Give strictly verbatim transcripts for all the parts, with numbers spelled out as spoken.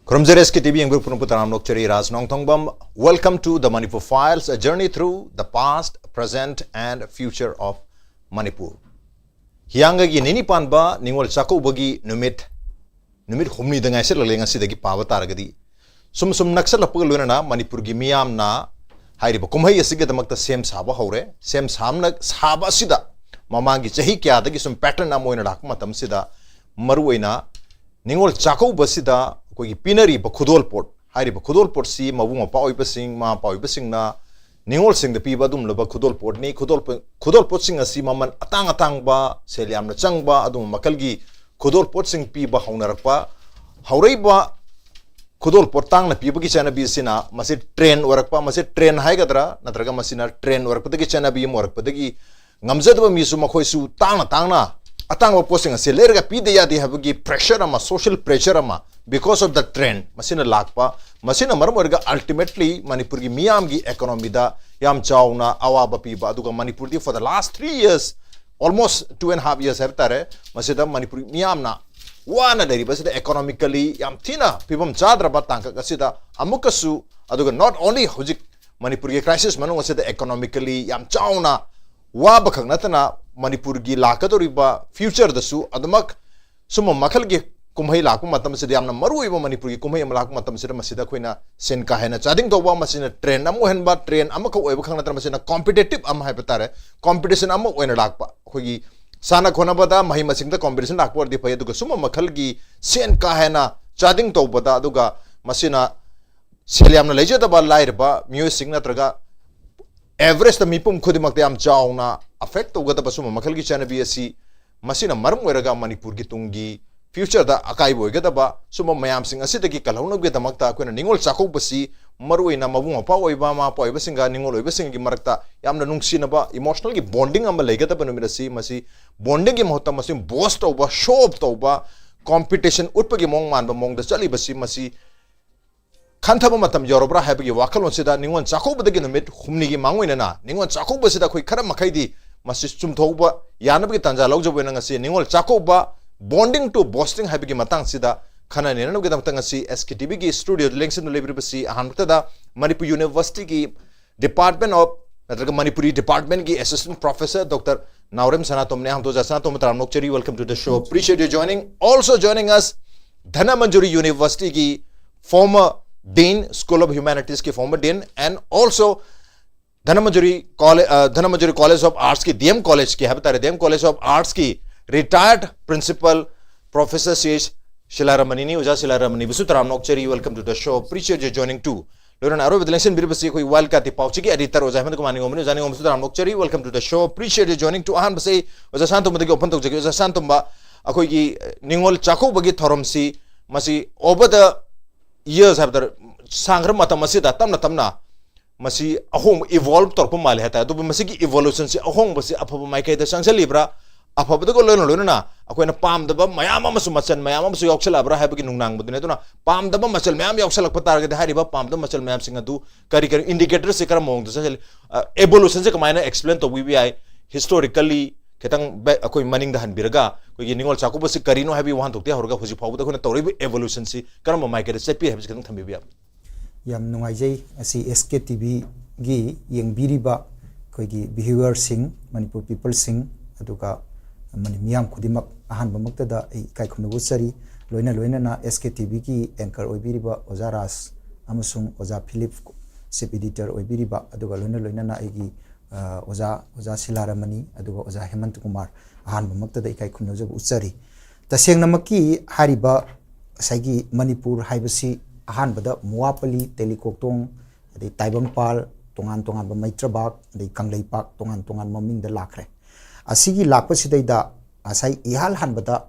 ꯈꯨꯔꯨꯝꯖꯔꯤ ꯑꯦꯁ ꯀꯦ T V ꯌꯦꯡꯕꯤꯔꯤꯕ ꯄꯨꯝꯅꯃꯛꯄꯨ ꯇꯔꯥꯝꯅ ꯑꯣꯛꯆꯔꯤ꯫ ꯔꯥꯖ ꯅꯣꯡꯊꯣꯡꯕꯝ꯫ Welcome to the Manipur Files, a journey through the past, present and future of Manipur. ꯍꯤꯌꯥꯡꯒꯩꯒꯤ ꯅꯤꯅꯤ ꯄꯥꯟꯕ ꯅꯤꯉꯣꯜ ꯆꯥꯛꯀꯧꯕꯒꯤ ꯅꯨꯃꯤꯠ, ꯅꯨꯃꯤꯠ ꯍꯨꯝꯅꯤꯗ ꯉꯥꯏꯁꯤꯜꯂꯛꯂꯦ꯫ ꯉꯁꯤꯗꯒꯤ ꯄꯥꯕ ꯇꯥꯔꯒꯗꯤ ꯁꯨꯝ ꯁꯨꯝ ꯅꯛꯁꯜꯂꯛꯄꯒ ꯂꯣꯏꯅꯅ ꯃꯅꯤꯄꯨꯔꯒꯤ ꯃꯤꯌꯥꯝꯅ ꯍꯥꯏꯔꯤꯕ ꯀꯨꯝꯍꯩ ꯑꯁꯤꯒꯤꯗꯃꯛꯇ ꯁꯦꯝ ꯁꯥꯕ ꯍꯧꯔꯦ꯫ ꯁꯦꯝ ꯁꯥꯕꯅ, ꯁꯥꯕ ꯑꯁꯤꯗ ꯃꯃꯥꯡꯒꯤ ꯆꯍꯤ ꯀꯌꯥꯗꯒꯤ ꯁꯨꯝ pattern ꯑꯃ ꯑꯣꯏꯅ ꯂꯥꯛꯄ ꯃꯇꯝꯁꯤꯗ, ꯃꯔꯨꯑꯣꯏꯅ ꯅꯤꯉꯣꯜ ꯆꯥꯛꯀꯧꯕꯁꯤꯗ ꯑꯩꯈꯣꯏꯒꯤ ꯄꯤꯅꯔꯤꯕ ꯈꯨꯗꯣꯜꯄꯣꯠ, ꯍꯥꯏꯔꯤꯕ ꯈꯨꯗꯣꯜꯄꯣꯠꯁꯤ ꯃꯕꯨꯡ ꯃꯧꯄ꯭ꯋꯥ ꯑꯣꯏꯕꯁꯤꯡ, ꯃꯃꯥ ꯃꯄꯥ ꯑꯣꯏꯕꯁꯤꯡꯅ ꯅꯤꯉꯣꯜꯁꯤꯡꯗ ꯄꯤꯕ ꯑꯗꯨꯒꯨꯝꯂꯕ ꯈꯨꯗꯣꯜꯄꯣꯠꯅꯤ꯫ ꯈꯨꯗꯣꯜꯄꯣꯠ, ꯈꯨꯗꯣꯜꯄꯣꯠꯁꯤꯡ ꯑꯁꯤ ꯃꯃꯜ ꯑꯇꯥꯡ ꯑꯇꯥꯡꯕ, ꯁꯦꯜ ꯌꯥꯝꯅ ꯆꯪꯕ ꯑꯗꯨꯒꯨꯝꯕ ꯃꯈꯜꯒꯤ ꯈꯨꯗꯣꯜꯄꯣꯠꯁꯤꯡ ꯄꯤꯕ ꯍꯧꯅꯔꯛꯄ꯫ ꯍꯧꯔꯛꯏꯕ ꯈꯨꯗꯣꯜꯄꯣꯠ ꯇꯥꯡꯅ ꯄꯤꯕꯒꯤ ꯆꯠꯅꯕꯤ ꯑꯁꯤꯅ ꯃꯁꯤ trend ꯑꯣꯏꯔꯛꯄ, ꯃꯁꯤ trend ꯍꯥꯏꯒꯗ꯭ꯔꯥ ꯅꯠꯇ꯭ꯔꯒ ꯃꯁꯤꯅ trend ꯑꯣꯏꯔꯛꯄꯗꯒꯤ, ꯆꯠꯅꯕꯤ ꯑꯃ ꯑꯣꯏꯔꯛꯄꯗꯒꯤ, ꯉꯝꯖꯗꯕ ꯃꯤꯁꯨ ꯃꯈꯣꯏꯁꯨ ꯇꯥꯡꯅ ꯇꯥꯡꯅ ꯑꯇꯥꯡꯕ ꯄꯣꯠꯁꯤꯡ ꯑꯁꯤ ꯂꯩꯔꯒ ꯄꯤꯗ ꯌꯥꯗꯦ ꯍꯥꯏꯕꯒꯤ pressure ꯑꯃ, social pressure ꯑꯃ, because of the trend, ꯃꯁꯤꯅ ꯂꯥꯛꯄ, ꯃꯁꯤꯅ ꯃꯔꯝ ꯑꯣꯏꯔꯒ ultimately ꯃꯅꯤꯄꯨꯔꯒꯤ ꯃꯤꯌꯥꯝꯒꯤ economyꯗ ꯌꯥꯝ ꯆꯥꯎꯅ ꯑꯋꯥꯕ ꯄꯤꯕ, ꯑꯗꯨꯒ ꯃꯅꯤꯄꯨꯔꯗꯤ for the last three years, almost two and half years ꯍꯥꯏꯕ ꯇꯥꯔꯦ, ꯃꯁꯤꯗ ꯃꯅꯤꯄꯨꯔꯒꯤ ꯃꯤꯌꯥꯝꯅ ꯋꯥꯅ ꯂꯩꯔꯤꯕꯁꯤꯗ, economically ꯌꯥꯝ ꯊꯤꯅ ꯐꯤꯕꯝ ꯆꯥꯗ꯭ꯔꯕ ꯇꯥꯡꯀꯛ ꯑꯁꯤꯗ ꯑꯃꯨꯛꯀꯁꯨ, ꯑꯗꯨꯒ not only ꯍꯧꯖꯤꯛ ꯃꯅꯤꯄꯨꯔꯒꯤ crisis ꯃꯅꯨꯡ ꯑꯁꯤꯗ economically ꯌꯥꯝ ꯆꯥꯎꯅ ꯋꯥꯕꯈꯛ ꯅꯠꯇꯅ ꯃꯅꯤꯄꯨꯔꯒꯤ ꯂꯥꯛꯀꯗꯧꯔꯤꯕ futureꯗꯁꯨ ꯑꯗꯨꯃꯛ ꯁꯨꯝꯕ ꯃꯈꯜꯒꯤ ꯀꯨꯝꯍꯩ ꯂꯥꯛꯄ ꯃꯇꯝꯁꯤꯗ ꯌꯥꯝꯅ ꯃꯔꯨꯑꯣꯏꯕ ꯃꯅꯤꯄꯨꯔꯒꯤ ꯀꯨꯝꯍꯩ ꯑꯃ ꯂꯥꯛꯄ ꯃꯇꯝꯁꯤꯗ ꯃꯁꯤꯗ ꯑꯩꯈꯣꯏꯅ ꯁꯦꯟ ꯀꯥ ꯍꯦꯟꯅ ꯆꯥꯗꯤꯡ ꯇꯧꯕ, ꯃꯁꯤꯅ trend ꯑꯃ ꯑꯣꯏꯍꯟꯕ, trend ꯑꯃꯈꯛ ꯑꯣꯏꯕ ꯈꯛ ꯅꯠꯇꯅ ꯃꯁꯤꯅ competitive ꯑꯃ ꯍꯥꯏꯕ ꯇꯥꯔꯦ, competition ꯑꯃ ꯑꯣꯏꯅ ꯂꯥꯛꯄ꯫ ꯑꯩꯈꯣꯏꯒꯤ ꯁꯥꯟꯅ ꯈꯣꯠꯅꯕꯗ, ꯃꯍꯩ ꯃꯁꯤꯡꯗ competition ꯂꯥꯛꯄ ꯑꯣꯏꯔꯗꯤ ꯐꯩ, ꯑꯗꯨꯒ ꯁꯨꯝꯕ ꯃꯈꯜꯒꯤ ꯁꯦꯟ ꯀꯥ ꯍꯦꯟꯅ ꯆꯥꯗꯤꯡ ꯇꯧꯕꯗ, ꯑꯗꯨꯒ ꯃꯁꯤꯅ ꯁꯦꯜ ꯌꯥꯝꯅ ꯂꯩꯖꯗꯕ ꯂꯥꯏꯔꯕ ꯃꯤꯑꯣꯏꯁꯤꯡ ꯅꯠꯇ꯭ꯔꯒ average ꯃꯤꯄꯨꯝ ꯈꯨꯗꯤꯡꯃꯛꯇ ꯌꯥꯝ ꯆꯥꯎꯅ affect ꯇꯧꯒꯗꯕ ꯁꯨꯝꯕ ꯃꯈꯜꯒꯤ ꯆꯠꯅꯕꯤ ꯑꯁꯤ, ꯃꯁꯤꯅ ꯃꯔꯝ ꯑꯣꯏꯔꯒ ꯃꯅꯤꯄꯨꯔꯒꯤ ꯇꯨꯡꯒꯤ futureꯗ ꯑꯀꯥꯏꯕ ꯑꯣꯏꯒꯗꯕ ꯁꯨꯝꯕ ꯃꯌꯥꯝꯁꯤꯡ ꯑꯁꯤꯗꯒꯤ ꯀꯜꯍꯧꯅꯕꯒꯤꯗꯃꯛꯇ ꯑꯩꯈꯣꯏꯅ ꯅꯤꯉꯣꯜ ꯆꯥꯛꯀꯧꯕꯁꯤ ꯃꯔꯨꯑꯣꯏꯅ ꯃꯕꯨꯡ ꯃꯧꯄ꯭ꯋꯥ ꯑꯣꯏꯕ, ꯃꯃꯥ ꯃꯄꯥ ꯑꯣꯏꯕꯁꯤꯡꯒ ꯅꯤꯉꯣꯜ ꯑꯣꯏꯕꯁꯤꯡꯒꯤ ꯃꯔꯛꯇ ꯌꯥꯝꯅ ꯅꯨꯡꯁꯤꯅꯕ, emotionalꯒꯤ bonding ꯑꯃ ꯂꯩꯒꯗꯕ ꯅꯨꯃꯤꯠ ꯑꯁꯤ, ꯃꯁꯤ bondingꯒꯤ ꯃꯍꯨꯠꯇ ꯃꯁꯤ boast ꯇꯧꯕ, show off ꯇꯧꯕ, competition ꯎꯠꯄꯒꯤ ꯃꯑꯣꯡ ꯃꯥꯟꯕ ꯃꯑꯣꯡꯗ ꯆꯠꯂꯤꯕꯁꯤ, ꯃꯁꯤ ꯈꯟꯊꯕ ꯃꯇꯝ ꯌꯧꯔꯕ꯭ꯔꯥ ꯍꯥꯏꯕꯒꯤ ꯋꯥꯈꯜꯂꯣꯟꯁꯤꯗ ꯅꯤꯉꯣꯜ ꯆꯥꯛꯀꯧꯕꯗꯒꯤ ꯅꯨꯃꯤꯠ ꯍꯨꯝꯅꯤꯒꯤ ꯃꯥꯡꯑꯣꯏꯅꯅ ꯅꯤꯉꯣꯜ ꯆꯥꯛꯀꯧꯕꯁꯤꯗ ꯑꯩꯈꯣꯏ ꯈꯔ ꯃꯈꯩꯗꯤ ꯃꯁꯤ ꯆꯨꯝꯊꯣꯛꯄ ꯌꯥꯅꯕꯒꯤ ꯇꯥꯟꯖꯥ ꯂꯧꯖꯕ ꯑꯣꯏꯅ ꯉꯁꯤ Ningol Chakkouba, bonding to boasting ꯍꯥꯏꯕꯒꯤ ꯃꯇꯥꯡꯁꯤꯗ ꯈꯟꯅ ꯅꯩꯅꯅꯕꯒꯤꯗꯃꯛꯇ ꯉꯁꯤ S K T Vꯒꯤ studioꯗ ꯂꯦꯡꯁꯤꯟꯗꯨꯅ ꯂꯩꯕꯤꯔꯤꯕꯁꯤ ꯑꯍꯥꯟꯕꯗ ꯃꯅꯤꯄꯨꯔ Universityꯒꯤ Department of ꯅꯠꯇ꯭ꯔꯒ ꯃꯅꯤꯄꯨꯔꯤ Departmentꯀꯤ Assistant Professor Doctor ꯅꯥꯎꯔꯦꯝ ꯁꯅꯥꯇꯣꯝꯕꯅꯦ꯫ ꯑꯍꯥꯟꯕꯗ ꯑꯣꯖꯥ ꯁꯅꯥꯇꯣꯝꯕ ꯇꯔꯥꯝꯅ ꯑꯣꯛꯆꯔꯤ, welcome to the show, appreciate you joining. Also joining us, Dhanamanjuri Universityꯒꯤ former Dean, School of Humanitiesꯀꯤ former Dean, and also Dhanamanjuri College, uh, Dhanamanjuri College of Artsꯀꯤ, D M Collegeꯀꯤ ꯍꯥꯏꯕ ꯇꯥꯔꯦ, D M College of Artsꯀꯤ retired Principal Professor C H ꯁꯤꯂꯥꯔꯥꯃꯅꯤꯅꯤ꯫ ꯑꯣꯖꯥ ꯁꯤꯂꯥꯔꯥꯃꯅꯤꯕꯨꯁꯨ ꯇꯔꯥꯝꯅ ꯑꯣꯛꯆꯔꯤ, welcome to the show, appreciate you joining too. ꯂꯣꯏꯅꯅ ꯑꯔꯣꯏꯕꯗ ꯂꯦꯡꯁꯤꯟꯕꯤꯔꯤꯕꯁꯤ ꯑꯩꯈꯣꯏ Wildcardꯀꯤ ꯄꯥꯎꯆꯦꯒꯤ editor ꯑꯣꯖꯥ ꯍꯦꯃꯟ ꯀꯨꯃꯥꯔ ꯅꯤꯉꯣꯝꯕꯅꯤ꯫ ꯑꯣꯖꯥ ꯅꯤꯉꯣꯝꯕꯁꯨ ꯇꯔꯥꯝꯅ ꯑꯣꯛꯆꯔꯤ, welcome to the show, appreciate you joining too. ꯑꯍꯥꯟꯕꯁꯦ ꯑꯩ ꯑꯣꯖꯥ ꯁꯅꯥꯇꯣꯝꯕꯗꯒꯤ open ꯇꯧꯖꯒꯦ꯫ ꯑꯣꯖꯥ ꯁꯅꯥꯇꯣꯝꯕ, ꯑꯩꯈꯣꯏꯒꯤ, ꯑ, ꯅꯤꯉꯣꯜ ꯆꯥꯛꯀꯧꯕꯒꯤ ꯊꯧꯔꯝꯁꯤ ꯃꯁꯤ over the years ꯍꯥꯏꯕ ꯇꯥꯔꯦ, ꯁꯥꯡꯈ꯭ꯔ ꯃꯇꯝ ꯑꯁꯤꯗ ꯇꯞꯅ ꯇꯞꯅ ꯃꯁꯤ ꯑꯍꯣꯡꯕ evolve ꯇꯧꯔꯛꯄ ꯃꯥꯜꯂꯦ ꯍꯥꯏꯇꯥꯔꯦ꯫ ꯑꯗꯨꯕꯨ ꯃꯁꯤꯒꯤ evolutionꯁꯤ, ꯑꯍꯣꯡꯕꯁꯤ ꯑꯐꯕ ꯃꯥꯏꯀꯩꯗ ꯆꯪꯁꯤꯜꯂꯤꯕ꯭ꯔꯥ, ꯑꯐꯕꯗꯨꯒ ꯂꯣꯏꯅ ꯂꯣꯏꯅꯅ ꯑꯩꯈꯣꯏꯅ ꯄꯥꯝꯗꯕ ꯃꯌꯥꯝ ꯑꯃꯁꯨ, ꯃꯆꯜ ꯃꯌꯥꯝ ꯑꯃꯁꯨ ꯌꯥꯎꯁꯜꯂꯛꯑꯕ꯭ꯔꯥ ꯍꯥꯏꯕꯒꯤ ꯅꯨꯡꯅꯥꯡꯕꯗꯨꯅꯤ꯫ ꯑꯗꯨꯅ ꯄꯥꯝꯗꯕ ꯃꯆꯜ ꯃꯌꯥꯝ ꯌꯥꯎꯁꯜꯂꯛꯄ ꯇꯥꯔꯒꯗꯤ ꯍꯥꯏꯔꯤꯕ ꯄꯥꯝꯗꯕ ꯃꯆꯜ ꯃꯌꯥꯝꯁꯤꯡ ꯑꯗꯨ ꯀꯔꯤ ꯀꯔꯤ, indicatorꯁꯤ ꯀꯔꯝꯕ ꯃꯑꯣꯡꯗ ꯆꯪꯁꯤꯜꯂꯤ, ꯑ, evolutionꯁꯦ ꯀꯃꯥꯏꯅ explain ꯇꯧꯕꯤꯕ ꯌꯥꯏ, historically ꯈꯤꯇꯪ back ꯑꯩꯈꯣꯏ ꯃꯅꯤꯡꯗ ꯍꯟꯕꯤꯔꯒ ꯑꯩꯈꯣꯏꯒꯤ ꯅꯤꯉꯣꯜ ꯆꯥꯛꯀꯧꯕꯁꯤ ꯀꯔꯤꯅꯣ ꯍꯥꯏꯕꯒꯤ ꯋꯥꯍꯟꯊꯣꯛꯇꯒꯤ ꯍꯧꯔꯒ ꯍꯧꯖꯤꯛ ꯐꯥꯎꯕꯗ ꯑꯩꯈꯣꯏꯅ ꯇꯧꯔꯛꯏꯕ evolutionꯁꯤ ꯀꯔꯝꯕ ꯃꯥꯏꯀꯩꯗ ꯆꯠꯄꯤ ꯍꯥꯏꯕꯁꯤ ꯈꯤꯇꯪ ꯊꯝꯕꯤꯕ ꯌꯥꯕ꯭ꯔꯥ? ꯌꯥꯝ ꯅꯨꯡꯉꯥꯏꯖꯩ꯫ ꯑꯁꯤ S K T Vꯒꯤ ꯌꯦꯡꯕꯤꯔꯤꯕ ꯑꯩꯈꯣꯏꯒꯤ viewerꯁꯤꯡ, ꯃꯅꯤꯄꯨꯔ peopleꯁꯤꯡ, ꯑꯗꯨꯒ ꯃꯅꯤ-, ꯃꯤꯌꯥꯝ ꯈꯨꯗꯤꯡꯃꯛ ꯑꯍꯥꯟꯕꯃꯛꯇꯗ ꯑꯩ ꯏꯀꯥꯏ ꯈꯨꯝꯅꯕ ꯎꯠꯆꯔꯤ꯫ ꯂꯣꯏꯅ ꯂꯣꯏꯅꯅ S K T Vꯒꯤ anchor ꯑꯣꯏꯕꯤꯔꯤꯕ ꯑꯣꯖꯥ ꯔꯥꯖ ꯑꯃꯁꯨꯡ ꯑꯣꯖꯥ ꯐꯤꯂꯤꯞ, chief editor ꯑꯣꯏꯕꯤꯔꯤꯕ, ꯑꯗꯨꯒ ꯂꯣꯏꯅ ꯂꯣꯏꯅꯅ ꯑꯩꯒꯤ, ꯑ, ꯑꯣꯖꯥ, ꯑꯣꯖꯥ ꯁꯤꯂꯥꯔꯥꯃꯅꯤ, ꯑꯗꯨꯒ ꯑꯣꯖꯥ ꯍꯦꯃꯟꯇ ꯀꯨꯃꯥꯔ, ꯑꯍꯥꯟꯕꯃꯛꯇꯗ ꯏꯀꯥꯏ ꯈꯨꯝꯅꯖꯕ ꯎꯠꯆꯔꯤ꯫ ꯇꯁꯦꯡꯅꯃꯛꯀꯤ ꯍꯥꯏꯔꯤꯕ ꯉꯁꯥꯏꯒꯤ ꯃꯅꯤꯄꯨꯔ ꯍꯥꯏꯕꯁꯤ ꯑꯍꯥꯟꯕꯗ ꯃꯨꯋꯥꯄꯂꯤ, ꯇꯦꯂꯤꯀꯣꯛꯇꯣꯡ, ꯑꯗꯩ ꯇꯥꯏꯕꯪꯄꯥꯜ, ꯇꯣꯉꯥꯟ ꯇꯣꯉꯥꯟꯕ ꯃꯩꯇ꯭ꯔꯕꯥꯛ, ꯑꯗꯩ ꯀꯪꯂꯩꯄꯥꯛ, ꯇꯣꯉꯥꯟ ꯇꯣꯉꯥꯟꯕ ꯃꯃꯤꯡꯗ ꯂꯥꯛꯈ꯭ꯔꯦ꯫ ꯑꯁꯤꯒꯤ ꯂꯥꯛꯄꯁꯤꯗꯩꯗ ꯉꯁꯥꯏ ꯏꯍꯥꯟ ꯍꯥꯟꯕꯗ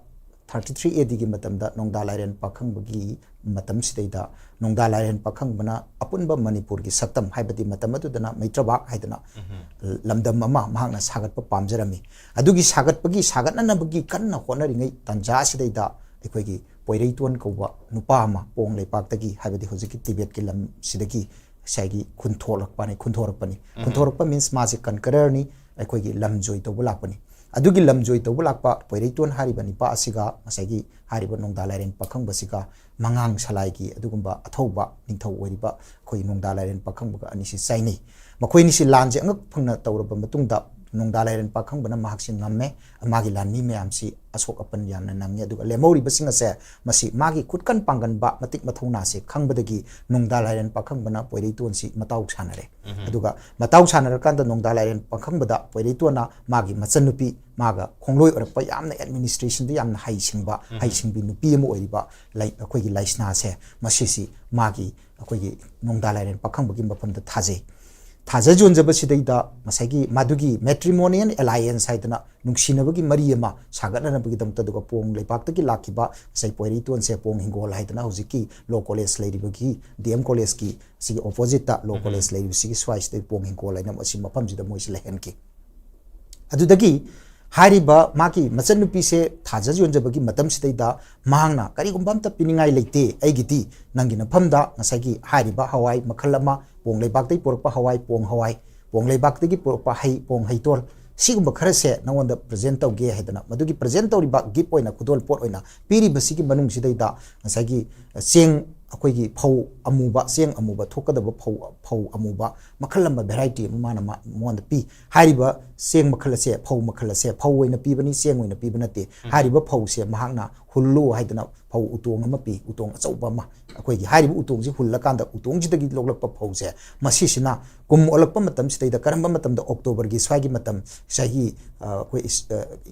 thirty three A Dꯒꯤ ꯃꯇꯝꯗ ꯅꯣꯡꯗꯥ ꯂꯥꯏꯔꯦꯟ ꯄꯥꯈꯪꯕꯒꯤ ꯃꯇꯝꯁꯤꯗꯩꯗ ꯅꯣꯡꯗꯥ ꯂꯥꯏꯔꯦꯟ ꯄꯥꯈꯪꯕꯅ ꯑꯄꯨꯟꯕ ꯃꯅꯤꯄꯨꯔꯒꯤ ꯁꯛꯇꯝ, ꯍꯥꯏꯕꯗꯤ ꯃꯇꯝ ꯑꯗꯨꯗꯅ ꯃꯩꯇ꯭ꯔꯕꯥꯛ ꯍꯥꯏꯗꯅ ꯂꯝꯗꯝ ꯑꯃ ꯃꯍꯥꯛꯅ ꯁꯥꯒꯠꯄ ꯄꯥꯝꯖꯔꯝꯃꯤ꯫ ꯑꯗꯨꯒꯤ ꯁꯥꯒꯠꯄꯒꯤ, ꯁꯥꯒꯠꯅꯅꯕꯒꯤ ꯀꯟꯅ ꯍꯣꯠꯅꯔꯤꯉꯩ ꯇꯥꯟꯖꯥ ꯑꯁꯤꯗꯩꯗ ꯑꯩꯈꯣꯏꯒꯤ ꯄꯣꯏꯔꯩꯇꯣꯟ ꯀꯧꯕ ꯅꯨꯄꯥ ꯑꯃ ꯄꯣꯡ ꯂꯩꯄꯥꯛꯇꯒꯤ, ꯍꯥꯏꯕꯗꯤ ꯍꯧꯖꯤꯛꯀꯤ ꯇꯤꯕꯦꯠꯀꯤ ꯂꯝꯁꯤꯗꯒꯤ ꯉꯁꯥꯏꯒꯤ ꯈꯨꯟꯊꯣꯛꯂꯛꯄꯅꯤ, ꯈꯨꯟꯊꯣꯔꯛꯄꯅꯤ꯫ ꯈꯨꯟꯊꯣꯔꯛꯄ means ꯃꯥꯁꯦ conquerorꯅꯤ, ꯑꯩꯈꯣꯏꯒꯤ ꯂꯝ ꯖꯣꯏ ꯇꯧꯕ ꯂꯥꯛꯄꯅꯤ꯫ ꯑꯗꯨꯒꯤ ꯂꯝ ꯖꯣꯏ ꯇꯧꯕ ꯂꯥꯛꯄ ꯄꯣꯏꯔꯩꯇꯣꯟ ꯍꯥꯏꯔꯤꯕ ꯅꯤꯄꯥ ꯑꯁꯤꯒ ꯉꯁꯥꯏꯒꯤ ꯍꯥꯏꯔꯤꯕ ꯅꯣꯡꯗꯥ ꯂꯥꯏꯔꯦꯟ ꯄꯥꯈꯪꯕꯁꯤꯒ ꯃꯉꯥꯡ ꯁꯂꯥꯏꯒꯤ ꯑꯗꯨꯒꯨꯝꯕ ꯑꯊꯧꯕ ꯅꯤꯡꯊꯧ ꯑꯣꯏꯔꯤꯕ ꯑꯩꯈꯣꯏꯒꯤ ꯅꯣꯡꯗꯥ ꯂꯥꯏꯔꯦꯟ ꯄꯥꯈꯪꯕꯒ ꯑꯅꯤꯁꯤ ꯆꯥꯏꯅꯩ꯫ ꯃꯈꯣꯏ ꯑꯅꯤꯁꯤ ꯂꯥꯟꯁꯦ ꯑꯉꯛ ꯐꯪꯅ ꯇꯧꯔꯕ ꯃꯇꯨꯡꯗ ꯅꯣꯡꯗꯥ ꯂꯥꯏꯔꯦꯟ ꯄꯥꯈꯪꯕꯅ ꯃꯍꯥꯛꯁꯤ ꯉꯝꯃꯦ꯫ ꯃꯥꯒꯤ ꯂꯥꯟꯃꯤ ꯃꯌꯥꯝꯁꯤ ꯑꯁꯣꯛ ꯑꯄꯟ ꯌꯥꯝꯅ ꯅꯪꯉꯤ꯫ ꯑꯗꯨꯒ ꯂꯦꯝꯍꯧꯔꯤꯕꯁꯤꯡ ꯑꯁꯦ ꯃꯁꯤ ꯃꯥꯒꯤ ꯈꯨꯠꯀꯟ ꯄꯥꯡꯒꯟꯕ ꯃꯇꯤꯛ ꯃꯊꯧꯅꯥꯁꯦ ꯈꯪꯕꯗꯒꯤ ꯅꯣꯡꯗꯥ ꯂꯥꯏꯔꯦꯟ ꯄꯥꯈꯪꯕꯅ ꯄꯣꯏꯔꯩꯇꯣꯟꯁꯤ ꯃꯇꯥꯎ ꯁꯥꯟꯅꯔꯦ꯫ ꯑꯗꯨꯒ ꯃꯇꯥꯎ ꯁꯥꯟꯅꯔꯀꯥꯟꯗ ꯅꯣꯡꯗꯥ ꯂꯥꯏꯔꯦꯟ ꯄꯥꯈꯪꯕꯗ ꯄꯣꯏꯔꯩꯇꯣꯟꯅ ꯃꯥꯒꯤ ꯃꯆꯟꯅꯨꯄꯤ, ꯃꯥꯒ ꯈꯣꯡꯂꯣꯏ ꯑꯣꯏꯔꯛꯄ, ꯌꯥꯝꯅ ꯑꯦꯗꯃꯤꯅꯤꯁꯇ꯭ꯔꯦꯁꯟꯗ ꯌꯥꯝꯅ ꯍꯩꯁꯤꯡꯕ, ꯍꯩꯁꯤꯡꯕꯤ ꯅꯨꯄꯤ ꯑꯃ ꯑꯣꯏꯔꯤꯕ ꯂꯩ-, ꯑꯩꯈꯣꯏꯒꯤ ꯂꯩꯁꯅꯥꯁꯦ, ꯃꯁꯤꯁꯤ ꯃꯥꯒꯤ ꯑꯩꯈꯣꯏꯒꯤ ꯅꯣꯡꯗꯥ ꯂꯥꯏꯔꯦꯟ ꯄꯥꯈꯪꯕꯒꯤ ꯃꯐꯝꯗ ꯊꯥꯖꯩ꯫ ꯊꯥꯖ ꯌꯣꯟꯖꯕꯁꯤꯗꯩꯗ ꯉꯁꯥꯏꯒꯤ ꯃꯗꯨꯒꯤ ꯃꯦꯇ꯭ꯔꯤꯃꯣꯅꯤꯌꯦꯜ ꯑꯦꯂꯥꯏꯌꯦꯟꯁ ꯍꯥꯏꯗꯅ ꯅꯨꯡꯁꯤꯅꯕꯒꯤ ꯃꯔꯤ ꯑꯃ ꯁꯥꯒꯠꯅꯅꯕꯒꯤꯗꯃꯛꯇ, ꯑꯗꯨꯒ ꯄꯣꯡ ꯂꯩꯕꯥꯛꯇꯒꯤ ꯂꯥꯛꯈꯤꯕ ꯉꯁꯥꯏ ꯄꯣꯏꯔꯩꯇꯣꯟꯁꯦ ꯄꯣꯡ ꯍꯤꯡꯒꯣꯜ ꯍꯥꯏꯗꯅ ꯍꯧꯖꯤꯛꯀꯤ ꯂꯣ ꯀꯣꯂꯦꯖ ꯂꯩꯔꯤꯕꯒꯤ, ꯗꯤ ꯑꯦꯝ ꯀꯣꯂꯦꯖꯀꯤ ꯁꯤꯒꯤ ꯑꯣꯄꯣꯖꯤꯠꯇ ꯂꯣ ꯀꯣꯂꯦꯖ ꯂꯩꯔꯤꯕꯁꯤꯒꯤ ꯁ꯭ꯋꯥꯏꯁꯤꯗ ꯄꯣꯡ ꯍꯤꯡꯒꯣꯜ ꯍꯥꯏꯅ ꯃꯁꯤ ꯃꯐꯝꯁꯤꯗ ꯃꯣꯏꯁꯤ ꯂꯩꯍꯟꯈꯤ꯫ ꯑꯗꯨꯗꯒꯤ ꯍꯥꯏꯔꯤꯕ ꯃꯥꯒꯤ ꯃꯆꯟꯅꯨꯄꯤꯁꯦ ꯊꯥꯖ ꯌꯣꯟꯖꯕꯒꯤ ꯃꯇꯝꯁꯤꯗꯩꯗ ꯃꯍꯥꯛꯅ ꯀꯔꯤꯒꯨꯝꯕ ꯑꯝꯇ ꯄꯤꯅꯤꯡꯉꯥꯏ ꯂꯩꯇꯦ, ꯑꯩꯒꯤꯗꯤ ꯅꯪꯒꯤ ꯅꯐꯝꯗ ꯉꯁꯥꯏꯒꯤ ꯍꯥꯏꯔꯤꯕ ꯍꯋꯥꯏ ꯃꯈꯜ ꯑꯃ, ꯄꯣꯡ ꯂꯩꯕꯥꯛꯇꯒꯤ ꯄꯨꯔꯛꯄ ꯍꯋꯥꯏ, ꯄꯣꯡ ꯍꯋꯥꯏ, ꯄꯣꯡ ꯂꯩꯕꯥꯛꯇꯒꯤ ꯄꯨꯔꯛꯄ ꯍꯩ, ꯄꯣꯡ ꯍꯩꯇꯣꯜ, ꯁꯤꯒꯨꯝꯕ ꯈꯔꯁꯦ ꯅꯉꯣꯟꯗ ꯄ꯭ꯔꯖꯦꯟ ꯇꯧꯒꯦ ꯍꯥꯏꯗꯅ ꯃꯗꯨꯒꯤ ꯄ꯭ꯔꯖꯦꯟ ꯇꯧꯔꯤꯕ ꯒꯤꯐ ꯑꯣꯏꯅ, ꯈꯨꯗꯣꯜ ꯄꯣꯠ ꯑꯣꯏꯅ ꯄꯤꯔꯤꯕꯁꯤꯒꯤ ꯃꯅꯨꯡꯁꯤꯗꯩꯗ ꯉꯁꯥꯏꯒꯤ ꯆꯦꯡ, ꯑꯩꯈꯣꯏꯒꯤ ꯐꯧ ꯑꯃꯨꯕ, ꯆꯦꯡ ꯑꯃꯨꯕ ꯊꯣꯛꯀꯗꯕ ꯐꯧ, ꯐꯧ ꯑꯃꯨꯕ ꯃꯈꯜ ꯑꯃ, ꯚꯦꯔꯥꯏꯇꯤ ꯑꯃ ꯃꯥꯅ ꯃꯥ-, ꯃꯉꯣꯟꯗ ꯄꯤ꯫ ꯍꯥꯏꯔꯤꯕ ꯆꯦꯡ ꯃꯈꯜ ꯑꯁꯦ, ꯐꯧ ꯃꯈꯜ ꯑꯁꯦ ꯐꯧ ꯑꯣꯏꯅ ꯄꯤꯕꯅꯤ, ꯆꯦꯡ ꯑꯣꯏꯅ ꯄꯤꯕ ꯅꯠꯇꯦ꯫ ꯍꯥꯏꯔꯤꯕ ꯐꯧꯁꯦ ꯃꯍꯥꯛꯅ ꯍꯨꯜꯂꯨ ꯍꯥꯏꯗꯅ ꯐꯧ ꯎꯇꯣꯡ ꯑꯃ ꯄꯤ, ꯎꯇꯣꯡ ꯑꯆꯧꯕ ꯑꯃ꯫ ꯑꯩꯈꯣꯏꯒꯤ ꯍꯥꯏꯔꯤꯕ ꯎꯇꯣꯡꯁꯤ ꯍꯨꯜꯂꯀꯥꯟꯗ ꯎꯇꯣꯡꯁꯤꯗꯒꯤ ꯂꯣꯛꯂꯛꯄ ꯐꯧꯁꯦ, ꯃꯁꯤꯁꯤꯅ ꯀꯨꯝ ꯑꯣꯜꯂꯛꯄ ꯃꯇꯝꯁꯤꯗꯩꯗ, ꯀꯔꯝꯕ ꯃꯇꯝꯗ, ꯑꯣꯛꯇꯣꯕꯔꯒꯤ ꯁ꯭ꯋꯥꯏꯒꯤ ꯃꯇꯝ, ꯆꯍꯤ, ꯑ, ꯑꯩꯈꯣꯏ ꯏꯁ-, ꯑ,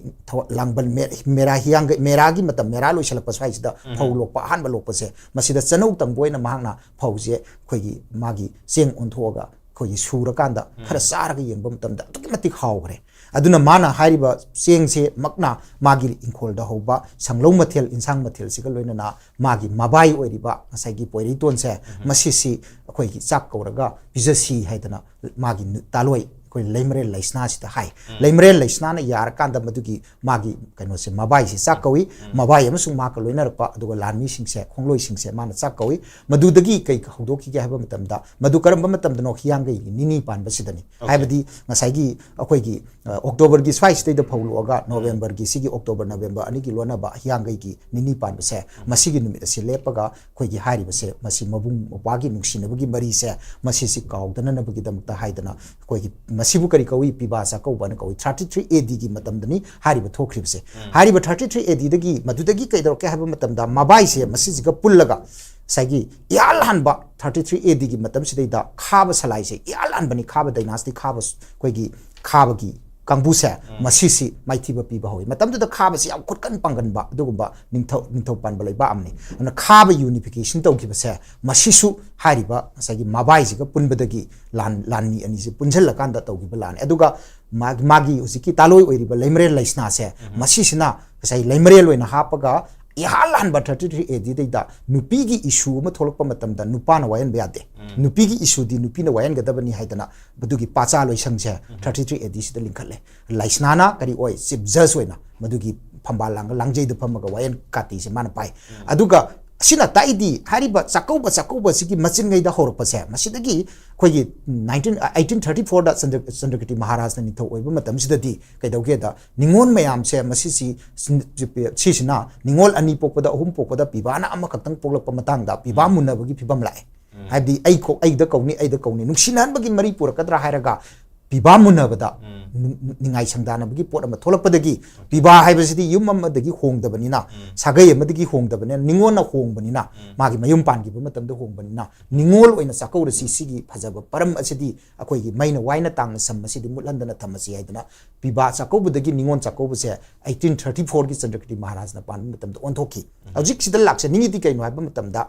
ꯊꯋꯥ-, ꯂꯥꯡꯕꯟ ꯃꯦ-, ꯃꯦꯔꯥ ꯍꯤꯌꯥꯡꯒꯩ, ꯃꯦꯔꯥꯒꯤ ꯃꯇꯝ, ꯃꯦꯔꯥ ꯂꯣꯏꯁꯤꯜꯂꯛꯄ ꯁ꯭ꯋꯥꯏꯁꯤꯗ ꯐꯧ ꯂꯣꯛꯄ, ꯑꯍꯥꯟꯕ ꯂꯣꯛꯄꯁꯦ, ꯃꯁꯤꯗ ꯆꯅꯧ ꯇꯪꯕ ꯑꯣꯏꯅ ꯃꯍꯥꯛꯅ ꯐꯧꯁꯦ ꯑꯩꯈꯣꯏꯒꯤ ꯃꯥꯒꯤ ꯆꯦꯡ ꯑꯣꯟꯊꯣꯛꯑꯒ ꯑꯩꯈꯣꯏꯒꯤ ꯁꯨꯔꯀꯥꯟꯗ ꯈꯔ ꯆꯥꯔꯒ ꯌꯦꯡꯕ ꯃꯇꯝꯗ ꯑꯗꯨꯛꯀꯤ ꯃꯇꯤꯛ ꯍꯥꯎꯈ꯭ꯔꯦ꯫ ꯑꯗꯨꯅ ꯃꯥꯅ ꯍꯥꯏꯔꯤꯕ ꯆꯦꯡꯁꯦ ꯃꯛꯅ ꯃꯥꯒꯤ ꯏꯪꯈꯣꯜꯗ ꯍꯧꯕ ꯁꯪꯂꯧ ꯃꯊꯦꯜ, ꯏꯟꯁꯥꯡ ꯃꯊꯦꯜꯁꯤꯒ ꯂꯣꯏꯅꯅ ꯃꯥꯒꯤ ꯃꯕꯥꯏ ꯑꯣꯏꯔꯤꯕ ꯉꯁꯥꯏꯒꯤ ꯄꯣꯏꯔꯩꯇꯣꯟꯁꯦ, ꯃꯁꯤꯁꯤ ꯑꯩꯈꯣꯏꯒꯤ ꯆꯥꯛ ꯀꯧꯔꯒ ꯄꯤꯖꯁꯤ ꯍꯥꯏꯗꯅ ꯃꯥꯒꯤ ꯅꯨ-, ꯇꯥꯂꯣꯏ, ꯑꯩꯈꯣꯏ ꯂꯩꯃꯔꯦꯜ ꯂꯩꯁꯅꯥꯁꯤꯗ ꯍꯥꯏ꯫ ꯂꯩꯃꯔꯦꯜ ꯂꯩꯁꯅꯥꯅ ꯌꯥꯔꯀꯥꯟꯗ ꯃꯗꯨꯒꯤ ꯃꯥꯒꯤ ꯀꯩꯅꯣꯁꯦ, ꯃꯕꯥꯏꯁꯦ ꯆꯥꯛ ꯀꯧꯏ꯫ ꯃꯕꯥꯏ ꯑꯃꯁꯨꯡ ꯃꯍꯥꯛꯀ ꯂꯣꯏꯅꯔꯛꯄ ꯑꯗꯨꯒ ꯂꯥꯟꯃꯤꯁꯤꯡꯁꯦ, ꯈꯣꯡꯂꯣꯏꯁꯤꯡꯁꯦ ꯃꯥꯅ ꯆꯥꯛ ꯀꯧꯏ꯫ ꯃꯗꯨꯗꯒꯤ ꯀꯩ ꯍꯧꯗꯣꯛꯈꯤꯒꯦ ꯍꯥꯏꯕ ꯃꯇꯝꯗ, ꯃꯗꯨ ꯀꯔꯝꯕ ꯃꯇꯝꯗꯅꯣ? ꯍꯤꯌꯥꯡꯒꯩꯒꯤ ꯅꯤꯅꯤ ꯄꯥꯟꯕꯁꯤꯗꯅꯤ꯫ ꯍꯥꯏꯕꯗꯤ ꯉꯁꯥꯏꯒꯤ ꯑꯩꯈꯣꯏꯒꯤ, ꯑ, ꯑꯣꯛꯇꯣꯕꯔꯒꯤ ꯁ꯭ꯋꯥꯏꯁꯤꯗꯩꯗ ꯐꯧꯂꯣꯛꯑꯒ ꯅꯣꯕꯦꯝꯕꯔꯒꯤ, ꯁꯤꯒꯤ ꯑꯣꯛꯇꯣꯕꯔ ꯅꯕꯦꯝꯕꯔ ꯑꯅꯤꯒꯤ ꯂꯣꯟꯅꯕ ꯍꯤꯌꯥꯡꯒꯩꯒꯤ ꯅꯤꯅꯤ ꯄꯥꯟꯕꯁꯦ, ꯃꯁꯤꯒꯤ ꯅꯨꯃꯤꯠ ꯑꯁꯤ ꯂꯦꯞꯄꯒ ꯑꯩꯈꯣꯏꯒꯤ ꯍꯥꯏꯔꯤꯕꯁꯦ, ꯃꯁꯤ ꯃꯕꯨꯡ ꯃꯧꯄ꯭ꯋꯥꯒꯤ ꯅꯨꯡꯁꯤꯅꯕꯒꯤ ꯃꯔꯤꯁꯦ, ꯃꯁꯤꯁꯤ ꯀꯥꯎꯗꯅꯅꯕꯒꯤꯗꯃꯛꯇ ꯍꯥꯏꯗꯅ ꯑꯩꯈꯣꯏꯒꯤ, ꯃꯁꯤꯕꯨ ꯀꯔꯤ ꯀꯧꯏ? ꯄꯤꯕꯥ ꯆꯥꯛꯀꯧꯕ ꯍꯥꯏꯅ ꯀꯧꯏ꯫ Thirty three A D ꯒꯤ ꯃꯇꯝꯗꯅꯤ ꯍꯥꯏꯔꯤꯕ ꯊꯣꯛꯈ꯭ꯔꯤꯕꯁꯦ꯫ ꯍꯥꯏꯔꯤꯕ thirty three A D ꯗꯒꯤ ꯃꯗꯨꯗꯒꯤ ꯀꯩꯗꯧꯔꯛꯀꯦ ꯍꯥꯏꯕ ꯃꯇꯝꯗ, ꯃꯕꯥꯏꯁꯦ ꯃꯁꯤꯁꯤꯒ ꯄꯨꯜꯂꯒ ꯉꯁꯥꯏꯒꯤ ꯏꯍꯥꯟ ꯍꯥꯟꯕ thirty three A D ꯒꯤ ꯃꯇꯝꯁꯤꯗꯩꯗ ꯈꯥꯕ ꯁꯂꯥꯏꯁꯦ, ꯏꯍꯥꯟ ꯍꯥꯟꯕꯅꯤ ꯈꯥꯕ dynasty, ꯈꯥꯕ, ꯑꯩꯈꯣꯏꯒꯤ ꯈꯥꯕꯒꯤ ꯀꯥꯡꯕꯨꯁꯦ, ꯃꯁꯤꯁꯤ ꯃꯥꯏꯊꯤꯕ ꯄꯤꯕ ꯍꯧꯏ꯫ ꯃꯇꯝꯗꯨꯗ ꯈꯥꯕꯁꯤ ꯌꯥꯝ ꯈꯨꯠꯀꯟ ꯄꯥꯡꯒꯟꯕ ꯑꯗꯨꯒꯨꯝꯕ ꯅꯤꯡꯊꯧ, ꯅꯤꯡꯊꯧ ꯄꯥꯟꯕ ꯂꯩꯕꯥꯛ ꯑꯃꯅꯤ꯫ ꯑꯗꯨꯅ ꯈꯥꯕ unification ꯇꯧꯈꯤꯕꯁꯦ, ꯃꯁꯤꯁꯨ ꯍꯥꯏꯔꯤꯕ ꯉꯁꯥꯏꯒꯤ ꯃꯕꯥꯏꯁꯤꯒ ꯄꯨꯟꯕꯗꯒꯤ ꯂꯥꯟ, ꯂꯥꯟꯃꯤ ꯑꯅꯤꯁꯤ ꯄꯨꯟꯁꯤꯜꯂꯀꯥꯟꯗ ꯇꯧꯈꯤꯕ ꯂꯥꯟꯅꯤ꯫ ꯑꯗꯨꯒ ꯃꯥ-, ꯃꯥꯒꯤ ꯍꯧꯖꯤꯛꯀꯤ ꯇꯥꯂꯣꯏ ꯑꯣꯏꯔꯤꯕ ꯂꯩꯃꯔꯦꯜ ꯂꯩꯁꯅꯥꯁꯦ, ꯃꯁꯤꯁꯤꯅ ꯉꯁꯥꯏ ꯂꯩꯃꯔꯦꯜ ꯑꯣꯏꯅ ꯍꯥꯞꯄꯒ ꯏꯍꯥꯟ ꯍꯥꯟꯕ thirty three A D ꯗꯩꯗ ꯅꯨꯄꯤꯒꯤ issue ꯑꯃ ꯊꯣꯛꯂꯛꯄ ꯃꯇꯝꯗ ꯅꯨꯄꯥꯅ ꯋꯥꯌꯦꯟꯕ ꯌꯥꯗꯦ꯫ ꯅꯨꯄꯤꯒꯤ issue ꯗꯤ ꯅꯨꯄꯤꯅ ꯋꯥꯌꯦꯟꯒꯗꯕꯅꯤ ꯍꯥꯏꯗꯅ ꯃꯗꯨꯒꯤ ꯄꯥꯆꯥ ꯂꯣꯏꯁꯪꯁꯦ thirty three A D ꯁꯤꯗ ꯂꯤꯡꯈꯠꯂꯦ꯫ ꯂꯩꯁꯅꯥꯅ ꯀꯔꯤ ꯑꯣꯏ? Chief judge ꯑꯣꯏꯅ ꯃꯗꯨꯒꯤ ꯐꯝꯕꯥꯜ ꯂꯥꯡ-, ꯂꯥꯡꯖꯩꯗ ꯐꯝꯃꯒ ꯋꯥꯌꯦꯟ ꯀꯥꯇꯤꯁꯦ ꯃꯥꯅ ꯄꯥꯏ꯫ ꯑꯗꯨꯒ ꯑꯁꯤꯅ ꯇꯥꯛꯏꯗꯤ ꯍꯥꯏꯔꯤꯕ ꯆꯥꯛꯀꯧꯕ, ꯆꯥꯛꯀꯧꯕꯁꯤꯒꯤ ꯃꯆꯤꯟꯉꯩꯗ ꯍꯧꯔꯛꯄꯁꯦ, ꯃꯁꯤꯗꯒꯤ ꯑꯩꯈꯣꯏꯒꯤ nineteen, eighteen thirty four ꯗ ꯆꯟꯗ꯭ꯔ-, ꯆꯟꯗ꯭ꯔꯀꯤꯇꯤ ꯃꯍꯥꯔꯥꯖꯅ ꯅꯤꯡꯊꯧ ꯑꯣꯏꯕ ꯃꯇꯝꯁꯤꯗꯗꯤ ꯀꯩꯗꯧꯒꯦꯗ, ꯅꯤꯉꯣꯜ ꯃꯌꯥꯝꯁꯦ ꯃꯁꯤꯁꯤ, ꯁꯤꯁꯤꯅ ꯅꯤꯉꯣꯜ ꯑꯅꯤ ꯄꯣꯛꯄꯗ, ꯑꯍꯨꯝ ꯄꯣꯛꯄꯗ ꯄꯤꯕꯥꯅ ꯑꯃꯈꯛꯇꯪ ꯄꯣꯛꯂꯛꯄ ꯃꯇꯥꯡꯗ ꯄꯤꯕꯥ ꯃꯨꯟꯅꯕꯒꯤ ꯐꯤꯕꯝ ꯂꯥꯛꯑꯦ꯫ ꯍꯥꯏꯕꯗꯤ ꯑꯩ ꯀꯧ-, ꯑꯩꯗ ꯀꯧꯅꯤ, ꯑꯩꯗ ꯀꯧꯅꯤ, ꯅꯨꯡꯁꯤꯅꯍꯟꯕꯒꯤ ꯃꯔꯤ ꯄꯨꯔꯛꯀꯗ꯭ꯔꯥ ꯍꯥꯏꯔꯒ ꯄꯤꯕꯥ ꯃꯨꯟꯅꯕꯗ ꯅꯤꯡ-, ꯅꯤꯡꯉꯥꯏ ꯁꯪꯗꯥꯅꯕꯒꯤ ꯄꯣꯠ ꯑꯃ ꯊꯣꯛꯂꯛꯄꯗꯒꯤ, ꯄꯤꯕꯥ ꯍꯥꯏꯕꯁꯤꯗꯤ ꯌꯨꯝ ꯑꯃꯗꯒꯤ ꯍꯣꯡꯗꯕꯅꯤꯅ, ꯁꯥꯒꯩ ꯑꯃꯗꯒꯤ ꯍꯣꯡꯗꯕꯅꯤꯅ, ꯅꯤꯉꯣꯜꯅ ꯍꯣꯡꯕꯅꯤꯅ, ꯃꯥꯒꯤ ꯃꯌꯨꯝ ꯄꯥꯟꯈꯤꯕ ꯃꯇꯝꯗ ꯍꯣꯡꯕꯅꯤꯅ, ꯅꯤꯉꯣꯜ ꯑꯣꯏꯅ ꯆꯥꯛꯀꯧꯔꯁꯤ꯫ ꯁꯤꯒꯤ ꯐꯖꯕ ꯄꯔꯝ ꯑꯁꯤꯗꯤ ꯑꯩꯈꯣꯏꯒꯤ ꯃꯩꯅ ꯋꯥꯏꯅ ꯇꯥꯡꯅ ꯁꯝ ꯑꯁꯤꯗꯤ ꯃꯨꯠꯍꯟꯗꯅ ꯊꯝꯃꯁꯤ ꯍꯥꯏꯗꯅ ꯄꯤꯕꯥ ꯆꯥꯛꯀꯧꯕꯗꯒꯤ ꯅꯤꯉꯣꯜ ꯆꯥꯛꯀꯧꯕꯁꯦ eighteen thirty four ꯒꯤ ꯆꯟꯗ꯭ꯔꯀꯤꯇꯤ ꯃꯍꯥꯔꯥꯖꯅ ꯄꯥꯟꯕ ꯃꯇꯝꯗ ꯑꯣꯟꯊꯣꯛꯈꯤ꯫ ꯍꯧꯖꯤꯛ ꯁꯤꯗ ꯂꯥꯛꯆꯅꯤꯡꯉꯤꯗꯤ ꯀꯩꯅꯣ ꯍꯥꯏꯕ ꯃꯇꯝꯗ,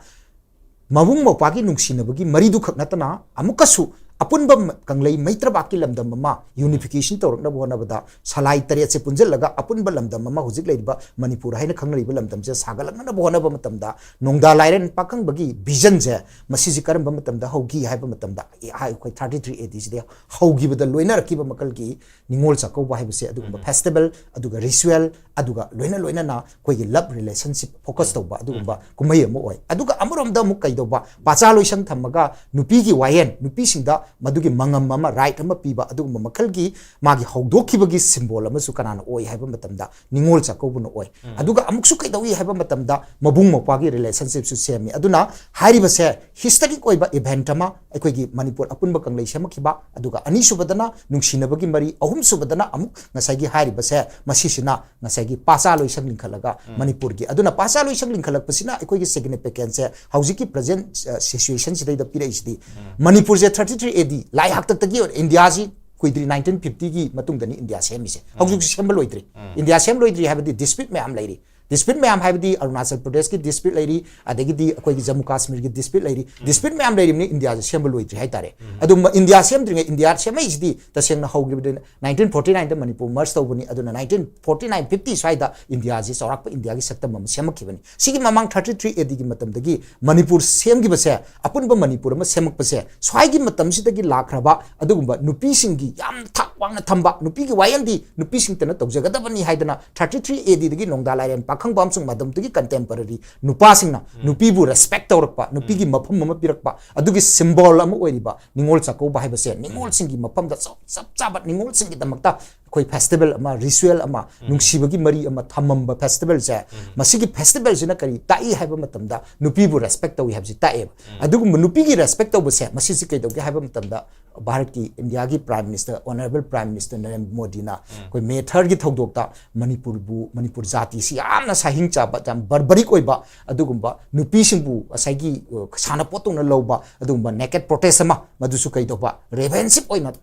ꯃꯕꯨꯡ ꯃꯧꯄ꯭ꯋꯥꯒꯤ ꯅꯨꯡꯁꯤꯅꯕꯒꯤ ꯃꯔꯤꯗꯨ ꯈꯛ ꯅꯠꯇꯅ ꯑꯃꯨꯛꯀꯁꯨ ꯑꯄꯨꯟꯕ ꯀꯪꯂꯩ ꯃꯩꯇ꯭ꯔꯕꯥꯛꯀꯤ ꯂꯝꯗꯝ ꯑꯃ ꯌꯨꯅꯤꯐꯤꯀꯦꯁꯟ ꯇꯧꯔꯛꯅꯕ ꯍꯣꯠꯅꯕꯗ ꯁꯂꯥꯏ ꯇꯔꯦꯠꯁꯦ ꯄꯨꯟꯁꯤꯜꯂꯒ ꯑꯄꯨꯟꯕ ꯂꯝꯗꯝ ꯑꯃ ꯍꯧꯖꯤꯛ ꯂꯩꯔꯤꯕ ꯃꯅꯤꯄꯨꯔ ꯍꯥꯏꯅ ꯈꯪꯅꯔꯤꯕ ꯂꯝꯗꯝꯁꯦ ꯁꯥꯒꯠꯂꯛꯅꯅꯕ ꯍꯣꯠꯅꯕ ꯃꯇꯝꯗ ꯅꯣꯡꯗꯥ ꯂꯥꯏꯔꯦꯟ ꯄꯥꯈꯪꯕꯒꯤ ꯚꯤꯖꯟꯁꯦ ꯃꯁꯤꯁꯤ ꯀꯔꯝꯕ ꯃꯇꯝꯗ ꯍꯧꯈꯤ ꯍꯥꯏꯕ ꯃꯇꯝꯗ ꯑꯩꯈꯣꯏ ꯊꯥꯔꯇꯤ ꯊ꯭ꯔꯤ ꯑꯦ ꯗꯤꯁꯤꯗ ꯍꯧꯈꯤꯕꯗ ꯂꯣꯏꯅꯔꯛꯈꯤꯕ ꯃꯈꯜꯒꯤ ꯅꯤꯉꯣꯜ ꯆꯥꯛꯀꯧꯕ ꯍꯥꯏꯕꯁꯦ ꯑꯗꯨꯒꯨꯝꯕ ꯐꯦꯁꯇꯤꯚꯦꯜ, ꯑꯗꯨꯒ ꯔꯤꯆꯨꯋꯦꯜ, ꯑꯗꯨꯒ ꯂꯣꯏꯅ ꯂꯣꯏꯅꯅ ꯑꯩꯈꯣꯏꯒꯤ ꯂꯕ ꯔꯤꯂꯦꯁꯟꯁꯤꯞ ꯐꯣꯀꯁ ꯇꯧꯕ ꯑꯗꯨꯒꯨꯝꯕ ꯀꯨꯝꯍꯩ ꯑꯃ ꯑꯣꯏ꯫ ꯑꯗꯨꯒ ꯑꯃꯔꯣꯝꯗ ꯑꯃꯨꯛ ꯀꯩꯗꯧꯕ, ꯄꯥꯆꯥ ꯂꯣꯏꯁꯪ ꯊꯝꯃꯒ ꯅꯨꯄꯤꯒꯤ ꯋꯥꯌꯦꯜ, ꯅꯨꯄꯤꯁꯤꯡꯗ ꯃꯗꯨꯒꯤ ꯃꯉꯝ ꯑꯃ, ꯔꯥꯏꯠ ꯑꯃ ꯄꯤꯕ ꯑꯗꯨꯒꯨꯝꯕ ꯃꯈꯜꯒꯤ ꯃꯥꯒꯤ ꯍꯧꯗꯣꯛꯈꯤꯕꯒꯤ ꯁꯤꯝꯕꯣꯜ ꯑꯃꯁꯨ ꯀꯅꯥꯅ ꯑꯣꯏ ꯍꯥꯏꯕ ꯃꯇꯝꯗ ꯅꯤꯉꯣꯜ ꯆꯥꯛꯀꯧꯕꯅ ꯑꯣꯏ꯫ ꯑꯗꯨꯒ ꯑꯃꯨꯛꯁꯨ ꯀꯩꯗꯧꯏ ꯍꯥꯏꯕ ꯃꯇꯝꯗ ꯃꯕꯨꯡ ꯃꯧꯄ꯭ꯋꯥꯒꯤ ꯔꯤꯂꯦꯁꯟꯁꯤꯞꯁꯨ ꯁꯦꯝꯃꯤ꯫ ꯑꯗꯨꯅ ꯍꯥꯏꯔꯤꯕꯁꯦ ꯍꯤꯁꯇꯔꯤꯛ ꯑꯣꯏꯕ ꯏꯚꯦꯟꯠ ꯑꯃ ꯑꯩꯈꯣꯏꯒꯤ ꯃꯅꯤꯄꯨꯔ ꯑꯄꯨꯟꯕ ꯀꯪꯂꯩ ꯁꯦꯝꯃꯛꯈꯤꯕ, ꯑꯗꯨꯒ ꯑꯅꯤꯁꯨꯕꯗꯅ ꯅꯨꯡꯁꯤꯅꯕꯒꯤ ꯃꯔꯤ, ꯑꯍꯨꯝꯁꯨꯕꯗꯅ ꯑꯃꯨꯛ ꯉꯁꯥꯏꯒꯤ ꯍꯥꯏꯔꯤꯕꯁꯦ ꯃꯁꯤꯁꯤꯅ ꯉꯁꯥꯏꯒꯤ ꯄꯥꯆꯥ ꯂꯣꯏꯁꯪ ꯂꯤꯡꯈꯠꯂꯒ ꯃꯅꯤꯄꯨꯔꯒꯤ, ꯑꯗꯨꯅ ꯄꯥꯆꯥ ꯂꯣꯏꯁꯪ ꯂꯤꯡꯈꯠꯂꯛꯄꯁꯤꯅ ꯑꯩꯈꯣꯏꯒꯤ ꯁꯤꯒꯅꯤꯐꯤꯀꯦꯟꯁꯁꯦ ꯍꯧꯖꯤꯛꯀꯤ ꯄ꯭ꯔꯖꯦꯟ ꯁꯤꯆꯨꯋꯦꯁꯟꯁꯤꯗꯩꯗ ꯄꯤꯔꯛꯏꯁꯤꯗꯤ ꯃꯅꯤꯄꯨꯔꯁꯦ ꯊꯥꯔꯇꯤ ꯊ꯭ꯔꯤ ꯑꯦ ꯗꯤ ꯂꯥꯏ ꯍꯥꯛꯇꯛꯇꯒꯤ ꯑꯣꯏꯅ ꯏꯟꯗꯤꯌꯥꯁꯤ ꯀꯨꯏꯗ꯭ꯔꯤ, ꯅꯥꯏꯟꯇꯤꯟ ꯐꯤꯐꯇꯤꯒꯤ ꯃꯇꯨꯡꯗꯅꯤ ꯏꯟꯗꯤꯌꯥ ꯁꯦꯝꯃꯤꯁꯦ꯫ ꯍꯧꯖꯤꯛꯁꯨ ꯁꯦꯝꯕ ꯂꯣꯏꯗ꯭ꯔꯤ꯫ ꯏꯟꯗꯤꯌꯥ ꯁꯦꯝ ꯂꯣꯏꯗ꯭ꯔꯤ ꯍꯥꯏꯕꯗꯤ ꯗꯤꯁꯄ꯭ꯌꯨꯠ ꯃꯌꯥꯝ ꯂꯩꯔꯤ꯫ ꯗꯤꯁꯄ꯭ꯌꯨꯠ ꯃꯌꯥꯝ ꯍꯥꯏꯕꯗꯤ ꯑꯔꯨꯅꯥꯆꯜ ꯄ꯭ꯔꯗꯦꯁꯀꯤ ꯗꯤꯁꯄ꯭ꯌꯨꯠ ꯂꯩꯔꯤ, ꯑꯗꯒꯤꯗꯤ ꯑꯩꯈꯣꯏꯒꯤ ꯖꯝꯃꯨ ꯀꯥꯁꯃꯤꯔꯒꯤ ꯗꯤꯁꯄ꯭ꯌꯨꯠ ꯂꯩꯔꯤ꯫ ꯗꯤꯁꯄ꯭ꯌꯨꯠ ꯃꯌꯥꯝ ꯂꯩꯔꯤꯕꯅꯤ, ꯏꯟꯗꯤꯌꯥꯁꯦ ꯁꯦꯝꯕ ꯂꯣꯏꯗ꯭ꯔꯤ ꯍꯥꯏꯇꯥꯔꯦ꯫ ꯑꯗꯨ ꯏꯟꯗꯤꯌꯥ ꯁꯦꯝꯗ꯭ꯔꯤꯉꯩ, ꯏꯟꯗꯤꯌꯥ ꯁꯦꯝꯃꯛꯏꯁꯤꯗꯤ ꯇꯁꯦꯡꯅ ꯍꯧꯈꯤꯕꯗꯤ ꯅꯥꯏꯟꯇꯤꯟ ꯐꯣꯔꯇꯤ ꯅꯥꯏꯟꯗ ꯃꯅꯤꯄꯨꯔ ꯃꯔꯖ ꯇꯧꯕꯅꯤ꯫ ꯑꯗꯨꯅ ꯅꯥꯏꯟꯇꯤꯟ ꯐꯣꯔꯇꯤ ꯅꯥꯏꯟ ꯐꯤꯐꯇꯤ ꯁ꯭ꯋꯥꯏꯗ ꯏꯟꯗꯤꯌꯥꯁꯤ ꯆꯥꯎꯔꯥꯛꯄ ꯏꯟꯗꯤꯌꯥꯒꯤ ꯁꯛꯇꯝ ꯑꯃ ꯁꯦꯝꯃꯛꯈꯤꯕꯅꯤ꯫ ꯁꯤꯒꯤ ꯃꯃꯥꯡ ꯊꯥꯔꯇꯤ ꯊ꯭ꯔꯤ ꯑꯦ ꯗꯤꯒꯤ ꯃꯇꯝꯗꯒꯤ ꯃꯅꯤꯄꯨꯔ ꯁꯦꯝꯈꯤꯕꯁꯦ, ꯑꯄꯨꯟꯕ ꯃꯅꯤꯄꯨꯔ ꯑꯃ ꯁꯦꯝꯃꯛꯄꯁꯦ, ꯁ꯭ꯋꯥꯏꯒꯤ ꯃꯇꯝꯁꯤꯗꯒꯤ ꯂꯥꯛꯈ꯭ꯔꯕ ꯑꯗꯨꯒꯨꯝꯕ ꯅꯨꯄꯤꯁꯤꯡꯒꯤ ꯌꯥꯝ ꯊꯥꯛ ꯋꯥꯡꯅ ꯊꯝꯕ, ꯅꯨꯄꯤꯒꯤ ꯋꯥꯌꯦꯜꯗꯤ ꯅꯨꯄꯤꯁꯤꯡꯇꯅ ꯇꯧꯖꯒꯗꯕꯅꯤ ꯍꯥꯏꯗꯅ ꯊꯥꯔꯇꯤ ꯊ꯭ꯔꯤ ꯑꯦ ꯗꯤꯗꯒꯤ ꯅꯣꯡꯗꯥ ꯂꯥꯏꯔꯦꯟ ꯄꯥꯈꯪꯕ ꯑꯃꯁꯨꯡ ꯃꯇꯝꯗꯨꯒꯤ ꯀꯟꯇꯦꯝꯄꯔꯔꯤ ꯅꯨꯄꯥꯁꯤꯡꯅ ꯅꯨꯄꯤꯕꯨ ꯔꯦꯁꯄꯦꯛ ꯇꯧꯔꯛꯄ, ꯅꯨꯄꯤꯒꯤ ꯃꯐꯝ ꯑꯃ ꯄꯤꯔꯛꯄ, ꯑꯗꯨꯒꯤ ꯁꯤꯝꯕꯣꯜ ꯑꯃ ꯑꯣꯏꯔꯤꯕ ꯅꯤꯉꯣꯜ ꯆꯥꯛꯀꯧꯕ ꯍꯥꯏꯕꯁꯦ ꯅꯤꯉꯣꯜꯁꯤꯡꯒꯤ ꯃꯐꯝꯗ ꯆꯞ, ꯆꯞ ꯆꯥꯕ ꯅꯤꯉꯣꯜꯁꯤꯡꯒꯤꯗꯃꯛꯇ ꯑꯩꯈꯣꯏ ꯐꯦꯁꯇꯤꯚꯦꯜ ꯑꯃ, ꯔꯤꯆꯨꯋꯦꯜ ꯑꯃ, ꯅꯨꯡꯁꯤꯕꯒꯤ ꯃꯔꯤ ꯑꯃ ꯊꯝꯃꯝꯕ ꯐꯦꯁꯇꯤꯚꯦꯜꯁꯦ, ꯃꯁꯤꯒꯤ ꯐꯦꯁꯇꯤꯚꯦꯜꯁꯤꯅ ꯀꯔꯤ ꯇꯥꯛꯏ ꯍꯥꯏꯕ ꯃꯇꯝꯗ ꯅꯨꯄꯤꯕꯨ ꯔꯦꯁꯄꯦꯛ ꯇꯧꯏ ꯍꯥꯏꯕꯁꯤ ꯇꯥꯛꯑꯦꯕ꯫ ꯑꯗꯨꯒꯨꯝꯕ ꯅꯨꯄꯤꯒꯤ ꯔꯦꯁꯄꯦꯛ ꯇꯧꯕꯁꯦ ꯃꯁꯤꯁꯤ ꯀꯩꯗꯧꯒꯦ ꯍꯥꯏꯕ ꯃꯇꯝꯗ ꯚꯥꯔꯠꯀꯤ, ꯏꯟꯗꯤꯌꯥꯒꯤ prime minister, honourable prime minister Narendra ꯃꯣꯗꯤꯅ ꯑꯩꯈꯣꯏ ꯃꯦ ꯊꯥꯔꯠꯀꯤ ꯊꯧꯗꯣꯛꯇ ꯃꯅꯤꯄꯨꯔꯕꯨ, ꯃꯅꯤꯄꯨꯔ ꯖꯥꯇꯤꯁꯤ ꯌꯥꯝꯅ ꯁꯥꯍꯤꯡ ꯆꯥꯕ, ꯌꯥꯝ ꯕꯔꯕꯔꯤꯛ ꯑꯣꯏꯕ ꯑꯗꯨꯒꯨꯝꯕ ꯅꯨꯄꯤꯁꯤꯡꯕꯨ ꯉꯁꯥꯏꯒꯤ, ꯑ, ꯁꯥꯟꯅꯄꯣꯠꯇꯧꯅ ꯂꯧꯕ ꯑꯗꯨꯒꯨꯝꯕ ꯅꯦꯀꯦꯠ ꯄ꯭ꯔꯣꯇꯦꯁ ꯑꯃ, ꯃꯗꯨꯁꯨ ꯀꯩꯗꯧꯕ, ꯔꯦꯚꯦꯟꯁꯤꯞ ꯑꯣꯏꯅ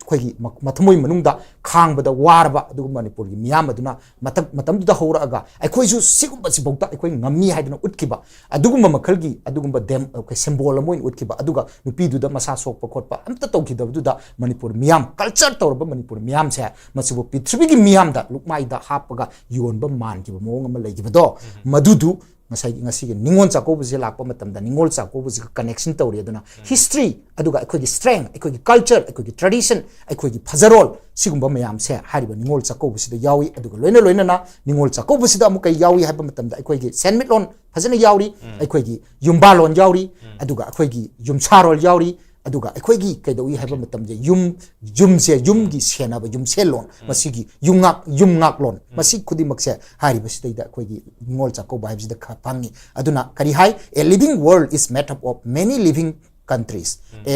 ꯑꯩꯈꯣꯏꯒꯤ ꯃ- ꯃꯊꯃꯣꯏ ꯃꯅꯨꯡꯗ ꯈꯥꯡꯕꯗ ꯋꯥꯔꯕ ꯑꯗꯨꯒꯨꯝꯕ ꯃꯅꯤꯄꯨꯔꯒꯤ ꯃꯤꯌꯥꯝ ꯑꯗꯨꯅ ꯃꯇꯝ ꯃꯇꯝꯗꯨꯗ ꯍꯧꯔꯛꯑꯒ ꯑꯩꯈꯣꯏꯁꯨ ꯁꯤꯒꯨꯝꯕꯁꯤꯐꯥꯎꯗ ꯑꯩꯈꯣꯏ ꯉꯝꯃꯤ ꯍꯥꯏꯗꯅ ꯎꯠꯈꯤꯕ ꯑꯗꯨꯒꯨꯝꯕ ꯃꯈꯜꯒꯤ ꯑꯗꯨꯒꯨꯝꯕ ꯗꯦꯝ ꯑꯩꯈꯣꯏ ꯁꯤꯝꯕꯣꯜ ꯑꯃ ꯑꯣꯏꯅ ꯎꯠꯈꯤꯕ, ꯑꯗꯨꯒ ꯅꯨꯄꯤꯗꯨꯗ ꯃꯁꯥ ꯁꯣꯛꯄ ꯈꯣꯠꯄ ꯑꯝꯇ ꯇꯧꯈꯤꯗꯕꯗꯨꯗ ꯃꯅꯤꯄꯨꯔ ꯃꯤꯌꯥꯝ, ꯀꯜꯆꯔ ꯇꯧꯔꯕ ꯃꯅꯤꯄꯨꯔ ꯃꯤꯌꯥꯝꯁꯦ ꯃꯁꯤꯕꯨ ꯄ꯭ꯔꯤꯊꯤꯕꯤꯒꯤ ꯃꯤꯌꯥꯝꯗ ꯂꯨꯛꯃꯥꯏꯗ ꯍꯥꯞꯄꯒ ꯌꯣꯟꯕ ꯃꯥꯟꯈꯤꯕ ꯃꯑꯣꯡ ꯑꯃ ꯂꯩꯈꯤꯕꯗꯣ, ꯃꯗꯨꯗꯨ ꯉꯁꯥꯏꯒꯤ ꯉꯁꯤꯒꯤ ꯅꯤꯉꯣꯜ ꯆꯥꯛꯀꯧꯕꯁꯦ ꯂꯥꯛꯄ ꯃꯇꯝꯗ ꯅꯤꯉꯣꯜ ꯆꯥꯛꯀꯧꯕꯁꯤꯒ ꯀꯅꯦꯛꯁꯟ ꯇꯧꯔꯤ꯫ ꯑꯗꯨꯅ ꯍꯤꯁꯇ꯭ꯔꯤ, ꯑꯗꯨꯒ ꯑꯩꯈꯣꯏꯒꯤ ꯁ꯭ꯇꯔꯦꯡ, ꯑꯩꯈꯣꯏꯒꯤ ꯀꯜꯆꯔ, ꯑꯩꯈꯣꯏꯒꯤ ꯇ꯭ꯔꯦꯗꯤꯁꯟ, ꯑꯩꯈꯣꯏꯒꯤ ꯐꯖꯔꯣꯜ, ꯁꯤꯒꯨꯝꯕ ꯃꯌꯥꯝꯁꯦ ꯍꯥꯏꯔꯤꯕ ꯅꯤꯉꯣꯜ ꯆꯥꯛꯀꯧꯕꯁꯤꯗ ꯌꯥꯎꯏ꯫ ꯑꯗꯨꯒ ꯂꯣꯏꯅ ꯂꯣꯏꯅꯅ ꯅꯤꯉꯣꯜ ꯆꯥꯛꯀꯧꯕꯁꯤꯗ ꯑꯃꯨꯛ ꯀꯩ ꯌꯥꯎꯏ ꯍꯥꯏꯕ ꯃꯇꯝꯗ ꯑꯩꯈꯣꯏꯒꯤ ꯁꯦꯟꯃꯤꯠꯂꯣꯟ ꯐꯖꯅ ꯌꯥꯎꯔꯤ, ꯑꯩꯈꯣꯏꯒꯤ ꯌꯨꯝꯕꯥꯂꯣꯟ ꯌꯥꯎꯔꯤ, ꯑꯗꯨꯒ ꯑꯩꯈꯣꯏꯒꯤ ꯌꯨꯝꯁꯥꯔꯣꯜ ꯌꯥꯎꯔꯤ, ꯑꯗꯨꯒ ꯑꯩꯈꯣꯏꯒꯤ ꯀꯩꯗꯧꯏ ꯍꯥꯏꯕ ꯃꯇꯝꯗ ꯌꯨꯝ, ꯌꯨꯝꯁꯦ, ꯌꯨꯝꯒꯤ ꯁꯦꯟꯅꯕ, ꯌꯨꯝꯁꯦꯜꯂꯣꯟ, ꯃꯁꯤꯒꯤ ꯌꯨꯝꯉꯥꯛ, ꯌꯨꯝꯉꯥꯛꯂꯣꯟ, ꯃꯁꯤ ꯈꯨꯗꯤꯡꯃꯛꯁꯦ ꯍꯥꯏꯔꯤꯕꯁꯤꯗꯩꯗ ꯑꯩꯈꯣꯏꯒꯤ ꯅꯤꯉꯣꯜ ꯆꯥꯛꯀꯧꯕ ꯍꯥꯏꯕꯁꯤꯗ ꯈ- ꯐꯪꯉꯤ꯫ ꯑꯗꯨꯅ ꯀꯔꯤ ꯍꯥꯏ? A living world is made up of many living countries. A,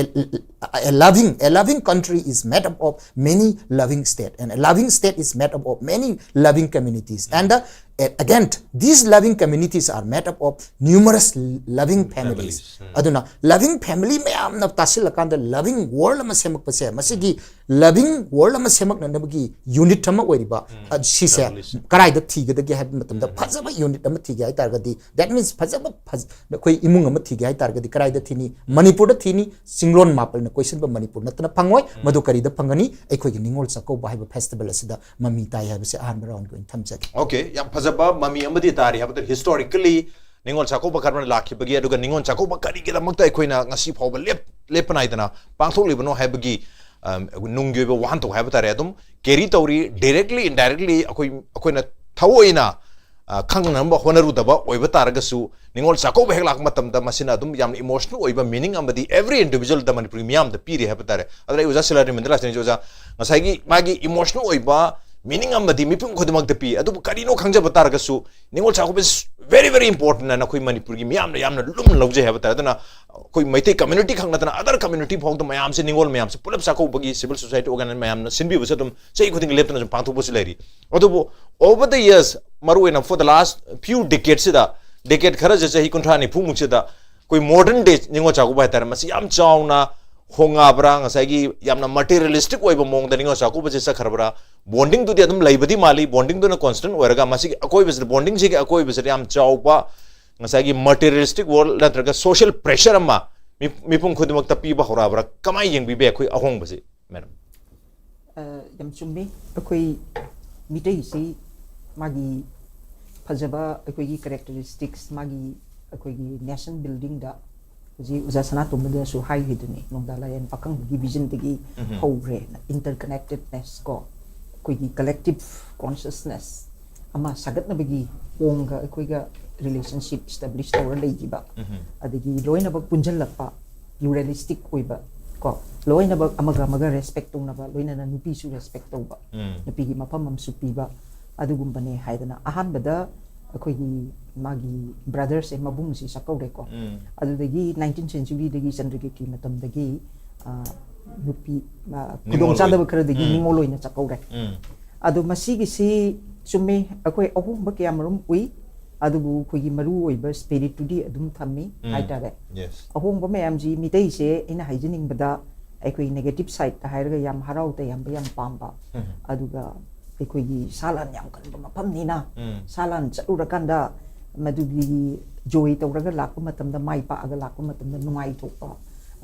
a loving, a loving country is made up of many loving state, and a loving state is made up of many loving communities. And uh, a- again, these loving communities are made up of numerous loving families. ꯑꯗꯨꯅ loving family ꯃꯌꯥꯝꯅ ꯇꯥꯁꯤꯜꯂꯀꯥꯟꯗ loving world ꯑꯃ ꯁꯦꯝꯃꯛꯄꯁꯦ, ꯃꯁꯤꯒꯤ loving world ꯑꯃ ꯁꯦꯝꯃꯛꯅꯅꯕꯒꯤ unit ꯑꯃ ꯑꯣꯏꯔꯤꯕ, ꯑ, ꯁꯤꯁꯦ ꯀꯔꯥꯏꯗ ꯊꯤꯒꯗꯒꯦ ꯍꯥꯏꯕ ꯃꯇꯝꯗ, ꯐꯖꯕ ꯌꯨꯅꯤꯠ ꯑꯃ ꯊꯤꯒꯦ ꯍꯥꯏ ꯇꯥꯔꯒꯗꯤ, that means ꯐꯖꯕ ꯐꯖ- ꯑꯩꯈꯣꯏ ꯏꯃꯨꯡ ꯑꯃ ꯊꯤꯒꯦ ꯍꯥꯏ ꯇꯥꯔꯒꯗꯤ ꯀꯔꯥꯏꯗ ꯊꯤꯅꯤ? ꯃꯅꯤꯄꯨꯔꯗ ꯊꯤꯅꯤ꯫ ꯆꯤꯡꯂꯣꯟ ꯃꯥꯄꯜꯅ ꯀꯣꯏꯁꯤꯟꯕ ꯃꯅꯤꯄꯨꯔ ꯅꯠꯇꯅ ꯐꯪꯉꯣꯏ꯫ ꯃꯗꯨ ꯀꯔꯤꯗ ꯐꯪꯒꯅꯤ? ꯑꯩꯈꯣꯏꯒꯤ ꯅꯤꯉꯣꯜ ꯆꯥꯛꯀꯧꯕ ꯍꯥꯏꯕ ꯐꯦꯁꯇꯤꯚꯦꯜ ꯑꯁꯤꯗ ꯃꯃꯤ ꯇꯥꯏ ꯍꯥꯏꯕꯁꯦ ꯑꯍꯥꯟꯕ ꯔꯥꯎꯟꯒꯤ ꯑꯣꯏꯅ ꯊꯝꯖꯒꯦ꯫ ꯑꯣꯀꯦ, ꯌꯥꯝ ꯐꯖꯕ ꯃꯃꯤ ꯑꯃꯗꯤ ꯇꯥꯔꯤ ꯍꯥꯏꯕꯗꯤ ꯍꯤꯁꯇꯣꯔꯤꯀꯦꯜꯂꯤ ꯅꯤꯉꯣꯜ ꯆꯥꯛꯀꯧꯕ ꯀꯔꯝꯅ ꯂꯥꯛꯈꯤꯕꯒꯦ, ꯑꯗꯨꯒ ꯅꯤꯉꯣꯜ ꯆꯥꯛꯀꯧꯕ ꯀꯔꯤꯒꯤꯗꯃꯛꯇ ꯑꯩꯈꯣꯏꯅ ꯉꯁꯤ ꯐꯥꯎꯕ ꯂꯦꯞ ꯂꯦꯞꯄ ꯅꯥꯏꯗꯅ ꯄꯥꯡꯊꯣꯛꯂꯤꯕꯅꯣ ꯍꯥꯏꯕꯒꯤ, ꯑꯝ, ꯅꯨꯡꯒꯤ ꯑꯣꯏꯕ ꯋꯥꯍꯟꯊꯣꯛ ꯍꯥꯏꯕ ꯇꯥꯔꯦ, ꯑꯗꯨꯝ ꯀꯦꯔꯤ ꯇꯧꯔꯤ꯫ ꯗꯥꯏꯔꯦꯛꯂꯤ ꯏꯟꯗꯥꯏꯔꯦꯛꯂꯤ ꯑꯩꯈꯣꯏ, ꯑꯩꯈꯣꯏꯅ ꯊꯑꯣꯏꯅ, ꯑ, ꯈꯪꯅꯅꯕ ꯍꯣꯠꯅꯔꯨꯗꯕ ꯑꯣꯏꯕ ꯇꯥꯔꯒꯁꯨ, ꯅꯤꯉꯣꯜ ꯆꯥꯛꯀꯧꯕ ꯍꯦꯛ ꯂꯥꯛꯄ ꯃꯇꯝꯗ ꯃꯁꯤꯅ ꯑꯗꯨꯝ ꯌꯥꯝꯅ ꯏꯃꯣꯁꯅꯦꯜ ꯑꯣꯏꯕ ꯃꯤꯅꯤꯡ ꯑꯃꯗꯤ ꯑꯦꯚ꯭ꯔꯤ ꯏꯟꯗꯤꯚꯤꯖꯨꯋꯦꯜꯗ ꯃꯅꯤꯄꯨꯔꯤ ꯃꯤꯌꯥꯝꯗ ꯄꯤꯔꯤ ꯍꯥꯏꯕ ꯇꯥꯔꯦ꯫ ꯑꯗꯨꯅ ꯑꯩ ꯑꯣꯖꯥ ꯁꯤꯂꯥꯔꯤ ꯃꯟꯗꯤꯔ ꯂꯥꯛꯆꯅꯤꯡꯁꯤ ꯑꯣꯖꯥ, ꯉꯁꯥꯏꯒꯤ ꯃꯥꯒꯤ ꯏꯃꯣꯁꯅꯦꯜ ꯑꯣꯏꯕ ꯃꯤꯅꯤꯡ ꯑꯃꯗꯤ ꯃꯤꯄꯨꯝ ꯈꯨꯗꯤꯡꯃꯛꯇ ꯄꯤ꯫ ꯑꯗꯨꯕꯨ ꯀꯔꯤꯅꯣ ꯈꯪꯖꯕ ꯇꯥꯔꯒꯁꯨ, Ningol Chakkouba is very very important ꯍꯥꯏꯅ ꯑꯩꯈꯣꯏ ꯃꯅꯤꯄꯨꯔꯒꯤ ꯃꯤꯌꯥꯝꯅ ꯌꯥꯝꯅ ꯂꯨꯝꯅ ꯂꯧꯖꯩ ꯍꯥꯏꯕ ꯇꯥꯔꯦ꯫ ꯑꯗꯨꯅ ꯑꯩꯈꯣꯏ ꯃꯩꯇꯩ ꯀꯝꯃ꯭ꯌꯨꯅꯤꯇꯤ ꯈꯛ ꯅꯠꯇꯅ ꯑꯗꯔ ꯀꯝꯃ꯭ꯌꯨꯅꯤꯇꯤ ꯐꯥꯎꯗ ꯃꯌꯥꯝꯁꯦ, ꯅꯤꯉꯣꯜ ꯃꯌꯥꯝꯁꯦ ꯄꯨꯂꯞ ꯆꯥꯛꯀꯧꯕꯒꯤ ꯁꯤꯚꯤꯜ ꯁꯣꯁꯥꯏꯇꯤ ꯑꯣꯔꯒꯅꯥꯏꯖꯦꯁꯟ ꯃꯌꯥꯝꯅ ꯁꯤꯟꯕꯤꯕꯁꯦ ꯑꯗꯨꯝ ꯆꯍꯤ ꯈꯨꯗꯤꯡꯒꯤ ꯂꯦꯞꯇꯅ ꯁꯨꯝ ꯄꯥꯡꯊꯣꯛꯄꯁꯨ ꯂꯩꯔꯤ꯫ ꯑꯗꯨꯕꯨ over the years, ꯃꯔꯨꯑꯣꯏꯅ for the last few decade ꯁꯤꯗ, ꯗꯦꯀꯦꯠ ꯈꯔꯁꯦ, ꯆꯍꯤ ꯀꯨꯟꯊ꯭ꯔꯥ ꯅꯤꯐꯨꯃꯨꯛꯁꯤꯗ ꯑꯩꯈꯣꯏ ꯃꯣꯗꯔꯟ ꯗꯦ ꯅꯤꯉꯣꯜ ꯆꯥꯛꯀꯧꯕ ꯍꯥꯏꯇꯥꯔꯦ, ꯃꯁꯤ ꯌꯥꯝ ꯆꯥꯎꯅ ꯍꯣꯡꯉꯛꯑꯕ꯭ꯔꯥ? ꯉꯁꯥꯏꯒꯤ ꯌꯥꯝꯅ ꯃꯇꯦꯔꯤꯌꯦꯂꯤꯁ꯭ꯇꯤꯛ ꯑꯣꯏꯕ ꯃꯑꯣꯡꯗ ꯅꯤꯉꯣꯜ ꯆꯥꯛꯀꯧꯕꯁꯦ ꯆꯠꯈ꯭ꯔꯕ꯭ꯔꯥ? ꯕꯣꯟꯗꯤꯡꯗꯨꯗꯤ ꯑꯗꯨꯝ ꯂꯩꯕꯗꯤ ꯃꯥꯜꯂꯤ꯫ ꯕꯣꯟꯗꯤꯡꯗꯨꯅ ꯀꯣꯟꯁꯇꯦꯟꯠ ꯑꯣꯏꯔꯒ ꯃꯁꯤꯒꯤ ꯑꯀꯣꯏꯕꯁꯤꯗ, ꯕꯣꯟꯗꯤꯡꯁꯤꯒꯤ ꯑꯀꯣꯏꯕꯁꯤꯗ ꯌꯥꯝ ꯆꯥꯎꯕ ꯉꯁꯥꯏꯒꯤ ꯃꯇꯦꯔꯤꯌꯦꯂꯤꯁ꯭ꯇꯤꯛ ꯋꯥꯔꯜ ꯅꯠꯇ꯭ꯔꯒ ꯁꯣꯁꯤꯌꯦꯜ ꯄ꯭ꯔꯦꯁꯔ ꯑꯃ ꯃꯤ-, ꯃꯤꯄꯨꯝ ꯈꯨꯗꯤꯡꯃꯛꯇ ꯄꯤꯕ ꯍꯧꯔꯛꯑꯕ꯭ꯔꯥ? ꯀꯃꯥꯏꯅ ꯌꯦꯡꯕꯤꯕ ꯌꯥꯏ ꯑꯩꯈꯣꯏ ꯑꯍꯣꯡꯕꯁꯤ, ꯃꯦꯗꯥꯝ? ꯑ, ꯌꯥꯝ ꯆꯨꯝꯃꯤ꯫ ꯑꯩꯈꯣꯏ ꯃꯤꯇꯩꯁꯤ ꯃꯥꯒꯤ ꯐꯖꯕ ꯑꯩꯈꯣꯏꯒꯤ ꯀꯦꯔꯦꯛꯇꯔꯤꯁ꯭ꯇꯤꯛꯁ, ꯃꯥꯒꯤ ꯑꯩꯈꯣꯏꯒꯤ ꯅꯦꯁꯟ ꯕꯤꯜꯗꯤꯡꯗ ꯍꯧꯖꯤꯛ ꯑꯣꯖꯥ ꯁꯅꯥꯇꯣꯝꯕꯗꯁꯨ ꯍꯥꯏꯈꯤꯗꯨꯅꯤ, ꯅꯣꯡꯗꯥ ꯂꯥꯏꯔꯦꯟ ꯄꯥꯈꯪꯕꯒꯤ ꯚꯤꯖꯟꯗꯒꯤ ꯎꯝ꯫ ꯍꯧꯈ꯭ꯔꯦꯅ꯫ ꯏꯟꯇꯔꯀꯅꯦꯛꯇꯦꯗꯅꯦꯁ ꯀꯣ, ꯑꯩꯈꯣꯏꯒꯤ ꯀꯂꯦꯛꯇꯤꯚ ꯀꯣꯟꯁꯤꯌꯁꯅꯦꯁ ꯑꯃ ꯁꯥꯒꯠꯅꯕꯒꯤ ꯄꯣꯡꯒ ꯑꯩꯈꯣꯏꯒ ꯔꯤꯂꯦꯁꯟꯁꯤꯞ ꯏꯁꯇꯥꯕ꯭ꯂꯤꯁ ꯇꯧꯔ ꯂꯩꯈꯤꯕ, ꯎꯝ꯫ ꯑꯗꯒꯤ ꯂꯣꯏꯅꯃꯛ ꯄꯨꯟꯁꯤꯜꯂꯛꯄ, ꯄ꯭ꯂꯨꯔꯦꯂꯤꯁ꯭ꯇꯤꯛ ꯑꯣꯏꯕ ꯀꯣ, ꯂꯣꯏꯅꯃꯛ ꯑꯃꯒ ꯑꯃꯒ ꯔꯦꯁꯄꯦꯛ ꯇꯧꯅꯕ, ꯂꯣꯏꯅꯅ ꯅꯨꯄꯤꯁꯨ ꯔꯦꯁꯄꯦꯛ ꯇꯧꯕ, ꯎꯝ꯫ ꯅꯨꯄꯤꯒꯤ ꯃꯐꯝ ꯑꯃꯁꯨ ꯄꯤꯕ, ꯑꯗꯨꯒꯨꯝꯕꯅꯦ ꯍꯥꯏꯗꯅ ꯑꯍꯥꯟꯕꯗ ꯑꯩꯈꯣꯏꯒꯤ ꯃꯥꯒꯤ ꯕ꯭ꯔꯗꯔꯁꯦ, ꯃꯕꯨꯡꯁꯦ ꯆꯥꯛꯀꯧꯔꯦꯀꯣ꯫ ꯎꯝ꯫ ꯑꯗꯨꯗꯒꯤ ꯅꯥꯏꯟꯇꯤꯟ ꯁꯦꯟꯆꯨꯔꯤꯗꯒꯤ ꯆꯟꯗ꯭ꯔꯀꯤꯔꯇꯤ ꯃꯇꯝꯗꯒꯤ, ꯑ, ꯅꯨꯄꯤ, ꯑ, ꯅꯤꯉꯣꯜ ꯈꯨꯗꯣꯡꯆꯥꯗꯕ ꯑꯣꯏꯅ꯫ ꯈꯔꯗꯒꯤ ꯎꯝ꯫ ꯅꯤꯉꯣꯜ ꯑꯣꯏꯅ ꯆꯥꯛꯀꯧꯔꯦ꯫ ꯎꯝ꯫ ꯑꯗꯣ ꯃꯁꯤꯒꯤꯁꯤ ꯆꯨꯝꯃꯤ, ꯑꯩꯈꯣꯏ ꯑꯍꯣꯡꯕ ꯀꯌꯥꯃꯔꯨꯝ ꯎꯏ, ꯑꯗꯨꯕꯨ ꯑꯩꯈꯣꯏꯒꯤ ꯃꯔꯨ ꯑꯣꯏꯕ ꯁ꯭ꯄꯤꯔꯤꯠꯇꯨꯗꯤ ꯑꯗꯨꯝ ꯊꯝꯃꯤ ꯎꯝ꯫ ꯍꯥꯏꯇꯥꯔꯦ꯫ Yes꯫ ꯑꯍꯣꯡꯕ ꯃꯌꯥꯝꯁꯤ ꯃꯤꯇꯩꯁꯦ ꯑꯩꯅ ꯍꯥꯏꯖꯅꯤꯡꯕꯗ ꯑꯩꯈꯣꯏ ꯅꯦꯒꯦꯇꯤꯚ ꯁꯥꯏꯗꯇ ꯍꯥꯏꯔꯒ ꯌꯥꯝ ꯍꯔꯥꯎ ꯇꯌꯥꯝꯕ ꯌꯥꯝ ꯄꯥꯝꯕ, ꯎꯝ꯫ ꯑꯗꯨꯒ ꯑꯩꯈꯣꯏꯒꯤ ꯁꯥ ꯂꯥꯟ ꯌꯥꯝ ꯀꯟꯕ ꯃꯐꯝꯅꯤꯅ ꯎꯝ꯫ ꯁꯥ ꯂꯥꯟ ꯆꯠꯂꯨꯔꯀꯥꯟꯗ ꯃꯗꯨꯒꯤ ꯖꯣꯏ ꯇꯧꯔꯒ ꯂꯥꯛꯄ ꯃꯇꯝꯗ, ꯃꯥꯏ ꯄꯥꯛꯑꯒ ꯂꯥꯛꯄ ꯃꯇꯝꯗ ꯅꯨꯡꯉꯥꯏꯊꯣꯛꯄ,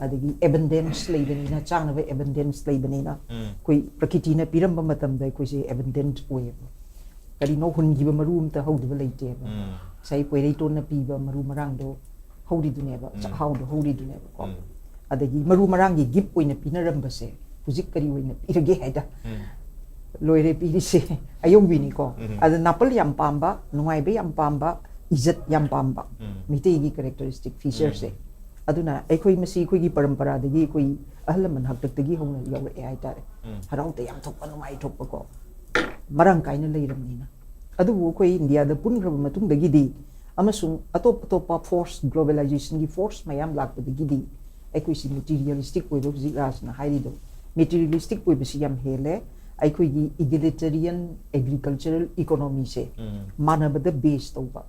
ꯑꯗꯒꯤ ꯑꯦꯕꯟꯗꯦꯟꯁ ꯂꯩꯕꯅꯤꯅ, ꯆꯥꯅꯕ ꯑꯦꯕꯟꯗꯦꯟꯁ ꯂꯩꯕꯅꯤꯅ ꯎꯝ꯫ ꯑꯩꯈꯣꯏ ꯄ꯭ꯔꯀꯤꯇꯤꯅ ꯄꯤꯔꯝꯕ ꯃꯇꯝꯗ ꯑꯩꯈꯣꯏꯁꯦ ꯑꯦꯕꯟꯗꯦꯟꯠ ꯑꯣꯏꯌꯦꯕ꯫ ꯀꯔꯤꯅꯣ ꯍꯨꯟꯈꯤꯕ ꯃꯔꯨ ꯑꯝꯇ ꯍꯧꯗꯕ ꯂꯩꯇꯦꯕ꯫ ꯎꯝ꯫ ꯉꯁꯥꯏ ꯄꯣꯏꯔꯩꯇꯣꯟꯅ ꯄꯤꯕ ꯃꯔꯨ ꯃꯔꯥꯡꯗꯣ ꯍꯧꯔꯤꯗꯨꯅꯦꯕ, ꯎꯝ꯫ ꯆꯥꯛꯍꯥꯎꯗꯣ ꯍꯧꯔꯤꯗꯨꯅꯦꯕꯀꯣ꯫ ꯎꯝ꯫ ꯑꯗꯒꯤ ꯃꯔꯨ ꯃꯔꯥꯡꯒꯤ ꯒꯤꯐ ꯑꯣꯏꯅ ꯄꯤꯅꯔꯝꯕꯁꯦ ꯍꯧꯖꯤꯛ ꯀꯔꯤ ꯑꯣꯏꯅ ꯄꯤꯔꯒꯦ ꯍꯥꯏꯗ ꯎꯝ꯫ ꯂꯣꯏꯔꯦ ꯄꯤꯔꯤꯁꯦ꯫ ꯑꯌꯧꯕꯤꯅꯤꯀꯣ꯫ ꯎꯝ꯫ ꯑꯗ ꯅꯥꯄꯜ ꯌꯥꯝ ꯄꯥꯝꯕ, ꯅꯨꯡꯉꯥꯏꯕ ꯌꯥꯝ ꯄꯥꯝꯕ, ꯏꯖꯠ ꯌꯥꯝ ꯄꯥꯝꯕ, ꯎꯝ꯫ ꯃꯤꯇꯩꯒꯤ ꯀꯦꯔꯦꯛꯇꯔꯤꯁꯇꯤꯛ ꯐꯤꯆꯔꯁꯦ꯫ ꯎꯝ꯫ ꯑꯗꯨꯅ ꯑꯩꯈꯣꯏ ꯃꯁꯤ ꯑꯩꯈꯣꯏꯒꯤ ꯄꯔꯝꯄꯔꯥꯗꯒꯤ ꯑꯩꯈꯣꯏ ꯑꯍꯜ ꯂꯃꯟ ꯍꯥꯛꯇꯛꯇꯒꯤ ꯍꯧꯅ ꯌꯥꯎꯔꯛꯑꯦ ꯍꯥꯏꯇꯥꯔꯦ꯫ ꯎꯝ꯫ ꯍꯔꯥꯎ ꯇꯌꯥꯝ ꯊꯣꯛꯄ, ꯅꯨꯡꯉꯥꯏ ꯊꯣꯛꯄꯀꯣ꯫ ꯃꯔꯥꯡ ꯀꯥꯏꯅ ꯂꯩꯔꯕꯅꯤꯅ꯫ ꯑꯗꯨꯕꯨ ꯑꯩꯈꯣꯏ ꯏꯟꯗꯤꯌꯥꯗ ꯄꯨꯟꯈ꯭ꯔꯕ ꯃꯇꯨꯡꯗꯒꯤꯗꯤ ꯑꯃꯁꯨꯡ ꯑꯇꯣꯞ ꯑꯇꯣꯞꯄ ꯐꯣꯔꯁ, ꯒ꯭ꯂꯣꯕꯦꯂꯥꯏꯖꯦꯁꯟꯒꯤ ꯐꯣꯔꯁ ꯃꯌꯥꯝ ꯂꯥꯛꯄꯗꯒꯤꯗꯤ ꯑꯩꯈꯣꯏꯁꯤ ꯃꯦꯇꯤꯔꯤꯌꯦꯂꯤꯁ꯭ꯇꯤꯛ ꯑꯣꯏꯕ, ꯍꯧꯖꯤꯛ ꯔꯥꯖꯅ ꯍꯥꯏꯔꯤꯗꯣ, ꯃꯦꯇꯤꯔꯤꯌꯦꯂꯤꯁ꯭ꯇꯤꯛ ꯑꯣꯏꯕꯁꯤ ꯌꯥꯝ ꯍꯦꯜꯂꯦ꯫ ꯑꯩꯈꯣꯏꯒꯤ ꯏꯒꯦꯂꯤꯇꯦꯔꯤꯌꯟ ꯑꯦꯒ꯭ꯔꯤꯀꯜꯆꯔꯦꯜ ꯏꯀꯣꯅꯣꯃꯤꯁꯦ ꯎꯝ꯫ ꯃꯥꯟꯅꯕꯗ ꯕꯦꯁ ꯇꯧꯕ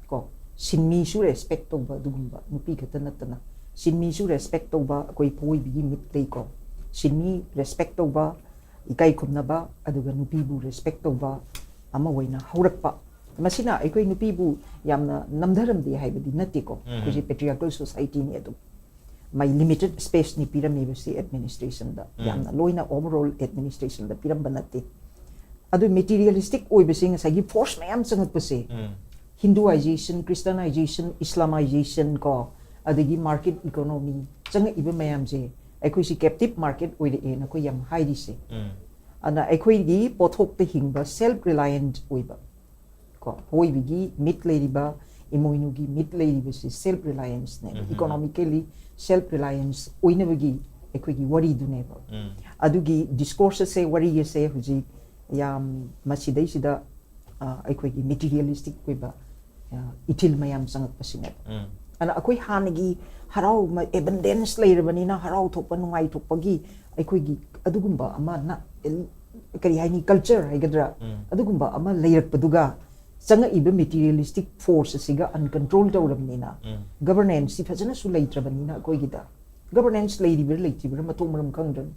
ꯀꯣ, ꯁꯤꯟꯃꯤꯁꯨ ꯔꯦꯁꯄꯦꯛ ꯇꯧꯕ, ꯑꯗꯨꯒꯨꯝꯕ ꯅꯨꯄꯤ ꯈꯛꯇ ꯅꯠꯇꯅ ꯁꯤꯟꯃꯤꯁꯨ ꯔꯦꯁꯄꯦꯛ ꯇꯧꯕ ꯑꯩꯈꯣꯏ ꯄꯣꯏꯕꯒꯤ ꯃꯤꯠ ꯂꯩꯀꯣ꯫ ꯁꯤꯟꯃꯤ ꯔꯦꯁꯄꯦꯛ ꯇꯧꯕ, ꯏꯀꯥꯏ ꯈꯨꯝꯅꯕ, ꯑꯗꯨꯒ ꯅꯨꯄꯤꯕꯨ ꯔꯦꯁꯄꯦꯛ ꯇꯧꯕ ꯑꯃ ꯑꯣꯏꯅ ꯍꯧꯔꯛꯄ꯫ ꯃꯁꯤꯅ ꯑꯩꯈꯣꯏ ꯅꯨꯄꯤꯕꯨ ꯌꯥꯝꯅ ꯅꯝꯊꯔꯝꯗꯦ ꯍꯥꯏꯕꯗꯤ ꯅꯠꯇꯦꯀꯣ꯫ ꯑꯩꯈꯣꯏꯁꯦ ꯄꯦꯇ꯭ꯔꯤꯌꯥꯔꯀꯜ ꯁꯣꯁꯥꯏꯇꯤꯅꯤ, ꯑꯗꯨꯝ ꯃꯥꯏ ꯂꯤꯃꯤꯇꯦꯠ ꯁ꯭ꯄꯦꯁꯅꯤ ꯄꯤꯔꯝꯃꯤꯕꯁꯤ ꯑꯦꯗꯃꯤꯅꯤꯁꯇ꯭ꯔꯦꯁꯟꯗ꯫ ꯌꯥꯝꯅ ꯂꯣꯏꯅ ꯑꯣꯚꯔꯑꯣꯜ ꯑꯦꯗꯃꯤꯅꯤꯁꯇ꯭ꯔꯦꯁꯟꯗ ꯄꯤꯔꯝꯕ ꯅꯠꯇꯦ꯫ ꯑꯗꯨ ꯃꯦꯇꯤꯔꯤꯌꯦꯂꯤꯁꯇꯤꯛ ꯑꯣꯏꯕꯁꯦ ꯉꯁꯥꯏꯒꯤ ꯐꯣꯔꯁ ꯃꯌꯥꯝ ꯆꯪꯉꯛꯄꯁꯦ, ꯍꯤꯟꯗꯨꯑꯥꯏꯖꯦꯁꯟ, ꯈ꯭ꯔꯤꯁꯇꯅꯥꯏꯖꯦꯁꯟ, ꯏꯁꯂꯥꯃꯥꯏꯖꯦꯁꯟ ꯀꯣ, ꯑꯗꯒꯤ ꯃꯥꯔꯀꯦꯠ ꯏꯀꯣꯅꯣꯃꯤ ꯆꯪꯉꯛꯏꯕ ꯃꯌꯥꯝꯁꯦ, ꯑꯩꯈꯣꯏꯁꯤ ꯀꯦꯞꯇꯤꯞ ꯃꯥꯔꯀꯦꯠ ꯑꯣꯏꯔꯛꯑꯦꯅ ꯑꯩꯈꯣꯏ ꯌꯥꯝ ꯍꯥꯏꯔꯤꯁꯦ꯫ ꯑꯗꯨꯅ ꯑꯩꯈꯣꯏꯒꯤ ꯄꯣꯠꯊꯣꯛꯇ ꯍꯤꯡꯕ, ꯁꯦꯜꯐ ꯔꯤꯂꯥꯌꯦꯟꯠ ꯑꯣꯏꯕ ꯀꯣ, ꯄꯣꯏꯕꯒꯤ ꯃꯤꯠ ꯂꯩꯔꯤꯕ, ꯏꯃꯣꯏꯅꯨꯒꯤ ꯃꯤꯠ ꯂꯩꯔꯤꯕꯁꯤ ꯁꯦꯜꯐ ꯔꯤꯂꯥꯌꯦꯟꯁꯅꯦꯕ꯫ ꯏꯀꯣꯅꯣꯃꯤꯀꯦꯂꯤ ꯁꯦꯜꯐ ꯔꯤꯂꯥꯌꯦꯟꯁ ꯑꯣꯏꯅꯕꯒꯤ ꯑꯩꯈꯣꯏꯒꯤ ꯋꯥꯔꯤꯗꯨꯅꯦꯕ꯫ ꯑꯗꯨꯒꯤ ꯗꯤꯁꯀꯣꯔꯁ ꯑꯁꯦ, ꯋꯥꯔꯤ ꯑꯁꯦ ꯍꯧꯖꯤꯛ ꯌꯥꯝ ꯃꯁꯤꯗꯩꯁꯤꯗ, ꯑ, ꯑꯩꯈꯣꯏꯒꯤ ꯃꯦꯇꯤꯔꯤꯌꯦꯂꯤꯁꯇꯤꯛ ꯑꯣꯏꯕ, ꯑ, ꯏꯊꯤꯜ ꯃꯌꯥꯝ ꯆꯪꯉꯛꯄꯁꯤꯅꯦꯕ꯫ ꯑꯗꯨꯅ ꯑꯩꯈꯣꯏ ꯍꯥꯟꯅꯒꯤ ꯍꯔꯥꯎ, ꯑꯦꯕꯟꯗꯦꯟꯁ ꯂꯩꯔꯕꯅꯤꯅ ꯍꯔꯥꯎ ꯊꯣꯛꯄ, ꯅꯨꯡꯉꯥꯏ ꯊꯣꯛꯄꯒꯤ ꯑꯩꯈꯣꯏꯒꯤ ꯑꯗꯨꯒꯨꯝꯕ ꯑꯃ ꯅ-, ꯀꯔꯤ ꯍꯥꯏꯅꯤ, ꯀꯜꯆꯔ ꯍꯥꯏꯒꯗ꯭ꯔꯥ, ꯑꯗꯨꯒꯨꯝꯕ ꯑꯃ ꯂꯩꯔꯛꯄꯗꯨꯒ ꯆꯪꯉꯛꯏꯕ ꯃꯦꯇꯤꯔꯤꯌꯦꯂꯤꯁꯇꯤꯛ ꯐꯣꯔꯁ ꯑꯁꯤꯒ ꯑꯟꯀꯟꯇ꯭ꯔꯣꯜ ꯇꯧꯔꯕꯅꯤꯅ, ꯒꯕꯔꯅꯦꯟꯁꯁꯤ ꯐꯖꯅꯁꯨ ꯂꯩꯇ꯭ꯔꯕꯅꯤꯅ ꯑꯩꯈꯣꯏꯒꯤꯗ, ꯒꯕꯔꯅꯦꯟꯁ ꯂꯩꯔꯤꯕ꯭ꯔꯥ ꯂꯩꯇ꯭ꯔꯤꯕ꯭ꯔꯥ ꯃꯊꯣꯡ ꯃꯔꯝ ꯈꯪꯗ꯭ꯔꯕꯅꯤ꯫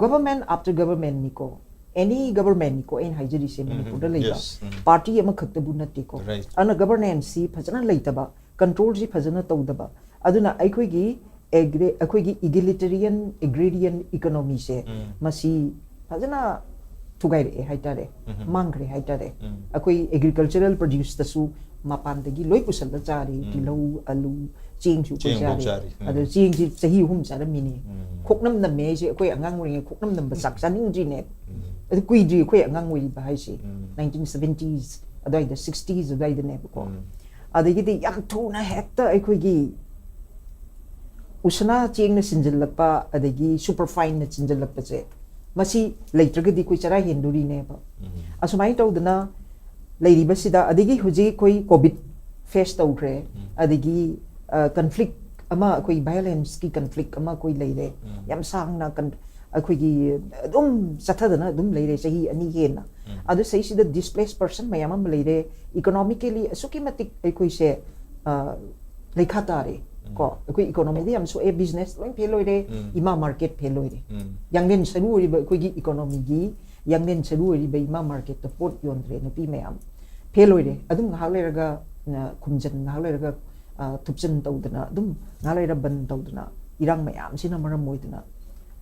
ꯒꯕꯔꯃꯦꯟ ꯑꯥꯐꯇꯔ ꯒꯕꯔꯃꯦꯟꯅꯤꯀꯣ, ꯑꯦꯅꯤ ꯒꯕꯔꯃꯦꯟꯅꯤꯀꯣ ꯑꯩꯅ ꯍꯥꯏꯖꯔꯤꯁꯦ, ꯃꯅꯤꯄꯨꯔꯗ ꯂꯩꯕ ꯄꯥꯔꯇꯤ ꯑꯃꯈꯛꯇꯕꯨ ꯅꯠꯇꯦꯀꯣ꯫ ꯑꯗꯨꯅ ꯒꯕꯔꯅꯦꯟꯁꯁꯤ ꯐꯖꯅ ꯂꯩꯇꯕ, ꯀꯟꯇ꯭ꯔꯣꯜꯁꯤ ꯐꯖꯅ ꯇꯧꯗꯕ, ꯑꯗꯨꯅ ꯑꯩꯈꯣꯏꯒꯤ ꯑꯦꯒ꯭ꯔꯦ-, ꯑꯩꯈꯣꯏꯒꯤ ꯏꯒꯤꯂꯤꯇꯦꯔꯤꯌꯟ ꯑꯦꯒ꯭ꯔꯦꯔꯤꯌꯟ ꯏꯀꯣꯅꯣꯃꯤꯁꯦ ꯃꯁꯤ ꯐꯖꯅ ꯊꯨꯒꯥꯏꯔꯛꯑꯦ ꯍꯥꯏꯇꯥꯔꯦ, ꯃꯥꯡꯈ꯭ꯔꯦ ꯍꯥꯏꯇꯥꯔꯦ꯫ ꯑꯩꯈꯣꯏ ꯑꯦꯒ꯭ꯔꯤꯀꯜꯆꯔꯦꯜ ꯄ꯭ꯔꯗ꯭ꯌꯨꯁꯇꯁꯨ ꯃꯄꯥꯟꯗꯒꯤ ꯂꯣꯏ ꯄꯨꯁꯜꯂ ꯆꯥꯔꯤ, ꯇꯤꯜꯍꯧ, ꯑꯂꯨ, ꯆꯦꯡꯁꯨ ꯑꯩꯈꯣꯏ ꯆꯦꯡꯐꯧ ꯆꯥꯔꯤ꯫ ꯆꯥꯔꯤ꯫ ꯑꯗꯣ ꯆꯦꯡꯁꯤ ꯆꯍꯤ ꯑꯍꯨꯝ ꯆꯥꯔꯝꯃꯤꯅꯦ꯫ ꯈꯣꯛꯅꯝ ꯅꯝꯃꯦ ꯍꯥꯏꯁꯦ, ꯑꯩꯈꯣꯏ ꯑꯉꯥꯡ ꯑꯣꯏꯔꯤꯉꯩ ꯈꯣꯛꯅꯝ ꯅꯝꯕ ꯆꯥꯛ ꯆꯥꯅꯤꯡꯗ꯭ꯔꯤꯅꯦ꯫ ꯑꯗꯨ ꯀꯨꯏꯗ꯭ꯔꯤ ꯑꯩꯈꯣꯏ ꯑꯉꯥꯡ ꯑꯣꯏꯔꯤꯕ ꯍꯥꯏꯁꯦ, ꯅꯥꯏꯟꯇꯤꯟ ꯁꯕꯦꯟꯇꯤꯁ ꯑꯗꯨꯋꯥꯏꯗ, ꯁꯤꯛꯁꯇꯤꯁ ꯑꯗꯨꯋꯥꯏꯗꯅꯦꯕꯀꯣ꯫ ꯑꯗꯒꯤꯗꯤ ꯌꯥꯝ ꯊꯨꯅ ꯍꯦꯛꯇ ꯑꯩꯈꯣꯏꯒꯤ ꯎꯁꯅꯥ ꯆꯦꯡꯅ ꯆꯤꯟꯁꯤꯜꯂꯛꯄ, ꯑꯗꯒꯤ ꯁꯨꯄꯔ ꯐꯥꯏꯟꯅ ꯆꯤꯟꯁꯤꯜꯂꯛꯄꯁꯦ, ꯃꯁꯤ ꯂꯩꯇ꯭ꯔꯒꯗꯤ ꯑꯩꯈꯣꯏ ꯆꯔꯥ ꯍꯦꯟꯗꯣꯔꯤꯅꯦꯕ꯫ ꯑꯁꯨꯃꯥꯏꯅ ꯇꯧꯗꯅ ꯂꯩꯔꯤꯕꯁꯤꯗ, ꯑꯗꯒꯤ ꯍꯧꯖꯤꯛ ꯑꯩꯈꯣꯏ ꯀꯣꯚꯤꯗ ꯐꯦꯁ ꯇꯧꯈ꯭ꯔꯦ, ꯑꯗꯒꯤ, ꯑ, ꯀꯟꯐ꯭ꯂꯤꯛ ꯑꯃ, ꯑꯩꯈꯣꯏ ꯚꯥꯏꯑꯣꯂꯦꯟꯁꯀꯤ ꯀꯟꯐ꯭ꯂꯤꯛ ꯑꯃ ꯑꯩꯈꯣꯏ ꯂꯩꯔꯦ꯫ ꯌꯥꯝ ꯁꯥꯡꯅ ꯀꯟ-, ꯑꯩꯈꯣꯏꯒꯤ ꯑꯗꯨꯝ ꯆꯠꯊꯗꯅ ꯑꯗꯨꯝ ꯂꯩꯔꯦ ꯆꯍꯤ ꯑꯅꯤ ꯍꯦꯟꯅ꯫ ꯑꯗꯨ ꯁꯤꯗꯩꯁꯤꯗ ꯗꯤꯁꯄ꯭ꯂꯦꯁ ꯄꯔꯁꯟ ꯃꯌꯥꯝ ꯑꯃ ꯂꯩꯔꯦ, ꯏꯀꯣꯅꯣꯃꯤꯀꯦꯂꯤ ꯑꯁꯨꯛꯀꯤ ꯃꯇꯤꯛ ꯑꯩꯈꯣꯏꯁꯦ, ꯑ, ꯂꯩꯈꯥ ꯇꯥꯔꯦ꯫ ꯀꯣ, ꯑꯩꯈꯣꯏ ꯏꯀꯣꯅꯣꯃꯤꯗ ꯌꯥꯝ ꯁꯣꯛꯑꯦ, ꯕꯤꯖꯤꯅꯦꯁ ꯂꯣꯏ ꯐꯦꯜ ꯑꯣꯏꯔꯦ, ꯎꯝ. ꯏꯃꯥ ꯃꯥꯔꯀꯦꯠ ꯐꯦꯜ ꯑꯣꯏꯔꯦ꯫ ꯎꯝ. ꯌꯥꯡꯂꯦꯟ ꯁꯔꯨ ꯑꯣꯏꯔꯤꯕ ꯑꯩꯈꯣꯏꯒꯤ ꯏꯀꯣꯅꯣꯃꯤꯒꯤ ꯌꯥꯡꯂꯦꯟ ꯁꯔꯨ ꯑꯣꯏꯔꯤꯕ ꯏꯃꯥ ꯃꯥꯔꯀꯦꯠꯇ ꯄꯣꯠ ꯌꯣꯟꯗ꯭ꯔꯦ ꯅꯨꯄꯤ ꯃꯌꯥꯝ, ꯐꯦꯜ ꯑꯣꯏꯔꯦ꯫ ꯑꯗꯨꯝ ꯉꯥꯏꯍꯥꯛ ꯂꯩꯔꯒ, ꯑ, ꯈꯨꯝꯖꯟ, ꯉꯥꯏꯍꯥꯛ ꯂꯩꯔꯒ, ꯑ, ꯊꯨꯞꯆꯟ ꯇꯧꯗꯅ, ꯑꯗꯨꯝ ꯉꯥꯏꯍꯥꯛ ꯂꯩꯔ ꯕꯟ ꯇꯧꯗꯅ, ꯏꯔꯥꯡ ꯃꯌꯥꯝꯁꯤꯅ ꯃꯔꯝ ꯑꯣꯏꯗꯅ,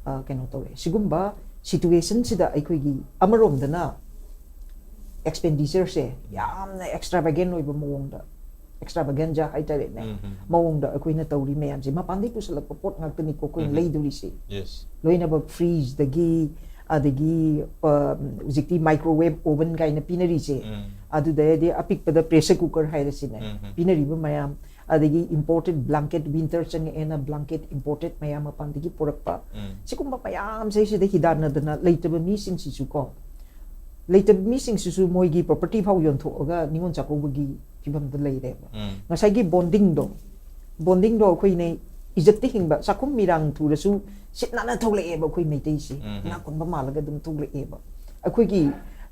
ꯑ, ꯀꯩꯅꯣ ꯇꯧꯔꯦ꯫ ꯁꯤꯒꯨꯝꯕ ꯁꯤꯇꯨꯋꯦꯁꯟꯁꯤꯗ ꯑꯩꯈꯣꯏꯒꯤ ꯑꯃꯔꯣꯝꯗꯅ ꯑꯦꯛꯁꯄꯦꯟꯗꯤꯆꯔꯁꯦ ꯌꯥꯝꯅ ꯑꯦꯛꯁꯇ꯭ꯔꯥꯚꯦꯒꯦꯟ ꯑꯣꯏꯕ ꯃꯑꯣꯡꯗ, ꯑꯦꯛꯁꯇ꯭ꯔꯥꯚꯦꯒꯦꯟꯖꯥ ꯍꯥꯏꯇꯥꯔꯦꯅꯦ, ꯎꯝ, ꯎꯝ. ꯃꯑꯣꯡꯗ ꯑꯩꯈꯣꯏꯅ ꯇꯧꯔꯤ ꯃꯌꯥꯝꯁꯦ ꯃꯄꯥꯟꯗꯒꯤ ꯄꯨꯁꯜꯂꯛꯄ ꯄꯣꯠ ꯉꯥꯛꯇꯅꯤꯀꯣ ꯑꯩꯈꯣꯏꯅ ꯎꯝ. ꯂꯩꯗꯣꯔꯤꯁꯦ꯫ Yes. ꯂꯣꯏꯅꯃꯛ ꯐ꯭ꯔꯤꯖꯇꯒꯤ, ꯑꯗꯒꯤ, ꯑ, ꯍꯧꯖꯤꯛꯇꯤ ꯃꯥꯏꯀ꯭ꯔꯣꯋꯦꯕ ꯑꯣꯚꯟ ꯀꯥꯏꯅ ꯄꯤꯅꯔꯤꯁꯦ, ꯎꯝ. ꯑꯗꯨꯗꯩꯗꯤ ꯑꯄꯤꯛꯄꯗ ꯄ꯭ꯔꯦꯁꯔ ꯀꯨꯀꯔ ꯍꯥꯏꯔꯁꯤꯅꯦ, ꯎꯝ, ꯎꯝ. ꯄꯤꯅꯔꯤꯕ ꯃꯌꯥꯝ, ꯑꯗꯒꯤ ꯏꯝꯄꯣꯔꯇꯦꯠ ꯕ꯭ꯂꯥꯡꯀꯦꯠ, ꯋꯤꯟꯇꯔ ꯆꯪꯉꯛꯑꯦꯅ ꯕ꯭ꯂꯥꯡꯀꯦꯠ ꯏꯝꯄꯣꯔꯇꯦꯠ ꯃꯌꯥꯝ ꯃꯄꯥꯟꯗꯒꯤ ꯄꯨꯔꯛꯄ, ꯎꯝ. ꯁꯤꯒꯨꯝꯕ ꯃꯌꯥꯝꯁꯦ ꯁꯤꯗ ꯍꯤꯗꯥꯟꯅꯗꯅ ꯂꯩꯇꯕ ꯃꯤꯁꯤꯡꯁꯤꯁꯨ ꯀꯣ, ꯂꯩꯇꯕ ꯃꯤꯁꯤꯡꯁꯤꯁꯨ ꯃꯣꯏꯒꯤ ꯄ꯭ꯔꯣꯄꯔꯇꯤ ꯐꯥꯎ ꯌꯣꯟꯊꯣꯛꯑꯒ ꯅꯤꯉꯣꯜ ꯆꯥꯛꯀꯧꯕꯒꯤ ꯐꯤꯕꯝꯗ ꯂꯩꯔꯦꯕ꯫ ꯎꯝ. ꯉꯁꯥꯏꯒꯤ ꯕꯣꯟꯗꯤꯡꯗꯣ, ꯕꯣꯟꯗꯤꯡꯗꯣ ꯑꯩꯈꯣꯏꯅ ꯏꯖꯠꯇ ꯍꯤꯡꯕ, ꯆꯥꯛꯈꯨꯝ ꯃꯤꯔꯥꯡ ꯊꯨꯔꯁꯨ ꯁꯤꯠ ꯅꯥꯟꯅ ꯊꯣꯛꯂꯛꯑꯦꯕ ꯑꯩꯈꯣꯏ ꯃꯩꯇꯩꯁꯦ꯫ ꯎꯝ. ꯏꯅꯥꯛ ꯈꯨꯟꯕ ꯃꯥꯜꯂꯒ ꯑꯗꯨꯝ ꯊꯣꯛꯂꯛꯑꯦꯕ꯫ ꯑꯩꯈꯣꯏꯒꯤ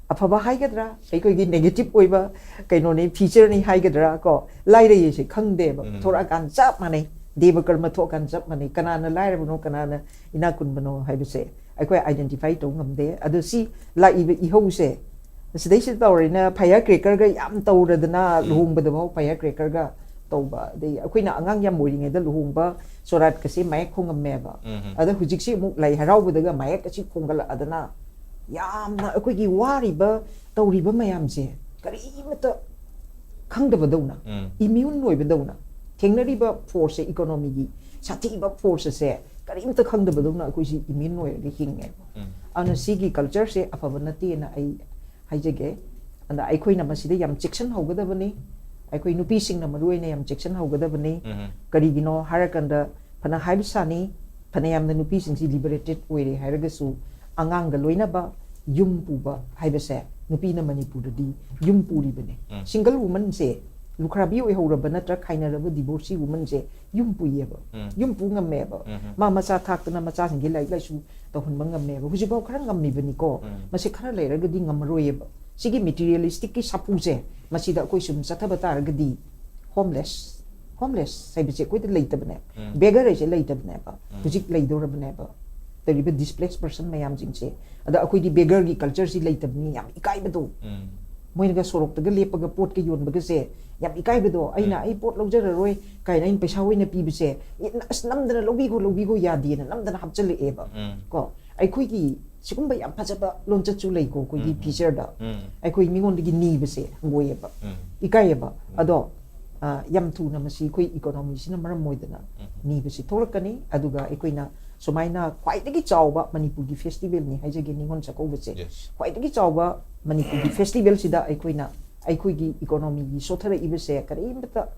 ꯑꯐꯕ ꯍꯥꯏꯒꯗ꯭ꯔꯥ, ꯑꯩꯈꯣꯏꯒꯤ ꯅꯦꯒꯦꯇꯤꯚ ꯑꯣꯏꯕ ꯀꯩꯅꯣꯅꯤ, ꯐꯤꯆꯔꯅꯤ ꯍꯥꯏꯒꯗ꯭ꯔꯥ ꯀꯣ, ꯂꯥꯏꯔꯩꯁꯦ ꯈꯪꯗꯦꯕ꯫ ꯎꯝ. ꯊꯣꯔꯛꯑꯀꯥꯟ ꯆꯞ ꯃꯥꯟꯅꯩ, ꯗꯦꯕ ꯀꯔꯃ ꯊꯣꯛꯑꯀꯥꯟ ꯆꯞ ꯃꯥꯟꯅꯩ꯫ ꯀꯅꯥꯅ ꯂꯥꯏꯔꯕꯅꯣ, ꯀꯅꯥꯅ ꯏꯅꯥꯛ ꯈꯨꯟꯕꯅꯣ ꯍꯥꯏꯕꯁꯦ ꯑꯩꯈꯣꯏ ꯑꯥꯏꯗꯦꯟꯇꯤꯐꯥꯏ ꯇꯧ ꯉꯝꯗꯦ꯫ ꯑꯗꯣ ꯁꯤ ꯂꯥꯛꯏꯕ ꯏꯍꯧꯁꯦ ꯁꯤꯗꯩꯁꯤꯗ ꯇꯧꯔꯦꯅ ꯐꯥꯏꯌꯔ ꯀ꯭ꯔꯦꯀꯔꯒ ꯌꯥꯝ ꯇꯧꯔꯗꯅ, ꯎꯝ. ꯂꯨꯍꯣꯡꯕꯗꯐꯥꯎ ꯐꯥꯏꯌꯔ ꯀ꯭ꯔꯦꯀꯔꯒ ꯇꯧꯕ, ꯑꯗꯩ ꯑꯩꯈꯣꯏꯅ ꯑꯉꯥꯡ ꯌꯥꯝ ꯑꯣꯏꯔꯤꯉꯩꯗ ꯂꯨꯍꯣꯡꯕ ꯁꯣꯔꯥꯠꯀꯁꯦ ꯃꯥꯏꯛ ꯈꯣꯡꯉꯝꯃꯦꯕ꯫ ꯎꯝ. ꯑꯗ ꯍꯧꯖꯤꯛꯁꯦ ꯑꯃꯨꯛ ꯂꯥꯏ ꯍꯔꯥꯎꯕꯗꯒ ꯃꯥꯏꯛ ꯑꯁꯤ ꯈꯣꯡꯒꯠꯂꯛꯑꯗꯅ ꯌꯥꯝꯅ ꯑꯩꯈꯣꯏꯒꯤ ꯋꯥꯔꯤꯕ ꯇꯧꯔꯤꯕ ꯃꯌꯥꯝꯁꯦ ꯀꯔꯤꯃꯠꯇ ꯈꯪꯗꯕꯗꯧꯅ, ꯎꯝ. ꯏꯃ꯭ꯌꯨꯟ ꯑꯣꯏꯕꯗꯧꯅ, ꯊꯦꯡꯅꯔꯤꯕ ꯐꯣꯔꯁꯁꯦ, ꯏꯀꯣꯅꯣꯃꯤꯒꯤ ꯁꯥꯊꯤꯕ ꯐꯣꯔꯁ ꯑꯁꯦ ꯀꯔꯤꯝꯇ ꯈꯪꯗꯕꯗꯧꯅ ꯑꯩꯈꯣꯏꯁꯤ ꯏꯃ꯭ꯌꯨꯟ ꯑꯣꯏꯔꯒ ꯍꯤꯡꯉꯦꯕ꯫ ꯎꯝ. ꯑꯗꯨꯅ ꯁꯤꯒꯤ ꯀꯜꯆꯔꯁꯦ ꯑꯐꯕ ꯅꯠꯇꯦꯅ ꯑꯩ ꯍꯥꯏꯖꯒꯦ꯫ ꯑꯗ ꯑꯩꯈꯣꯏꯅ ꯃꯁꯤꯗ ꯌꯥꯝ ꯆꯦꯛꯁꯤꯟꯍꯧꯒꯗꯕꯅꯤ, ꯑꯩꯈꯣꯏ ꯅꯨꯄꯤꯁꯤꯡꯅ ꯃꯔꯨ ꯑꯣꯏꯅ ꯌꯥꯝ ꯆꯦꯛꯁꯤꯟꯍꯧꯒꯗꯕꯅꯤ꯫ ꯎꯝ. ꯀꯔꯤꯒꯤꯅꯣ ꯍꯥꯏꯔꯀꯥꯟꯗ, ꯐꯅ ꯍꯥꯏꯕ ꯁꯥꯅꯤ, ꯐꯅꯌꯥꯝꯅ ꯅꯨꯄꯤꯁꯤꯡꯁꯤ ꯂꯤꯕꯔꯦꯇꯦꯠ ꯑꯣꯏꯔꯦ ꯍꯥꯏꯔꯒꯁꯨ, ꯑꯉꯥꯡꯒ ꯂꯣꯏꯅꯕ ꯌꯨꯝ ꯄꯨꯕ ꯍꯥꯏꯕꯁꯦ, ꯅꯨꯄꯤꯅ ꯃꯅꯤꯄꯨꯔꯗꯗꯤ ꯌꯨꯝ ꯄꯨꯔꯤꯕꯅꯦ꯫ ꯎꯝ. ꯁꯤꯡꯒꯜ ꯋꯨꯃꯟꯁꯦ, ꯂꯨꯈ꯭ꯔꯥꯕꯤ ꯑꯣꯏꯍꯧꯔꯕ ꯅꯠꯇ꯭ꯔ ꯈꯥꯏꯅꯔꯕ ꯗꯤꯚꯣꯔꯁꯤ ꯋꯨꯃꯟꯁꯦ ꯌꯨꯝ ꯄꯨꯏꯌꯦꯕ, ꯎꯝ. ꯌꯨꯝ ꯄꯨ ꯉꯝꯃꯦꯕ꯫ ꯎꯝ. ꯃꯥ ꯃꯆꯥ ꯊꯥꯛꯇꯅ ꯃꯆꯥꯁꯤꯡꯒꯤ ꯂꯥꯏꯔꯤꯛ ꯂꯥꯏꯁꯨ ꯇꯧꯍꯟꯕ ꯉꯝꯃꯦꯕ꯫ ꯍꯧꯖꯤꯛꯐꯥꯎ ꯈꯔ ꯉꯝꯃꯤꯕꯅꯤꯀꯣ, ꯎꯝ. ꯃꯁꯤ ꯈꯔ ꯂꯩꯔꯒꯗꯤ ꯉꯝꯃꯔꯣꯏꯌꯦꯕ꯫ ꯁꯤꯒꯤ ꯃꯦꯇꯤꯔꯤꯌꯦꯂꯤꯁꯇꯤꯛꯀꯤ ꯁꯥꯐꯨꯁꯦ ꯃꯁꯤꯗ ꯑꯩꯈꯣꯏ ꯁꯨꯝ ꯆꯠꯊꯕ ꯇꯥꯔꯒꯗꯤ ꯍꯣꯝꯂꯦꯁ ꯍꯣꯝꯂꯦꯁ ꯍꯥꯏꯕꯁꯦ ꯑꯩꯈꯣꯏꯗ ꯂꯩꯇꯕꯅꯦꯕ꯫ ꯕꯦꯒꯔ ꯍꯥꯏꯁꯦ ꯂꯩꯇꯕꯅꯦꯕ꯫ ꯍꯧꯖꯤꯛ ꯂꯩꯗꯧꯔꯕꯅꯦꯕ꯫ ꯇꯧꯔꯤꯕ ꯗꯤꯁꯄ꯭ꯂꯦꯁ ꯄꯔꯁꯟ ꯃꯌꯥꯝꯁꯤꯡꯁꯦ꯫ ꯑꯗ ꯑꯩꯈꯣꯏꯗꯤ ꯕꯦꯒꯔꯒꯤ ꯀꯜꯆꯔꯁꯤ ꯂꯩꯇꯕꯅꯤ, ꯌꯥꯝ ꯏꯀꯥꯏꯕꯗꯣ꯫ ꯃꯣꯏꯅꯒ ꯁꯣꯔꯣꯛꯇꯒ ꯂꯦꯞꯄꯒ ꯄꯣꯠꯀ ꯌꯣꯟꯕꯒꯁꯦ ꯌꯥꯝ ꯏꯀꯥꯏꯕꯗꯣ꯫ "ꯑꯩꯅ, ꯑꯩ ꯄꯣꯠ ꯂꯧꯖꯔꯔꯣꯏ" ꯀꯥꯏꯅ ꯑꯩꯅ ꯄꯩꯁꯥ ꯑꯣꯏꯅ ꯄꯤꯕꯁꯦ, "ꯑꯦ, ꯅ-, ꯑꯁ, ꯅꯝꯗꯅ ꯂꯧꯕꯤꯈꯣ, ꯂꯧꯕꯤꯈꯣ", ꯌꯥꯗꯦꯅ ꯅꯝꯗꯅ ꯍꯥꯞꯆꯤꯜꯂꯛꯑꯦꯕ꯫ ꯀꯣ, ꯑꯩꯈꯣꯏꯒꯤ ꯁꯤꯒꯨꯝꯕ ꯌꯥꯝ ꯐꯖꯕ ꯂꯣꯟꯆꯠꯁꯨ ꯂꯩꯀꯣ ꯑꯩꯈꯣꯏꯒꯤ ꯐꯤꯆꯔꯗ꯫ ꯑꯩꯈꯣꯏ ꯃꯤꯉꯣꯟꯗꯒꯤ ꯅꯤꯕꯁꯦ ꯍꯪꯒꯣꯏꯌꯦꯕ, ꯏꯀꯥꯏꯌꯦꯕ꯫ ꯑꯗꯣ, ꯑ, ꯌꯥꯝ ꯊꯨꯅ ꯃꯁꯤ ꯑꯩꯈꯣꯏ ꯏꯀꯣꯅꯣꯃꯤꯁꯤꯅ ꯃꯔꯝ ꯑꯣꯏꯗꯅ ꯅꯤꯕꯁꯤ ꯊꯣꯛꯂꯛꯀꯅꯤ꯫ ꯑꯗꯨꯒ ꯑꯩꯈꯣꯏꯅ ꯁꯨꯃꯥꯏꯅ ꯈ꯭ꯋꯥꯏꯗꯒꯤ ꯆꯥꯎꯕ ꯃꯅꯤꯄꯨꯔꯒꯤ ꯐꯦꯁꯇꯤꯚꯦꯜꯅꯤ ꯍꯥꯏꯖꯒꯦ, ꯅꯤꯉꯣꯜ ꯆꯥꯛꯀꯧꯕꯁꯦ꯫ ꯈ꯭ꯋꯥꯏꯗꯒꯤ ꯆꯥꯎꯕ ꯃꯅꯤꯄꯨꯔꯒꯤ ꯐꯦꯁꯇꯤꯚꯦꯜꯁꯤꯗ ꯑꯩꯈꯣꯏꯅ ꯑꯩꯈꯣꯏꯒꯤ ꯏꯀꯣꯅꯣꯃꯤꯒꯤ ꯁꯣꯠꯊꯔꯛꯏꯕꯁꯦ ꯀꯔꯤꯝꯇ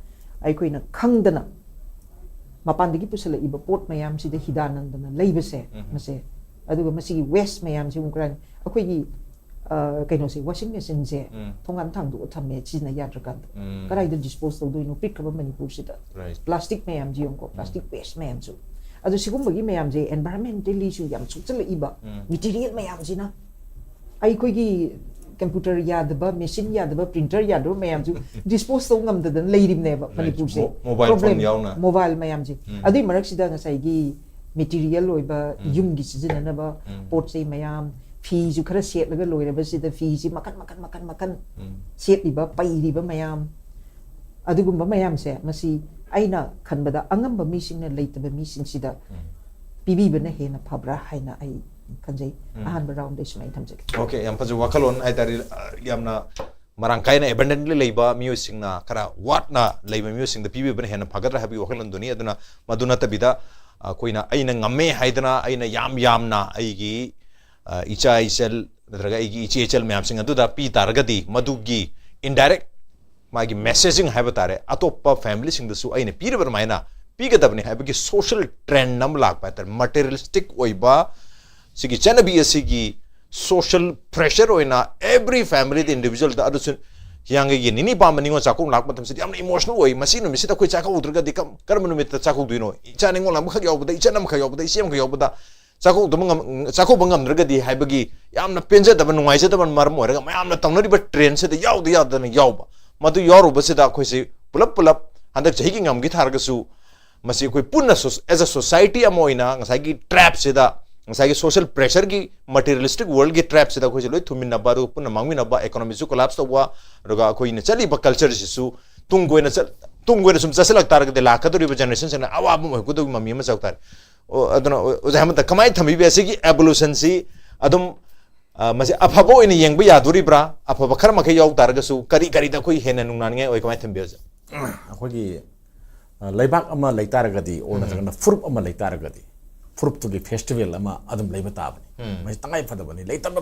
ꯑꯩꯈꯣꯏꯅ ꯈꯪꯗꯅ ꯃꯄꯥꯟꯗꯒꯤ ꯄꯨꯁꯤꯜꯂꯛꯏꯕ ꯄꯣꯠ ꯃꯌꯥꯝꯁꯤꯗ ꯍꯤꯗꯥꯟꯅꯗꯅ ꯂꯩꯕꯁꯦ, ꯃꯁꯦ, ꯑꯗꯨꯒ ꯃꯁꯤꯒꯤ ꯋꯦꯁ ꯃꯌꯥꯝꯁꯤ ꯑꯃꯨꯛ ꯀꯔꯥꯏ-, ꯑꯩꯈꯣꯏꯒꯤ, ꯑ, ꯀꯩꯅꯣꯁꯦ, ꯋꯥꯁꯤꯡ ꯃꯦꯆꯤꯟꯁꯦ ꯊꯣꯡꯒꯥꯟ ꯊꯥꯡꯗꯣꯛꯑ ꯊꯝꯃꯦ, ꯁꯤꯖꯤꯟꯅ ꯌꯥꯗ꯭ꯔꯀꯥꯟꯗ ꯀꯗꯥꯏꯗ ꯗꯤꯁꯄꯣꯖ ꯇꯧꯗꯣꯏꯅꯣ? ꯄꯤꯛꯈ꯭ꯔꯕ ꯃꯅꯤꯄꯨꯔꯁꯤꯗ꯫ ꯄ꯭ꯂꯥꯁꯇꯤꯛ ꯃꯌꯥꯝꯁꯤ ꯌꯦꯡꯉꯨꯀꯣ, ꯄ꯭ꯂꯥꯁꯇꯤꯛ ꯋꯦꯁ ꯃꯌꯥꯝꯁꯨ꯫ ꯑꯗꯨ ꯁꯤꯒꯨꯝꯕꯒꯤ ꯃꯌꯥꯝꯁꯦ ꯑꯦꯟꯚꯥꯏꯔꯟꯃꯦꯟꯇꯦꯜꯂꯤꯁꯨ ꯌꯥꯝ ꯁꯣꯛꯆꯜꯂꯛꯏꯕ ꯃꯦꯇꯤꯔꯤꯌꯦꯜ ꯃꯌꯥꯝꯁꯤꯅ꯫ ꯑꯩꯈꯣꯏꯒꯤ ꯀꯝꯄ꯭ꯌꯨꯇꯔ ꯌꯥꯗꯕ, ꯃꯦꯆꯤꯟ ꯌꯥꯗꯕ, ꯄ꯭ꯔꯤꯟꯇꯔ ꯌꯥꯗꯕ ꯃꯌꯥꯝꯁꯨ ꯗꯤꯁꯄꯣꯖ ꯇꯧꯕ ꯉꯝꯗꯗꯅ ꯂꯩꯔꯤꯕꯅꯦꯕ ꯃꯅꯤꯄꯨꯔꯁꯦ꯫ ꯃꯣ-, ꯃꯣꯕꯥꯏꯜ ꯐꯣꯟ ꯌꯥꯎꯅ꯫ ꯃꯣꯕꯥꯏꯜ ꯃꯌꯥꯝꯁꯦ꯫ ꯑꯗꯨꯏ ꯃꯔꯛꯁꯤꯗ ꯉꯁꯥꯏꯒꯤ ꯃꯦꯇꯤꯔꯤꯌꯦꯜ ꯑꯣꯏꯕ ꯌꯨꯝꯒꯤ ꯁꯤꯖꯤꯟꯅꯅꯕ ꯄꯣꯠ ꯆꯩ ꯃꯌꯥꯝ, ꯐꯤꯁꯨ ꯈꯔ ꯁꯦꯠꯂꯒ ꯂꯣꯏꯔꯕꯁꯤꯗ ꯐꯤꯁꯤ ꯃꯈꯟ, ꯃꯈꯟ, ꯃꯈꯟ, ꯃꯈꯟ ꯁꯦꯠꯂꯤꯕ, ꯄꯩꯔꯤꯕ ꯃꯌꯥꯝ, ꯑꯗꯨꯒꯨꯝꯕ ꯃꯌꯥꯝꯁꯦ, ꯃꯁꯤ ꯑꯩꯅ ꯈꯟꯕꯗ ꯑꯉꯝꯕ ꯃꯤꯁꯤꯡꯅ ꯂꯩꯇꯕ ꯃꯤꯁꯤꯡꯁꯤꯗ ꯄꯤꯕꯤꯕꯅ ꯍꯦꯟꯅ ꯐꯕ꯭ꯔꯥ ꯍꯥꯏꯅ ꯑꯩ ꯈꯟꯖꯩ꯫ ꯑꯍꯥꯟꯕ ꯔꯥꯎꯟꯗ ꯑꯩ ꯁꯨꯃꯥꯏꯅ ꯊꯝꯖꯒꯦ꯫ ꯑꯣꯀꯦ, ꯌꯥꯝ ꯐꯖꯕ ꯋꯥꯈꯜꯂꯣꯟ ꯍꯥꯏꯇꯥꯔꯦ꯫ ꯑ, ꯌꯥꯝꯅ ꯃꯔꯥꯡ ꯀꯥꯏꯅ ꯑꯦꯕꯟꯗꯦꯟꯠꯂꯤ ꯂꯩꯕ ꯃꯤꯑꯣꯏꯁꯤꯡꯅ ꯈꯔ ꯋꯥꯠꯅ ꯂꯩꯕ ꯃꯤꯑꯣꯏꯁꯤꯡꯗ ꯄꯤꯕꯤꯕꯅ ꯍꯦꯟꯅ ꯐꯒꯗ꯭ꯔꯥ ꯍꯥꯏꯕꯒꯤ ꯋꯥꯈꯜꯂꯣꯟꯗꯨꯅꯤ꯫ ꯑꯗꯨꯅ ꯃꯗꯨ ꯅꯠꯇꯕꯤꯗ ꯑꯩꯈꯣꯏꯅ ꯑꯩꯅ ꯉꯝꯃꯦ ꯍꯥꯏꯗꯅ, ꯑꯩꯅ ꯌꯥꯝ ꯌꯥꯝꯅ ꯑꯩꯒꯤ, ꯑ, ꯏꯆꯥ ꯏꯆꯜ ꯅꯠꯇ꯭ꯔꯒ ꯑꯩꯒꯤ ꯏꯆꯦ ꯏꯆꯜ ꯃꯌꯥꯝꯁꯤꯡ ꯑꯗꯨꯗ ꯄꯤ ꯇꯥꯔꯒꯗꯤ ꯃꯗꯨꯒꯤ ꯏꯟꯗꯥꯏꯔꯦꯛ ꯃꯥꯒꯤ ꯃꯦꯁꯦꯖꯤꯡ ꯍꯥꯏꯕ ꯇꯥꯔꯦ, ꯑꯇꯣꯞꯄ ꯐꯦꯃꯤꯂꯤꯁꯤꯡꯗꯁꯨ ꯑꯩꯅ ꯄꯤꯔꯤꯕ ꯑꯗꯨꯃꯥꯏꯅ ꯄꯤꯒꯗꯕꯅꯤ ꯍꯥꯏꯕꯒꯤ ꯁꯣꯁꯤꯌꯦꯜ ꯇ꯭ꯔꯦꯟ ꯑꯃ ꯂꯥꯛꯄ ꯍꯥꯏꯇꯥꯔꯦ꯫ ꯃꯥꯇꯦꯔꯤꯌꯦꯂꯤꯁꯇꯤꯛ ꯑꯣꯏꯕ ꯁꯤꯒꯤ ꯆꯠꯅꯕꯤ ꯑꯁꯤꯒꯤ ꯁꯣꯁꯤꯌꯦꯜ ꯄ꯭ꯔꯦꯁꯔ ꯑꯣꯏꯅ ꯑꯦꯕ꯭ꯔꯤ ꯐꯦꯃꯤꯂꯤꯗ, ꯏꯟꯗꯤꯕꯤꯖꯨꯋꯦꯜꯗ꯫ ꯑꯗꯨꯁꯨ ꯍꯤꯌꯥꯡꯒꯩꯒꯤ ꯅꯤꯅꯤ ꯄꯥꯟꯕ ꯅꯤꯉꯣꯜ ꯆꯥꯛꯀꯧꯕ ꯂꯥꯛꯄ ꯃꯇꯝꯁꯤꯗ ꯌꯥꯝꯅ ꯏꯃꯣꯁꯅꯦꯜ ꯑꯣꯏ꯫ ꯃꯁꯤ ꯅꯨꯃꯤꯠꯁꯤꯗ ꯑꯩꯈꯣꯏ ꯆꯥꯛꯀꯧꯍꯧꯗ꯭ꯔꯒꯗꯤ ꯀꯝ-, ꯀꯔꯝꯕ ꯅꯨꯃꯤꯠꯇ ꯆꯥꯛꯀꯧꯗꯣꯏꯅꯣ? ꯏꯆꯥ ꯅꯤꯉꯣꯜ ꯑꯃꯈꯛ ꯌꯥꯎꯕꯗ, ꯏꯆꯟ ꯑꯃꯈꯛ ꯌꯥꯎꯕꯗ, ꯏꯆꯦ ꯑꯃꯈꯛ ꯌꯥꯎꯕꯗ ꯆꯥꯛꯀꯧꯗꯕ ꯉꯝ-, ꯆꯥꯛꯀꯧꯕ ꯉꯝꯗ꯭ꯔꯒꯗꯤ ꯍꯥꯏꯕꯒꯤ ꯌꯥꯝꯅ ꯄꯦꯟꯖꯗꯕ, ꯅꯨꯡꯉꯥꯏꯖꯗꯕꯅ ꯃꯔꯝ ꯑꯣꯏꯔꯒ ꯃꯌꯥꯝꯅ ꯇꯧꯅꯔꯤꯕ ꯇ꯭ꯔꯦꯟꯁꯤꯗ ꯌꯥꯎꯗ ꯌꯥꯗꯅ ꯌꯥꯎꯕ꯫ ꯃꯗꯨ ꯌꯥꯎꯔꯨꯕꯁꯤꯗ ꯑꯩꯈꯣꯏꯁꯤ ꯄꯨꯂꯞ ꯄꯨꯂꯞ ꯍꯟꯗꯛ ꯆꯍꯤꯒꯤ ꯉꯝꯈꯤ ꯇꯥꯔꯒꯁꯨ, ꯃꯁꯤ ꯑꯩꯈꯣꯏ ꯄꯨꯟꯅ as a society ꯑꯃ ꯑꯣꯏꯅ ꯉꯁꯥꯏꯒꯤ trapꯁꯤꯗ, ꯉꯁꯥꯏꯒꯤ social pressureꯒꯤ, materialistic worldꯒꯤ trapꯁꯤꯗ ꯑꯩꯈꯣꯏꯁꯦ ꯂꯣꯏ ꯊꯨꯝꯃꯤꯟꯅꯕ, ꯑꯗꯨꯒ ꯄꯨꯟꯅ ꯃꯥꯡꯃꯤꯟꯅꯕ, economyꯁꯨ collapse ꯇꯧꯕ, ꯑꯗꯨꯒ ꯑꯩꯈꯣꯏꯅ ꯆꯠꯂꯤꯕ cultureꯁꯤꯁꯨ ꯇꯨꯡ ꯀꯣꯏꯅ ꯆꯠ-, ꯇꯨꯡ ꯀꯣꯏꯅ ꯁꯨꯝ ꯆꯠꯁꯤꯜꯂꯛ ꯇꯥꯔꯒꯗꯤ ꯂꯥꯛꯀꯗꯧꯔꯤꯕ generationꯁꯤꯡꯅ ꯑꯋꯥꯕ ꯑꯃ ꯑꯣꯏꯔꯛꯀꯗꯧꯕꯒꯤ ꯃꯃꯤ ꯑꯃ ꯆꯥꯎ ꯇꯥꯔꯦ꯫ ꯑꯣ, ꯑꯗꯨꯅ ꯑꯣꯖꯥ ꯍꯦꯃꯟꯇ, ꯀꯃꯥꯏꯅ ꯊꯝꯕꯤꯕ ꯑꯁꯤꯒꯤ evolutionꯁꯤ? ꯑꯗꯨꯝ, ꯑ, ꯃꯁꯤ ꯑꯐꯕ ꯑꯣꯏꯅ ꯌꯦꯡꯕ ꯌꯥꯗꯣꯔꯤꯕ꯭ꯔꯥ? ꯑꯐꯕ ꯈꯔ ꯃꯈꯩ ꯌꯥꯎ ꯇꯥꯔꯒꯁꯨ ꯀꯔꯤ ꯀꯔꯤꯗ ꯑꯩꯈꯣꯏ ꯍꯦꯟꯅ ꯅꯨꯡꯅꯥꯅꯤꯡꯉꯥꯏ ꯑꯣꯏ? ꯀꯃꯥꯏꯅ ꯊꯝꯕꯤꯕ ꯑꯣꯖꯥ? ꯑꯩꯈꯣꯏꯒꯤ, ꯑ, ꯂꯩꯕꯥꯛ ꯑꯃ ꯂꯩ ꯇꯥꯔꯒꯗꯤ, or ꯅꯠꯇ꯭ꯔꯒꯅ ꯐꯨꯔꯨꯞ ꯑꯃ ꯂꯩ ꯇꯥꯔꯒꯗꯤ, ꯐꯨꯔꯨꯞꯇꯨꯒꯤ festival ꯑꯃ ꯑꯗꯨꯝ ꯂꯩꯕ ꯇꯥꯕꯅꯤ꯫ ꯃꯁꯤ ꯇꯉꯥꯏ ꯐꯗꯕꯅꯤ, ꯂꯩꯇꯕ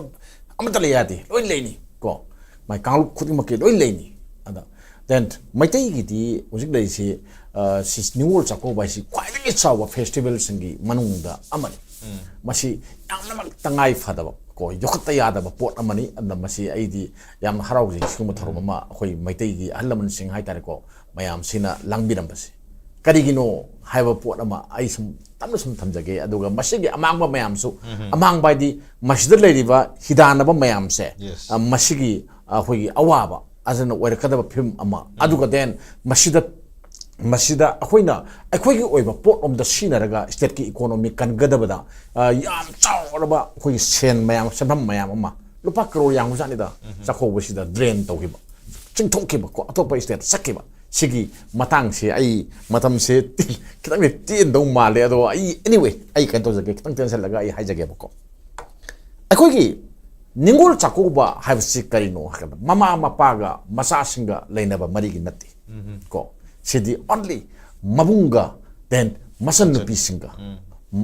ꯑꯃꯠꯇ ꯂꯩ ꯌꯥꯗꯦ, ꯂꯣꯏ ꯂꯩꯅꯤ ꯀꯣ, ꯃꯥꯏ ꯀꯥꯡꯂꯨꯞ ꯈꯨꯗꯤꯡꯃꯛꯀꯤ ꯂꯣꯏ ꯂꯩꯅꯤ꯫ ꯑꯗ then ꯃꯩꯇꯩꯒꯤꯗꯤ ꯍꯧꯖꯤꯛ ꯂꯩꯔꯤꯁꯤ, ꯑ, ꯁꯤ ꯅꯤꯉꯣꯜ ꯆꯥꯛꯀꯧꯕ ꯍꯥꯏꯁꯤ ꯈ꯭ꯋꯥꯏꯗꯒꯤ ꯆꯥꯎꯕ festivalꯁꯤꯡꯒꯤ ꯃꯅꯨꯡꯗ ꯑꯃꯅꯤ꯫ ꯃꯁꯤ ꯌꯥꯝꯅꯃꯛ ꯇꯉꯥꯏ ꯐꯗꯕ ꯀꯣ, ꯌꯣꯛꯈꯠꯇ ꯌꯥꯗꯕ ꯄꯣꯠ ꯑꯃꯅꯤ꯫ ꯑꯗꯨꯅ ꯃꯁꯤ ꯑꯩꯗꯤ ꯌꯥꯝꯅ ꯍꯔꯥꯎꯖꯩ, ꯁꯤꯒꯨꯝꯕ ꯊꯧꯔꯝ ꯑꯃ ꯑꯩꯈꯣꯏ ꯃꯩꯇꯩꯒꯤ ꯑꯍꯜ ꯂꯃꯟꯁꯤꯡ ꯍꯥꯏꯇꯥꯔꯦꯀꯣ, ꯃꯌꯥꯝꯁꯤꯅ ꯂꯥꯡꯕꯤꯔꯝꯕꯁꯦ꯫ ꯀꯔꯤꯒꯤꯅꯣ ꯍꯥꯏꯕ ꯄꯣꯠ ꯑꯃ ꯑꯩ ꯁꯨꯝ ꯇꯞꯅ ꯁꯨꯝ ꯊꯝꯖꯒꯦ꯫ ꯑꯗꯨꯒ ꯃꯁꯤꯒꯤ ꯑꯃꯥꯡꯕ ꯃꯌꯥꯝꯁꯨ, ꯑꯃꯥꯡꯕ ꯍꯥꯏꯗꯤ ꯃꯁꯤꯗ ꯂꯩꯔꯤꯕ ꯍꯤꯗꯥꯟꯅꯕ ꯃꯌꯥꯝꯁꯦ, Yes. ꯑ, ꯃꯁꯤꯒꯤ ꯑꯩꯈꯣꯏꯒꯤ ꯑꯋꯥꯕ ꯑꯗꯨꯅ ꯑꯣꯏꯔꯛꯀꯗꯕ ꯐꯤꯕꯝ ꯑꯃ꯫ ꯑꯗꯨꯒ then ꯃꯁꯤꯗ, ꯃꯁꯤꯗ ꯑꯩꯈꯣꯏꯅ ꯑꯩꯈꯣꯏꯒꯤ ꯑꯣꯏꯕ ꯄꯣꯠꯂꯣꯝꯗ ꯁꯤꯖꯤꯟꯅꯔꯒ stateꯀꯤ economy ꯀꯟꯒꯗꯕꯗ, ꯑ, ꯌꯥꯝ ꯆꯥꯎꯔꯕ ꯑꯩꯈꯣꯏꯒꯤ ꯁꯦꯟ ꯃꯌꯥꯝ, ꯁꯦꯟꯐꯝ ꯃꯌꯥꯝ ꯑꯃ, ꯂꯨꯄꯥ ꯀꯔꯣꯔ ꯌꯥꯝꯕꯖꯥꯠꯅꯤꯗ, ꯆꯥꯛꯀꯧꯕꯁꯤꯗ drain ꯇꯧꯈꯤꯕ, ꯆꯤꯡꯊꯣꯛꯈꯤꯕ ꯀꯣ, ꯑꯇꯣꯞꯄ state ꯆꯠꯈꯤꯕ꯫ ꯁꯤꯒꯤ ꯃꯇꯥꯡꯁꯦ ꯑꯩ ꯃꯇꯝꯁꯦ ꯈꯤꯇꯪꯗꯤ ꯇꯦꯟꯗꯧ ꯃꯥꯜꯂꯦ, ꯑꯗꯣ ꯑꯩ, anyway, ꯑꯩ ꯀꯩꯅꯣ ꯇꯧꯖꯒꯦ, ꯈꯤꯇꯪ ꯇꯦꯟꯁꯜꯂꯒ ꯑꯩ ꯍꯥꯏꯖꯒꯦꯕꯀꯣ꯫ ꯑꯩꯈꯣꯏꯒꯤ ꯅꯤꯉꯣꯜ ꯆꯥꯛꯀꯧꯕ ꯍꯥꯏꯕꯁꯤ ꯀꯔꯤꯅꯣ ꯍꯥꯏꯔꯀꯥꯟꯗ, ꯃꯃꯥ ꯃꯄꯥꯒ ꯃꯆꯥꯁꯤꯡꯒ ꯂꯩꯅꯕ ꯃꯔꯤꯒꯤ ꯅꯠꯇꯦ ꯀꯣ꯫ ꯁꯤꯗꯤ only ꯃꯕꯨꯡꯒ, then ꯃꯆꯟꯅꯨꯄꯤꯁꯤꯡꯒ,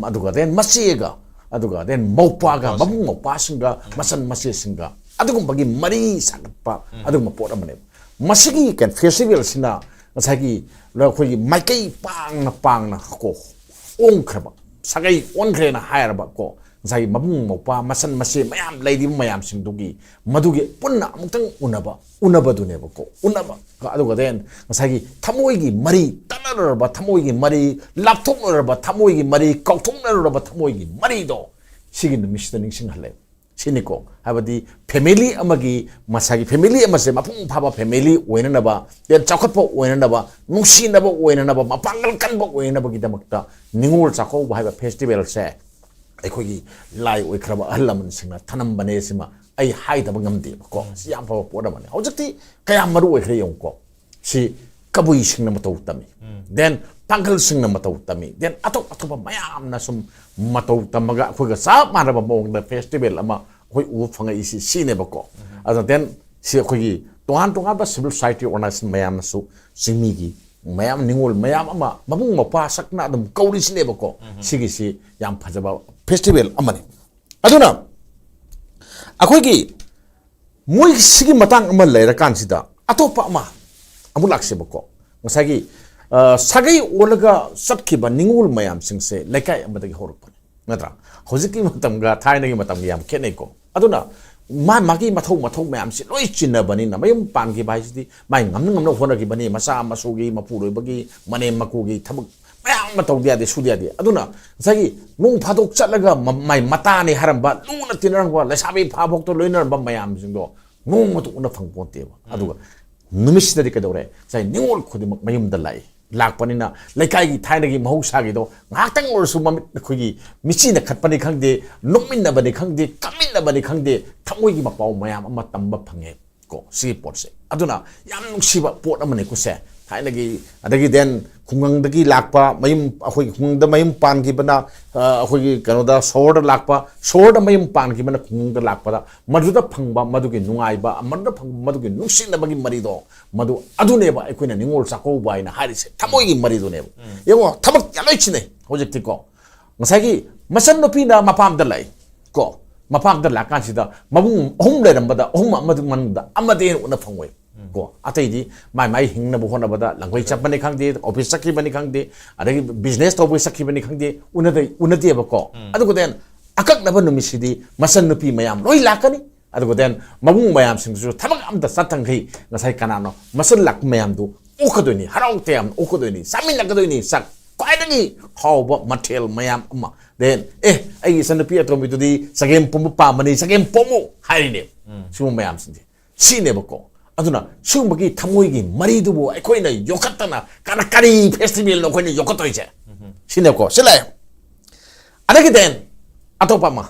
ꯑꯗꯨꯒ then ꯃꯆꯦꯒ, ꯑꯗꯨꯒ then ꯃꯧꯄꯥꯒ, ꯃꯧꯄꯥꯁꯤꯡ꯫ ꯃꯕꯨꯡ ꯃꯧꯄꯥꯁꯤꯡꯒ, ꯃꯆꯟ ꯃꯆꯦꯁꯤꯡꯒ, ꯑꯗꯨꯒꯨꯝꯕꯒꯤ ꯃꯔꯤ ꯁꯥꯒꯠꯄ ꯑꯗꯨꯒꯨꯝꯕ ꯄꯣꯠ ꯑꯃꯅꯦꯕ꯫ ꯃꯁꯤꯒꯤ ꯀꯩꯅꯣ festivalꯁꯤꯅ ꯉꯁꯥꯏꯒꯤ ꯑꯩꯈꯣꯏꯒꯤ ꯃꯥꯏꯀꯩ ꯄꯥꯡꯅ ꯄꯥꯡꯅ ꯀꯣ ꯑꯣꯟꯈ꯭ꯔꯕ, ꯁꯥꯒꯩ ꯑꯣꯟꯈ꯭ꯔꯦꯅ ꯍꯥꯏꯔꯕ ꯀꯣ, ꯉꯁꯥꯏꯒꯤ ꯃꯕꯨꯡ ꯃꯧꯄ꯭ꯋꯥ, ꯃꯆꯟ ꯃꯆꯦ ꯃꯌꯥꯝ ꯂꯩꯔꯤꯕ ꯃꯌꯥꯝꯁꯤꯡꯗꯨꯒꯤ ꯃꯗꯨꯒꯤ ꯄꯨꯟꯅ ꯑꯃꯨꯛꯇꯪ ꯎꯅꯕ, ꯎꯅꯕꯗꯨꯅꯦꯕꯀꯣ꯫ ꯎꯅꯕ, ꯑꯗꯨꯒ then ꯉꯁꯥꯏꯒꯤ ꯊꯃꯣꯏꯒꯤ ꯃꯔꯤ, ꯇꯠꯅꯔꯨꯔꯕ ꯊꯃꯣꯏꯒꯤ ꯃꯔꯤ, ꯂꯥꯞꯊꯣꯛꯅꯔꯕ ꯊꯃꯣꯏꯒꯤ ꯃꯔꯤ, ꯀꯥꯎꯊꯣꯛꯅꯔꯨꯔꯕ ꯊꯃꯣꯏꯒꯤ ꯃꯔꯤꯗꯣ ꯁꯤꯒꯤ ꯅꯨꯃꯤꯠꯁꯤꯗ ꯅꯤꯡꯁꯤꯡꯍꯜꯂꯦ꯫ ꯁꯤꯅꯤꯀꯣ꯫ ꯍꯥꯏꯕꯗꯤ family ꯑꯃꯒꯤ, ꯃꯁꯥꯒꯤ family ꯑꯃꯁꯦ ꯃꯄꯨꯡ ꯐꯥꯕ family ꯑꯣꯏꯅꯅꯕ, then ꯆꯥꯎꯈꯠꯄ ꯑꯣꯏꯅꯅꯕ, ꯅꯨꯡꯁꯤꯅꯕ ꯑꯣꯏꯅꯅꯕ, ꯃꯄꯥꯡꯒꯜ ꯀꯟꯕ ꯑꯣꯏꯅꯅꯕꯒꯤꯗꯃꯛꯇ ꯅꯤꯉꯣꯜ ꯆꯥꯛꯀꯧꯕ ꯍꯥꯏꯕ festivalꯁꯦ ꯑꯩꯈꯣꯏꯒꯤ ꯂꯥꯏ ꯑꯣꯏꯈ꯭ꯔꯕ ꯑꯍꯜ ꯂꯃꯟꯁꯤꯡꯅ ꯊꯅꯝꯕꯅꯦ꯫ ꯁꯤꯃ ꯑꯩ ꯍꯥꯏꯗꯕ ꯉꯝꯗꯦꯕꯀꯣ꯫ ꯁꯤ ꯌꯥꯝ ꯐꯕ ꯄꯣꯠ ꯑꯃꯅꯤ꯫ ꯍꯧꯖꯤꯛꯇꯤ ꯀꯌꯥꯝ ꯃꯔꯨ ꯑꯣꯏꯈ꯭ꯔꯦ ꯌꯦꯡꯉꯨꯀꯣ꯫ ꯁꯤ ꯀꯕꯨꯏꯁꯤꯡꯅ ꯃꯇꯧ ꯇꯝꯃꯤ, then ꯄꯥꯡꯒꯜꯁꯤꯡꯅ ꯃꯇꯧ ꯇꯝꯃꯤ, then ꯑꯇꯣꯞ ꯑꯇꯣꯞꯄ ꯃꯌꯥꯝꯅ ꯁꯨꯝ ꯃꯇꯧ ꯇꯝꯃꯒ ꯑꯩꯈꯣꯏꯒ ꯆꯞ ꯃꯥꯟꯅꯕ ꯃꯑꯣꯡꯗ festival ꯑꯃ ꯑꯩꯈꯣꯏ ꯎꯕ ꯐꯪꯉꯛꯏꯁꯤ ꯁꯤꯅꯦꯕꯀꯣ꯫ ꯑꯗꯨꯅ then ꯁꯤ ꯑꯩꯈꯣꯏꯒꯤ ꯇꯣꯉꯥꯟ ꯇꯣꯉꯥꯟꯕ civil society organization ꯃꯌꯥꯝꯅꯁꯨ ꯆꯤꯡꯃꯤꯒꯤ ꯃꯌꯥꯝ, ꯅꯤꯉꯣꯜ ꯃꯌꯥꯝ ꯑꯃ ꯃꯕꯨꯡ ꯃꯧꯄ꯭ꯋꯥ ꯁꯛꯅ ꯑꯗꯨꯝ ꯀꯧꯔꯤꯁꯤꯅꯦꯕꯀꯣ꯫ ꯁꯤꯒꯤꯁꯤ ꯌꯥꯝ ꯐꯖꯕ festival ꯑꯃꯅꯤ꯫ ꯑꯗꯨꯅ ꯑꯩꯈꯣꯏꯒꯤ ꯃꯣꯏ ꯁꯤꯒꯤ ꯃꯇꯥꯡ ꯑꯃ ꯂꯩꯔꯀꯥꯟꯁꯤꯗ ꯑꯇꯣꯞꯄ ꯑꯃ ꯑꯃꯨꯛ ꯂꯥꯛꯁꯦꯕꯀꯣ꯫ ꯉꯁꯥꯏꯒꯤ, ꯑ, ꯁꯥꯒꯩ ꯑꯣꯜꯂꯒ ꯆꯠꯈꯤꯕ ꯅꯤꯉꯣꯜ ꯃꯌꯥꯝꯁꯤꯡꯁꯦ ꯂꯩꯀꯥꯏ ꯑꯃꯗꯒꯤ ꯍꯧꯔꯛꯄꯅꯤ, ꯅꯠꯇ꯭ꯔꯥ? ꯍꯧꯖꯤꯛꯀꯤ ꯃꯇꯝꯒ ꯊꯥꯏꯅꯒꯤ ꯃꯇꯝꯒ ꯌꯥꯝ ꯈꯦꯠꯅꯩꯀꯣ꯫ ꯑꯗꯨꯅ ꯃꯥ ꯃꯥꯒꯤ ꯃꯊꯧ ꯃꯊꯧ ꯃꯌꯥꯝꯁꯤ ꯂꯣꯏ ꯆꯤꯟꯅꯕꯅꯤꯅ, ꯃꯌꯨꯝ ꯄꯥꯟꯈꯤꯕ ꯍꯥꯏꯁꯤꯗꯤ ꯃꯥꯏ ꯉꯝꯅ ꯉꯝꯅ ꯍꯣꯠꯅꯈꯤꯕꯅꯤ꯫ ꯃꯆꯥ ꯃꯁꯨꯒꯤ, ꯃꯄꯨꯔꯣꯏꯕꯒꯤ, ꯃꯅꯦꯝ ꯃꯀꯨꯒꯤ ꯊꯕꯛ ꯃꯌꯥꯝ ꯑꯃ ꯇꯧꯗ ꯌꯥꯗꯦ, ꯁꯨꯗ ꯌꯥꯗꯦ꯫ ꯑꯗꯨꯅ ꯉꯁꯥꯏꯒꯤ ꯅꯣꯡ ꯐꯥꯗꯣꯛ ꯆꯠꯂꯒ ꯃ-, ꯃꯥꯏ ꯃꯇꯥꯅꯤ ꯍꯥꯏꯔꯝꯕ, ꯂꯨꯅ ꯇꯤꯟꯅꯔꯝꯕ, ꯂꯩꯁꯥꯕꯤ ꯐꯥꯐꯥꯎꯇ ꯂꯣꯏꯅꯔꯝꯕ ꯃꯌꯥꯝꯁꯤꯡꯗꯣ ꯅꯣꯡꯃꯇ ꯎꯅ ꯐꯪ ꯄꯣꯟꯇꯦꯕ꯫ ꯑꯗꯨꯒ ꯅꯨꯃꯤꯠꯁꯤꯗꯗꯤ ꯀꯩꯗꯧꯔꯦ? ꯉꯁꯥꯏ ꯅꯤꯉꯣꯜ ꯈꯨꯗꯤꯡꯃꯛ ꯃꯌꯨꯝꯗ ꯂꯥꯛꯏ꯫ ꯂꯥꯛꯄꯅꯤꯅ ꯂꯩꯀꯥꯏꯒꯤ ꯊꯥꯏꯅꯒꯤ ꯃꯍꯧꯁꯥꯒꯤꯗꯣ ꯉꯥꯏꯍꯥꯛꯇꯪ ꯑꯣꯏꯔꯁꯨ ꯃꯃꯤꯠ, ꯑꯩꯈꯣꯏꯒꯤ ꯃꯤꯠꯁꯤꯅ ꯈꯠꯄꯅꯤ ꯈꯪꯗꯦ, ꯅꯣꯛꯃꯤꯟꯅꯕꯅꯤ ꯈꯪꯗꯦ, ꯀꯞꯃꯤꯟꯅꯕꯅꯤ ꯈꯪꯗꯦ, ꯊꯃꯣꯏꯒꯤ ꯃꯄꯥꯎ ꯃꯌꯥꯝ ꯑꯃ ꯇꯝꯕ ꯐꯪꯉꯦ꯫ ꯀꯣ, ꯁꯤꯒꯤ ꯄꯣꯠꯁꯦ꯫ ꯑꯗꯨꯅ ꯌꯥꯝ ꯅꯨꯡꯁꯤꯕ ꯄꯣꯠ ꯑꯃꯅꯤꯀꯣ ꯁꯦ꯫ ꯊꯥꯏꯅꯒꯤ, ꯑꯗꯒꯤ then ꯈꯨꯡꯒꯪꯗꯒꯤ ꯂꯥꯛꯄ ꯃꯌꯨꯝ, ꯑꯩꯈꯣꯏꯒꯤ ꯈꯨꯡꯒꯪꯗ ꯃꯌꯨꯝ ꯄꯥꯟꯈꯤꯕꯅ, ꯑ, ꯑꯩꯈꯣꯏꯒꯤ ꯀꯩꯅꯣꯗ, ꯁꯣꯍꯣꯔꯗ ꯂꯥꯛꯄ, ꯁꯣꯍꯣꯔꯗ ꯃꯌꯨꯝ ꯄꯥꯟꯈꯤꯕꯅ ꯈꯨꯡꯒꯪꯗ ꯂꯥꯛꯄꯗ ꯃꯗꯨꯗ ꯐꯪꯕ ꯃꯗꯨꯒꯤ ꯅꯨꯡꯉꯥꯏꯕ, ꯃꯗꯨꯗ ꯐꯪꯕ ꯃꯗꯨꯒꯤ ꯅꯨꯡꯁꯤꯅꯕꯒꯤ ꯃꯔꯤꯗꯣ, ꯃꯗꯨ, ꯑꯗꯨꯅꯦꯕ ꯑꯩꯈꯣꯏꯅ ꯅꯤꯉꯣꯜ ꯆꯥꯛꯀꯧꯕ ꯍꯥꯏꯅ ꯍꯥꯏꯔꯤꯁꯦ꯫ ꯊꯃꯣꯏꯒꯤ ꯃꯔꯤꯗꯨꯅꯦꯕ꯫ ꯌꯦꯡꯉꯣ, ꯊꯕꯛ ꯌꯥꯝ ꯂꯣꯏ ꯆꯤꯟꯅꯩ ꯍꯧꯖꯤꯛꯇꯤꯀꯣ꯫ ꯉꯁꯥꯏꯒꯤ ꯃꯆꯟꯅꯨꯄꯤꯅ ꯃꯄꯥꯝꯗ ꯂꯥꯛꯏ ꯀꯣ, ꯃꯄꯥꯝꯗ ꯂꯥꯛꯀꯥꯟꯁꯤꯗ ꯃꯕꯨꯡ ꯑꯍꯨꯝ ꯂꯩꯔꯝꯕꯗ ꯑꯍꯨꯝ ꯑꯃꯗꯨ ꯃꯅꯨꯡꯗ ꯑꯃꯗꯩ ꯍꯦꯟꯅ ꯎꯅ ꯐꯪꯉꯣꯏ ꯀꯣ꯫ ꯑꯇꯩꯗꯤ ꯃꯥꯏ ꯃꯥꯏ ꯍꯤꯡꯅꯕ ꯍꯣꯠꯅꯕꯗ ꯂꯪꯕꯩ ꯆꯠꯄꯅꯤ ꯈꯪꯗꯦ, office ꯆꯠꯈꯤꯕꯅꯤ ꯈꯪꯗꯦ, ꯑꯗꯒꯤ business ꯇꯧꯕꯩ ꯆꯠꯈꯤꯕꯅꯤ ꯈꯪꯗꯦ, ꯎꯅꯗ-, ꯎꯅꯗꯦꯕꯀꯣ꯫ ꯑꯗꯨꯒ then ꯑꯀꯛꯅꯕ ꯅꯨꯃꯤꯠꯁꯤꯗꯤ ꯃꯆꯟꯅꯨꯄꯤ ꯃꯌꯥꯝ ꯂꯣꯏ ꯂꯥꯛꯀꯅꯤ꯫ ꯑꯗꯨꯒ then ꯃꯕꯨꯡ ꯃꯌꯥꯝꯁꯤꯡꯗꯨꯁꯨ ꯊꯕꯛ ꯑꯝꯇ ꯆꯠꯇꯪꯈꯩ ꯉꯁꯥꯏ ꯀꯅꯥꯅꯣ ꯃꯆꯟ ꯂꯥꯛꯄ ꯃꯌꯥꯝꯗꯨ ꯑꯣꯛꯀꯗꯣꯏꯅꯤ, ꯍꯔꯥꯎ ꯇꯌꯥꯝꯅ ꯑꯣꯛꯀꯗꯣꯏꯅꯤ, ꯆꯥꯃꯤꯟꯅꯒꯗꯣꯏꯅꯤ ꯆꯥꯛ꯫ ꯈ꯭ꯋꯥꯏꯗꯒꯤ ꯍꯥꯎꯕ ꯃꯊꯦꯜ ꯃꯌꯥꯝ ꯑꯃ꯫ Then ꯑꯦ, ꯑꯩꯒꯤ ꯏꯆꯟꯅꯨꯄꯤ ꯑꯇꯣꯝꯕꯤꯗꯨꯗꯤ ꯆꯒꯦꯝ ꯄꯣꯝꯕ ꯄꯥꯝꯕꯅꯤ, ꯆꯒꯦꯝ ꯄꯣꯝꯃꯨ ꯍꯥꯏꯔꯤꯅꯦ꯫ ꯁꯤꯒꯨꯝꯕ ꯃꯌꯥꯝꯁꯤꯡꯁꯦ ꯁꯤꯅꯦꯕꯀꯣ꯫ ꯑꯗꯨꯅ ꯁꯤꯒꯨꯝꯕꯒꯤ ꯊꯃꯣꯏꯒꯤ ꯃꯔꯤꯗꯨꯕꯨ ꯑꯩꯈꯣꯏꯅ ꯌꯣꯛꯈꯠꯇꯅ ꯀꯅꯥ ꯀꯔꯤ festivalꯅꯣ ꯑꯩꯈꯣꯏꯅ ꯌꯣꯛꯈꯠꯇꯣꯏꯁꯦ? ꯁꯤꯅꯦꯕꯀꯣ꯫ ꯁꯤ ꯂꯥꯛꯑꯦ꯫ ꯑꯗꯒꯤ then ꯑꯇꯣꯞꯄ ꯑꯃ,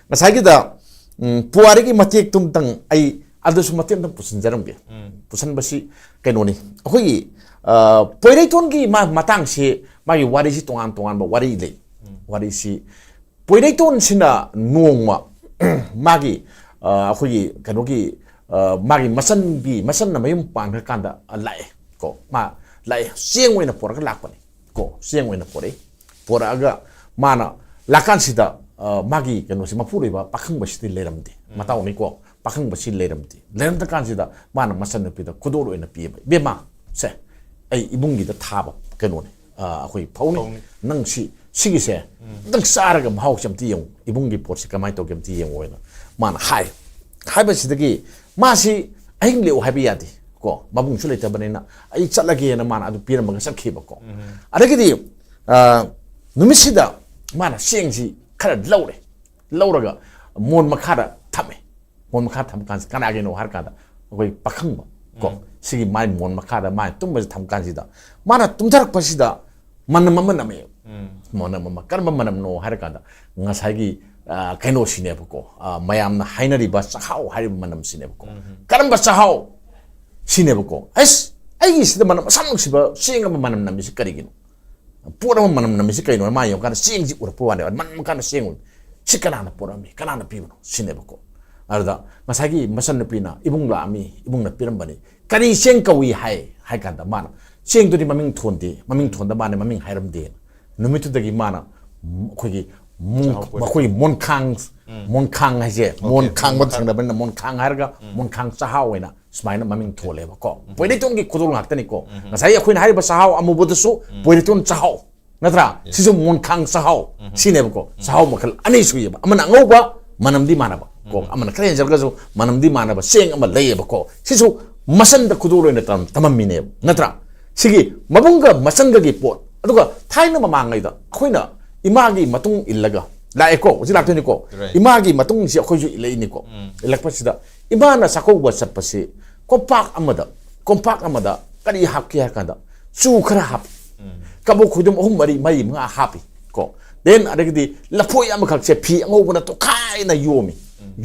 ꯉꯁꯥꯏꯒꯤꯗ ꯎꯝ, ꯄꯨꯋꯥꯔꯤꯒꯤ ꯃꯇꯦꯛꯇꯨꯝꯇꯪ ꯑꯩ ꯑꯗꯨꯁꯨ ꯃꯇꯦꯛ ꯑꯃꯇꯪ ꯄꯨꯁꯤꯟꯖꯔꯝꯒꯦ꯫ ꯄꯨꯁꯟꯕꯁꯤ ꯀꯩꯅꯣꯅꯤ, ꯑꯩꯈꯣꯏꯒꯤ ꯑ, ꯄꯣꯏꯔꯩꯇꯣꯟꯒꯤ ꯃꯥ-, ꯃꯇꯥꯡꯁꯤ, ꯃꯥꯒꯤ ꯋꯥꯔꯤꯁꯤ ꯇꯣꯉꯥꯟ ꯇꯣꯉꯥꯟꯕ ꯋꯥꯔꯤ ꯂꯩ꯫ ꯋꯥꯔꯤꯁꯤ ꯄꯣꯏꯔꯩꯇꯣꯟꯁꯤꯅ ꯅꯣꯡꯃ ꯃꯥꯒꯤ ꯑ, ꯑꯩꯈꯣꯏꯒꯤ ꯀꯩꯅꯣꯒꯤ ꯑ, ꯃꯥꯒꯤ ꯃꯆꯟꯒꯤ ꯃꯆꯟꯅ ꯃꯌꯨꯝ ꯄꯥꯟꯈ꯭ꯔꯀꯥꯟꯗ ꯑ, ꯂꯥꯛꯑꯦ ꯀꯣ꯫ ꯃꯥ ꯂꯥꯛꯑꯦ, ꯆꯦꯡ ꯑꯣꯏꯅ ꯄꯨꯔꯛꯑꯒ ꯂꯥꯛꯄꯅꯤ ꯀꯣ꯫ ꯆꯦꯡ ꯑꯣꯏꯅ ꯄꯨꯔꯛꯏ꯫ ꯄꯨꯔꯛꯑꯒ ꯃꯥꯅ ꯂꯥꯛꯀꯥꯟꯁꯤꯗ ꯑ, ꯃꯥꯒꯤ ꯀꯩꯅꯣꯁꯤ, ꯃꯄꯨꯔꯣꯏꯕ ꯄꯥꯈꯪꯕꯁꯤꯗꯤ ꯂꯩꯔꯝꯗꯦ꯫ ꯃꯇꯥꯎꯅꯤꯀꯣ꯫ ꯄꯥꯈꯪꯕꯁꯤ ꯂꯩꯔꯝꯗꯦ꯫ ꯂꯩꯔꯝꯗ ꯀꯥꯟꯁꯤꯗ ꯃꯥꯅ ꯃꯆꯟꯅꯨꯄꯤꯗ ꯈꯨꯗꯣꯜ ꯑꯣꯏꯅ ꯄꯤꯕ, "ꯏꯕꯦꯝꯃ, ꯁꯦ, ꯑꯩ ꯏꯕꯨꯡꯒꯤꯗ ꯊꯥꯕ ꯀꯩꯅꯣꯅꯤ, ꯑ, ꯑꯩꯈꯣꯏ ꯐꯧꯅꯤ꯫ ꯐꯧꯅꯤ꯫ ꯅꯪ ꯁꯤ, ꯁꯤꯒꯤꯁꯦ ꯑꯝꯇꯪ ꯆꯥꯔꯒ ꯃꯍꯥꯎꯁꯦ ꯑꯝꯇ ꯌꯦꯡꯉꯨ, ꯏꯕꯨꯡꯒꯤ ꯄꯣꯠꯁꯤ ꯀꯃꯥꯏꯅ ꯇꯧꯒꯦ ꯑꯝꯇ ꯌꯦꯡꯉꯨ" ꯍꯥꯏꯅ ꯃꯥꯅ ꯍꯥꯏ꯫ ꯍꯥꯏꯕꯁꯤꯗꯒꯤ ꯃꯥꯁꯤ ꯑꯍꯤꯡ ꯂꯦꯛꯎ ꯍꯥꯏꯕ ꯌꯥꯗꯦ ꯀꯣ, ꯃꯕꯨꯡꯁꯨ ꯂꯩꯇꯕꯅꯤꯅ ꯑꯩ ꯆꯠꯂꯒꯦꯅ ꯃꯥꯅ ꯑꯗꯨ ꯄꯤꯔꯝꯃꯒ ꯆꯠꯈꯤꯕꯀꯣ꯫ ꯑꯗꯒꯤꯗꯤ ꯑ, ꯅꯨꯃꯤꯠꯁꯤꯗ ꯃꯥꯅ ꯆꯦꯡꯁꯤ ꯈꯔ ꯂꯧꯔꯦ꯫ ꯂꯧꯔꯒ ꯃꯣꯟ ꯃꯈꯥꯗ ꯊꯝꯃꯦ꯫ ꯃꯣꯟ ꯃꯈꯥ ꯊꯝꯕ ꯀꯥꯟꯁꯤꯗ ꯀꯅꯥꯒꯤꯅꯣ ꯍꯥꯏꯔ ꯀꯥꯟꯗ ꯑꯩꯈꯣꯏ ꯄꯥꯈꯪꯕ ꯀꯣ, ꯁꯤꯒꯤ ꯃꯥꯏ ꯃꯣꯟ ꯃꯈꯥꯗ ꯃꯥꯅ ꯇꯨꯝꯕꯁꯤ ꯊꯝꯕ ꯀꯥꯟꯁꯤꯗ ꯃꯥꯅ ꯇꯨꯝꯊꯔꯛꯄꯁꯤꯗ ꯃꯅꯝ ꯑꯃ ꯅꯝꯃꯦ꯫ ꯃꯅꯝ ꯑꯃ, ꯀꯔꯝꯕ ꯃꯅꯝꯅꯣ ꯍꯥꯏꯔ ꯀꯥꯟꯗ ꯉꯁꯥꯏꯒꯤ ꯑ, ꯀꯩꯅꯣꯁꯤꯅꯦꯕꯀꯣ, ꯑ, ꯃꯌꯥꯝꯅ ꯍꯥꯏꯅꯔꯤꯕ ꯆꯥꯛꯍꯥꯎ ꯍꯥꯏꯔꯤꯕ ꯃꯅꯝꯁꯤꯅꯦꯕꯀꯣ꯫ ꯀꯔꯝꯕ ꯆꯥꯛꯍꯥꯎ? ꯁꯤꯅꯦꯕꯀꯣ꯫ ꯑꯁ, ꯑꯩꯒꯤꯁꯤꯗ ꯃꯅꯝ ꯑꯁꯥꯝ ꯅꯨꯡꯁꯤꯕ ꯆꯦꯡ ꯑꯃ ꯃꯅꯝ ꯅꯝꯃꯤꯁꯤ ꯀꯔꯤꯒꯤꯅꯣ? ꯄꯣꯠ ꯑꯃ ꯃꯅꯝ ꯅꯝꯃꯤꯁꯤ ꯀꯩꯅꯣ? ꯃꯥ ꯌꯦꯡꯉꯀꯥꯟꯗ ꯆꯦꯡꯁꯤ ꯎꯔꯛꯄ ꯋꯥꯅꯦꯕ꯫ ꯃꯅꯝ ꯀꯥꯟꯗ ꯆꯦꯡ ꯎ-, "ꯁꯤ ꯀꯅꯥꯅ ꯄꯨꯔꯛꯑꯝꯃꯤ? ꯀꯅꯥꯅ ꯄꯤꯕꯅꯣ?" ꯁꯤꯅꯦꯕꯀꯣ꯫ ꯑꯗꯨꯗ ꯉꯁꯥꯏꯒꯤ ꯃꯆꯟꯅꯨꯄꯤꯅ, "ꯏꯕꯨꯡ ꯂꯥꯛꯑꯝꯃꯤ, ꯏꯕꯨꯡꯅ ꯄꯤꯔꯝꯕꯅꯤ꯫ ꯀꯔꯤ ꯆꯦꯡ ꯀꯧꯏ?" ꯍꯥꯏ, ꯍꯥꯏ ꯀꯥꯟꯗ ꯃꯥꯅ, "ꯆꯦꯡꯗꯨꯗꯤ ꯃꯃꯤꯡ ꯊꯣꯟꯗꯦ, ꯃꯃꯤꯡ ꯊꯣꯟꯗ ꯃꯥꯅꯦ, ꯃꯃꯤꯡ ꯍꯥꯏꯔꯝꯗꯦꯅ"꯫ ꯅꯨꯃꯤꯠꯇꯨꯗꯒꯤ ꯃꯥꯅ ꯃ-, ꯑꯩꯈꯣꯏꯒꯤ ꯃꯣꯟ-, ꯆꯥꯛꯍꯥꯎ ꯄꯣꯏꯔꯩ꯫ ꯑꯩꯈꯣꯏꯒꯤ ꯃꯣꯟꯈꯥꯡ, ꯎꯝ꯫ ꯃꯣꯟꯈꯥꯡ ꯍꯥꯏꯁꯦ, ꯑꯣꯀꯦ, ꯃꯣꯟꯈꯥꯡꯕ ꯃꯣꯟꯈꯥꯡ꯫ ꯊꯦꯡꯅꯕꯅꯤꯅ ꯃꯣꯟꯈꯥꯡ ꯍꯥꯏꯔꯒ ꯎꯝ꯫ ꯃꯣꯟꯈꯥꯡ ꯆꯥꯛꯍꯥꯎ ꯑꯣꯏꯅ ꯁꯨꯃꯥꯏꯅ ꯃꯃꯤꯡ ꯊꯣꯜꯂꯦꯕꯀꯣ꯫ ꯎꯝ꯫ ꯄꯣꯏꯔꯩꯇꯣꯟꯒꯤ ꯈꯨꯗꯣꯜ ꯉꯥꯛꯇꯅꯤꯀꯣ꯫ ꯎꯝ꯫ ꯉꯁꯥꯏ ꯑꯩꯈꯣꯏꯅ ꯍꯥꯏꯔꯤꯕ ꯆꯥꯛꯍꯥꯎ ꯑꯃꯨꯕꯗꯁꯨ ꯎꯝ꯫ ꯄꯣꯏꯔꯩꯇꯣꯟ ꯆꯥꯛꯍꯥꯎ ꯅꯠꯇ꯭ꯔꯥ? ꯌꯦꯁ꯫ ꯁꯤꯁꯨ ꯃꯣꯟꯈꯥꯡ ꯆꯥꯛꯍꯥꯎ ꯎꯝ꯫ ꯁꯤꯅꯦꯕꯀꯣ꯫ ꯎꯝ꯫ ꯆꯥꯛꯍꯥꯎ ꯃꯈꯜ ꯑꯅꯤ ꯁꯨꯏꯌꯦꯕ, ꯑꯃꯅ ꯑꯉꯧꯕ, ꯃꯅꯝꯗꯤ ꯃꯥꯟꯅꯕ ꯀꯣ, ꯎꯝ꯫ ꯑꯃꯅ ꯈꯔ ꯍꯦꯟꯖꯔꯒꯁꯨ ꯃꯅꯝꯗꯤ ꯃꯥꯟꯅꯕ ꯆꯦꯡ ꯑꯃ ꯂꯩꯌꯦꯕꯀꯣ꯫ ꯁꯤꯁꯨ ꯃꯆꯟꯗ ꯈꯨꯗꯣꯜ ꯑꯣꯏꯅ ꯇꯝ-, ꯇꯝꯃꯝꯃꯤꯅꯦꯕ ꯅꯠꯇ꯭ꯔꯥ? ꯁꯤꯒꯤ ꯃꯕꯨꯡꯒ ꯃꯆꯟꯒꯒꯤ ꯄꯣꯠ ꯑꯗꯨꯒ ꯊꯥꯏꯅ ꯃꯃꯥꯡꯉꯩꯗ ꯑꯩꯈꯣꯏꯅ ꯏꯃꯥꯒꯤ ꯃꯇꯨꯡ ꯏꯜꯂꯒ ꯂꯥꯛꯑꯦꯀꯣ, ꯍꯧꯖꯤꯛ ꯂꯥꯛꯇꯣꯏꯅꯤꯀꯣ꯫ Right. ꯏꯃꯥꯒꯤ ꯃꯇꯨꯡꯁꯤ ꯑꯩꯈꯣꯏꯁꯨ ꯏꯜꯂꯛꯏꯅꯤꯀꯣ꯫ ꯎꯝ. ꯏꯜꯂꯛꯄꯁꯤꯗ ꯏꯃꯥꯅ ꯆꯥꯛꯀꯧꯕ ꯆꯠꯄꯁꯤ ꯀꯣꯝꯄꯥꯛ ꯑꯃꯗ, ꯀꯣꯝꯄꯥꯛ ꯑꯃꯗ ꯀꯔꯤ ꯍꯥꯞꯀꯦ ꯍꯥꯏ ꯀꯥꯟꯗ ꯆꯨ ꯈꯔ ꯍꯥꯞꯄꯤ, ꯎꯝ. ꯀꯕꯣꯛ ꯈꯣꯏꯗꯨꯝ ꯑꯍꯨꯝ ꯃꯔꯤ ꯃꯔꯤ ꯃꯉꯥ ꯍꯥꯞꯄꯤ ꯀꯣ꯫ Then ꯑꯗꯒꯤꯗꯤ ꯂꯐꯣꯏ ꯑꯃꯈꯛꯁꯦ ꯐꯤ ꯑꯉꯧꯕꯅ ꯇꯣꯈꯥꯏꯅ ꯌꯣꯝꯃꯤ,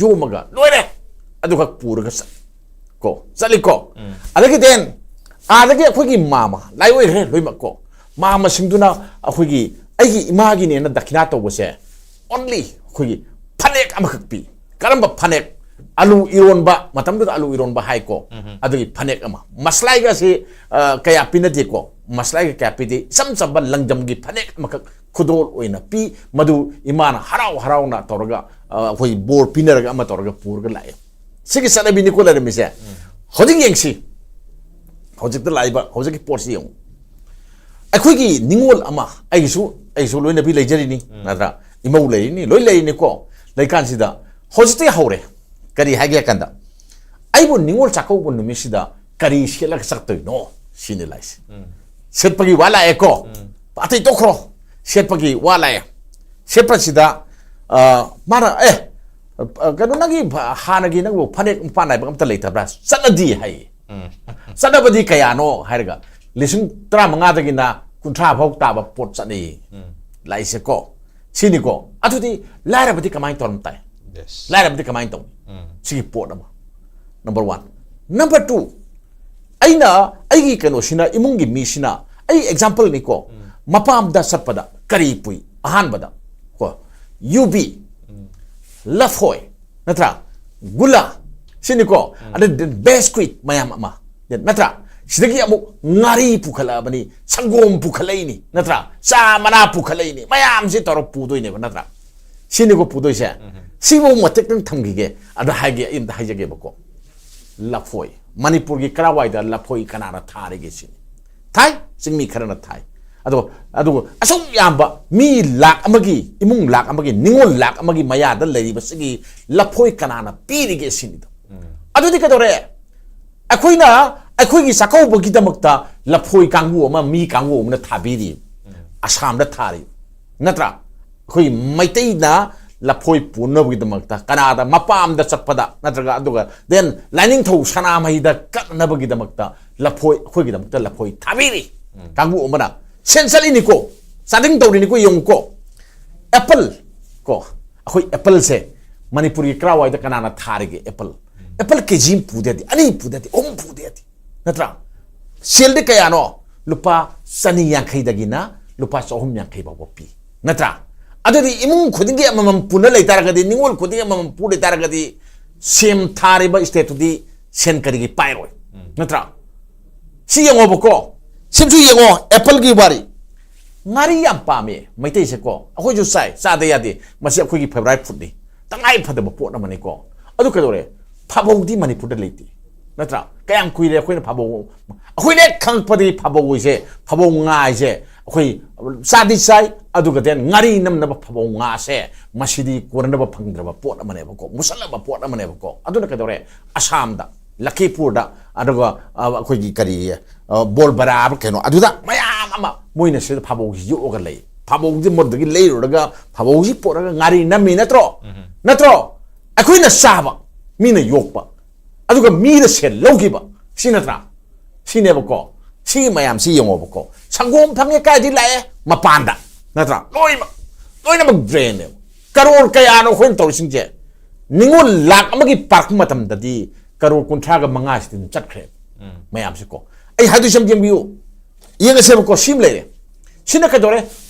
ꯌꯣꯝꯃꯒ ꯂꯣꯏꯔꯦ, ꯑꯗꯨꯈꯛ ꯄꯨꯔꯒ ꯆꯠ ꯀꯣ, ꯆꯠꯂꯤꯀꯣ꯫ ꯎꯝ. ꯑꯗꯒꯤ then ꯑꯥꯗꯒꯤ ꯑꯩꯈꯣꯏꯒꯤ ꯃꯥꯃ ꯂꯥꯏ ꯑꯣꯏꯈ꯭ꯔꯦ ꯂꯣꯏꯅꯃꯛ ꯀꯣ꯫ ꯃꯥꯃꯁꯤꯡꯗꯨꯅ ꯑꯩꯈꯣꯏꯒꯤ ꯑꯩꯒꯤ ꯏꯃꯥꯒꯤꯅꯦꯅ ꯗꯈꯤꯅꯥ ꯇꯧꯕꯁꯦ only ꯑꯩꯈꯣꯏꯒꯤ ꯐꯅꯦꯛ ꯑꯃꯈꯛ ꯄꯤ꯫ ꯀꯔꯝꯕ ꯐꯅꯦꯛ? ꯑꯂꯨ ꯏꯔꯣꯟꯕ, ꯃꯇꯝꯗꯨꯗ ꯑꯂꯨ ꯏꯔꯣꯟꯕ ꯍꯥꯏꯀꯣ꯫ ꯎꯝ. ꯑꯗꯨꯒꯤ ꯐꯅꯦꯛ ꯑꯃ, ꯃꯁꯂꯥꯏꯒꯁꯤ, ꯑ, ꯀꯌꯥ ꯄꯤꯅꯗꯦꯀꯣ꯫ ꯃꯁꯂꯥꯏꯒ ꯀꯌꯥ ꯄꯤꯗꯦ, ꯏꯆꯝ ꯆꯝꯕ ꯂꯪꯖꯝꯒꯤ ꯐꯅꯦꯛ ꯑꯃꯈꯛ ꯈꯨꯗꯣꯜ ꯑꯣꯏꯅ ꯄꯤ꯫ ꯃꯗꯨ ꯏꯃꯥꯅ ꯍꯔꯥꯎ ꯍꯔꯥꯎꯅ ꯇꯧꯔꯒ, ꯑ, ꯑꯩꯈꯣꯏ ꯕꯣꯔ ꯄꯤꯅꯔꯒ ꯑꯃ ꯇꯧꯔꯒ ꯄꯨꯔꯒ ꯂꯥꯛꯑꯦ꯫ ꯁꯤꯒꯤ ꯆꯠꯅꯕꯤꯅꯤꯀꯣ ꯂꯩꯔꯝꯃꯤꯁꯦ꯫ ꯍꯧꯖꯤꯛ ꯌꯦꯡꯁꯤ, ꯍꯧꯖꯤꯛꯇ ꯂꯥꯛꯏꯕ ꯍꯧꯖꯤꯛꯀꯤ ꯄꯣꯠꯁꯤ ꯌꯦꯡꯉꯨ꯫ ꯑꯩꯈꯣꯏꯒꯤ ꯅꯤꯉꯣꯜ ꯑꯃ, ꯑꯩꯒꯤꯁꯨ, ꯑꯩꯒꯤꯁꯨ ꯂꯣꯏꯅꯕꯤ ꯂꯩꯖꯔꯤꯅꯤ, ꯅꯠꯇ꯭ꯔꯥ? ꯏꯃꯧ ꯂꯩꯔꯤꯅꯤ, ꯂꯣꯏ ꯂꯩꯔꯤꯅꯤꯀꯣ꯫ ꯂꯩꯀꯥꯟꯁꯤꯗ ꯍꯧꯖꯤꯛꯇꯒꯤ ꯍꯧꯔꯦ꯫ ꯀꯔꯤ ꯍꯥꯏꯒꯦ ꯍꯥꯏ ꯀꯥꯟꯗ, ꯑꯩꯕꯨ ꯅꯤꯉꯣꯜ ꯆꯥꯛꯀꯧꯕ ꯅꯨꯃꯤꯠꯁꯤꯗ ꯀꯔꯤ ꯁꯦꯠꯂꯒ ꯆꯠꯇꯣꯏꯅꯣ ꯁꯤꯅꯤ ꯂꯥꯛꯏꯁꯦ꯫ ꯁꯦꯠꯄꯒꯤ ꯋꯥ ꯂꯥꯛꯑꯦꯀꯣ꯫ ꯑꯇꯩ ꯇꯣꯛꯈ꯭ꯔꯣ, ꯁꯦꯠꯄꯒꯤ ꯋꯥ ꯂꯥꯛꯑꯦ꯫ ꯁꯦꯠꯄꯁꯤꯗ, ꯑ, ꯃꯥꯅ, "ꯑꯦ, ꯑ, ꯀꯩꯅꯣ, ꯅꯪꯒꯤ ꯐ-, ꯍꯥꯟꯅꯒꯤ ꯅꯪꯕꯨ ꯐꯅꯦꯛ ꯃꯄꯥꯟ ꯅꯥꯏꯕ ꯑꯝꯇ ꯂꯩꯇꯕ꯭ꯔꯥ?" ꯆꯠꯅꯗꯤ ꯍꯥꯏꯌꯦ꯫ ꯆꯠꯅꯕꯗꯤ ꯀꯌꯥꯅꯣ ꯍꯥꯏꯔꯒ, ꯂꯤꯁꯤꯡ ꯇꯔꯥꯃꯉꯥꯗꯒꯤꯅ ꯀꯨꯟꯊ꯭ꯔꯥ ꯐꯥꯎ ꯇꯥꯕ ꯄꯣꯠ ꯆꯠꯅꯩꯌꯦ꯫ ꯂꯥꯛꯏꯁꯦꯀꯣ꯫ ꯁꯤꯅꯤꯀꯣ꯫ ꯑꯗꯨꯗꯤ ꯂꯥꯏꯔꯕꯗꯤ ꯀꯃꯥꯏꯅ ꯇꯧꯔꯝ ꯇꯥꯏ? Yes. ꯂꯥꯏꯔꯕꯗꯤ ꯀꯃꯥꯏꯅ ꯇꯧꯅꯤ? ꯎꯝ. ꯁꯤꯒꯤ ꯄꯣꯠ ꯑꯃ꯫ Number one. Number two, ꯑꯩꯅ, ꯑꯩꯒꯤ ꯀꯩꯅꯣꯁꯤꯅ, ꯏꯃꯨꯡꯒꯤ ꯃꯤꯁꯤꯅ, ꯑꯩ exampleꯅꯤꯀꯣ, ꯃꯄꯥꯝꯗ ꯆꯠꯄꯗ ꯀꯔꯤ ꯄꯨꯏ? ꯑꯍꯥꯟꯕꯗ ꯀꯣ, ꯌꯨꯕꯤ, ꯂꯐꯣꯏ, ꯅꯠꯇ꯭ꯔꯥ? ꯒꯨꯂꯥ, ꯁꯤꯅꯤꯀꯣ꯫ ꯑꯗ biscuit ꯃꯌꯥꯝ ꯑꯃ, ꯅꯠꯇ꯭ꯔꯥ? ꯁꯤꯗꯒꯤ ꯑꯃꯨꯛ ꯉꯥꯔꯤ ꯄꯨꯈꯠꯂꯛꯑꯕꯅꯤ, ꯁꯪꯒꯣꯝ ꯄꯨꯈꯠꯂꯛꯏꯅꯤ, ꯅꯠꯇ꯭ꯔꯥ? ꯆꯥ ꯃꯅꯥ ꯄꯨꯈꯠꯂꯛꯏꯅꯤ, ꯃꯌꯥꯝꯁꯤ ꯇꯧꯔ ꯄꯨꯗꯣꯏꯅꯦꯕ, ꯅꯠꯇ꯭ꯔꯥ? ꯁꯤꯅꯤꯀꯣ ꯄꯨꯗꯣꯏꯁꯦ꯫ ꯁꯤꯕꯨ ꯃꯇꯦꯛꯇꯪ ꯊꯝꯈꯤꯒꯦ꯫ ꯑꯗ ꯍꯥꯏꯒꯦ, ꯑꯩ ꯑꯝꯇ ꯍꯥꯏꯖꯒꯦꯕꯀꯣ꯫ ꯂꯐꯣꯏ, ꯃꯅꯤꯄꯨꯔꯒꯤ ꯀꯔꯥꯏꯋꯥꯏꯗ ꯂꯐꯣꯏ ꯀꯅꯥꯅ ꯊꯥꯔꯤꯒꯦ ꯁꯤꯅꯤ꯫ ꯊꯥꯏ, ꯆꯤꯡꯃꯤ ꯈꯔꯅ ꯊꯥꯏ꯫ ꯑꯗꯣ, ꯑꯗꯨꯒ ꯑꯁꯨꯛ ꯌꯥꯝꯕ ꯃꯤ ꯂꯥꯛ ꯑꯃꯒꯤ, ꯏꯃꯨꯡ ꯂꯥꯛ ꯑꯃꯒꯤ, ꯅꯤꯉꯣꯜ ꯂꯥꯛ ꯑꯃꯒꯤ ꯃꯌꯥꯗ ꯂꯩꯔꯤꯕꯁꯤꯒꯤ ꯂꯐꯣꯏ ꯀꯅꯥꯅ ꯄꯤꯔꯤꯒꯦ ꯁꯤꯅꯤꯗꯣ꯫ ꯑꯗꯨꯗꯤ ꯀꯩꯗꯧꯔꯦ? ꯑꯩꯈꯣꯏꯅ, ꯑꯩꯈꯣꯏꯒꯤ ꯆꯥꯛꯀꯧꯕꯒꯤꯗꯃꯛꯇ ꯂꯐꯣꯏ ꯀꯥꯡꯕꯨ ꯑꯃ, ꯃꯤ ꯀꯥꯡꯕꯨ ꯑꯃꯅ ꯊꯥꯕꯤꯔꯤ꯫ ꯑꯁꯥꯝꯗ ꯊꯥꯔꯤ, ꯅꯠꯇ꯭ꯔꯥ? ꯑꯩꯈꯣꯏ ꯃꯩꯇꯩꯅ ꯂꯐꯣꯏ ꯄꯨꯅꯕꯒꯤꯗꯃꯛꯇ ꯀꯅꯥꯗ, ꯃꯄꯥꯝꯗ ꯆꯠꯄꯗ, ꯅꯠꯇ꯭ꯔꯒ ꯑꯗꯨꯒ then ꯂꯥꯏꯅꯤꯡꯊꯧ ꯁꯅꯥꯃꯍꯤꯗ ꯀꯠꯅꯕꯒꯤꯗꯃꯛꯇ ꯂꯐꯣꯏ, ꯑꯩꯈꯣꯏꯒꯤꯗꯃꯛꯇ ꯂꯐꯣꯏ ꯊꯥꯕꯤꯔꯤ꯫ ꯀꯥꯡꯕꯨ ꯑꯃꯅ ꯁꯦꯟ ꯆꯠꯂꯤꯅꯤꯀꯣ, ꯆꯥꯗꯤꯡ ꯇꯧꯔꯤꯅꯤꯀꯣ, ꯌꯦꯡꯉꯨꯀꯣ꯫ ꯑꯦꯄꯜ ꯀꯣ, ꯑꯩꯈꯣꯏ ꯑꯦꯄꯜꯁꯦ ꯃꯅꯤꯄꯨꯔꯒꯤ ꯀꯔꯥꯏꯋꯥꯏꯗ ꯀꯅꯥꯅ ꯊꯥꯔꯤꯒꯦ? ꯑꯦꯄꯜ, ꯑꯦꯄꯜ ꯀꯦ ꯖꯤ ꯑꯃ ꯄꯨꯗꯦꯗꯤ, ꯑꯅꯤ ꯄꯨꯗꯦꯗꯤ, ꯑꯍꯨꯝ ꯄꯨꯗꯦꯗꯤ, ꯅꯠꯇ꯭ꯔꯥ? ꯁꯦꯜꯗꯤ ꯀꯌꯥꯅꯣ? ꯂꯨꯄꯥ ꯆꯅꯤ ꯌꯥꯡꯈꯩꯗꯒꯤꯅ ꯂꯨꯄꯥ ꯆꯍꯨꯝ ꯌꯥꯡꯈꯩ ꯐꯥꯎꯕ ꯄꯤ, ꯅꯠꯇ꯭ꯔꯥ? ꯑꯗꯨꯗꯤ ꯏꯃꯨꯡ ꯈꯨꯗꯤꯡꯒꯤ ꯑꯃꯃꯝ ꯄꯨꯅ ꯂꯩꯇꯥꯔꯒꯗꯤ, ꯅꯤꯉꯣꯜ ꯈꯨꯗꯤꯡꯒꯤ ꯑꯃꯃꯝ ꯄꯨ ꯂꯩꯇꯥꯔꯒꯗꯤ, ꯁꯦꯝ ꯊꯥꯔꯤꯕ ꯁ꯭ꯇꯦꯠꯇꯨꯗꯤ ꯁꯦꯟ ꯀꯔꯤꯒꯤ ꯄꯥꯏꯔꯣꯏ? ꯅꯠꯇ꯭ꯔꯥ? ꯁꯤ ꯌꯦꯡꯉꯣꯕꯀꯣ, ꯁꯤꯝꯁꯨ ꯌꯦꯡꯉꯣ, ꯑꯦꯄꯜꯒꯤ ꯋꯥꯔꯤ꯫ ꯉꯥꯔꯤ ꯌꯥꯝ ꯄꯥꯝꯃꯦ ꯃꯩꯇꯩꯁꯦꯀꯣ, ꯑꯩꯈꯣꯏꯁꯨ ꯆꯥꯏ, ꯆꯥꯗ ꯌꯥꯗꯦ, ꯃꯁꯤ ꯑꯩꯈꯣꯏꯒꯤ ꯐꯦꯚꯣꯔꯥꯏꯠ ꯐꯨꯗꯅꯤ, ꯇꯉꯥꯏ ꯐꯗꯕ ꯄꯣꯠ ꯑꯃꯅꯤꯀꯣ꯫ ꯑꯗꯨ ꯀꯩꯗꯧꯔꯦ? ꯐꯥꯕꯧꯗꯤ ꯃꯅꯤꯄꯨꯔꯗ ꯂꯩꯇꯦ, ꯅꯠꯇ꯭ꯔꯥ? ꯀꯌꯥꯝ ꯀꯨꯏꯔꯦ ꯑꯩꯈꯣꯏꯅ ꯐꯥꯕꯧ, ꯑꯩꯈꯣꯏꯅ ꯍꯦꯛ ꯈꯪꯉꯛꯄꯗꯒꯤ ꯐꯥꯕꯧ ꯍꯥꯏꯁꯦ, ꯐꯥꯕꯧ ꯉꯥ ꯍꯥꯏꯁꯦ ꯑꯩꯈꯣꯏ ꯆꯥꯗꯤ ꯆꯥꯏ, ꯑꯗꯨꯒ then ꯉꯥꯔꯤ ꯅꯝꯅꯕ ꯐꯥꯕꯧ ꯉꯥꯁꯦ ꯃꯁꯤꯗꯤ ꯀꯣꯟꯅꯅꯕ ꯐꯪꯗ꯭ꯔꯕ ꯄꯣꯠ ꯑꯃꯅꯦꯕꯀꯣ, ꯃꯨꯁꯜꯂꯕ ꯄꯣꯠ ꯑꯃꯅꯦꯕꯀꯣ꯫ ꯑꯗꯨꯅ ꯀꯩꯗꯧꯔꯦ? ꯑꯁꯥꯝꯗ, ꯂꯈꯤꯄꯨꯔꯗ, ꯑꯗꯨꯒ ꯑ, ꯑꯩꯈꯣꯏꯒꯤ ꯀꯔꯤ, ꯑ, ꯕꯣꯜꯕꯔꯥ ꯍꯥꯏꯕ ꯀꯩꯅꯣ, ꯑꯗꯨꯗ ꯃꯌꯥꯝ ꯑꯃ ꯃꯣꯏꯅ ꯁꯤꯗ ꯐꯥꯕꯧꯁꯤ ꯌꯣꯛꯑꯒ ꯂꯩ꯫ ꯐꯥꯕꯧꯁꯤ ꯃꯣꯏꯗꯒꯤ ꯂꯩꯔꯨꯔꯒ ꯐꯥꯕꯧꯁꯤ ꯄꯣꯠꯂꯒ ꯉꯥꯔꯤ ꯅꯝꯃꯤ ꯅꯠꯇ꯭ꯔꯣ? ꯅꯠꯇ꯭ꯔꯣ? ꯑꯩꯈꯣꯏꯅ ꯆꯥꯕ, ꯃꯤꯅ ꯌꯣꯛꯄ, ꯑꯗꯨꯒ ꯃꯤꯅ ꯁꯦꯜ ꯂꯧꯈꯤꯕ, ꯁꯤ ꯅꯠꯇ꯭ꯔꯥ? ꯁꯤꯅꯦꯕꯀꯣ꯫ ꯁꯤ ꯃꯌꯥꯝꯁꯤ ꯌꯦꯡꯉꯣꯕꯀꯣ꯫ ꯁꯪꯒꯣꯝ ꯐꯪꯉꯦ, ꯀꯥꯏꯗꯤ ꯂꯥꯛꯑꯦ? ꯃꯄꯥꯟꯗ, ꯅꯠꯇ꯭ꯔꯥ? ꯂꯣꯏꯅꯃꯛ, ꯂꯣꯏꯅꯃꯛ ꯗ꯭ꯔꯦꯟꯅꯦꯕ꯫ ꯀꯔꯣꯔ ꯀꯌꯥꯅꯣ ꯑꯩꯈꯣꯏꯅ ꯇꯧꯔꯤꯁꯤꯡꯁꯦ? ꯅꯤꯉꯣꯜ ꯂꯥꯛ ꯑꯃꯒꯤ ꯄꯥꯔꯛꯄ ꯃꯇꯝꯗꯗꯤ ꯀꯔꯣꯔ ꯀꯨꯟꯊ꯭ꯔꯥꯒ ꯃꯉꯥꯁꯤꯗꯤ ꯑꯗꯨꯝ ꯆꯠꯈ꯭ꯔꯦ꯫ ꯃꯌꯥꯝꯁꯦꯀꯣ, ꯑꯩ ꯍꯥꯏꯗꯣꯏꯁꯦ ꯑꯝ ꯌꯦꯡꯕꯤꯌꯨ꯫ ꯌꯦꯡꯉꯁꯦꯕꯀꯣ, ꯁꯤꯃ ꯂꯩꯔꯦ꯫ ꯁꯤꯅ ꯀꯩꯗꯧꯔꯦ?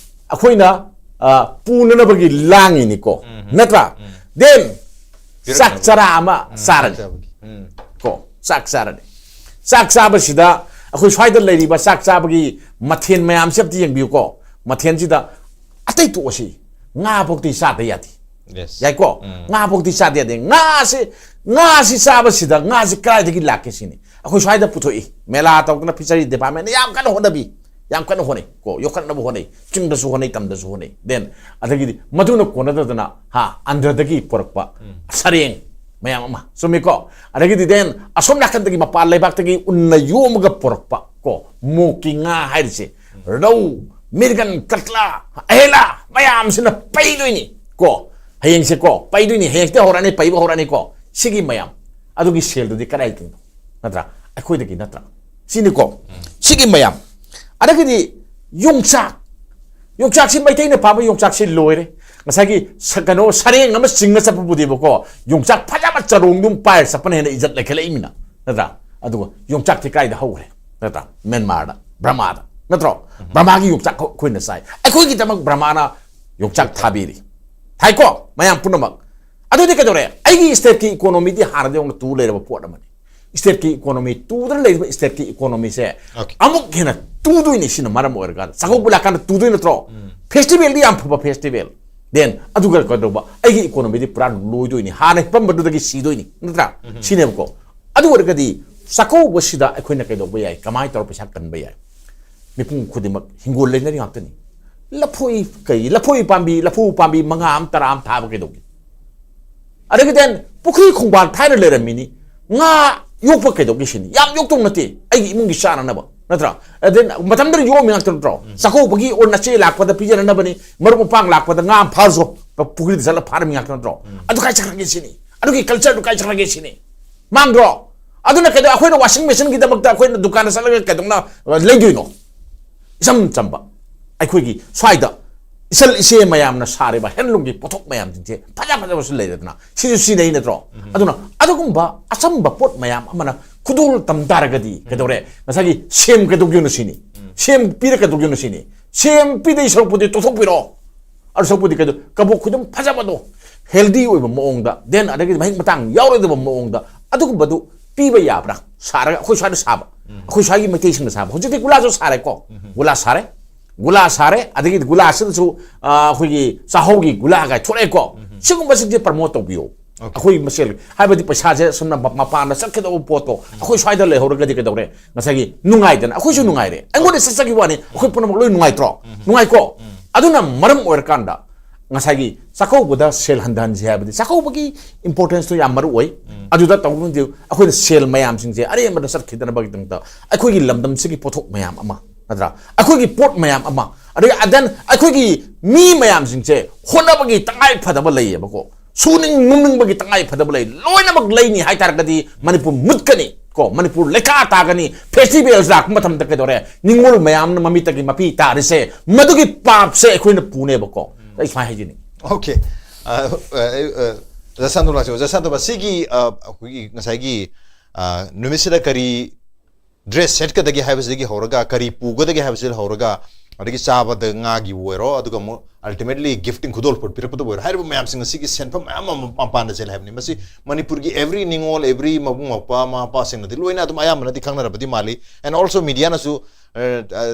ꯑꯩꯈꯣꯏꯅ, ꯑ, ꯄꯨꯅꯅꯕꯒꯤ ꯂꯥꯡꯉꯤꯅꯤꯀꯣ, ꯅꯠꯇ꯭ꯔꯥ? Then ꯆꯥꯛ ꯆꯔꯥ ꯑꯃ ꯆꯥꯔꯅꯤ꯫ ꯆꯥꯕꯒꯤ꯫ ꯎꯝ꯫ ꯀꯣ, ꯆꯥꯛ ꯆꯥꯔꯅꯤ꯫ ꯆꯥꯛ ꯆꯥꯕꯁꯤꯗ ꯑꯩꯈꯣꯏ ꯁ꯭ꯋꯥꯏꯗ ꯂꯩꯔꯤꯕ ꯆꯥꯛ ꯆꯥꯕꯒꯤ ꯃꯊꯦꯜ ꯃꯌꯥꯝꯁꯦ ꯑꯝꯇ ꯌꯦꯡꯕꯤꯌꯨꯀꯣ꯫ ꯃꯊꯦꯜꯁꯤꯗ ꯑꯇꯩ ꯇꯣꯛꯑꯁꯤ, ꯉꯥ ꯐꯥꯎꯗꯤ ꯆꯥꯗ ꯌꯥꯗꯦ꯫ Yes꯫ ꯌꯥꯏꯀꯣ? ꯎꯝ꯫ ꯉꯥ ꯐꯥꯎꯗꯤ ꯆꯥꯗ ꯌꯥꯗꯦ꯫ ꯉꯥꯁꯤ, ꯉꯥꯁꯤ ꯆꯥꯕꯁꯤꯗ ꯉꯥꯁꯤ ꯀꯗꯥꯏꯗꯒꯤ ꯂꯥꯛꯀꯦ ꯁꯤꯅꯤ꯫ ꯑꯩꯈꯣꯏ ꯁ꯭ꯋꯥꯏꯗ ꯄꯨꯊꯣꯛꯏ꯫ ꯃꯦꯂꯥ ꯇꯧꯗꯅ fishery department ꯅ ꯌꯥꯝ ꯀꯟꯅ ꯍꯣꯠꯅꯕꯤ꯫ ꯌꯥꯝ ꯀꯟꯅ ꯍꯣꯠꯅꯩ ꯀꯣ, ꯌꯣꯛꯈꯠꯅꯕ ꯍꯣꯠꯅꯩ, ꯆꯤꯡꯗꯁꯨ ꯍꯣꯠꯅꯩ, ꯇꯝꯗꯁꯨ ꯍꯣꯠꯅꯩ꯫ Then ꯑꯗꯒꯤꯗꯤ ꯃꯗꯨꯅ ꯀꯣꯟꯅꯗꯗꯅ, ꯍꯥ, ꯑꯟꯙ꯭ꯔꯗꯒꯤ ꯄꯨꯔꯛꯄ ꯁꯔꯦꯡ ꯃꯌꯥꯝ ꯑꯃ, ꯆꯨꯝꯃꯤꯀꯣ? ꯑꯗꯒꯤꯗꯤ then ꯑꯁꯣꯝ ꯅꯥꯀꯟꯗꯒꯤ ꯃꯄꯥꯟ ꯂꯩꯕꯥꯛꯇꯒꯤ ꯎꯟꯅ ꯌꯣꯝꯃꯒ ꯄꯨꯔꯛꯄ ꯀꯣ, ꯃꯣꯛꯀꯤ ꯉꯥ ꯍꯥꯏꯔꯤꯁꯦ, ꯔꯧ, ꯃꯤꯔꯒꯟ, ꯀꯠꯂꯥ, ꯑꯍꯦꯂꯥ ꯃꯌꯥꯝꯁꯤꯅ ꯄꯩꯗꯣꯏꯅꯤ ꯀꯣ꯫ ꯍꯌꯦꯡꯁꯦ ꯀꯣ ꯄꯩꯗꯣꯏꯅꯤ, ꯍꯌꯦꯡꯁꯦ ꯍꯧꯔꯛꯑꯅꯤ, ꯄꯩꯕ ꯍꯧꯔꯛꯑꯅꯤ ꯀꯣ꯫ ꯁꯤꯒꯤ ꯃꯌꯥꯝ ꯑꯗꯨꯒꯤ ꯁꯦꯜꯗꯨꯗꯤ ꯀꯗꯥꯏꯗꯒꯤꯅꯣ? ꯅꯠꯇ꯭ꯔꯥ? ꯑꯩꯈꯣꯏꯗꯒꯤ ꯅꯠꯇ꯭ꯔꯥ? ꯁꯤꯅꯤꯀꯣ꯫ ꯁꯤꯒꯤ ꯃꯌꯥꯝ, ꯑꯗꯒꯤꯗꯤ ꯌꯣꯡꯆꯥꯛ, ꯌꯣꯡꯆꯥꯛꯁꯤ ꯃꯩꯇꯩꯅ ꯐꯥꯕ ꯌꯣꯡꯆꯥꯛꯁꯤ ꯂꯣꯏꯔꯦ꯫ ꯉꯁꯥꯏꯒꯤ ꯁ- ꯀꯩꯅꯣ ꯁꯔꯦꯡ ꯑꯃ ꯆꯤꯡꯉ ꯆꯠꯄꯕꯨꯗꯤꯕꯀꯣ, ꯌꯣꯡꯆꯥꯛ ꯐꯖꯕ ꯆꯔꯣꯡꯗꯨꯝ ꯄꯥꯏꯔ ꯆꯠꯄꯅ ꯍꯦꯟꯅ ꯏꯖꯠ ꯂꯩꯈꯠꯂꯛꯏꯃꯤꯅ, ꯅꯠꯇ꯭ꯔꯥ? ꯑꯗꯨꯒ ꯌꯣꯡꯆꯥꯛꯇꯤ ꯀꯥꯏꯗ ꯍꯧꯈ꯭ꯔꯦ? ꯅꯠꯇ꯭ꯔꯥ? ꯃ꯭ꯌꯥꯟꯃꯥꯔꯗ, ꯕ꯭ꯔꯃꯥꯗ, ꯅꯠꯇ꯭ꯔꯣ? ꯕ꯭ꯔꯃꯥꯒꯤ ꯌꯣꯡꯆꯥꯛ ꯑꯩꯈꯣꯏꯅ ꯆꯥꯏ꯫ ꯑꯩꯈꯣꯏꯒꯤꯗꯃꯛ ꯕ꯭ꯔꯃꯥꯅ ꯌꯣꯡꯆꯥꯛ ꯊꯥꯕꯤꯔꯤ꯫ ꯊꯥꯏꯀꯣ ꯃꯌꯥꯝ ꯄꯨꯝꯅꯃꯛ꯫ ꯑꯗꯨꯗꯤ ꯀꯩꯗꯧꯔꯦ? ꯑꯩꯒꯤ ꯁ꯭ꯇꯦꯠꯀꯤ ꯏꯀꯣꯅꯣꯃꯤꯗꯤ ꯍꯥꯟꯅꯗꯤ ꯍꯧꯅ ꯇꯨ ꯂꯩꯔꯕ ꯄꯣꯠ ꯑꯃꯅꯤ꯫ ꯁ꯭ꯇꯦꯠꯀꯤ ꯏꯀꯣꯅꯣꯃꯤ ꯇꯨꯗꯅ ꯂꯩꯔꯤꯕ ꯁ꯭ꯇꯦꯠꯀꯤ ꯏꯀꯣꯅꯣꯃꯤꯁꯦ ꯑꯃꯨꯛ ꯍꯦꯟꯅ ꯇꯨꯗꯣꯏꯅꯤ꯫ ꯁꯤꯅ ꯃꯔꯝ ꯑꯣꯏꯔꯀꯥꯟꯗ ꯆꯥꯛꯀꯧꯕ ꯂꯥꯛꯀꯥꯟꯗ ꯇꯨꯗꯣꯏ ꯅꯠꯇ꯭ꯔꯣ? ꯐꯦꯁꯇꯤꯚꯦꯜꯗꯤ ꯌꯥꯝ ꯐꯕ ꯐꯦꯁꯇꯤꯚꯦꯜ꯫ ꯗꯦꯟ ꯑꯗꯨꯒ ꯀꯩꯗꯧꯕ? ꯑꯩꯒꯤ ꯏꯀꯣꯅꯣꯃꯤꯗꯤ ꯄꯨꯔꯥ ꯂꯣꯏꯗꯣꯏꯅꯤ, ꯍꯥꯟꯅ ꯍꯤꯞꯄꯝꯕꯗꯨꯗꯒꯤ ꯁꯤꯗꯣꯏꯅꯤ, ꯅꯠꯇ꯭ꯔꯥ? ꯁꯤꯅꯦꯕꯀꯣ꯫ ꯑꯗꯨ ꯑꯣꯏꯔꯒꯗꯤ ꯆꯥꯛꯀꯧꯕꯁꯤꯗ ꯑꯩꯈꯣꯏꯅ ꯀꯩꯗꯧꯕ ꯌꯥꯏ? ꯀꯃꯥꯏꯅ ꯇꯧꯔ ꯄꯩꯁꯥ ꯀꯟꯕ ꯌꯥꯏ? ꯃꯤꯄꯨꯝ ꯈꯨꯗꯤꯡꯃꯛ ꯍꯤꯡꯒꯣꯜ ꯂꯩꯅꯔꯤ ꯉꯥꯛꯇꯅꯤ꯫ ꯂꯐꯣꯏ, ꯀꯩ ꯂꯐꯣꯏ ꯄꯥꯝꯕꯤ, ꯂꯐꯨ ꯄꯥꯝꯕꯤ ꯃꯉꯥ ꯑꯃ, ꯇꯔꯥ ꯑꯃ ꯊꯥꯕ ꯀꯩꯗꯧꯒꯦ? ꯑꯗꯒꯤ ꯗꯦꯟ ꯄꯨꯈ꯭ꯔꯤ ꯈꯣꯡꯕꯥꯟ ꯊꯥꯏꯅ ꯂꯩꯔꯝꯃꯤꯅꯤ, ꯉꯥ ꯌꯣꯛꯄ ꯀꯩꯗꯧꯒꯦ ꯁꯤꯅꯤ꯫ ꯌꯥꯝ ꯌꯣꯛꯇꯧ ꯅꯠꯇꯦ, ꯑꯩꯒꯤ ꯏꯃꯨꯡꯒꯤ ꯆꯥꯅꯅꯕ, ꯅꯠꯇ꯭ꯔꯥ? ꯑꯗꯩ ꯃꯇꯝꯗꯨꯗ ꯌꯣꯛꯑꯝꯃꯤ ꯉꯥꯛꯇ ꯅꯠꯇ꯭ꯔꯣ? ꯆꯥꯛꯀꯧꯕꯒꯤ ꯑꯣꯔ ꯅꯆꯦ ꯂꯥꯛꯄꯗ ꯄꯤꯖꯅꯅꯕꯅꯤ, ꯃꯔꯨꯞ ꯃꯄꯥꯡ ꯂꯥꯛꯄꯗ ꯉꯥ ꯑꯃ ꯐꯥꯔꯁꯨ ꯄꯨꯈ꯭ꯔꯤꯗ ꯆꯠꯂ ꯐꯥꯔꯝꯃꯤ ꯉꯥꯛꯇ ꯅꯠꯇ꯭ꯔꯣ? ꯑꯗꯨ ꯀꯥꯏ ꯆꯠꯈ꯭ꯔꯒꯦ ꯁꯤꯅꯤ? ꯑꯗꯨꯒꯤ ꯀꯜꯆꯔꯗꯨ ꯀꯥꯏ ꯆꯠꯈ꯭ꯔꯒꯦ ꯁꯤꯅꯤ? ꯃꯥꯡꯗ꯭ꯔꯣ? ꯑꯗꯨꯅ ꯀꯩꯗꯧ ꯑꯩꯈꯣꯏꯅ ꯋꯥꯁꯤꯡ ꯃꯦꯆꯤꯟꯒꯤꯗꯃꯛꯇ ꯑꯩꯈꯣꯏꯅ ꯗꯨꯀꯥꯟꯗ ꯆꯠꯂꯒ ꯀꯩꯗꯧꯅ ꯂꯩꯗꯣꯏꯅꯣ? ꯏꯆꯝ ꯆꯝꯕ ꯑꯩꯈꯣꯏꯒꯤ ꯁ꯭ꯋꯥꯏꯗ ꯏꯆꯜ ꯏꯆꯦ ꯃꯌꯥꯝꯅ ꯁꯥꯔꯤꯕ ꯍꯦꯟꯂꯨꯝꯒꯤ ꯄꯣꯠꯊꯣꯛ ꯃꯌꯥꯝꯁꯤꯡꯁꯦ ꯐꯖ ꯐꯖꯕꯁꯨ ꯂꯩꯔꯦꯗꯅ, ꯁꯤꯁꯨ ꯁꯤꯖꯤꯟꯅꯩ ꯅꯠꯇ꯭ꯔꯣ? ꯑꯗꯨꯅ ꯑꯗꯨꯒꯨꯝꯕ ꯑꯆꯝꯕ ꯄꯣꯠ ꯃꯌꯥꯝ ꯑꯃꯅ ꯈꯨꯗꯣꯜ ꯇꯝ ꯇꯥꯔꯒꯗꯤ ꯀꯩꯗꯧꯔꯦ? ꯉꯁꯥꯏꯒꯤ ꯁꯦꯝ ꯀꯩꯗꯧꯒꯦꯅꯣ ꯁꯤꯅꯤ? ꯁꯦꯝ ꯄꯤꯔ ꯀꯩꯗꯧꯒꯦꯅꯣ ꯁꯤꯅꯤ? ꯁꯦꯝ ꯄꯤꯗꯩ ꯁꯔꯨꯛꯄꯨꯗꯤ ꯇꯣꯛꯊꯣꯛꯄꯤꯔꯣ꯫ ꯑꯗꯨ ꯁꯔꯨꯛꯄꯨꯗꯤ ꯀꯩꯗꯧ, ꯀꯕꯣꯛ ꯈꯨꯗꯨꯝ ꯐꯖꯕꯗꯣ, ꯍꯦꯜꯗꯤ ꯑꯣꯏꯕ ꯃꯑꯣꯡꯗ, ꯗꯦꯟ ꯑꯗꯒꯤꯗꯤ ꯃꯍꯤꯛ ꯃꯇꯥꯡ ꯌꯥꯎꯔꯣꯏꯗꯕ ꯃꯑꯣꯡꯗ ꯑꯗꯨꯒꯨꯝꯕꯗꯨ ꯄꯤꯕ ꯌꯥꯕ꯭ꯔꯥ? ꯁꯥꯔꯒ ꯑꯩꯈꯣꯏ ꯁ꯭ꯋꯥꯏꯗ ꯁꯥꯕ, ꯑꯩꯈꯣꯏ ꯁ꯭ꯋꯥꯏꯒꯤ ꯃꯩꯇꯩꯁꯤꯡꯅ ꯁꯥꯕ꯫ ꯍꯧꯖꯤꯛꯇꯤ ꯒꯨꯂꯥꯁꯨ ꯁꯥꯔꯦꯀꯣ꯫ ꯒꯨꯂꯥ ꯁꯥꯔꯦ, ꯒꯨꯂꯥ ꯁꯥꯔꯦ, ꯑꯗꯒꯤꯗꯤ ꯒꯨꯂꯥꯁꯤꯗꯁꯨ, ꯑ, ꯑꯩꯈꯣꯏꯒꯤ ꯆꯥꯛꯍꯧꯒꯤ ꯒꯨꯂꯥ ꯀꯥꯏ ꯊꯣꯛꯂꯛꯑꯦꯀꯣ꯫ ꯁꯤꯒꯨꯝꯕꯁꯤꯡꯁꯦ ꯄ꯭ꯔꯃꯣꯠ ꯇꯧꯕꯤꯌꯣ꯫ ꯑꯩꯈꯣꯏ ꯃꯁꯦꯜ, ꯍꯥꯏꯕꯗꯤ ꯄꯩꯁꯥꯁꯦ ꯁꯣꯝꯅ ꯃ-, ꯃꯄꯥꯟꯗ ꯆꯠꯀꯗꯧꯕ ꯄꯣꯠꯇꯣ ꯑꯩꯈꯣꯏ ꯁ꯭ꯋꯥꯏꯗ ꯂꯩꯍꯧꯔꯒꯗꯤ ꯀꯩꯗꯧꯔꯦ? ꯉꯁꯥꯏꯒꯤ ꯅꯨꯡꯉꯥꯏꯗꯅ, ꯑꯩꯈꯣꯏꯁꯨ ꯅꯨꯡꯉꯥꯏꯔꯦ, ꯑꯩꯉꯣꯟꯗ ꯆꯠꯆꯈꯤꯕ ꯋꯥꯅꯤ, ꯑꯩꯈꯣꯏ ꯄꯨꯝꯅꯃꯛ ꯂꯣꯏ ꯅꯨꯡꯉꯥꯏꯇ꯭ꯔꯣ? ꯅꯨꯡꯉꯥꯏꯀꯣ? ꯑꯗꯨꯅ ꯃꯔꯝ ꯑꯣꯏꯔꯀꯥꯟꯗ ꯉꯁꯥꯏꯒꯤ ꯆꯥꯛꯀꯧꯕꯗ ꯁꯦꯜ ꯍꯟꯊꯍꯟꯁꯤ ꯍꯥꯏꯕꯗꯤ ꯆꯥꯛꯀꯧꯕꯒꯤ ꯏꯝꯄꯣꯔꯇꯦꯟꯁꯇꯣ ꯌꯥꯝ ꯃꯔꯨ ꯑꯣꯏ꯫ ꯑꯗꯨꯗ ꯇꯧꯕꯗꯤ ꯑꯩꯈꯣꯏꯅ ꯁꯦꯜ ꯃꯌꯥꯝꯁꯤꯡꯁꯦ ꯑꯔꯦꯝꯕꯗ ꯆꯠꯈꯤꯗꯅꯕꯒꯤꯗꯃꯛꯇ ꯑꯩꯈꯣꯏꯒꯤ ꯂꯝꯗꯝꯁꯤꯒꯤ ꯄꯣꯠꯊꯣꯛ ꯃꯌꯥꯝ ꯑꯃ ꯅꯠꯇ꯭ꯔꯥ? ꯑꯩꯈꯣꯏꯒꯤ ꯄꯣꯠ ꯃꯌꯥꯝ ꯑꯃ, ꯑꯗꯒꯤ ꯑꯗꯦꯟ ꯑꯩꯈꯣꯏꯒꯤ ꯃꯤ ꯃꯌꯥꯝꯁꯤꯡꯁꯦ ꯍꯣꯠꯅꯕꯒꯤ ꯇꯉꯥꯏ ꯐꯗꯕ ꯂꯩꯌꯦꯕꯀꯣ, ꯁꯨꯅꯤꯡ ꯅꯣꯝꯅꯤꯡꯕꯒꯤ ꯇꯉꯥꯏ ꯐꯗꯕ ꯂꯩ, ꯂꯣꯏꯅꯃꯛ ꯂꯩꯅꯤ ꯍꯥꯏꯇꯥꯔꯒꯗꯤ ꯃꯅꯤꯄꯨꯔ ꯃꯨꯠꯀꯅꯤ ꯀꯣ, ꯃꯅꯤꯄꯨꯔ ꯂꯩꯈꯥ ꯇꯥꯒꯅꯤ꯫ ꯐꯦꯁꯇꯤꯚꯦꯜꯁ ꯂꯥꯛꯄ ꯃꯇꯝꯗ ꯀꯩꯗꯧꯔꯦ, ꯅꯤꯡꯉꯣꯜ ꯃꯌꯥꯝꯅ ꯃꯃꯤꯠꯇꯒꯤ ꯃꯄꯤ ꯇꯥꯔꯤꯁꯦ, ꯃꯗꯨꯒꯤ ꯄꯥꯞꯁꯦ ꯑꯩꯈꯣꯏꯅ ꯄꯨꯅꯦꯕꯀꯣ꯫ ꯑꯩ ꯁꯨꯃꯥꯏꯅ ꯍꯥꯏꯖꯅꯤꯡꯉꯤ꯫ ꯑꯣꯀꯦ꯫ ꯑꯣꯖꯥ ꯁꯥꯟꯇꯣ ꯂꯥꯛꯆꯧ꯫ ꯑꯣꯖꯥ ꯁꯥꯟꯇꯣ, ꯁꯤꯒꯤ ꯑꯩꯈꯣꯏꯒꯤ ꯉꯁꯥꯏꯒꯤ ꯅꯨꯃꯤꯠꯁꯤꯗ ꯀꯔꯤ ꯗ꯭ꯔꯦꯁ ꯁꯦꯠꯀꯗꯒꯦ ꯍꯥꯏꯕꯁꯤꯗꯒꯤ ꯍꯧꯔꯒ, ꯀꯔꯤ ꯄꯨꯒꯗꯒꯦ ꯍꯥꯏꯕꯁꯤꯗꯒꯤ ꯍꯧꯔꯒ, ꯑꯗꯒꯤ ꯆꯥꯕꯗ ꯉꯥꯒꯤ ꯑꯣꯏꯔꯣ, ꯑꯗꯨꯒ ꯑꯃꯨꯛ ꯑꯜꯇꯤꯃꯦꯠꯂꯤ ꯒꯤꯐꯇꯤꯡ, ꯈꯨꯗꯣꯜꯄꯣꯠ ꯄꯤꯔꯛꯄꯗ ꯑꯣꯏꯔꯣ, ꯍꯥꯏꯔꯤꯕ ꯃꯌꯥꯝꯁꯤꯡ ꯑꯁꯤꯒꯤ ꯁꯦꯟꯐꯝ ꯃꯌꯥꯝ ꯑꯃ ꯃꯄꯥꯟꯗ ꯆꯦꯜꯂꯦ ꯍꯥꯏꯕꯅꯤ꯫ ꯃꯁꯤ ꯃꯅꯤꯄꯨꯔꯒꯤ ꯑꯦꯕ꯭ꯔꯤ ꯅꯤꯉꯣꯜ, ꯑꯦꯕ꯭ꯔꯤ ꯃꯕꯨꯡ ꯃꯧꯄ꯭ꯋꯥ, ꯃꯃꯥ ꯃꯄꯥꯁꯤꯡꯅꯗꯤ ꯂꯣꯏꯅ ꯑꯗꯨꯝ ꯑꯌꯥꯝꯕꯅꯗꯤ ꯈꯪꯅꯔꯕꯗꯤ ꯃꯥꯜꯂꯤ꯫ ꯑꯦꯟ ꯑꯣꯜꯁꯣ ꯃꯤꯗꯤꯌꯥꯅꯁꯨ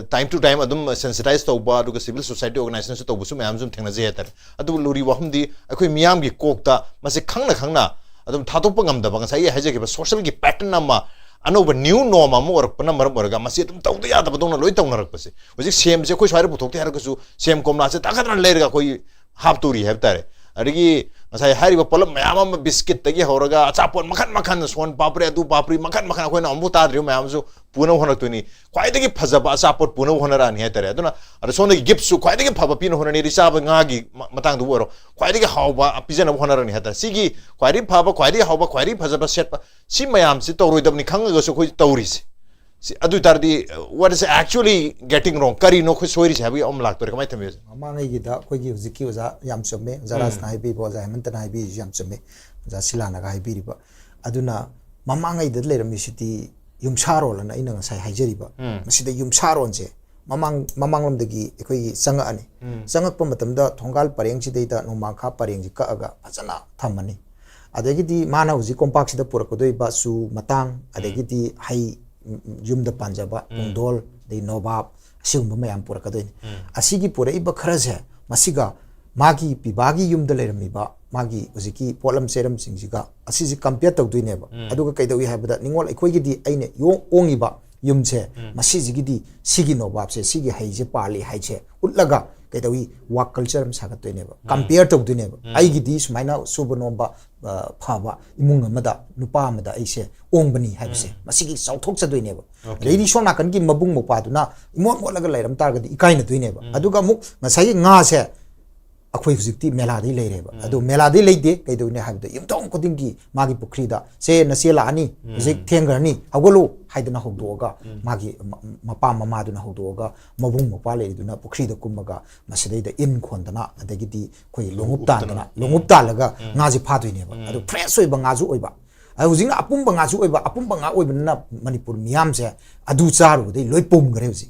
ꯇꯥꯏꯝ ꯇꯨ ꯇꯥꯏꯝ ꯑꯗꯨꯝ ꯁꯦꯟꯁꯤꯇꯥꯏꯁ ꯇꯧꯕ, ꯑꯗꯨꯒ ꯁꯤꯚꯤꯜ ꯁꯣꯁꯥꯏꯇꯤ ꯑꯣꯔꯒꯅꯥꯏꯖꯦꯁꯟꯁꯨ ꯇꯧꯕꯁꯨ ꯃꯌꯥꯝꯁꯨ ꯑꯗꯨꯝ ꯊꯦꯡꯅꯖꯩ ꯍꯥꯏꯇꯥꯔꯦ꯫ ꯑꯗꯨꯕꯨ ꯂꯨꯔꯤ ꯋꯥꯐꯝꯗꯤ ꯑꯩꯈꯣꯏ ꯃꯤꯌꯥꯝꯒꯤ ꯀꯣꯛꯇ ꯃꯁꯤ ꯈꯪꯅ ꯈꯪꯅ ꯑꯗꯨꯝ ꯊꯥꯗꯣꯛꯄ ꯉꯝꯗꯕ, ꯉꯁꯥꯏꯒꯤ ꯍꯥꯏꯖꯈꯤꯕ ꯁꯣꯁꯤꯌꯦꯜꯒꯤ ꯄꯦꯇꯔꯟ ꯑꯃ, ꯑꯅꯧꯕ ꯅ꯭ꯌꯨ ꯅꯣꯔꯝ ꯑꯃ ꯑꯣꯏꯔꯛꯄꯅ ꯃꯔꯝ ꯑꯣꯏꯔꯒ ꯃꯁꯤ ꯑꯗꯨꯝ ꯇꯧꯗ ꯌꯥꯗꯕꯗꯧꯅ ꯂꯣꯏ ꯇꯧꯅꯔꯛꯄꯁꯦ꯫ ꯍꯧꯖꯤꯛ ꯁꯦꯝꯁꯦ ꯑꯩꯈꯣꯏ ꯁ꯭ꯋꯥꯏꯗ ꯄꯨꯊꯣꯛꯇꯦ ꯍꯥꯏꯔꯒꯁꯨ ꯁꯦꯝ ꯀꯣꯝꯂꯥꯁꯦ ꯇꯥꯈꯠꯇꯅ ꯂꯩꯔꯒ ꯑꯩꯈꯣꯏ ꯍꯥꯞꯇꯣꯔꯤ ꯍꯥꯏꯕ ꯇꯥꯔꯦ꯫ ꯑꯗꯒꯤ ꯉꯁꯥꯏ ꯍꯥꯏꯔꯤꯕ ꯄꯣꯠꯂꯝ ꯃꯌꯥꯝ ꯑꯃ, ꯕꯤꯁꯀꯤꯠꯇꯒꯤ ꯍꯧꯔꯒ ꯑꯆꯥꯄꯣꯠ ꯃꯈꯟ ꯃꯈꯟ, ꯁꯣꯟ ꯄꯥꯄ꯭ꯔꯤ, ꯑꯗꯨ ꯄꯥꯄ꯭ꯔꯤ, ꯃꯈꯟ ꯃꯈꯟ, ꯑꯩꯈꯣꯏꯅ ꯑꯃꯨꯛ ꯇꯥꯗ꯭ꯔꯤꯕ ꯃꯌꯥꯝꯁꯨ ꯄꯨꯅꯕ ꯍꯣꯠꯅꯔꯛꯇꯣꯏꯅꯤ꯫ ꯈ꯭ꯋꯥꯏꯗꯒꯤ ꯐꯖꯕ ꯑꯆꯥꯄꯣꯠ ꯄꯨꯅꯕ ꯍꯣꯠꯅꯔꯛꯑꯅꯤ ꯍꯥꯏꯇꯥꯔꯦ꯫ ꯑꯗꯨꯅ ꯑꯗ ꯁꯣꯝꯗꯒꯤ ꯒꯤꯐꯁꯨ ꯈ꯭ꯋꯥꯏꯗꯒꯤ ꯐꯕ ꯄꯤꯅ ꯍꯣꯠꯅꯅꯤ꯫ ꯑꯗꯩ ꯆꯥꯕ ꯉꯥꯒꯤ ꯃ- ꯃꯇꯥꯡꯗꯕꯨ ꯑꯣꯏꯔꯣ, ꯈ꯭ꯋꯥꯏꯗꯒꯤ ꯍꯥꯎꯕ ꯄꯤꯖꯅꯕ ꯍꯣꯠꯅꯔꯅꯤ ꯍꯥꯏꯇꯥꯔꯦ꯫ ꯁꯤꯒꯤ ꯈ꯭ꯋꯥꯏꯗꯒꯤ ꯐꯕ, ꯈ꯭ꯋꯥꯏꯗꯒꯤ ꯍꯥꯎꯕ, ꯈ꯭ꯋꯥꯏꯗꯒꯤ ꯐꯖꯕ ꯁꯦꯠꯄ, ꯁꯤ ꯃꯌꯥꯝꯁꯤ ꯇꯧꯔꯣꯏꯗꯕꯅꯤ ꯈꯪꯉꯒꯁꯨ ꯑꯩꯈꯣꯏ ꯇꯧꯔꯤꯁꯦ꯫ ꯁꯤ ꯑꯗꯨ ꯑꯣꯏ ꯇꯥꯔꯗꯤ, what is actually getting wrong? ꯀꯔꯤꯅꯣ ꯑꯩꯈꯣꯏ ꯁꯣꯏꯔꯤꯁꯦ ꯍꯥꯏꯕꯒꯤ ꯑꯃ ꯂꯥꯛꯇꯣꯔꯦ꯫ ꯀꯃꯥꯏꯅ ꯊꯝꯕꯤꯔꯁꯦ? ꯃꯃꯥꯡꯉꯩꯒꯤꯗ ꯑꯩꯈꯣꯏꯒꯤ ꯍꯧꯖꯤꯛꯀꯤ ꯑꯣꯖꯥ ꯌꯥꯝ ꯆꯨꯝꯃꯦ, ꯑꯣꯖꯥ ꯔꯥꯖꯅ ꯍꯥꯏꯕꯤꯕ, ꯑꯣꯖꯥ ꯍꯦꯃꯟꯇꯅ ꯍꯥꯏꯕꯤꯔꯤꯁꯨ ꯌꯥꯝ ꯆꯨꯝꯃꯦ, ꯑꯣꯖꯥ ꯁꯤꯂꯥꯅꯒ ꯍꯥꯏꯕꯤꯔꯤꯕ꯫ ꯑꯗꯨꯅ ꯃꯃꯥꯡꯉꯩꯗ ꯂꯩꯔꯝꯃꯤꯁꯤꯗꯤ ꯌꯨꯝꯁꯥꯔꯣꯜ ꯑꯅ ꯑꯩꯅ ꯉꯁꯥꯏ ꯍꯥꯏꯖꯔꯤꯕ, ꯃꯁꯤꯗ ꯌꯨꯝꯁꯥꯔꯣꯟꯁꯦ ꯃꯃꯥꯡ ꯃꯃꯥꯡꯂꯣꯝꯗꯒꯤ ꯑꯩꯈꯣꯏꯒꯤ ꯆꯪꯉꯛꯑꯅꯤ꯫ ꯆꯪꯉꯛꯄ ꯃꯇꯝꯗ ꯊꯣꯡꯒꯥꯜ ꯄꯔꯦꯡꯁꯤꯗꯩꯗ ꯅꯣꯡꯃꯥꯡꯈꯥ ꯄꯔꯦꯡꯁꯤ ꯀꯛꯑꯒ ꯐꯖꯅ ꯊꯝꯃꯅꯤ꯫ ꯑꯗꯒꯤꯗꯤ ꯃꯥꯅ ꯍꯧꯖꯤꯛ ꯀꯣꯝꯄꯥꯛꯁꯤꯗ ꯄꯨꯔꯛꯀꯗꯣꯏꯕ ꯆꯨ ꯃꯇꯥꯡ, ꯑꯗꯒꯤꯗꯤ ꯍꯩ, ꯎꯝ, ꯌꯨꯝꯗ ꯄꯥꯟꯖꯕ ꯄꯨꯡꯗꯣꯜ, ꯑꯗꯩ ꯅꯣꯕꯥꯞ, ꯑꯁꯤꯒꯨꯝꯕ ꯃꯌꯥꯝ ꯄꯨꯔꯛꯀꯗꯣꯏꯅꯤ꯫ ꯑꯁꯤꯒꯤ ꯄꯨꯔꯛꯏꯕ ꯈꯔꯁꯦ, ꯃꯁꯤꯒ ꯃꯥꯒꯤ ꯄꯤꯕꯥꯒꯤ ꯌꯨꯝꯗ ꯂꯩꯔꯝꯃꯤꯕ ꯃꯥꯒꯤ ꯍꯧꯖꯤꯛꯀꯤ ꯄꯣꯠꯂꯝ ꯆꯩꯔꯝꯁꯤꯡꯁꯤꯒ ꯑꯁꯤꯁꯤ ꯀꯝꯄꯤꯌꯔ ꯇꯧꯗꯣꯏꯅꯦꯕ꯫ ꯑꯗꯨꯒ ꯀꯩꯗꯧꯏ ꯍꯥꯏꯕꯗ, ꯅꯤꯉꯣꯜ ꯑꯩꯈꯣꯏꯒꯤꯗꯤ ꯑꯩꯅ ꯌꯣ- ꯑꯣꯡꯉꯤꯕ ꯌꯨꯝꯁꯦ, ꯃꯁꯤꯁꯤꯒꯤꯗꯤ ꯁꯤꯒꯤ ꯅꯣꯕꯥꯞꯁꯦ, ꯁꯤꯒꯤ ꯍꯩꯁꯦ ꯄꯥꯜꯂꯤ ꯍꯥꯏꯁꯦ ꯎꯠꯂꯒ ꯀꯩꯗꯧꯏ, ꯋꯥꯔꯛ ꯀꯜꯆꯔ ꯑꯃ ꯁꯥꯒꯠꯇꯣꯏꯅꯦꯕ, ꯀꯝꯄꯤꯌꯔ ꯇꯧꯗꯣꯏꯅꯦꯕ꯫ ꯑꯩꯒꯤꯗꯤ ꯁꯨꯃꯥꯏꯅ ꯁꯨꯕ ꯅꯣꯝꯕ, ꯑ, ꯐꯕ ꯏꯃꯨꯡ ꯑꯃꯗ, ꯅꯨꯄꯥ ꯑꯃꯗ ꯑꯩꯁꯦ ꯑꯣꯡꯕꯅꯤ ꯍꯥꯏꯕꯁꯦ, ꯃꯁꯤꯒꯤ ꯆꯥꯎꯊꯣꯛꯆꯗꯣꯏꯅꯦꯕ꯫ ꯑꯗꯩꯗꯤ ꯁꯣꯝ ꯅꯥꯀꯟꯒꯤ ꯃꯕꯨꯡ ꯃꯧꯄ꯭ꯋꯥꯗꯨꯅ ꯏꯃꯣꯠ ꯃꯣꯠꯂꯒ ꯂꯩꯔꯝ ꯇꯥꯔꯒꯗꯤ ꯏꯀꯥꯏꯅꯗꯣꯏꯅꯦꯕ꯫ ꯑꯗꯨꯒ ꯑꯃꯨꯛ ꯉꯁꯥꯏꯒꯤ ꯉꯥꯁꯦ ꯑꯩꯈꯣꯏ ꯍꯧꯖꯤꯛꯇꯤ ꯃꯦꯂꯥꯗꯩ ꯂꯩꯔꯦꯕ꯫ ꯑꯗꯣ ꯃꯦꯂꯥꯗꯩ ꯂꯩꯗꯦ, ꯀꯩꯗꯧꯅꯤ ꯍꯥꯏꯕꯗ ꯌꯨꯝꯊꯣꯡ ꯈꯨꯗꯤꯡꯒꯤ ꯃꯥꯒꯤ ꯄꯨꯈ꯭ꯔꯤꯗ, "ꯁꯦ, ꯅꯆꯦ ꯂꯥꯛꯑꯅꯤ, ꯍꯧꯖꯤꯛ ꯊꯦꯡꯈ꯭ꯔꯅꯤ, ꯍꯧꯒꯠꯂꯨ" ꯍꯥꯏꯗꯅ ꯍꯧꯗꯣꯛꯑꯒ, ꯃꯥꯒꯤ ꯃ-, ꯃꯄꯥ ꯃꯃꯥꯗꯨꯅ ꯍꯧꯗꯣꯛꯑꯒ ꯃꯕꯨꯡ ꯃꯧꯄ꯭ꯋꯥ ꯂꯩꯔꯤꯗꯨꯅ ꯄꯨꯈ꯭ꯔꯤꯗ ꯀꯨꯝꯃꯒ ꯃꯁꯤꯗꯩꯗ ꯏꯟ ꯈꯣꯟꯗꯅ, ꯑꯗꯒꯤꯗꯤ ꯑꯩꯈꯣꯏꯒꯤ ꯂꯣꯡꯎꯞ ꯇꯥꯟꯗꯅ, ꯂꯣꯡꯎꯞ ꯇꯥꯜꯂꯒ ꯉꯥꯁꯦ ꯐꯥꯗꯣꯏꯅꯦꯕ꯫ ꯑꯗꯣ ꯐ꯭ꯔꯦꯁ ꯑꯣꯏꯕ ꯉꯥꯁꯨ ꯑꯣꯏꯕ, ꯑꯗꯣ ꯍꯧꯖꯤꯛꯅ ꯑꯄꯨꯝꯕ ꯉꯥꯁꯨ ꯑꯣꯏꯕ, ꯑꯄꯨꯝꯕ ꯉꯥ ꯑꯣꯏꯕꯅꯤꯅ ꯃꯅꯤꯄꯨꯔ ꯃꯤꯌꯥꯝꯁꯦ ꯑꯗꯨ ꯆꯥꯔꯨꯕꯗꯩ ꯂꯣꯏ ꯄꯨꯝꯈ꯭ꯔꯦ ꯍꯧꯖꯤꯛ꯫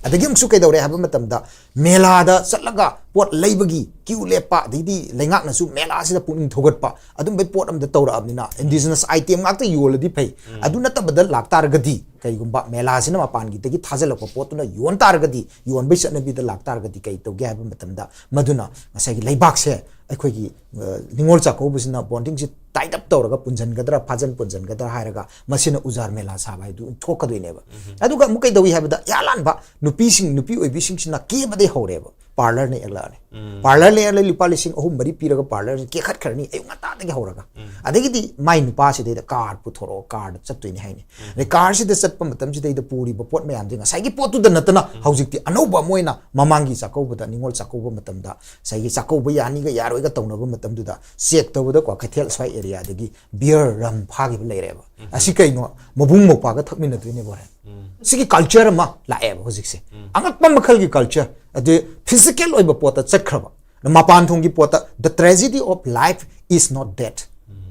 ꯑꯗꯒꯤ ꯑꯃꯨꯛꯁꯨ ꯀꯩꯗꯧꯔꯦ ꯍꯥꯏꯕ ꯃꯇꯝꯗ, ꯃꯦꯂꯥꯗ ꯆꯠꯂꯒ ꯄꯣꯠ ꯂꯩꯕꯒꯤ ꯀ꯭ꯌꯨ ꯂꯦꯞꯄ, ꯑꯗꯩꯗꯤ ꯂꯩꯉꯥꯛꯅꯁꯨ ꯃꯦꯂꯥꯁꯤꯗ ꯄꯨꯛꯅꯤꯡ ꯊꯧꯒꯠꯄ, ꯑꯗꯨꯝꯕꯩ ꯄꯣꯠ ꯑꯝꯗ ꯇꯧꯔꯛꯑꯕꯅꯤꯅ, ꯏꯟꯗꯤꯖꯤꯅꯁ ꯑꯥꯏꯇꯦꯝ ꯉꯥꯛꯇ ꯌꯣꯜꯂꯗꯤ ꯐꯩ꯫ ꯑꯗꯨ ꯅꯠꯇꯕꯗ ꯂꯥꯛꯇꯥꯔꯒꯗꯤ, ꯀꯩꯒꯨꯝꯕ ꯃꯦꯂꯥꯁꯤꯅ ꯃꯄꯥꯟꯒꯤꯗꯒꯤ ꯊꯥꯖꯤꯜꯂꯛꯄ ꯄꯣꯠꯇꯨꯅ ꯌꯣꯟ ꯇꯥꯔꯒꯗꯤ, ꯌꯣꯟꯕꯩ ꯆꯠꯅꯕꯤꯗ ꯂꯥꯛꯇꯥꯔꯒꯗꯤ ꯀꯩ ꯇꯧꯒꯦ ꯍꯥꯏꯕ ꯃꯇꯝꯗ, ꯃꯗꯨꯅ ꯉꯁꯥꯏꯒꯤ ꯂꯩꯕꯥꯛꯁꯦ ꯑꯩꯈꯣꯏꯒꯤ, ꯑ, ꯅꯤꯉꯣꯜ ꯆꯥꯛꯀꯧꯕꯁꯤꯅ ꯕꯣꯟꯗꯤꯡꯁꯤ ꯇꯥꯏꯠ ꯑꯞ ꯇꯧꯔꯒ ꯄꯨꯟꯁꯤꯟꯒꯗ꯭ꯔꯥ, ꯐꯥꯖꯟ ꯄꯨꯟꯁꯤꯟꯒꯗ꯭ꯔꯥ ꯍꯥꯏꯔꯒ ꯃꯁꯤꯅ ꯎꯖꯥꯔ ꯃꯦꯂꯥ ꯁꯥꯕ ꯍꯥꯏꯗꯨ ꯊꯣꯛꯀꯗꯣꯏꯅꯦꯕ꯫ ꯑꯗꯨꯒ ꯑꯃꯨꯛ ꯀꯩꯗꯧꯏ ꯍꯥꯏꯕꯗ, ꯏꯍꯥꯟ ꯍꯥꯟꯕ ꯅꯨꯄꯤꯁꯤꯡ, ꯅꯨꯄꯤ ꯑꯣꯏꯕꯤꯁꯤꯡꯁꯤꯅ ꯀꯦꯕꯗꯩ ꯍꯧꯔꯦꯕ꯫ ꯄꯥꯔꯂꯔꯅ ꯌꯦꯛꯂꯛꯑꯅꯤ꯫ ꯄꯥꯔꯂꯔꯅ ꯌꯦꯛꯂꯛꯑꯅꯤ, ꯂꯨꯄꯥ ꯂꯤꯁꯤꯡ ꯑꯍꯨꯝ ꯃꯔꯤ ꯄꯤꯔꯒ ꯄꯥꯔꯂꯔꯁꯤ ꯀꯦꯈꯠꯈ꯭ꯔꯅꯤ ꯑꯌꯨꯛ ꯉꯟꯇꯥꯗꯒꯤ ꯍꯧꯔꯒ꯫ ꯑꯗꯒꯤꯗꯤ ꯃꯥꯏ ꯅꯨꯄꯥꯁꯤꯗꯩꯗ ꯀꯥꯔ ꯄꯨꯊꯣꯔꯛꯑꯣ, ꯀꯥꯔꯗ ꯆꯠꯇꯣꯏꯅꯤ ꯍꯥꯏꯅꯤ꯫ ꯑꯗꯩ ꯀꯥꯔꯁꯤꯗ ꯆꯠꯄ ꯃꯇꯝꯁꯤꯗꯩꯗ ꯄꯨꯔꯤꯕ ꯄꯣꯠ ꯃꯌꯥꯝꯁꯦ ꯉꯁꯥꯏꯒꯤ ꯄꯣꯠꯇꯨꯗ ꯅꯠꯇꯅ, ꯍꯧꯖꯤꯛꯇꯤ ꯑꯅꯧꯕ ꯑꯃ ꯑꯣꯏꯅ ꯃꯃꯥꯡꯒꯤ ꯆꯥꯛꯀꯧꯕꯗ, ꯅꯤꯉꯣꯜ ꯆꯥꯛꯀꯧꯕ ꯃꯇꯝꯗ, ꯉꯁꯥꯏꯒꯤ ꯆꯥꯛꯀꯧꯕ ꯌꯥꯅꯤꯒ ꯌꯥꯔꯣꯏꯒ ꯇꯧꯅꯕ ꯃꯇꯝꯗꯨꯗ ꯆꯦꯛ ꯇꯧꯕꯗ ꯀ꯭ꯋꯥꯀꯩꯊꯦꯜ ꯑꯁ꯭ꯋꯥꯏ ꯑꯦꯔꯤꯌꯥꯗꯒꯤ ꯕꯤꯌꯔ, ꯔꯝ ꯐꯥꯈꯤꯕ ꯂꯩꯔꯦꯕ꯫ ꯑꯁꯤ ꯀꯩꯅꯣ? ꯃꯕꯨꯡ ꯃꯧꯄ꯭ꯋꯥꯒ ꯊꯛꯃꯤꯟꯅꯗꯣꯏꯅꯦꯕ ꯍꯣꯔꯦꯟ꯫ ꯁꯤꯒꯤ ꯀꯜꯆꯔ ꯑꯃ ꯂꯥꯛꯑꯦꯕ ꯍꯧꯖꯤꯛꯁꯦ꯫ ꯑꯉꯛꯄ ꯃꯈꯜꯒꯤ ꯀꯜꯆꯔ꯫ ꯑꯗꯨ ꯐꯤꯖꯤꯀꯦꯜ ꯑꯣꯏꯕ ꯄꯣꯠꯇ ꯆꯠꯈ꯭ꯔꯕ, ꯃꯄꯥꯟ ꯊꯣꯡꯒꯤ ꯄꯣꯠꯇ, "The tragedy of life is not death."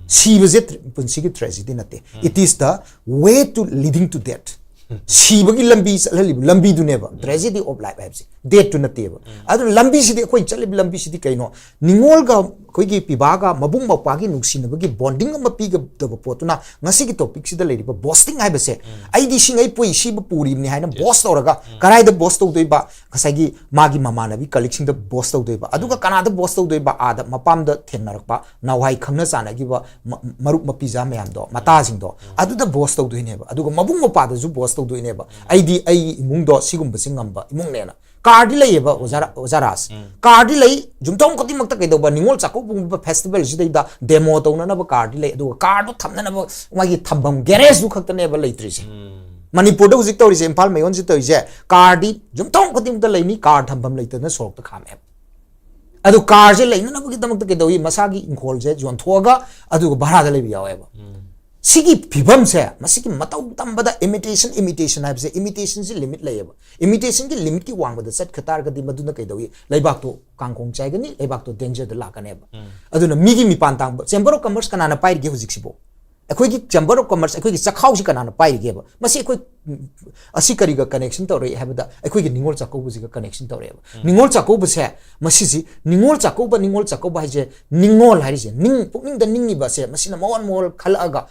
ꯁꯤꯕꯁꯦ ꯇ꯭ꯔ-, ꯄꯨꯟꯁꯤꯒꯤ ꯇ꯭ꯔꯦꯖꯤꯗꯤ ꯅꯠꯇꯦ꯫ It is the way to leading to death. ꯁꯤꯕꯒꯤ ꯂꯝꯕꯤ ꯆꯠꯍꯜꯂꯤꯕ ꯂꯝꯕꯤꯗꯨꯅꯦꯕ ꯇ꯭ꯔꯦꯖꯤꯗꯤ ꯑꯣꯐ ꯂꯥꯏꯐ ꯍꯥꯏꯕꯁꯦ, ꯗꯦꯠꯇꯨ ꯅꯠꯇꯦꯕ꯫ ꯑꯗꯨꯅ ꯂꯝꯕꯤꯁꯤꯗꯤ, ꯑꯩꯈꯣꯏ ꯆꯠꯂꯤꯕ ꯂꯝꯕꯤꯁꯤꯗꯤ ꯀꯩꯅꯣ? ꯅꯤꯉꯣꯜꯒ ꯑꯩꯈꯣꯏꯒꯤ ꯄꯤꯕꯥꯒ, ꯃꯕꯨꯡ ꯃꯧꯄ꯭ꯋꯥꯒꯤ ꯅꯨꯡꯁꯤꯅꯕꯒꯤ ꯕꯣꯟꯗꯤꯡ ꯑꯃ ꯄꯤꯒꯗꯕ ꯄꯣꯠꯇꯨꯅ, ꯉꯁꯤꯒꯤ ꯇꯣꯄꯤꯛꯁꯤꯗ ꯂꯩꯔꯤꯕ ꯕꯣꯁꯇꯤꯡ ꯍꯥꯏꯕꯁꯦ, "ꯑꯩꯗꯤ ꯁꯤꯡꯉꯩ ꯄꯨꯏ, ꯁꯤꯕ ꯄꯨꯔꯤꯕꯅꯤ" ꯍꯥꯏꯅ ꯕꯣꯁ ꯇꯧꯔꯒ, ꯀꯗꯥꯏꯗ ꯕꯣꯁ ꯇꯧꯗꯣꯏꯕ? ꯉꯁꯥꯏꯒꯤ ꯃꯥꯒꯤ ꯃꯃꯥꯟꯅꯕꯤ ꯀꯂꯤꯛꯁꯤꯡꯗ ꯕꯣꯁ ꯇꯧꯗꯣꯏꯕ꯫ ꯑꯗꯨꯒ ꯀꯅꯥꯗ ꯕꯣꯁ ꯇꯧꯗꯣꯏꯕ? ꯑꯥꯗ ꯃꯄꯥꯝꯗ ꯊꯦꯡꯅꯔꯛꯄ, ꯅꯍꯥꯟꯋꯥꯏ ꯈꯪꯅ ꯆꯥꯟꯅꯈꯤꯕ ꯃ-, ꯃꯔꯨꯞ ꯃꯄꯤꯖꯥ ꯃꯌꯥꯝꯗꯣ, ꯃꯇꯥꯁꯤꯡꯗꯣ, ꯑꯗꯨꯗ ꯕꯣꯁ ꯇꯧꯗꯣꯏꯅꯦꯕ꯫ ꯑꯗꯨꯒ ꯃꯕꯨꯡ ꯃꯧꯄ꯭ꯋꯥꯗꯁꯨ ꯕꯣꯁ ꯇꯧꯗꯣꯏꯅꯦꯕ꯫ "ꯑꯩꯗꯤ ꯑꯩꯒꯤ ꯏꯃꯨꯡꯗꯣ ꯁꯤꯒꯨꯝꯕꯁꯤ ꯉꯝꯕ ꯏꯃꯨꯡꯅꯦꯅ, ꯀꯥꯔꯗꯤ ꯂꯩꯌꯦꯕ ꯑꯣꯖꯥ ꯔꯥ-, ꯑꯣꯖꯥ ꯔꯥꯖ꯫ ꯀꯥꯔꯗꯤ ꯂꯩ, ꯌꯨꯝꯊꯣꯡ ꯈꯨꯗꯤꯡꯃꯛꯇ ꯀꯩꯗꯧꯕ, ꯅꯤꯉꯣꯜ ꯆꯥꯛꯀꯧꯕꯒꯨꯝꯕ ꯐꯦꯁꯇꯤꯚꯦꯜꯁꯤꯗꯩꯗ ꯗꯦꯃꯣ ꯇꯧꯅꯅꯕ ꯀꯥꯔꯗꯤ ꯂꯩ, ꯑꯗꯨꯒ ꯀꯥꯔꯗꯣ ꯊꯝꯅꯅꯕ ꯃꯥꯒꯤ ꯊꯝꯐꯝ ꯒꯦꯔꯦꯖꯇꯨ ꯈꯛꯇꯅꯦꯕ ꯂꯩꯇ꯭ꯔꯤꯁꯦ꯫ ꯃꯅꯤꯄꯨꯔꯗ ꯍꯧꯖꯤꯛ ꯇꯧꯔꯤꯁꯦ, ꯏꯝꯐꯥꯜ ꯃꯌꯣꯟꯁꯤ ꯇꯧꯔꯤꯁꯦ, ꯀꯥꯔꯗꯤ ꯌꯨꯝꯊꯣꯡ ꯈꯨꯗꯤꯡꯃꯛꯇ ꯂꯩꯅꯤ, ꯀꯥꯔ ꯊꯝꯐꯝ ꯂꯩꯇꯗꯅ ꯁꯣꯔꯣꯛꯇ ꯈꯥꯝꯃꯦꯕ꯫ ꯑꯗꯨ ꯀꯥꯔꯁꯦ ꯂꯩꯅꯅꯕꯒꯤꯗꯃꯛꯇ ꯀꯩꯗꯧꯏ, ꯃꯁꯥꯒꯤ ꯏꯪꯈꯣꯜꯁꯦ ꯌꯣꯟꯊꯣꯛꯑꯒ ꯑꯗꯨꯒ ꯚꯔꯥꯗ ꯂꯩꯕ ꯌꯥꯎꯋꯦꯕ꯫ ꯁꯤꯒꯤ ꯐꯤꯕꯝꯁꯦ, ꯃꯁꯤꯒꯤ ꯃꯇꯧ ꯇꯝꯕꯗ imitation, imitation ꯍꯥꯏꯕꯁꯦ, imitationꯁꯤ limit ꯂꯩꯌꯦꯕ꯫ Imitationꯒꯤ limitꯀꯤ ꯋꯥꯡꯃꯗ ꯆꯠꯈ ꯇꯥꯔꯒꯗꯤ ꯃꯗꯨꯅ ꯀꯩꯗꯧꯏ, ꯂꯩꯕꯥꯛꯇꯣ ꯀꯥꯡꯈꯣꯡ ꯆꯥꯏꯒꯅꯤ, ꯂꯩꯕꯥꯛꯇꯣ dangerꯗ ꯂꯥꯛꯀꯅꯦꯕ꯫ ꯑꯗꯨꯅ ꯃꯤꯒꯤ ꯃꯤꯄꯥꯟ ꯇꯥꯡꯕ, Chamber of Commerce ꯀꯅꯥꯅ ꯄꯥꯏꯔꯤꯒꯦ ꯍꯧꯖꯤꯛꯁꯤꯕꯨ? ꯑꯩꯈꯣꯏꯒꯤ Chamber of Commerce, ꯑꯩꯈꯣꯏꯒꯤ ꯆꯥꯛꯈꯥꯎꯁꯤ ꯀꯅꯥꯅ ꯄꯥꯏꯔꯤꯒꯦꯕ? ꯃꯁꯤ ꯑꯩꯈꯣꯏ, ꯎꯝ, ꯑꯁꯤ ꯀꯔꯤꯒ connection ꯇꯧꯔꯛꯏ ꯍꯥꯏꯕꯗ, ꯑꯩꯈꯣꯏꯒꯤ ꯅꯤꯉꯣꯜ ꯆꯥꯛꯀꯧꯕꯁꯤꯒ connection ꯇꯧꯔꯛꯑꯦꯕ꯫ ꯅꯤꯉꯣꯜ ꯆꯥꯛꯀꯧꯕꯁꯦ, ꯃꯁꯤꯁꯤ ꯅꯤꯉꯣꯜ ꯆꯥꯛꯀꯧꯕ, ꯅꯤꯉꯣꯜ ꯆꯥꯛꯀꯧꯕ ꯍꯥꯏꯁꯦ, ꯅꯤꯉꯣꯜ ꯍꯥꯏꯔꯤꯁꯦ, ꯅꯤꯡ-, ꯄꯨꯛꯅꯤꯡꯗ ꯅꯤꯡꯉꯤꯕꯁꯦ, ꯃꯁꯤꯅ ꯃꯑꯣꯟ ꯃꯑꯣꯟ ꯈꯜꯂꯛꯑꯒ,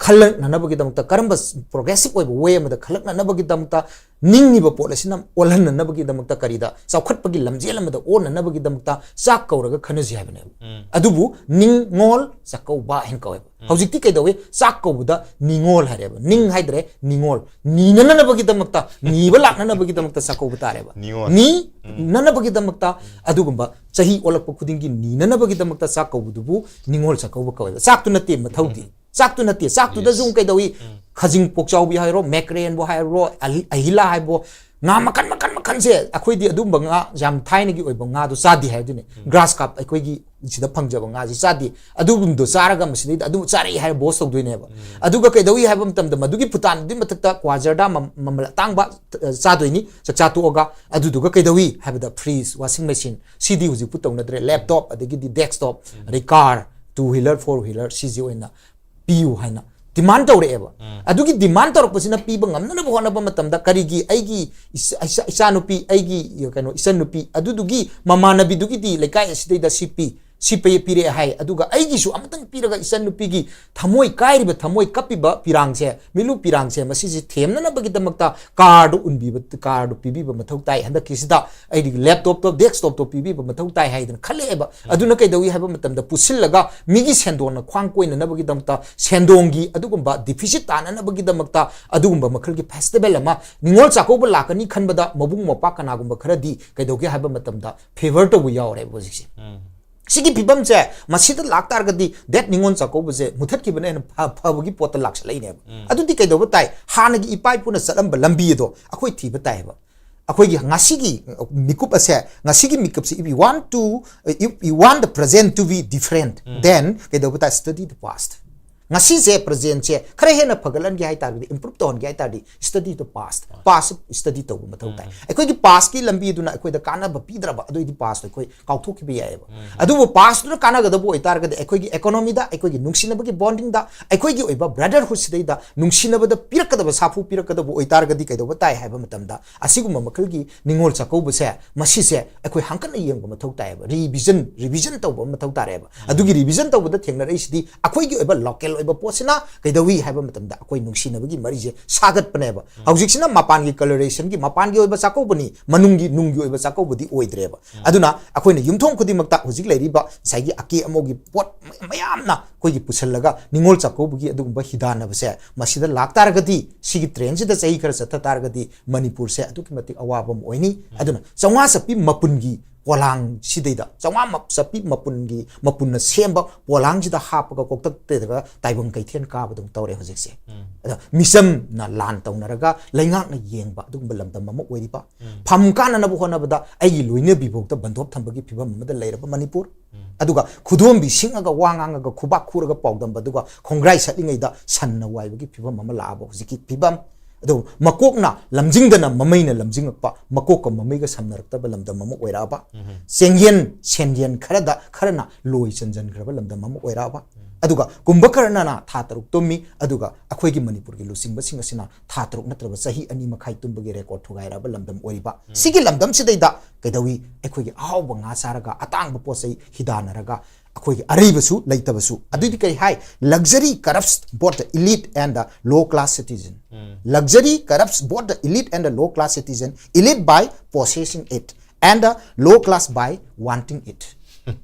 ꯈꯜꯂꯛꯅꯅꯕꯒꯤꯗꯃꯛꯇ, ꯀꯔꯝꯕ progressive ꯑꯣꯏꯕ way ꯑꯃꯗ ꯈꯜꯂꯛꯅꯅꯕꯒꯤꯗꯃꯛꯇ, ꯅꯤꯡꯉꯤꯕ ꯄꯣꯠ ꯑꯁꯤꯅ ꯑꯣꯜꯍꯟꯅꯅꯕꯒꯤꯗꯃꯛꯇ, ꯀꯔꯤꯗ, ꯆꯥꯎꯈꯠꯄꯒꯤ ꯂꯝꯖꯦꯜ ꯑꯃꯗ ꯑꯣꯟꯅꯅꯕꯒꯤꯗꯃꯛꯇ ꯆꯥꯛ ꯀꯧꯔꯒ ꯈꯟꯅꯁꯤ ꯍꯥꯏꯕꯅꯦꯕ꯫ ꯑꯗꯨꯕꯨ ꯅꯤꯡꯉꯣꯜ ꯆꯥꯛꯀꯧꯕ ꯍꯥꯏꯅ ꯀꯧꯋꯦꯕ꯫ ꯍꯧꯖꯤꯛꯇꯤ ꯀꯩꯗꯧꯏ? ꯆꯥꯛ ꯀꯧꯕꯗ ꯅꯤꯉꯣꯜ ꯍꯥꯏꯔꯦꯕ꯫ ꯅꯤꯡ ꯍꯥꯏꯗ꯭ꯔꯦ, ꯅꯤꯉꯣꯜ꯫ ꯅꯤꯅꯅꯕꯒꯤꯗꯃꯛꯇ, ꯅꯤꯕ ꯂꯥꯛꯅꯅꯕꯒꯤꯗꯃꯛꯇ ꯆꯥꯛ ꯀꯧꯕ ꯇꯥꯔꯦꯕ꯫ ꯅꯤꯉꯣꯜ꯫ ꯅꯤꯅꯅꯕꯒꯤꯗꯃꯛꯇ, ꯑꯗꯨꯒꯨꯝꯕ ꯆꯍꯤ ꯑꯣꯜꯂꯛꯄ ꯈꯨꯗꯤꯡꯒꯤ ꯅꯤꯅꯅꯕꯒꯤꯗꯃꯛꯇ ꯆꯥꯛ ꯀꯧꯕꯗꯨꯕꯨ ꯅꯤꯉꯣꯜ ꯆꯥꯛꯀꯧꯕ ꯀꯧꯋꯦꯕ꯫ ꯆꯥꯛꯇꯨ ꯅꯠꯇꯦ ꯃꯊꯧꯗꯤ꯫ ꯆꯥꯛꯇꯨ ꯅꯠꯇꯦ, ꯆꯥꯛꯇꯨꯗꯁꯨ ꯑꯃꯨꯛ ꯀꯩꯗꯧꯏ? ꯈꯖꯤꯡ ꯄꯣꯛꯆꯥꯎꯕꯤ ꯍꯥꯏꯔꯣ, ꯃꯦꯀ꯭ꯔꯦꯟꯕꯨ ꯍꯥꯏꯔꯣ, ꯑꯍꯤ-, ꯑꯍꯤꯂꯥ ꯍꯥꯏꯕꯣ, ꯉꯥ ꯃꯈꯟ ꯃꯈꯟ ꯃꯈꯟꯁꯦ ꯑꯩꯈꯣꯏꯗꯤ ꯑꯗꯨꯝꯕ ꯉꯥ, ꯌꯥꯝ ꯊꯥꯏꯅꯒꯤ ꯑꯣꯏꯕ ꯉꯥꯗꯣ ꯆꯥꯗꯦ ꯍꯥꯏꯗꯨꯅꯦ꯫ Grass carp, ꯑꯩꯈꯣꯏꯒꯤ ꯁꯤꯗ ꯐꯪꯖꯕ ꯉꯥꯁꯤ ꯆꯥꯗꯦ꯫ ꯑꯗꯨꯒꯨꯝꯕꯗꯣ ꯆꯥꯔꯒ ꯃꯁꯤꯗꯩꯗ ꯑꯗꯨ ꯆꯥꯔꯛꯏ ꯍꯥꯏꯔ boast ꯇꯧꯗꯣꯏꯅꯦꯕ꯫ ꯑꯗꯨꯒ ꯀꯩꯗꯧꯏ ꯍꯥꯏꯕ ꯃꯇꯝꯗ ꯃꯗꯨꯒꯤ ꯐꯨꯇꯥꯟꯗꯨꯒꯤ ꯃꯊꯛꯇ ꯀ꯭ꯋꯥ ꯖꯔꯗꯥ ꯃ-, ꯃꯃꯜ ꯑꯇꯥꯡꯕ, ꯑ, ꯆꯥꯗꯣꯏꯅꯤ꯫ ꯆꯥꯛꯆꯥ ꯇꯣꯛꯑꯒ ꯑꯗꯨꯗꯨꯒ ꯀꯩꯗꯧꯏ ꯍꯥꯏꯕꯗ fridge, washing machine, ꯁꯤꯗꯤ ꯍꯧꯖꯤꯛꯄꯨ ꯇꯧꯅꯗ꯭ꯔꯦ꯫ Laptop, ꯑꯗꯒꯤꯗꯤ desktop, ꯑꯗꯩ car, two wheeler, four wheeler, ꯁꯤꯁꯤ ꯑꯣꯏꯅ ꯄꯤꯌꯨ ꯍꯥꯏꯅ demand ꯇꯧꯔꯛꯑꯦꯕ꯫ ꯑꯗꯨꯒꯤ demand ꯇꯧꯔꯛꯄꯁꯤꯅ ꯄꯤꯕ ꯉꯝꯅꯅꯕ ꯍꯣꯠꯅꯕ ꯃꯇꯝꯗ ꯀꯔꯤꯒꯤ ꯑꯩꯒꯤ ꯏꯆꯥ-, ꯏꯆꯥ-, ꯏꯆꯥꯅꯨꯄꯤ, ꯑꯩꯒꯤ ꯀꯩꯅꯣ ꯏꯆꯟꯅꯨꯄꯤ ꯑꯗꯨꯗꯨꯒꯤ ꯃꯃꯥꯟꯅꯕꯤꯗꯨꯒꯤꯗꯤ ꯂꯩꯀꯥꯏ ꯑꯁꯤꯗꯩꯗ ꯁꯤ ꯄꯤ, ꯁꯤ ꯄꯤ- ꯄꯤꯔꯛꯑꯦ ꯍꯥꯏ꯫ ꯑꯗꯨꯒ ꯑꯩꯒꯤꯁꯨ ꯑꯃꯇꯪ ꯄꯤꯔꯒ ꯏꯆꯟꯅꯨꯄꯤꯒꯤ ꯊꯃꯣꯏ ꯀꯥꯏꯔꯤꯕ, ꯊꯃꯣꯏ ꯀꯞꯄꯤꯕ ꯄꯤꯔꯥꯡꯁꯦ, ꯃꯤꯠꯂꯨ ꯄꯤꯔꯥꯡꯁꯦ, ꯃꯁꯤꯁꯦ ꯊꯦꯝꯅꯅꯕꯒꯤꯗꯃꯛꯇ ꯀꯥꯔꯗꯨ ꯎꯟꯕꯤꯕ, ꯀꯥꯔꯗꯨ ꯄꯤꯕꯤꯕ ꯃꯊꯧ ꯇꯥꯏ꯫ ꯍꯟꯗꯛꯀꯤꯁꯤꯗ ꯑꯩꯒꯤ ꯂꯦꯞꯇꯣꯞꯇꯣ, ꯗꯦꯁꯛꯇꯣꯞꯇꯣ ꯄꯤꯕꯤꯕ ꯃꯊꯧ ꯇꯥꯏ ꯍꯥꯏꯗꯅ ꯈꯜꯂꯛꯑꯦꯕ꯫ ꯑꯗꯨꯅ ꯀꯩꯗꯧꯏ ꯍꯥꯏꯕ ꯃꯇꯝꯗ, ꯄꯨꯁꯤꯜꯂꯒ ꯃꯤꯒꯤ ꯁꯦꯟꯗꯣꯡꯅ ꯈ꯭ꯋꯥꯡ ꯀꯣꯏꯅꯅꯕꯒꯤꯗꯃꯛꯇ ꯁꯦꯟꯗꯣꯡꯒꯤ ꯑꯗꯨꯒꯨꯝꯕ ꯗꯤꯐꯤꯁꯤꯠ ꯇꯥꯅꯅꯕꯒꯤꯗꯃꯛꯇ ꯑꯗꯨꯒꯨꯝꯕ ꯃꯈꯜꯒꯤ ꯐꯦꯁꯇꯤꯚꯦꯜ ꯑꯃ, ꯅꯤꯉꯣꯜ ꯆꯥꯛꯀꯧꯕ ꯂꯥꯛꯀꯅꯤ ꯈꯟꯕꯗ ꯃꯕꯨꯡ ꯃꯧꯄ꯭ꯋꯥ ꯀꯅꯥꯒꯨꯝꯕ ꯈꯔꯗꯤ ꯀꯩꯗꯧꯒꯦ ꯍꯥꯏꯕ ꯃꯇꯝꯗ ꯐꯦꯚꯔ ꯇꯧꯕ ꯌꯥꯎꯔꯦꯕ ꯍꯧꯖꯤꯛꯁꯦ꯫ ꯁꯤꯒꯤ ꯐꯤꯕꯝꯁꯦ ꯃꯁꯤꯗ ꯂꯥꯛꯇꯥꯔꯒꯗꯤ ꯗꯦꯠ ꯅꯤꯉꯣꯜ ꯆꯥꯛꯀꯧꯕꯁꯦ ꯃꯨꯊꯠꯈꯤꯕꯅ ꯍꯦꯟꯅ ꯐ- ꯐꯕꯒꯤ ꯄꯣꯠꯇ ꯂꯥꯛꯁꯜꯂꯛꯏꯅꯦꯕ꯫ ꯑꯗꯨꯗꯤ ꯀꯩꯗꯧꯕ ꯇꯥꯏ? ꯍꯥꯟꯅꯒꯤ ꯏꯄꯥ ꯏꯄꯨꯅ ꯆꯠꯂꯝꯕ ꯂꯝꯕꯤ ꯑꯗꯣ ꯑꯩꯈꯣꯏ ꯊꯤꯕ ꯇꯥꯏꯌꯦꯕ꯫ ꯑꯩꯈꯣꯏꯒꯤ ꯉꯁꯤꯒꯤ ꯃꯤꯀꯨꯞ ꯑꯁꯦ, ꯉꯁꯤꯒꯤ ꯃꯤꯀꯨꯞꯁꯦ, if you want to, if you want the present to be different, then ꯀꯩꯗꯧꯕ ꯇꯥꯏ? Study the past. ꯉꯁꯤꯁꯦ, ꯄ꯭ꯔꯖꯦꯟꯁꯦ ꯈꯔ ꯍꯦꯟꯅ ꯐꯒꯠꯍꯟꯒꯦ ꯍꯥꯏ ꯇꯥꯔꯒꯗꯤ, ꯏꯝꯄ꯭ꯔꯨꯞ ꯇꯧꯍꯟꯒꯦ ꯍꯥꯏ ꯇꯥꯔꯗꯤ, study two pass, pass study ꯇꯧꯕ ꯃꯊꯧ ꯇꯥꯏ꯫ ꯑꯩꯈꯣꯏꯒꯤ ꯄꯥꯁꯀꯤ ꯂꯝꯕꯤꯗꯨꯅ ꯑꯩꯈꯣꯏꯗ ꯀꯥꯟꯅꯕ ꯄꯤꯗ꯭ꯔꯕ, ꯑꯗꯨꯑꯣꯏꯗꯤ ꯄꯥꯁꯇꯣ ꯑꯩꯈꯣꯏ ꯀꯥꯎꯊꯣꯛꯈꯤꯕ ꯌꯥꯏꯑꯕ꯫ ꯑꯗꯨꯕꯨ ꯄꯥꯁꯇꯨꯅ ꯀꯥꯟꯅꯒꯗꯕ ꯑꯣꯏꯇꯥꯔꯒꯗꯤ, ꯑꯩꯈꯣꯏꯒꯤ ꯏꯀꯣꯅꯣꯃꯤꯗ, ꯑꯩꯈꯣꯏꯒꯤ ꯅꯨꯡꯁꯤꯅꯕꯒꯤ ꯕꯣꯟꯗꯤꯡꯗ, ꯑꯩꯈꯣꯏꯒꯤ ꯑꯣꯏꯕ ꯕ꯭ꯔꯗꯔꯍꯨꯗꯁꯤꯗꯩꯗ ꯅꯨꯡꯁꯤꯅꯕꯗ ꯄꯤꯔꯛꯀꯗꯕ, ꯁꯥꯐꯨ ꯄꯤꯔꯛꯀꯗꯕ ꯑꯣꯏꯇꯥꯔꯒꯗꯤ ꯀꯩꯗꯧꯕ ꯇꯥꯏ ꯍꯥꯏꯕ ꯃꯇꯝꯗ, ꯑꯁꯤꯒꯨꯝꯕ ꯃꯈꯜꯒꯤ ꯅꯤꯉꯣꯜ ꯆꯥꯛꯀꯧꯕꯁꯦ, ꯃꯁꯤꯁꯦ ꯑꯩꯈꯣꯏ ꯍꯪꯀꯠꯅ ꯌꯦꯡꯕ ꯃꯊꯧ ꯇꯥꯏꯌꯦꯕ꯫ ꯔꯤꯚꯤꯖꯟ, ꯔꯤꯚꯤꯖꯟ ꯇꯧꯕ ꯑꯃ ꯃꯊꯧ ꯇꯥꯔꯦꯕ꯫ ꯑꯗꯨꯒꯤ ꯔꯤꯚꯤꯖꯟ ꯇꯧꯕꯗ ꯊꯦꯡꯅꯔꯛꯏꯁꯤꯗꯤ ꯑꯩꯈꯣꯏꯒꯤ ꯑꯣꯏꯕ ꯂꯣꯀꯦꯜ ꯑꯣꯏꯕ ꯄꯣꯠꯁꯤꯅ ꯀꯩꯗꯧꯏ ꯍꯥꯏꯕ ꯃꯇꯝꯗ ꯑꯩꯈꯣꯏ ꯅꯨꯡꯁꯤꯅꯕꯒꯤ ꯃꯔꯤꯁꯦ ꯁꯥꯒꯠꯄꯅꯦꯕ꯫ ꯍꯧꯖꯤꯛꯁꯤꯅ ꯃꯄꯥꯟꯒꯤ ꯀꯂꯔꯦꯁꯟꯒꯤ, ꯃꯄꯥꯟꯒꯤ ꯑꯣꯏꯕ ꯆꯥꯛꯀꯧꯕꯅꯤ, ꯃꯅꯨꯡꯒꯤ, ꯅꯨꯡꯒꯤ ꯑꯣꯏꯕ ꯆꯥꯛꯀꯧꯕꯗꯤ ꯑꯣꯏꯗ꯭ꯔꯦꯕ꯫ ꯑꯗꯨꯅ ꯑꯩꯈꯣꯏꯅ ꯌꯨꯝꯊꯣꯡ ꯈꯨꯗꯤꯡꯃꯛꯇ ꯍꯧꯖꯤꯛ ꯂꯩꯔꯤꯕ ꯉꯁꯥꯏꯒꯤ ꯑꯀꯦ ꯑꯃꯧꯒꯤ ꯄꯣꯠ ꯃꯌꯥꯝꯅ ꯑꯩꯈꯣꯏꯒꯤ ꯄꯨꯁꯜꯂꯒ ꯅꯤꯉꯣꯜ ꯆꯥꯛꯀꯧꯕꯒꯤ ꯑꯗꯨꯒꯨꯝꯕ ꯍꯤꯗꯥꯟꯅꯕꯁꯦ ꯃꯁꯤꯗ ꯂꯥꯛꯇꯥꯔꯒꯗꯤ, ꯁꯤꯒꯤ ꯇ꯭ꯔꯦꯟꯁꯤꯗ ꯆꯍꯤ ꯈꯔ ꯆꯠꯊ ꯇꯥꯔꯒꯗꯤ ꯃꯅꯤꯄꯨꯔꯁꯦ ꯑꯗꯨꯛꯀꯤ ꯃꯇꯤꯛ ꯑꯋꯥꯕ ꯑꯃ ꯑꯣꯏꯅꯤ꯫ ꯑꯗꯨꯅ ꯆꯥꯝꯃꯉꯥ ꯆꯞꯄꯤ ꯃꯄꯨꯟꯒꯤ ꯄꯣꯂꯥꯡꯁꯤꯗꯩꯗ, ꯆꯥꯝꯃꯉꯥ ꯆꯞꯄꯤ ꯃꯄꯨꯟꯒꯤ, ꯃꯄꯨꯟꯅ ꯁꯦꯝꯕ ꯄꯣꯂꯥꯡꯁꯤꯗ ꯍꯥꯞꯄꯒ ꯀꯣꯛꯇꯛ ꯇꯦꯛꯇꯒ ꯇꯥꯏꯕꯪ ꯀꯩꯊꯦꯜ ꯀꯥꯕꯗꯧ ꯇꯧꯔꯦ ꯍꯧꯖꯤꯛꯁꯦ꯫ ꯑꯗ ꯃꯤꯆꯝꯅ ꯂꯥꯟ ꯇꯧꯅꯔꯒ ꯂꯩꯉꯥꯛꯅ ꯌꯦꯡꯕ ꯑꯗꯨꯒꯨꯝꯕ ꯂꯝꯗꯝ ꯑꯃ ꯑꯣꯏꯔꯤꯕ, ꯐꯝ ꯀꯥꯅꯅꯕ ꯍꯣꯠꯅꯕꯗ ꯑꯩꯒꯤ ꯂꯣꯏꯅꯕꯤꯐꯥꯎꯗ ꯕꯟꯗꯣꯞ ꯊꯝꯕꯒꯤ ꯐꯤꯕꯝ ꯑꯃꯗ ꯂꯩꯔꯕ ꯃꯅꯤꯄꯨꯔ, ꯑꯗꯨꯒ ꯈꯨꯗꯣꯝꯕꯤ ꯁꯤꯡꯉꯒ ꯋꯥ ꯉꯥꯡꯉꯒ ꯈꯨꯕꯥꯛ ꯈꯨꯔꯒ ꯄꯥꯎꯗꯝꯕ, ꯑꯗꯨꯒ ꯈꯣꯡꯒ꯭ꯔꯥꯏ ꯁꯠꯂꯤꯉꯩꯗ ꯁꯟꯅ ꯋꯥꯏꯕꯒꯤ ꯐꯤꯕꯝ ꯑꯃ ꯂꯥꯛꯑꯕ ꯍꯧꯖꯤꯛꯀꯤ ꯐꯤꯕꯝ꯫ ꯑꯗꯨ ꯃꯀꯣꯛꯅ ꯂꯝꯖꯤꯡꯗꯅ ꯃꯃꯩꯅ ꯂꯝꯖꯤꯡꯉꯛꯄ, ꯃꯀꯣꯛꯀ ꯃꯃꯩꯒ ꯁꯝꯅꯔꯛꯇꯕ ꯂꯝꯗꯝ ꯑꯃ ꯑꯣꯏꯔꯛꯑꯕ, ꯆꯦꯡꯌꯦꯟ ꯁꯦꯟꯌꯦꯟ ꯈꯔꯗ ꯈꯔꯅ ꯂꯣꯏ ꯆꯟꯖꯟꯈ꯭ꯔꯕ ꯂꯝꯗꯝ ꯑꯃ ꯑꯣꯏꯔꯛꯑꯕ, ꯑꯗꯨꯒ ꯀꯨꯝꯚꯀꯔꯅꯅ ꯊꯥ ꯇꯔꯨꯛ ꯇꯨꯝꯃꯤ, ꯑꯗꯨꯒ ꯑꯩꯈꯣꯏꯒꯤ ꯃꯅꯤꯄꯨꯔꯒꯤ ꯂꯨꯆꯤꯡꯕꯁꯤꯡ ꯑꯁꯤꯅ ꯊꯥ ꯇꯔꯨꯛ ꯅꯠꯇ꯭ꯔꯕ ꯆꯍꯤ ꯑꯅꯤ ꯃꯈꯥꯏ ꯇꯨꯝꯕꯒꯤ ꯔꯦꯀꯣꯔꯗ ꯊꯨꯒꯥꯏꯔꯛꯑꯕ ꯂꯝꯗꯝ ꯑꯣꯏꯔꯤꯕ ꯁꯤꯒꯤ ꯂꯝꯗꯝꯁꯤꯗꯩꯗ ꯀꯩꯗꯧꯏ? ꯑꯩꯈꯣꯏꯒꯤ ꯑꯍꯥꯎꯕ ꯉꯥ ꯆꯥꯔꯒ, ꯑꯇꯥꯡꯕ ꯄꯣꯠ ꯆꯩ ꯍꯤꯗꯥꯟꯅꯔꯒ, ꯑꯩꯈꯣꯏꯒꯤ ꯑꯔꯩꯕꯁꯨ ꯂꯩꯇꯕꯁꯨ꯫ ꯑꯗꯨꯏꯗꯤ ꯀꯔꯤ ꯍꯥꯏ? Luxury corrupts both the elite and the low class citizen. Luxury corrupts both the elite and the low class citizen. Elite by possessing it and the low class by wanting it.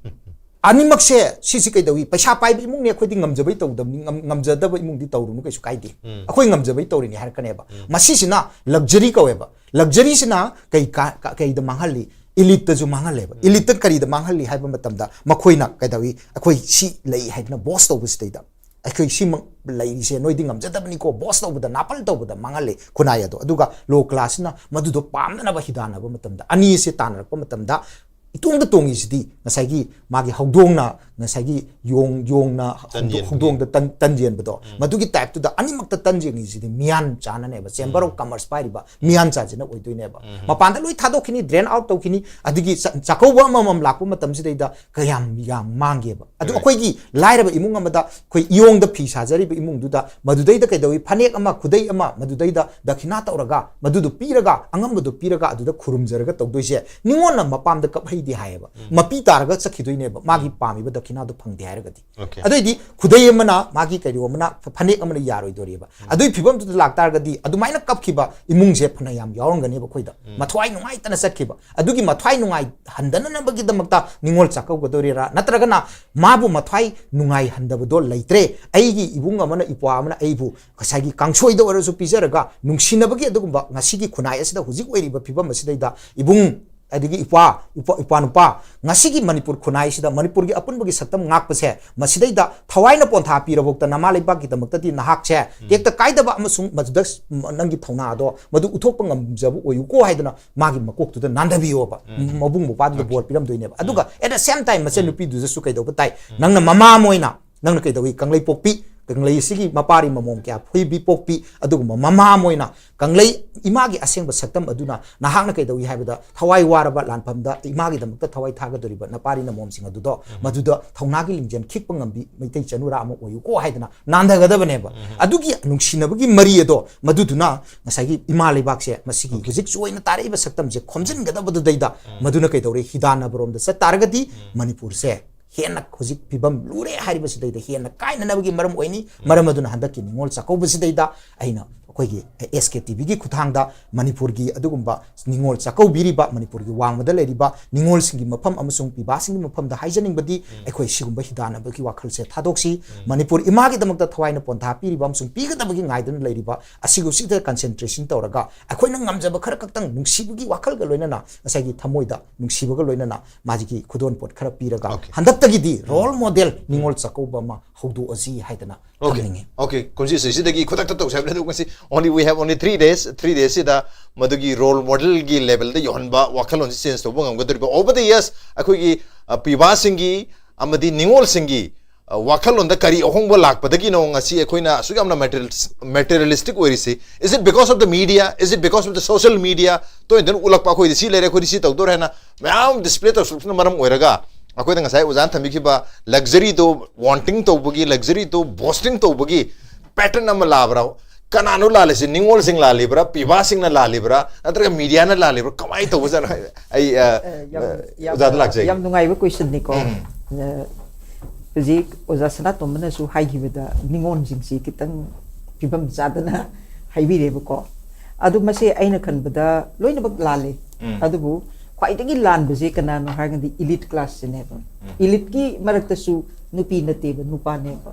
ꯑꯅꯤꯃꯛꯁꯦ ꯁꯤꯁꯤ ꯀꯩꯗꯧꯏ? ꯄꯩꯁꯥ ꯄꯥꯏꯕ ꯏꯃꯨꯡꯅꯤ, ꯑꯩꯈꯣꯏꯗꯤ ꯉꯝꯖꯕꯩ ꯇꯧꯗꯕꯅꯤ, ꯉꯝ- ꯉꯝꯖꯗꯕ ꯏꯃꯨꯡꯗꯤ ꯇꯧꯔꯨꯅꯨ, ꯀꯩꯁꯨ ꯀꯥꯏꯗꯦ, ꯑꯩꯈꯣꯏ ꯉꯝꯖꯕꯩ ꯇꯧꯔꯤꯅꯤ ꯍꯥꯏꯔꯛꯀꯅꯦꯕ꯫ ꯃꯁꯤꯁꯤꯅ ꯂꯛꯖꯔꯤ ꯀꯧꯋꯦꯕ꯫ ꯂꯛꯖꯔꯤꯁꯤꯅ ꯀꯩ ꯀꯥ- ꯀꯥ- ꯀꯩꯗ ꯃꯥꯡꯍꯜꯂꯤ? ꯏꯂꯤꯠꯇꯁꯨ ꯃꯥꯡꯍꯜꯂꯦꯕ꯫ ꯏꯂꯤꯠꯇ ꯀꯔꯤꯗ ꯃꯥꯡꯍꯜꯂꯤ ꯍꯥꯏꯕ ꯃꯇꯝꯗ, ꯃꯈꯣꯏꯅ ꯀꯩꯗꯧꯏ? ꯑꯩꯈꯣꯏ ꯁꯤ ꯂꯩ ꯍꯥꯏꯗꯅ ꯕꯣꯁ ꯇꯧꯕꯁꯤꯗꯩꯗ, ꯑꯩꯈꯣꯏ ꯁꯤꯃꯛ ꯂꯩꯔꯤꯁꯦ ꯅꯣꯏꯗꯤ ꯉꯝꯖꯗꯕꯅꯤꯀꯣ, ꯕꯣꯁ ꯇꯧꯕꯗ, ꯅꯥꯄꯜ ꯇꯧꯕꯗ ꯃꯥꯡꯍꯜꯂꯤ ꯈꯨꯟꯅꯥꯏ ꯑꯗꯣ꯫ ꯑꯗꯨꯒ ꯂꯣ ꯀ꯭ꯂꯥꯁꯁꯤꯅ ꯃꯗꯨꯗꯣ ꯄꯥꯝꯅꯅꯕ ꯍꯤꯗꯥꯟꯅꯕ ꯃꯇꯝꯗ, ꯑꯅꯤꯁꯦ ꯇꯥꯟꯅꯔꯛꯄ ꯃꯇꯝꯗ, ꯏꯇꯣꯡꯗ ꯇꯣꯡꯉꯤꯁꯤꯗꯤ ꯉꯁꯥꯏꯒꯤ ꯃꯥꯒꯤ ꯍꯧꯗꯣꯡꯅ, ꯉꯁꯥꯏꯒꯤ ꯌꯣꯡ- ꯌꯣꯡꯅ ꯍꯧꯗꯣ- ꯇꯟ ꯌꯦꯟꯕꯒꯤ꯫ ꯍꯧꯗꯣꯡꯗ ꯇꯟ ꯇꯟ ꯌꯦꯟꯕꯗꯣ, ꯃꯗꯨꯒꯤ ꯇꯥꯏꯞꯇꯨꯗ ꯑꯅꯤꯃꯛꯇ ꯇꯟ ꯌꯦꯡꯉꯤꯁꯤꯗꯤ ꯃꯤꯌꯥꯟ ꯆꯥꯅꯅꯦꯕ, ꯆꯦꯝꯕꯔ ꯑꯣꯐ ꯀꯃꯔꯁ ꯄꯥꯏꯔꯤꯕ ꯃꯤꯌꯥꯟ ꯆꯥꯁꯤꯅ ꯑꯣꯏꯗꯣꯏꯅꯦꯕ꯫ ꯃꯄꯥꯟꯗ ꯂꯣꯏ ꯊꯥꯗꯣꯛꯈꯤꯅꯤ, ꯗ꯭ꯔꯦꯟ ꯑꯥꯎꯠ ꯇꯧꯈꯤꯅꯤ, ꯑꯗꯒꯤ ꯆꯥ- ꯆꯥꯛꯀꯧꯕ ꯑꯃꯃꯝ ꯂꯥꯛꯄ ꯃꯇꯝꯁꯤꯗꯩꯗ ꯀꯌꯥꯝ ꯌꯥꯝ ꯃꯥꯡꯒꯦꯕ꯫ ꯑꯗꯨ ꯑꯩꯈꯣꯏꯒꯤ ꯂꯥꯏꯔꯕ ꯏꯃꯨꯡ ꯑꯃꯗ, ꯑꯩꯈꯣꯏ ꯏꯌꯣꯡꯗ ꯐꯤ ꯁꯥꯖꯔꯤꯕ ꯏꯃꯨꯡꯗꯨꯗ, ꯃꯗꯨꯗꯩꯗ ꯀꯩꯗꯧꯏ? ꯐꯅꯦꯛ ꯑꯃ, ꯈꯨꯗꯩ ꯑꯃ, ꯃꯗꯨꯗꯩꯗ ꯗꯈꯤꯅꯥ ꯇꯧꯔꯒ, ꯃꯗꯨꯗꯣ ꯄꯤꯔꯒ, ꯑꯉꯝꯕꯗꯣ ꯄꯤꯔꯒ, ꯑꯗꯨꯗ ꯈꯨꯔꯨꯝꯖꯔꯒ ꯇꯧꯗꯣꯏꯁꯦ, ꯅꯤꯉꯣꯟꯅ ꯃꯄꯥꯝꯗ ꯀꯞꯍꯩꯗꯦ ꯍꯥꯏꯌꯦꯕ꯫ ꯃꯄꯤ ꯇꯥꯔꯒ ꯆꯠꯈꯤꯗꯣꯏꯅꯦꯕ, ꯃꯥꯒꯤ ꯄꯥꯝꯃꯤꯕ ꯗꯈꯤꯅꯥꯗꯣ ꯐꯪꯗꯦ ꯍꯥꯏꯔꯒꯗꯤ꯫ ꯑꯗꯨꯏꯗꯤ ꯈꯨꯗꯩ ꯑꯃꯅ, ꯃꯥꯒꯤ ꯀꯩꯅꯣ ꯑꯃꯅ, ꯐ- ꯐꯅꯦꯛ ꯑꯃꯅ ꯌꯥꯔꯣꯏꯗꯣꯔꯤꯕ꯫ ꯑꯗꯨꯒꯤ ꯐꯤꯕꯝꯗꯨꯗ ꯂꯥꯛꯇꯥꯔꯒꯗꯤ, ꯑꯗꯨꯃꯥꯏꯅ ꯀꯞꯈꯤꯕ ꯏꯃꯨꯡꯁꯦ ꯐꯅ ꯌꯥꯝ ꯌꯥꯎꯔꯝꯒꯅꯦꯕ ꯑꯩꯈꯣꯏꯗ꯫ ꯃꯊ꯭ꯋꯥꯏ ꯅꯨꯡꯉꯥꯏꯇꯅ ꯆꯠꯈꯤꯕ꯫ ꯑꯗꯨꯒꯤ ꯃꯊ꯭ꯋꯥꯏ ꯅꯨꯡꯉꯥꯏꯍꯟꯗꯅꯅꯕꯒꯤꯗꯃꯛꯇ ꯅꯤꯉꯣꯜ ꯆꯥꯛꯀꯧꯒꯗꯧꯔꯤꯔꯥ, ꯅꯠꯇ꯭ꯔꯒꯅ ꯃꯥꯕꯨ ꯃꯊ꯭ꯋꯥꯏ ꯅꯨꯡꯉꯥꯏꯍꯟꯗꯕꯗꯣ ꯂꯩꯇ꯭ꯔꯦ, ꯑꯩꯒꯤ ꯏꯕꯨꯡ ꯑꯃꯅ, ꯏꯄ꯭ꯋꯥ ꯑꯃꯅ ꯑꯩꯕꯨ ꯉꯁꯥꯏꯒꯤ ꯀꯥꯡꯁꯣꯏꯗ ꯑꯣꯏꯔꯁꯨ ꯄꯤꯖꯔꯒ, ꯅꯨꯡꯁꯤꯅꯕꯒꯤ ꯑꯗꯨꯒꯨꯝꯕ ꯉꯁꯤꯒꯤ ꯈꯨꯟꯅꯥꯏ ꯑꯁꯤꯗ, ꯍꯧꯖꯤꯛ ꯑꯣꯏꯔꯤꯕ ꯐꯤꯕꯝ ꯑꯁꯤꯗꯩꯗ, ꯏꯕꯨꯡ, ꯑꯗꯒꯤ ꯏꯄꯥ, ꯏꯄꯥ, ꯏꯄꯥ ꯅꯨꯄꯥ, ꯉꯁꯤꯒꯤ ꯃꯅꯤꯄꯨꯔ ꯈꯨꯟꯅꯥꯏꯁꯤꯗ, ꯃꯅꯤꯄꯨꯔꯒꯤ ꯑꯄꯨꯟꯕꯒꯤ ꯁꯛꯇꯝ ꯉꯥꯛꯄꯁꯦ, ꯃꯁꯤꯗꯩꯗ ꯊꯋꯥꯏꯅ ꯄꯣꯟꯊꯥ ꯄꯤꯔꯕꯧꯇ ꯅꯃꯥ ꯂꯩꯕꯥꯛꯀꯤꯗꯃꯛꯇꯗꯤ ꯅꯍꯥꯛꯁꯦ ꯇꯦꯛꯇ ꯀꯥꯏꯗꯕ ꯑꯃꯁꯨꯡ ꯃꯗꯨꯗ ꯅꯪꯒꯤ ꯊꯧꯅꯥꯗꯣ ꯃꯗꯨ ꯎꯠꯊꯣꯛꯄ ꯉꯝꯖꯕ ꯑꯣꯏꯌꯨꯀꯣ ꯍꯥꯏꯗꯅ ꯃꯥꯒꯤ ꯃꯀꯣꯛꯇꯨꯗ ꯅꯥꯟꯊꯕꯤꯌꯣꯕ꯫ ꯃꯕꯨꯡ ꯃꯧꯄ꯭ꯋꯥꯗꯨꯗ ꯕꯣꯔ ꯄꯤꯔꯝꯗꯣꯏꯅꯦꯕ꯫ ꯑꯗꯨꯒ at the same time ꯃꯆꯟꯅꯨꯄꯤꯗꯨꯗꯁꯨ ꯀꯩꯗꯧꯕ ꯇꯥꯏ? ꯅꯪꯅ ꯃꯃꯥ ꯑꯃ ꯑꯣꯏꯅ ꯅꯪꯅ ꯀꯩꯗꯧꯏ? ꯀꯪꯂꯩꯄꯣꯛꯄꯤ ꯀꯪꯂꯩ ꯑꯁꯤꯒꯤ ꯃꯄꯥꯔꯤ ꯃꯃꯣꯝ ꯀꯌꯥ ꯐꯨꯏꯕꯤ ꯄꯣꯛꯄꯤ, ꯑꯗꯨꯒꯨꯝꯕ ꯃꯃꯥ ꯑꯃ ꯑꯣꯏꯅ ꯀꯪꯂꯩ ꯏꯃꯥꯒꯤ ꯑꯁꯦꯡꯕ ꯁꯛꯇꯝ ꯑꯗꯨꯅ ꯅꯍꯥꯛꯅ ꯀꯩꯗꯧꯏ ꯍꯥꯏꯕꯗ, ꯊꯋꯥꯏ ꯋꯥꯔꯕ ꯂꯥꯟꯐꯝꯗ ꯏꯃꯥꯒꯤꯗꯃꯛꯇ ꯊꯋꯥꯏ ꯊꯥꯒꯗꯧꯔꯤꯕ ꯅꯄꯥꯔꯤ ꯅꯃꯣꯝꯁꯤꯡ ꯑꯗꯨꯗꯣ, ꯃꯗꯨꯗ ꯊꯧꯅꯥꯒꯤ ꯂꯤꯡꯖꯦꯜ ꯈꯤꯛꯄ ꯉꯝꯕꯤ ꯃꯩꯇꯩ ꯆꯅꯨꯔꯥ ꯑꯃ ꯑꯣꯏꯌꯨꯀꯣ ꯍꯥꯏꯗꯅ ꯅꯥꯟꯊꯒꯗꯕꯅꯦꯕ꯫ ꯑꯗꯨꯒꯤ ꯅꯨꯡꯁꯤꯅꯕꯒꯤ ꯃꯔꯤ ꯑꯗꯣ, ꯃꯗꯨꯗꯨꯅ ꯉꯁꯥꯏꯒꯤ ꯏꯃꯥ ꯂꯩꯕꯥꯛꯁꯦ ꯃꯁꯤꯒꯤ ꯍꯧꯖꯤꯛ ꯆꯣꯏꯅ ꯇꯥꯔꯛꯏꯕ ꯁꯛꯇꯝꯁꯦ ꯈꯣꯝꯖꯤꯟꯒꯗꯕꯗꯨꯗꯩꯗ, ꯃꯗꯨꯅ ꯀꯩꯗꯧꯔꯦ, ꯍꯤꯗꯥꯟꯅꯕꯔꯣꯝꯗ ꯆꯠ ꯇꯥꯔꯒꯗꯤ ꯃꯅꯤꯄꯨꯔꯁꯦ ꯍꯦꯟꯅ ꯍꯧꯖꯤꯛ ꯐꯤꯕꯝ ꯂꯨꯔꯦ ꯍꯥꯏꯔꯤꯕꯁꯤꯗꯩꯗ ꯍꯦꯟꯅ ꯀꯥꯏꯅꯅꯕꯒꯤ ꯃꯔꯝ ꯑꯣꯏꯅꯤ꯫ ꯃꯔꯝ ꯑꯗꯨꯅ ꯍꯟꯗꯛꯀꯤ ꯅꯤꯉꯣꯜ ꯆꯥꯛꯀꯧꯕꯁꯤꯗꯩꯗ ꯑꯩꯅ ꯑꯩꯈꯣꯏꯒꯤ ꯑꯦꯁ ꯀꯦ ꯇꯤ ꯚꯤꯒꯤ ꯈꯨꯠꯊꯥꯡꯗ ꯃꯅꯤꯄꯨꯔꯒꯤ ꯑꯗꯨꯒꯨꯝꯕ ꯅꯤꯉꯣꯜ ꯆꯥꯛꯀꯧꯕꯤꯔꯤꯕ ꯃꯅꯤꯄꯨꯔꯒꯤ ꯋꯥꯡꯃꯗ ꯂꯩꯔꯤꯕ ꯅꯤꯉꯣꯜꯁꯤꯡꯒꯤ ꯃꯐꯝ ꯑꯃꯁꯨꯡ ꯄꯤꯕꯥꯁꯤꯡꯒꯤ ꯃꯐꯝꯗ ꯍꯥꯏꯖꯅꯤꯡꯕꯗꯤ, ꯑꯩꯈꯣꯏ ꯁꯤꯒꯨꯝꯕ ꯍꯤꯗꯥꯟꯅꯕꯒꯤ ꯋꯥꯈꯜꯁꯦ ꯊꯥꯗꯣꯛꯁꯤ꯫ ꯃꯅꯤꯄꯨꯔ ꯏꯃꯥꯒꯤꯗꯃꯛꯇ ꯊꯋꯥꯏꯅ ꯄꯣꯟꯊꯥ ꯄꯤꯔꯤꯕ ꯑꯃꯁꯨꯡ ꯄꯤꯒꯗꯕꯒꯤ ꯉꯥꯏꯗꯨꯅ ꯂꯩꯔꯤꯕ ꯑꯁꯤꯒꯨꯝꯕꯁꯤꯗ ꯀꯟꯁꯦꯟꯇ꯭ꯔꯦꯁꯟ ꯇꯧꯔꯒ ꯑꯩꯈꯣꯏꯅ ꯉꯝꯖꯕ ꯈꯔ ꯈꯛꯇꯪ ꯅꯨꯡꯁꯤꯕꯒꯤ ꯋꯥꯈꯜꯒ ꯂꯣꯏꯅꯅ, ꯉꯁꯥꯏꯒꯤ ꯊꯃꯣꯏꯗ ꯅꯨꯡꯁꯤꯕꯒ ꯂꯣꯏꯅꯅ ꯃꯥꯒꯤ ꯈꯨꯗꯣꯜ ꯄꯣꯠ ꯈꯔ ꯄꯤꯔꯒ, ꯍꯟꯗꯛꯇꯒꯤꯗꯤ ꯔꯣꯜ ꯃꯣꯗꯦꯜ ꯅꯤꯉꯣꯜ ꯆꯥꯛꯀꯧꯕ ꯑꯃ ꯍꯧꯗꯣꯛꯑꯁꯤ ꯍꯥꯏꯗꯅ ꯊꯝꯅꯤꯡꯉꯤ꯫ ꯑꯣꯀꯦ, ꯀꯨꯝꯁꯤꯁꯦ ꯁꯤꯗꯒꯤ ꯈꯨꯗꯛꯇ ꯇꯧꯁꯦ ꯍꯥꯏꯕꯅꯤ꯫ ꯑꯗꯨ ꯉꯁꯤ only we have only three days, three days ꯁꯤꯗ ꯃꯗꯨꯒꯤ ꯔꯣꯜ ꯃꯣꯗꯦꯜꯒꯤ ꯂꯦꯚꯦꯜꯗ ꯌꯧꯍꯟꯕ ꯋꯥꯈꯜꯂꯣꯟꯁꯤ ꯆꯦꯟꯖ ꯇꯧꯕ ꯉꯝꯒꯗꯧꯔꯤꯕ꯫ Over the years ꯑꯩꯈꯣꯏꯒꯤ ꯑ, ꯄꯤꯕꯥꯁꯤꯡꯒꯤ ꯑꯃꯗꯤ ꯅꯤꯉꯣꯜꯁꯤꯡꯒꯤ ꯑ, ꯋꯥꯈꯜꯂꯣꯟꯗ ꯀꯔꯤ ꯑꯍꯣꯡꯕ ꯂꯥꯛꯄꯗꯒꯤꯅꯣ ꯉꯁꯤ ꯑꯩꯈꯣꯏꯅ ꯑꯁꯨꯛ ꯌꯥꯝꯅ ꯃꯦꯇꯔꯤꯌꯦꯂꯤꯁꯇꯤꯛ ꯑꯣꯏꯔꯤꯁꯤ? Is it because of the media? Is it because of the social media? ꯇꯣꯏꯅ ꯇꯣꯏꯅ ꯎꯠꯂꯛꯄ, ꯑꯩꯈꯣꯏꯗꯤ ꯁꯤ ꯂꯩꯔꯦ, ꯑꯩꯈꯣꯏꯗꯤ ꯁꯤ ꯇꯧꯗꯣꯔꯦ ꯍꯥꯏꯅ ꯃꯌꯥꯝ ꯗꯤꯁꯄ꯭ꯂꯦ ꯇꯧꯁꯜꯂꯛꯄꯅ ꯃꯔꯝ ꯑꯣꯏꯔꯒ ꯑꯩꯈꯣꯏꯗ ꯉꯁꯥꯏ ꯑꯣꯖꯥꯅ ꯊꯝꯕꯤꯈꯤꯕ ꯂꯛꯖꯔꯤꯗꯣ ꯋꯥꯟꯇꯤꯡ ꯇꯧꯕꯒꯤ, ꯂꯛꯖꯔꯤꯗꯣ ꯕꯣꯁꯇꯤꯡ ꯇꯧꯕꯒꯤ ꯄꯦꯇꯔꯟ ꯑꯃ ꯂꯥꯛꯕ꯭ꯔꯥ? ꯀꯅꯥꯅꯣ ꯂꯥꯜꯂꯤꯁꯦ? ꯅꯤꯉꯣꯜꯁꯤꯡ ꯂꯥꯜꯂꯤꯕ꯭ꯔꯥ, ꯄꯤꯕꯥꯁꯤꯡꯅ ꯂꯥꯜꯂꯤꯕ꯭ꯔꯥ, ꯅꯠꯇ꯭ꯔꯒ ꯃꯤꯗꯤꯌꯥꯅ ꯂꯥꯜꯂꯤꯕ꯭ꯔꯥ? ꯀꯃꯥꯏꯅ ꯇꯧꯕꯖꯥꯠꯅꯣ? ꯑꯩ ꯑ, ꯌꯥꯝ ꯑ, ꯌꯥꯝ ꯑꯣꯖꯥꯗ ꯂꯥꯛꯆꯒꯦ꯫ ꯌꯥꯝ ꯅꯨꯡꯉꯥꯏꯕ ꯀꯣꯏꯁꯟꯅꯤꯀꯣ꯫ ꯍꯧꯖꯤꯛ ꯑꯣꯖꯥ ꯁꯅꯥꯇꯣꯝꯕꯅꯁꯨ ꯍꯥꯏꯈꯤꯕꯗ ꯅꯤꯉꯣꯜꯁꯤꯡꯁꯤ ꯈꯤꯇꯪ ꯐꯤꯕꯝ ꯆꯥꯗꯅ ꯍꯥꯏꯕꯤꯔꯦꯕꯀꯣ꯫ ꯑꯗꯨ ꯃꯁꯦ ꯑꯩꯅ ꯈꯟꯕꯗ ꯂꯣꯏꯅꯃꯛ ꯂꯥꯜꯂꯦ꯫ ꯑꯗꯨꯕꯨ ꯈ꯭ꯋꯥꯏꯗꯒꯤ ꯂꯥꯟꯕꯁꯦ ꯀꯅꯥꯅꯣ ꯍꯥꯏꯔꯒꯗꯤ ꯏꯂꯤꯠ ꯀ꯭ꯂꯥꯁꯁꯤꯅꯦꯕ꯫ ꯏꯂꯤꯠꯀꯤ ꯃꯔꯛꯇꯁꯨ ꯅꯨꯄꯤ ꯅꯠꯇꯦꯕ, ꯅꯨꯄꯥꯅꯦꯕ꯫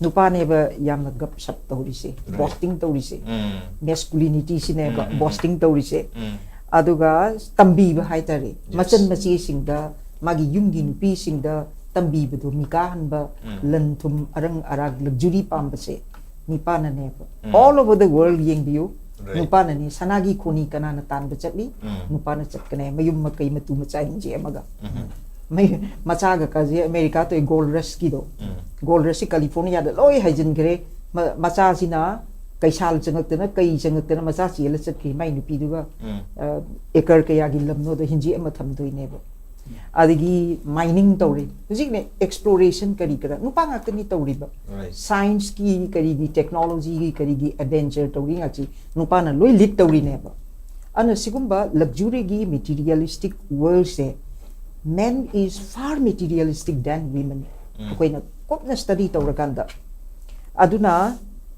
ꯅꯨꯄꯥꯅꯦꯕ ꯌꯥꯝꯅ ꯒꯞ ꯁꯞ ꯇꯧꯔꯤꯁꯦ, ꯕꯣꯁꯇꯤꯡ ꯇꯧꯔꯤꯁꯦ, ꯃꯦꯁꯀꯨꯂꯤꯅꯤꯇꯤꯁꯤꯅꯦꯕ ꯕꯣꯁꯇꯤꯡ ꯇꯧꯔꯤꯁꯦ꯫ ꯑꯗꯨꯒ ꯇꯝꯕꯤꯕ ꯍꯥꯏꯇꯥꯔꯦ, ꯃꯆꯟ ꯃꯆꯦꯁꯤꯡꯗ ꯃꯥꯒꯤ ꯌꯨꯝꯒꯤ ꯅꯨꯄꯤꯁꯤꯡꯗ ꯇꯝꯕꯤꯕꯗꯣ, ꯃꯤꯀꯥꯍꯟꯕ, ꯂꯟ ꯊꯨꯝ ꯑꯔꯪ ꯑꯔꯥꯛ ꯂꯛꯖꯨꯔꯤ ꯄꯥꯝꯕꯁꯦ ꯅꯨꯄꯥꯅꯅꯦꯕ꯫ All over the world ꯌꯦꯡꯕꯤꯌꯨ, ꯅꯨꯄꯥꯅꯅꯤ꯫ ꯁꯅꯥꯒꯤ ꯈꯣꯅꯤ ꯀꯅꯥꯅ ꯇꯥꯟꯕ ꯆꯠꯂꯤ? ꯅꯨꯄꯥꯅ ꯆꯠꯀꯅꯦ, ꯃꯌꯨꯝ ꯃꯀꯩ ꯃꯇꯨ ꯃꯆꯥ ꯍꯤꯡꯁꯦ ꯑꯃꯒ꯫ ꯃꯩ ꯃꯆꯥꯒ ꯀꯥꯁꯦ ꯑꯃꯦꯔꯤꯀꯥ ꯇꯧꯏ ꯒꯣꯜ ꯔꯁꯀꯤꯗꯣ꯫ ꯒꯣꯜ ꯔꯁꯁꯤ ꯀꯦꯂꯤꯐꯣꯔꯅꯤꯌꯥꯗ ꯂꯣꯏ ꯍꯥꯏꯖꯤꯟꯈ꯭ꯔꯦ꯫ ꯃꯆꯥꯁꯤꯅ ꯀꯩꯁꯥꯜ ꯆꯪꯉꯛꯇꯅ ꯀꯩ ꯆꯪꯉꯛꯇꯅ ꯃꯆꯥ ꯆꯦꯜꯂ ꯆꯠꯈ꯭ꯔꯦ꯫ ꯃꯥꯏ ꯅꯨꯄꯤꯗꯨꯒ ꯑꯦꯀꯔ ꯀꯌꯥꯒꯤ ꯂꯝꯅꯣꯗ ꯍꯤꯟꯖꯤ ꯑꯃ ꯊꯝꯗꯣꯏꯅꯦꯕ꯫ ꯑꯗꯒꯤ ꯃꯥꯏꯅꯤꯡ ꯇꯧꯔꯤ ꯍꯧꯖꯤꯛꯅꯦ, ꯑꯦꯛꯁꯄ꯭ꯂꯣꯔꯦꯁꯟ ꯀꯔꯤ ꯀꯔꯥ ꯅꯨꯄꯥ ꯉꯥꯛꯇꯅꯤ ꯇꯧꯔꯤꯕ꯫ ꯁꯥꯏꯟꯁꯀꯤ ꯀꯔꯤꯒꯤ ꯇꯦꯛꯅꯣꯂꯣꯖꯤꯒꯤ ꯀꯔꯤꯒꯤ ꯑꯦꯗꯚꯦꯟꯆꯔ ꯇꯧꯔꯤ ꯉꯥꯛꯁꯤ ꯅꯨꯄꯥꯅ ꯂꯣꯏ ꯂꯤꯠ ꯇꯧꯔꯤꯅꯦꯕ꯫ ꯑꯗꯨꯅ ꯁꯤꯒꯨꯝꯕ ꯂꯛꯖꯨꯔꯤꯒꯤ ꯃꯦꯇꯤꯔꯤꯌꯦꯂꯤꯁꯇꯤꯛ ꯋꯥꯔꯜꯁꯦ men is far materialistic than women꯫ ꯑꯩꯈꯣꯏꯅ ꯀꯨꯞꯅ ꯁ꯭ꯇꯗꯤ ꯇꯧꯔꯀꯥꯟꯗ ꯑꯗꯨꯅ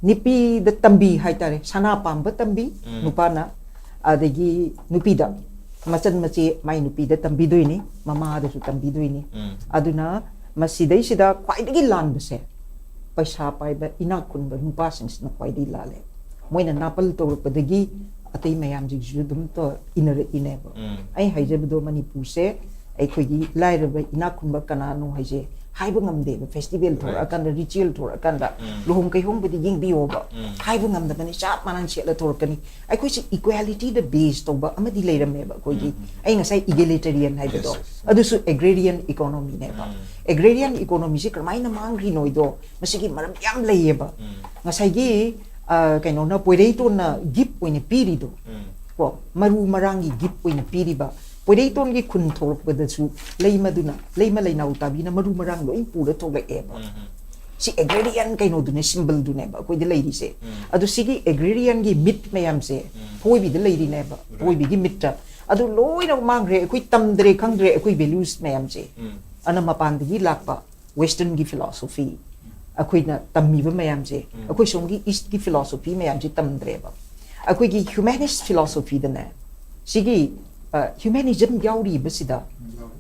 ꯅꯨꯄꯤꯗ ꯇꯝꯕꯤ ꯍꯥꯏꯇꯥꯔꯦ, ꯁꯅꯥ ꯄꯥꯝꯕ ꯇꯝꯕꯤ ꯅꯨꯄꯥꯅ, ꯑꯗꯒꯤ ꯅꯨꯄꯤꯗ ꯃꯆꯟ ꯃꯆꯦ ꯃꯥꯏ ꯅꯨꯄꯤꯗ ꯇꯝꯕꯤꯗꯣꯏꯅꯤ, ꯃꯃꯥꯗꯁꯨ ꯇꯝꯕꯤꯗꯣꯏꯅꯤ꯫ ꯑꯗꯨꯅ ꯃꯁꯤꯗꯩꯁꯤꯗ ꯈ꯭ꯋꯥꯏꯗꯒꯤ ꯂꯥꯟꯕꯁꯦ ꯄꯩꯁꯥ ꯄꯥꯏꯕ ꯏꯅꯥꯛ ꯈꯨꯟꯕ ꯅꯨꯄꯥꯁꯤꯡꯁꯤꯅ ꯈ꯭ꯋꯥꯏꯗꯒꯤ ꯂꯥꯜꯂꯦ꯫ ꯃꯣꯏꯅ ꯅꯥꯄꯜ ꯇꯧꯔꯛꯄꯗꯒꯤ ꯑꯇꯩ ꯃꯌꯥꯝꯁꯤꯡꯁꯤꯁꯨ ꯑꯗꯨꯝ ꯇꯧ-, ꯏꯟꯅꯔꯛꯏꯅꯦꯕ꯫ ꯑꯩ ꯍꯥꯏꯖꯕꯗꯣ ꯃꯅꯤꯄꯨꯔꯁꯦ ꯑꯩꯈꯣꯏꯒꯤ ꯂꯥꯏꯔꯕ ꯏꯅꯥꯛ ꯈꯨꯟꯕ ꯀꯅꯥꯅꯣ ꯍꯥꯏꯁꯦ ꯍꯥꯏꯕ ꯉꯝꯗꯦꯕ꯫ ꯐꯦꯁꯇꯤꯚꯦꯜ ꯊꯣꯔꯛꯑꯀꯥꯟꯗ, ꯔꯤꯆꯨꯋꯦꯜ ꯊꯣꯔꯛꯑꯀꯥꯟꯗ, ꯂꯨꯍꯣꯡ ꯀꯩꯍꯣꯡꯕꯗꯤ ꯌꯦꯡꯕꯤꯌꯣꯕ꯫ ꯍꯥꯏꯕ ꯉꯝꯗꯕꯅꯤ, ꯆꯞ ꯃꯥꯟꯅꯅ ꯁꯦꯠꯂ ꯊꯣꯔꯛꯀꯅꯤ꯫ ꯑꯩꯈꯣꯏꯁꯤ ꯏꯀ꯭ꯋꯦꯂꯤꯇꯤꯗ ꯕꯦꯁ ꯇꯧꯕ ꯑꯃꯗꯤ ꯂꯩꯔꯝꯃꯦꯕ ꯑꯩꯈꯣꯏꯒꯤ꯫ ꯑꯩ ꯉꯁꯥꯏ ꯏꯒꯦꯂꯤꯇꯦꯔꯤꯌꯟ ꯍꯥꯏꯕꯗꯣ, ꯑꯗꯨꯁꯨ ꯑꯦꯒ꯭ꯔꯦꯔꯤꯌꯟ ꯏꯀꯣꯅꯣꯃꯤꯅꯦꯕ꯫ ꯑꯦꯒ꯭ꯔꯦꯔꯤꯌꯟ ꯏꯀꯣꯅꯣꯃꯤꯁꯤ ꯀꯔꯝꯍꯥꯏꯅ ꯃꯥꯡꯈ꯭ꯔꯤꯅꯣꯗꯣ ꯃꯁꯤꯒꯤ ꯃꯔꯝ ꯌꯥꯝ ꯂꯩꯌꯦꯕ꯫ ꯉꯁꯥꯏꯒꯤ, ꯑ, ꯀꯩꯅꯣꯅ, ꯄꯣꯏꯔꯩꯇꯣꯟꯅ ꯒꯤꯐ ꯑꯣꯏꯅ ꯄꯤꯔꯤꯗꯣ, ꯀꯣ, ꯃꯔꯨ ꯃꯔꯥꯡꯒꯤ ꯒꯤꯐ ꯑꯣꯏꯅ ꯄꯤꯔꯤꯕ, ꯄꯣꯏꯔꯩꯇꯣꯟꯒꯤ ꯈꯨꯟ ꯊꯣꯛꯂꯛꯄꯗꯁꯨ ꯂꯩꯃꯗꯨꯅ, ꯂꯩꯃ ꯂꯩꯅꯥꯎ ꯇꯥꯕꯤꯅ ꯃꯔꯨ ꯃꯔꯥꯡ ꯂꯣꯏ ꯄꯨꯔ ꯊꯣꯛꯂꯛꯑꯦꯕ꯫ ꯁꯤ ꯑꯦꯒ꯭ꯔꯦꯔꯤꯌꯟ ꯀꯩꯅꯣꯗꯨꯅꯦ, ꯁꯤꯝꯕꯜꯗꯨꯅꯦꯕ ꯑꯩꯈꯣꯏꯗ ꯂꯩꯔꯤꯁꯦ꯫ ꯑꯗꯣ ꯁꯤꯒꯤ ꯑꯦꯒ꯭ꯔꯦꯔꯤꯌꯟꯒꯤ ꯃꯤꯠ ꯃꯌꯥꯝꯁꯦ ꯊꯣꯏꯕꯤꯗ ꯂꯩꯔꯤꯅꯦꯕ, ꯊꯣꯏꯕꯤꯒꯤ ꯃꯤꯠꯇ꯫ ꯑꯗꯨ ꯂꯣꯏꯅ ꯃꯥꯡꯈ꯭ꯔꯦ, ꯑꯩꯈꯣꯏ ꯇꯝꯗ꯭ꯔꯦ, ꯈꯪꯗ꯭ꯔꯦ ꯑꯩꯈꯣꯏ ꯚꯦꯂ꯭ꯌꯨꯁ ꯃꯌꯥꯝꯁꯦ꯫ ꯑꯗꯨꯅ ꯃꯄꯥꯟꯗꯒꯤ ꯂꯥꯛꯄ ꯋꯦꯁꯇꯔꯟꯒꯤ ꯐꯤꯂꯣꯁꯣꯐꯤ, ꯑꯩꯈꯣꯏꯅ ꯇꯝꯃꯤꯕ ꯃꯌꯥꯝꯁꯦ, ꯑꯩꯈꯣꯏ ꯁꯣꯝꯒꯤ ꯏꯁ꯭ꯠꯀꯤ ꯐꯤꯂꯣꯁꯣꯐꯤ ꯃꯌꯥꯝꯁꯦ ꯇꯝꯗ꯭ꯔꯦꯕ꯫ ꯑꯩꯈꯣꯏꯒꯤ ꯍ꯭ꯌꯨꯃꯦꯅꯤꯁ꯭ꯠ ꯐꯤꯂꯣꯁꯣꯐꯤꯗꯅꯦ, ꯁꯤꯒꯤ, ꯑ, ꯍ꯭ꯌꯨꯃꯦꯅꯤꯖꯝ ꯌꯥꯎꯔꯤꯕꯁꯤꯗ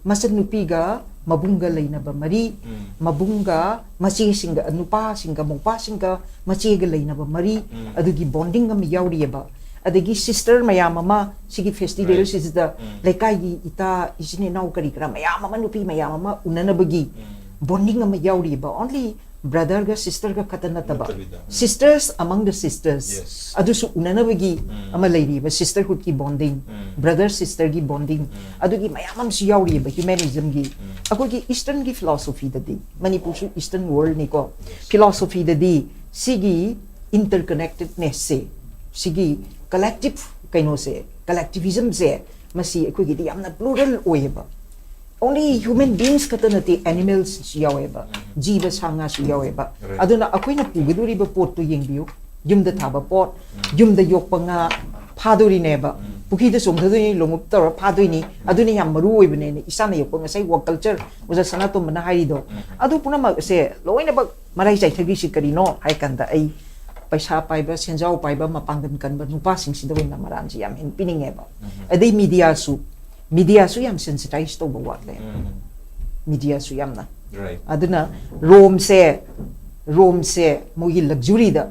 ꯃꯆꯟꯅꯨꯄꯤꯒ ꯃꯕꯨꯡꯒ ꯂꯩꯅꯕ ꯃꯔꯤ, ꯃꯕꯨꯡꯒ ꯃꯆꯦꯁꯤꯡꯒ, ꯅꯨꯄꯥꯁꯤꯡꯒ ꯃꯧꯄꯥꯁꯤꯡꯒ ꯃꯆꯦꯒ ꯂꯩꯅꯕ ꯃꯔꯤ, ꯑꯗꯨꯒꯤ ꯕꯣꯟꯗꯤꯡ ꯑꯃ ꯌꯥꯎꯔꯤꯑꯕ꯫ ꯑꯗꯒꯤ ꯁꯤꯁꯇꯔ ꯃꯌꯥꯝ ꯑꯃ ꯁꯤꯒꯤ ꯐꯦꯁꯇꯤꯚꯦꯜꯁꯤꯗ ꯂꯩꯀꯥꯏꯒꯤ ꯏꯇꯥ, ꯏꯆꯤꯟ ꯏꯅꯥꯎ ꯀꯔꯤ ꯀꯔꯥ ꯃꯌꯥꯝ ꯑꯃ, ꯅꯨꯄꯤ ꯃꯌꯥꯝ ꯑꯃ ꯎꯅꯅꯕꯒꯤ ꯕꯣꯟꯗꯤꯡ ꯑꯃ ꯌꯥꯎꯔꯤꯑꯕ꯫ Only Brotherꯒ sisterꯒ ꯈꯛꯇ ꯅꯠꯇꯕ, ꯅꯠꯇꯕꯤꯗ, ꯎꯝ. sisters among the sisters, Yes. ꯑꯗꯨꯁꯨ ꯎꯅꯅꯕꯒꯤ ꯎꯝ. ꯑꯃ ꯂꯩꯔꯤꯕ, sisterhoodꯀꯤ bonding, ꯎꯝ. brother sisterꯒꯤ bonding, ꯎꯝ. ꯑꯗꯨꯒꯤ ꯃꯌꯥꯝ ꯑꯃꯁꯨ ꯌꯥꯎꯔꯤꯑꯕ humanismꯒꯤ. ꯎꯝ. ꯑꯩꯈꯣꯏꯒꯤ Easternꯒꯤ philosophyꯗꯗꯤ, ꯃꯅꯤꯄꯨꯔꯁꯨ Eastern worldꯅꯤꯀꯣ, Yes. philosophyꯗꯗꯤ ꯁꯤꯒꯤ interconnectednessꯁꯦ, ꯁꯤꯒꯤ collective ꯀꯩꯅꯣꯁꯦ, collectivismꯁꯦ, ꯃꯁꯤ ꯑꯩꯈꯣꯏꯒꯤꯗꯤ ꯌꯥꯝꯅ plural ꯑꯣꯏꯌꯦꯕ. Only human beings ꯈꯛꯇ ꯅꯠꯇꯦ, animals ꯁꯨ ꯌꯥꯎꯋꯦꯕ, ꯎꯝ. ꯖꯤꯕ ꯁꯥ ꯉꯥꯁꯨ ꯌꯥꯎꯋꯦꯕ. Right. ꯑꯗꯨꯅ ꯑꯩꯈꯣꯏꯅ ꯄꯨꯒꯗꯧꯔꯤꯕ ꯄꯣꯠꯇꯨ ꯌꯦꯡꯕꯤꯌꯨ, ꯌꯨꯝꯗ ꯊꯥꯕ ꯄꯣꯠ, ꯎꯝ. ꯌꯨꯝꯗ ꯌꯣꯛꯄ ꯉꯥ ꯐꯥꯗꯣꯔꯤꯅꯦꯕ, ꯎꯝ. ꯄꯨꯈ꯭ꯔꯤꯗ ꯆꯣꯡꯊꯗꯣꯏꯅꯤ, ꯂꯣꯡꯎꯞ ꯇꯧꯔ ꯐꯥꯗꯣꯏꯅꯤ, ꯑꯗꯨꯅ ꯌꯥꯝ ꯃꯔꯨ ꯑꯣꯏꯕꯅꯦꯅ ꯏꯁꯥꯅ ꯌꯣꯛꯄ, ꯉꯁꯥꯏ work culture ꯑꯣꯖꯥ ꯁꯅꯥꯇꯣꯝꯕꯅ ꯍꯥꯏꯔꯤꯗꯣ, ꯎꯝ. ꯑꯗꯨ ꯄꯨꯝꯅꯃꯛꯁꯦ ꯂꯣꯏꯅꯃꯛ ꯃꯔꯥꯏ ꯆꯥꯏꯊꯈ꯭ꯔꯤꯁꯤ ꯀꯔꯤꯅꯣ ꯍꯥꯏ ꯀꯥꯟꯗ, ꯑꯩ ꯄꯩꯁꯥ ꯄꯥꯏꯕ, ꯁꯦꯟꯖꯥꯎ ꯄꯥꯏꯕ, ꯃꯄꯥꯡꯒꯜ ꯀꯟꯕ ꯅꯨꯄꯥꯁꯤꯡꯁꯤꯗ ꯑꯣꯏꯅ ꯃꯔꯥꯟꯁꯦ ꯌꯥꯝ ꯍꯦꯟꯅ ꯄꯤꯅꯤꯡꯉꯦꯕ꯫ ꯎꯝ. ꯑꯗꯩ mediaꯁꯨ, mediaꯁꯨ ꯌꯥꯝ sensitize ꯇꯧꯕ ꯋꯥꯠꯂꯦ꯫ ꯎꯝ. Mediaꯁꯨ ꯌꯥꯝꯅ Right. ꯑꯗꯨꯅ ꯔꯣꯝꯁꯦ, ꯔꯣꯝꯁꯦ ꯃꯣꯏꯒꯤ luxuryꯗ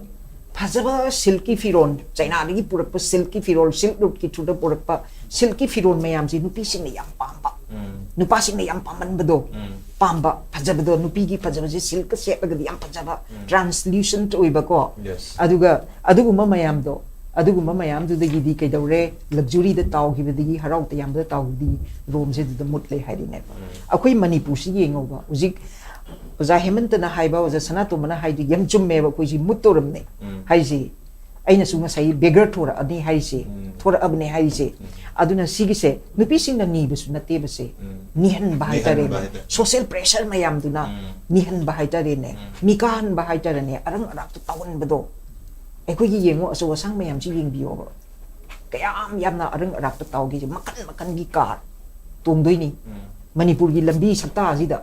ꯐꯖꯕ silkꯀꯤ ꯐꯤꯔꯣꯜ, ꯆꯩꯅꯥꯗꯒꯤ ꯄꯨꯔꯛꯄ silkꯀꯤ ꯐꯤꯔꯣꯜ, Silk Routeꯀꯤ throughꯗ ꯄꯨꯔꯛꯄ silkꯀꯤ ꯐꯤꯔꯣꯜ ꯃꯌꯥꯝꯁꯤ ꯅꯨꯄꯤꯁꯤꯡꯅ ꯌꯥꯝ ꯄꯥꯝꯕ, ꯎꯝ. ꯅꯨꯄꯥꯁꯤꯡꯅ ꯌꯥꯝ ꯄꯥꯝꯃꯟꯕꯗꯣ, ꯎꯝ. ꯄꯥꯝꯕ, ꯐꯖꯕꯗꯣ, ꯅꯨꯄꯤꯒꯤ ꯐꯖꯕꯁꯦ silkꯀ ꯁꯦꯠꯂꯒꯗꯤ ꯌꯥꯝ ꯐꯖꯕ, ꯎꯝ. translucent ꯑꯣꯏꯕꯀꯣ, Yes. ꯑꯗꯨꯒ ꯑꯗꯨꯒꯨꯝꯕ ꯃꯌꯥꯝꯗꯣ, ꯑꯗꯨꯒꯨꯝꯕ ꯃꯌꯥꯝꯗꯨꯗꯒꯤꯗꯤ ꯀꯩꯗꯧꯔꯦ, luxuryꯗ ꯇꯥꯎꯈꯤꯕꯗꯒꯤ, ꯍꯔꯥꯎ ꯇꯌꯥꯝꯕꯗ ꯇꯥꯎꯈꯤꯕꯗꯒꯤ ꯔꯣꯝꯁꯦ ꯑꯗꯨꯗ ꯃꯨꯠꯂꯦ ꯍꯥꯏꯔꯤꯅꯦꯕ꯫ ꯎꯝ. ꯑꯩꯈꯣꯏ ꯃꯅꯤꯄꯨꯔꯁꯤ ꯌꯦꯡꯉꯣꯕ, ꯍꯧꯖꯤꯛ ꯑꯣꯖꯥ ꯍꯦꯃꯟꯇꯅ ꯍꯥꯏꯕ, ꯑꯣꯖꯥ ꯁꯅꯥꯇꯣꯝꯕꯅ ꯍꯥꯏꯗꯨ ꯌꯥꯝ ꯆꯨꯝꯃꯦꯕ, ꯑꯩꯈꯣꯏꯁꯤ ꯃꯨꯠꯇꯧꯔꯝꯅꯦ ꯎꯝ. ꯍꯥꯏꯁꯦ꯫ ꯑꯩꯅꯁꯨ ꯉꯁꯥꯏ beggar ꯊꯣꯔꯛꯑꯅꯤ ꯍꯥꯏꯁꯦ, ꯎꯝ. ꯊꯣꯔꯛꯑꯕꯅꯦ ꯍꯥꯏꯁꯦ꯫ ꯎꯝ. ꯑꯗꯨꯅ ꯁꯤꯒꯤꯁꯦ ꯅꯨꯄꯤꯁꯤꯡꯅ ꯅꯤꯕꯁꯨ ꯅꯠꯇꯦꯕꯁꯦ, ꯎꯝ. ꯅꯤꯍꯟꯕ ꯍꯥꯏꯇꯥꯔꯦꯅꯦ꯫ ꯅꯤꯍꯟꯕ ꯍꯥꯏꯇꯥꯔꯦ. Social pressure ꯃꯌꯥꯝꯗꯨꯅ ꯎꯝ. ꯅꯤꯍꯟꯕ ꯍꯥꯏꯇꯥꯔꯦꯅꯦ, ꯎꯝ. ꯃꯤꯀꯥꯍꯟꯕ ꯍꯥꯏꯇꯥꯔꯦꯅꯦ, ꯑꯔꯪ ꯑꯔꯥꯛꯇ ꯇꯧꯍꯟꯕꯗꯣ꯫ ꯑꯩꯈꯣꯏꯒꯤ ꯌꯦꯡꯉꯣ, ꯑꯆꯧ ꯑꯁꯥꯡ ꯃꯌꯥꯝꯁꯤ ꯌꯦꯡꯕꯤꯌꯣꯕ, ꯀꯌꯥꯝ ꯌꯥꯝꯅ ꯑꯔꯪ ꯑꯔꯥꯛꯇ ꯇꯥꯎꯒꯦꯁꯦ, ꯃꯈꯟ ꯃꯈꯟꯒꯤ car ꯇꯣꯡꯗꯣꯏꯅꯤ꯫ ꯎꯝ. ꯃꯅꯤꯄꯨꯔꯒꯤ ꯂꯝꯕꯤ ꯁꯛꯇꯥꯁꯤꯗ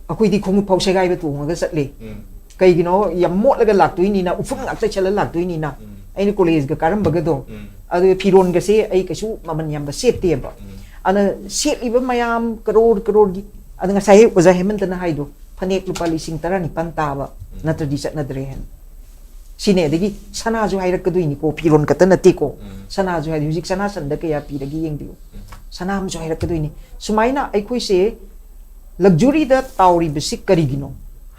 ꯑꯩꯈꯣꯏꯗꯤ ꯈꯣꯡꯎꯞ ꯐꯥꯎ ꯁꯦꯒꯥꯏꯕ ꯇꯣꯡꯉꯒ ꯆꯠꯂꯤ꯫ ꯎꯝ. ꯀꯩꯒꯤꯅꯣ, ꯌꯥꯝ ꯃꯣꯠꯂꯒ ꯂꯥꯛꯇꯣꯏꯅꯤꯅ, ꯎꯐꯨꯟ ꯉꯥꯛꯇ ꯆꯠꯂ ꯂꯥꯛꯇꯣꯏꯅꯤꯅ꯫ ꯎꯝ. ꯑꯩꯅ collegeꯒ ꯀꯥꯔꯝꯕꯒꯗꯣ, ꯎꯝ. ꯑꯗꯨꯒ ꯐꯤꯔꯣꯟꯒꯁꯦ ꯑꯩ ꯀꯩꯁꯨ ꯃꯃꯜ ꯌꯥꯝꯕ ꯁꯦꯠꯇꯦꯕ꯫ ꯎꯝ. ꯑꯗꯨꯅ ꯁꯦꯠꯂꯤꯕ ꯃꯌꯥꯝ ꯀꯔꯣꯔ ꯀꯔꯣꯔꯒꯤ, ꯑꯗ ꯉꯁꯥꯏ ꯑꯣꯖꯥ ꯍꯦꯃꯟꯇꯅ ꯍꯥꯏꯗꯣ, ꯐꯅꯦꯛ ꯂꯨꯄꯥ ꯂꯤꯁꯤꯡ ꯇꯔꯥꯅꯤꯄꯥꯟ ꯇꯥꯕ ꯎꯝ. ꯅꯠꯇ꯭ꯔꯗꯤ ꯆꯠꯅꯗ꯭ꯔꯦ ꯍꯥꯏꯅ꯫ ꯁꯤꯅꯦ꯫ ꯑꯗꯒꯤ ꯁꯅꯥꯁꯨ ꯍꯥꯏꯔꯛꯀꯗꯣꯏꯅꯤꯀꯣ, ꯐꯤꯔꯣꯟ ꯈꯛꯇ ꯅꯠꯇꯦꯀꯣ꯫ ꯎꯝ. ꯁꯅꯥꯁꯨ ꯍꯥꯏꯗꯤ ꯍꯧꯖꯤꯛ ꯁꯅꯥ ꯁꯟꯗ ꯀꯌꯥ ꯄꯤꯔꯒꯦ ꯌꯦꯡꯕꯤꯌꯨ꯫ ꯎꯝ. ꯁꯅꯥ ꯑꯃꯁꯨ ꯍꯥꯏꯔꯛꯀꯗꯣꯏꯅꯤ꯫ ꯁꯨꯃꯥꯏꯅ ꯑꯩꯈꯣꯏꯁꯦ luxuryꯗ ꯇꯥꯎꯔꯤꯕꯁꯤ ꯀꯔꯤꯒꯤꯅꯣ?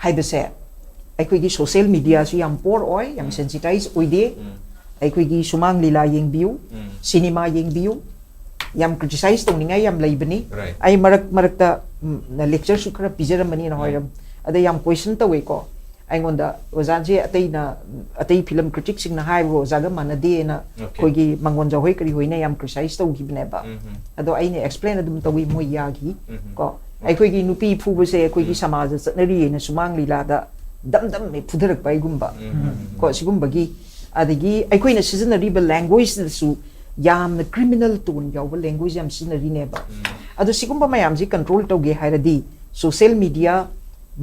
ꯍꯥꯏꯕꯁꯦ ꯑꯩꯈꯣꯏꯒꯤ ꯁꯣꯁꯤꯌꯦꯜ ꯃꯤꯗꯤꯌꯥꯁꯨ ꯌꯥꯝ ꯄꯣꯔ ꯑꯣꯏ, ꯌꯥꯝ ꯁꯦꯟꯁꯤꯇꯥꯏꯁ ꯑꯣꯏꯗꯦ꯫ ꯑꯩꯈꯣꯏꯒꯤ ꯁꯨꯃꯥꯡ ꯂꯤꯂꯥ ꯌꯦꯡꯕꯤꯌꯨ, ꯁꯤꯅꯦꯃꯥ ꯌꯦꯡꯕꯤꯌꯨ, ꯌꯥꯝ ꯀ꯭ꯔꯤꯇꯤꯁꯥꯏꯁ ꯇꯧꯅꯤꯡꯉꯥꯏ ꯌꯥꯝ ꯂꯩꯕꯅꯤ꯫ Right. ꯑꯩ ꯃꯔꯛ ꯃꯔꯛꯇ ꯎꯝ, lecture ꯁꯨ ꯈꯔ ꯄꯤꯖꯔꯝꯕꯅꯤ ꯅꯍꯣꯏꯔꯝ꯫ ꯑꯗ ꯌꯥꯝ question ꯇꯧꯋꯦꯀꯣ ꯑꯩꯉꯣꯟꯗ, "ꯑꯣꯖꯥꯁꯦ ꯑꯇꯩꯅ, ꯑꯇꯩ film critic ꯁꯤꯡꯅ ꯍꯥꯏꯕ ꯑꯣꯖꯥꯒ ꯃꯥꯟꯅꯗꯦꯅ" Okay. ꯑꯩꯈꯣꯏꯒꯤ ꯃꯥꯡꯒꯣꯟꯖꯥꯎ ꯍꯣꯏ ꯀꯔꯤ ꯍꯣꯏꯅ ꯌꯥꯝ ꯀ꯭ꯔꯤꯇꯤꯁꯥꯏꯁ ꯇꯧꯈꯤꯕꯅꯦꯕ꯫ ꯎꯝ, ꯎꯝ꯫ ꯑꯗꯣ ꯑꯩꯅ ꯑꯦꯛꯁꯄ꯭ꯂꯦꯟ ꯑꯗꯨꯝ ꯇꯧꯋꯤ, ꯃꯣꯏ ꯌꯥꯈꯤ꯫ ꯎꯝ, ꯎꯝ꯫ ꯀꯣ ꯑꯩꯈꯣꯏꯒꯤ ꯅꯨꯄꯤ ꯐꯨꯕꯁꯦ ꯑꯩꯈꯣꯏꯒꯤ ꯁꯃꯥꯖꯗ ꯆꯠꯅꯔꯤꯑꯅ ꯁꯨꯃꯥꯡ ꯂꯤꯂꯥꯗ ꯗꯝ ꯗꯝ ꯐꯨꯊꯔꯛꯄ ꯍꯥꯏꯒꯨꯝꯕ꯫ ꯎꯝ, ꯎꯝ, ꯎꯝ꯫ ꯀꯣ ꯁꯤꯒꯨꯝꯕꯒꯤ, ꯑꯗꯒꯤ ꯑꯩꯈꯣꯏꯅ ꯁꯤꯖꯤꯟꯅꯔꯤꯕ ꯂꯦꯡꯒ꯭ꯋꯦꯖꯇꯁꯨ ꯌꯥꯝꯅ ꯀ꯭ꯔꯤꯃꯤꯅꯦꯜ ꯇꯣꯟ ꯌꯥꯎꯕ ꯂꯦꯡꯒ꯭ꯋꯦꯖ ꯌꯥꯝ ꯁꯤꯖꯤꯟꯅꯔꯤꯅꯦꯕ꯫ ꯑꯗꯣ ꯁꯤꯒꯨꯝꯕ ꯃꯌꯥꯝꯁꯤ ꯀꯟꯇ꯭ꯔꯣꯜ ꯇꯧꯒꯦ ꯍꯥꯏꯔꯗꯤ ꯁꯣꯁꯤꯌꯦꯜ ꯃꯤꯗꯤꯌꯥ,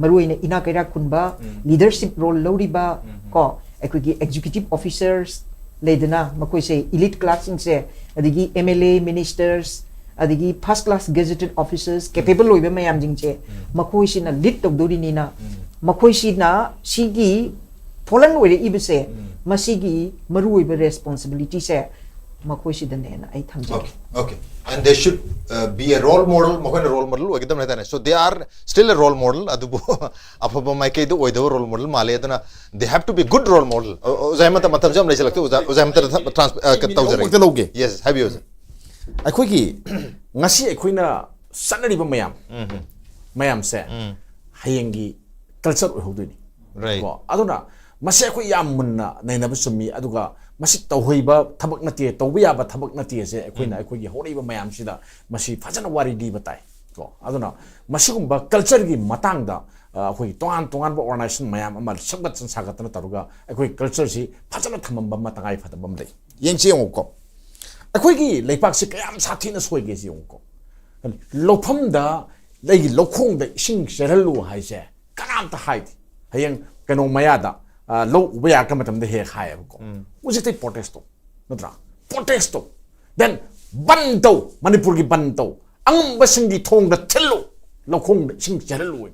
ꯃꯔꯨꯑꯣꯏꯅ ꯏꯅꯥ ꯀꯩꯔꯥꯛ ꯈꯨꯟꯕ, ꯂꯤꯗꯔꯁꯤꯞ ꯔꯣꯜ ꯂꯧꯔꯤꯕ, ꯀꯣ ꯑꯩꯈꯣꯏꯒꯤ ꯑꯦꯛꯖꯤꯀ꯭ꯌꯨꯇꯤꯞ ꯑꯣꯐꯤꯁꯔꯁ ꯂꯩꯗꯅ, ꯃꯈꯣꯏꯁꯦ ꯏꯂꯤꯠ ꯀ꯭ꯂꯥꯁꯁꯤꯡꯁꯦ, ꯑꯗꯒꯤ ꯑꯦꯝ ꯑꯦꯜ ꯑꯦ, ꯃꯤꯅꯤꯁꯇꯔꯁ, ꯑꯗꯒꯤ ꯐꯥꯔꯁ ꯀ꯭ꯂꯥꯁ ꯒꯦꯖꯦꯇꯦꯠ ꯑꯣꯐꯤꯁꯔꯁ, ꯀꯦꯄꯦꯕꯜ ꯑꯣꯏꯕ ꯃꯌꯥꯝꯁꯤꯡꯁꯦ ꯃꯈꯣꯏꯁꯤꯅ ꯂꯤꯗ ꯇꯧꯗꯣꯔꯤꯅꯤꯅ, ꯃꯈꯣꯏꯁꯤꯅ ꯁꯤꯒꯤ ꯐꯣꯂꯟ ꯑꯣꯏꯔꯛꯏꯕꯁꯦ, ꯃꯁꯤꯒꯤ ꯃꯔꯨꯑꯣꯏꯕ ꯔꯦꯁꯄꯣꯟꯁꯤꯕꯤꯂꯤꯇꯤꯁꯦ ꯃꯈꯣꯏꯁꯤꯗꯅꯦꯅ ꯑꯩ ꯊꯝꯖꯒꯦ꯫ Okay, okay. And they should uh, be a role model. ꯃꯈꯣꯏꯅ ꯔꯣꯜ ꯃꯣꯗꯦꯜ ꯑꯣꯏꯒꯗꯕꯅꯤ ꯍꯥꯏꯇꯥꯔꯦ꯫ So they are still a role model. ꯑꯗꯨꯕꯨ ꯑꯐꯕ ꯃꯥꯏꯀꯩꯗ ꯑꯣꯏꯗꯕ ꯔꯣꯜ ꯃꯣꯗꯦꯜ ꯃꯥꯜꯂꯦ꯫ ꯑꯗꯨꯅ they have to be good role model. ꯑꯣ, ꯑꯣꯖꯥ ꯍꯦꯃꯟꯇ, ꯃꯇꯝꯁꯦ ꯌꯥꯝ ꯂꯩꯁꯤꯜꯂꯛꯇꯦ꯫ ꯑꯣꯖꯥ, ꯑꯣꯖꯥ ꯍꯦꯃꯟꯇ ꯊ- trans- ꯑ, ꯀ- ꯃꯤꯅꯤꯠ ꯇꯧꯖꯔꯒꯦ꯫ ꯑꯃꯈꯛꯇ ꯂꯧꯒꯦ꯫ Yes, ꯍꯥꯏꯕꯤꯌꯨ ꯑꯣꯖꯥ꯫ ꯑꯩꯈꯣꯏꯒꯤ ꯉꯁꯤ ꯑꯩꯈꯣꯏꯅ ꯆꯠꯅꯔꯤꯕ ꯃꯌꯥꯝ ꯃꯌꯥꯝꯁꯦ ꯍꯌꯦꯡꯒꯤ ꯀꯜꯆꯔ ꯑꯣꯏꯍꯧꯗꯣꯏꯅꯤ꯫ Right. ꯀꯣ ꯑꯗꯨꯅ ꯃꯁꯤ ꯑꯩꯈꯣꯏ ꯌꯥꯝ ꯃꯨꯟꯅ ꯅꯩꯅꯕ ꯆꯨꯝꯃꯤ꯫ ꯑꯗꯨꯒ ꯃꯁꯤ ꯇꯧꯍꯩꯕ ꯊꯕꯛ ꯅꯠꯇꯦ, ꯇꯧꯕ ꯌꯥꯕ ꯊꯕꯛ ꯅꯠꯇꯦ꯫ ꯑꯁꯦ ꯑꯩꯈꯣꯏꯅ ꯑꯩꯈꯣꯏꯒꯤ ꯍꯧꯔꯛꯏꯕ ꯃꯌꯥꯝꯁꯤꯗ ꯃꯁꯤ ꯐꯖꯅ ꯋꯥꯔꯤ ꯂꯤꯕ ꯇꯥꯏ꯫ ꯀꯣ ꯑꯗꯨꯅ ꯃꯁꯤꯒꯨꯝꯕ ꯀꯜꯆꯔꯒꯤ ꯃꯇꯥꯡꯗ ꯑ, ꯑꯩꯈꯣꯏꯒꯤ ꯇꯣꯉꯥꯟ ꯇꯣꯉꯥꯟꯕ ꯑꯣꯔꯒꯅꯥꯏꯖꯦꯁꯟ ꯃꯌꯥꯝ ꯑꯃ ꯁꯦꯝꯒꯠꯇꯅ ꯁꯥꯒꯠꯇꯅ ꯇꯧꯔꯒ ꯑꯩꯈꯣꯏ ꯀꯜꯆꯔꯁꯤ ꯐꯖꯅ ꯊꯝꯃꯝꯕ ꯑꯃ, ꯇꯉꯥꯏ ꯐꯗꯕ ꯑꯃ ꯂꯩ꯫ ꯌꯦꯡꯁꯤ ꯌꯦꯡꯉꯨꯀꯣ, ꯑꯩꯈꯣꯏꯒꯤ ꯂꯩꯄꯥꯛꯁꯤ ꯀꯌꯥꯝ ꯁꯥꯊꯤꯅ ꯁꯣꯏꯒꯦ ꯁꯤ ꯌꯦꯡꯉꯨꯀꯣ꯫ ꯂꯧꯐꯝꯗ, ꯑꯩꯒꯤ ꯂꯧꯈꯣꯡꯗ ꯏꯁꯤꯡ ꯆꯦꯜꯍꯜꯂꯨ ꯍꯥꯏꯁꯦ ꯀꯅꯥꯝꯇ ꯍꯥꯏꯗꯦ꯫ ꯍꯌꯦꯡ ꯀꯩꯅꯣ ꯃꯌꯥꯗ, ꯑ, ꯂꯧ ꯎꯕ ꯌꯥꯔꯛꯄ ꯃꯇꯝꯗ ꯍꯦꯛ ꯍꯥꯏꯌꯦꯕꯀꯣ꯫ ꯍꯧꯖꯤꯛꯇꯩ ꯄ꯭ꯔꯣꯇꯦꯁ ꯇꯧ, ꯅꯠꯇ꯭ꯔꯥ? ꯄ꯭ꯔꯣꯇꯦꯁ ꯇꯧ꯫ Then ꯕꯟ ꯇꯧ, ꯃꯅꯤꯄꯨꯔꯒꯤ ꯕꯟ ꯇꯧ꯫ ꯑꯉꯝꯕꯁꯤꯡꯒꯤ ꯊꯣꯡꯗ ꯊꯤꯜꯂꯨ, ꯂꯧꯈꯣꯡꯗ ꯏꯁꯤꯡ ꯆꯦꯜꯍꯜꯂꯨ꯫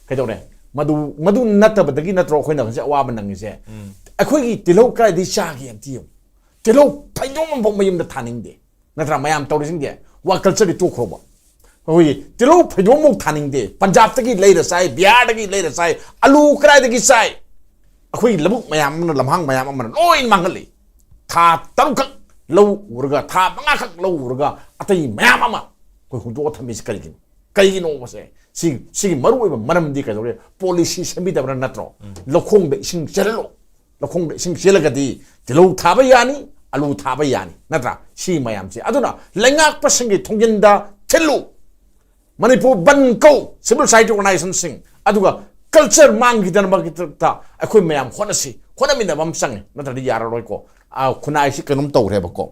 ꯀꯩꯗꯧꯔꯦ? ꯃꯗꯨ, ꯃꯗꯨ ꯅꯠꯇꯕꯗꯒꯤ ꯅꯠꯇ꯭ꯔꯣ ꯑꯩꯈꯣꯏꯅ ꯍꯧꯖꯤꯛ ꯑꯋꯥꯕ ꯅꯪꯉꯤꯁꯦ? ꯑꯩꯈꯣꯏꯒꯤ ꯇꯤꯜꯍꯧ ꯀꯥꯏꯗꯩ ꯆꯥꯒꯦ ꯑꯝꯇ ꯌꯦꯡꯉꯨ꯫ ꯇꯤꯜꯍꯧ ꯐꯩꯗꯣꯝ ꯑꯃꯐꯥꯎ ꯃꯌꯨꯝꯗ ꯊꯥꯅꯤꯡꯗꯦ, ꯅꯠꯇ꯭ꯔꯥ? ꯃꯌꯥꯝ ꯇꯧꯔꯤꯁꯤꯡꯁꯦ ꯋꯥ ꯀꯜꯆꯔꯗꯤ ꯇꯣꯛꯈ꯭ꯔꯣꯕ꯫ ꯑꯩꯈꯣꯏꯒꯤ ꯇꯤꯜꯍꯧ ꯐꯩꯗꯣꯝꯃꯨꯛ ꯊꯥꯅꯤꯡꯗꯦ꯫ ꯄꯟꯖꯥꯕꯇꯒꯤ ꯂꯩꯔ ꯆꯥꯏ, ꯕꯤꯍꯥꯔꯗꯒꯤ ꯂꯩꯔ ꯆꯥꯏ, ꯑꯂꯨ ꯀꯗꯥꯏꯗꯒꯤ ꯆꯥꯏ? ꯑꯩꯈꯣꯏꯒꯤ ꯂꯧꯕꯨꯛ ꯃꯌꯥꯝ ꯑꯃꯅ, ꯂꯝꯍꯥꯡ ꯃꯌꯥꯝ ꯑꯃꯅ ꯂꯣꯏ ꯃꯥꯡꯍꯜꯂꯤ꯫ ꯊꯥ ꯇꯔꯨꯛꯈꯛ ꯂꯧ ꯎꯔꯒ, ꯊꯥ ꯃꯉꯥꯈꯛ ꯂꯧ ꯎꯔꯒ, ꯑꯇꯩ ꯃꯌꯥꯝ ꯑꯃ ꯑꯩꯈꯣꯏ ꯍꯨꯟꯗꯣꯛꯑ ꯊꯝꯃꯤꯁꯤ ꯀꯔꯤꯒꯤꯅꯣ? ꯀꯩꯒꯤꯅꯣꯕꯁꯦ? ꯁꯤ, ꯁꯤꯒꯤ ꯃꯔꯨꯑꯣꯏꯕ ꯃꯔꯝꯗꯤ ꯀꯩꯗꯧꯔꯦ? ꯄꯣꯂꯤꯁꯤ ꯁꯦꯝꯕꯤꯗꯕꯅ ꯅꯠꯇ꯭ꯔꯣ? ꯂꯧꯈꯣꯡꯗ ꯏꯁꯤꯡ ꯆꯦꯜꯍꯜꯂꯣ꯫ ꯂꯧꯈꯣꯡꯗ ꯏꯁꯤꯡ ꯆꯦꯜꯂꯒꯗꯤ ꯇꯤꯜꯍꯧ ꯊꯥꯕ ꯌꯥꯅꯤ, ꯑꯂꯨ ꯊꯥꯕ ꯌꯥꯅꯤ, ꯅꯠꯇ꯭ꯔꯥ? ꯁꯤ ꯃꯌꯥꯝꯁꯦ꯫ ꯑꯗꯨꯅ ꯂꯩꯉꯥꯛꯄꯁꯤꯡꯒꯤ ꯊꯣꯡꯖꯤꯟꯗ ꯊꯤꯜꯂꯨ꯫ ꯃꯅꯤꯄꯨꯔ ꯕꯟ ꯀꯧ, civil society organizationꯁꯤꯡ, ꯑꯗꯨꯒ culture ꯃꯥꯡꯈꯤꯗꯅꯕꯒꯤꯗꯃꯛꯇ ꯑꯩꯈꯣꯏ ꯃꯌꯥꯝ ꯍꯣꯠꯅꯁꯤ꯫ ꯍꯣꯠꯅꯃꯤꯟꯅꯕ ꯑꯃ ꯆꯪꯉꯤ, ꯅꯠꯇ꯭ꯔꯗꯤ ꯌꯥꯔꯔꯣꯏꯀꯣ꯫ ꯑ, ꯈꯨꯟꯅꯥꯏꯁꯤ ꯀꯩꯅꯣꯝ ꯇꯧꯔꯦꯕꯀꯣ꯫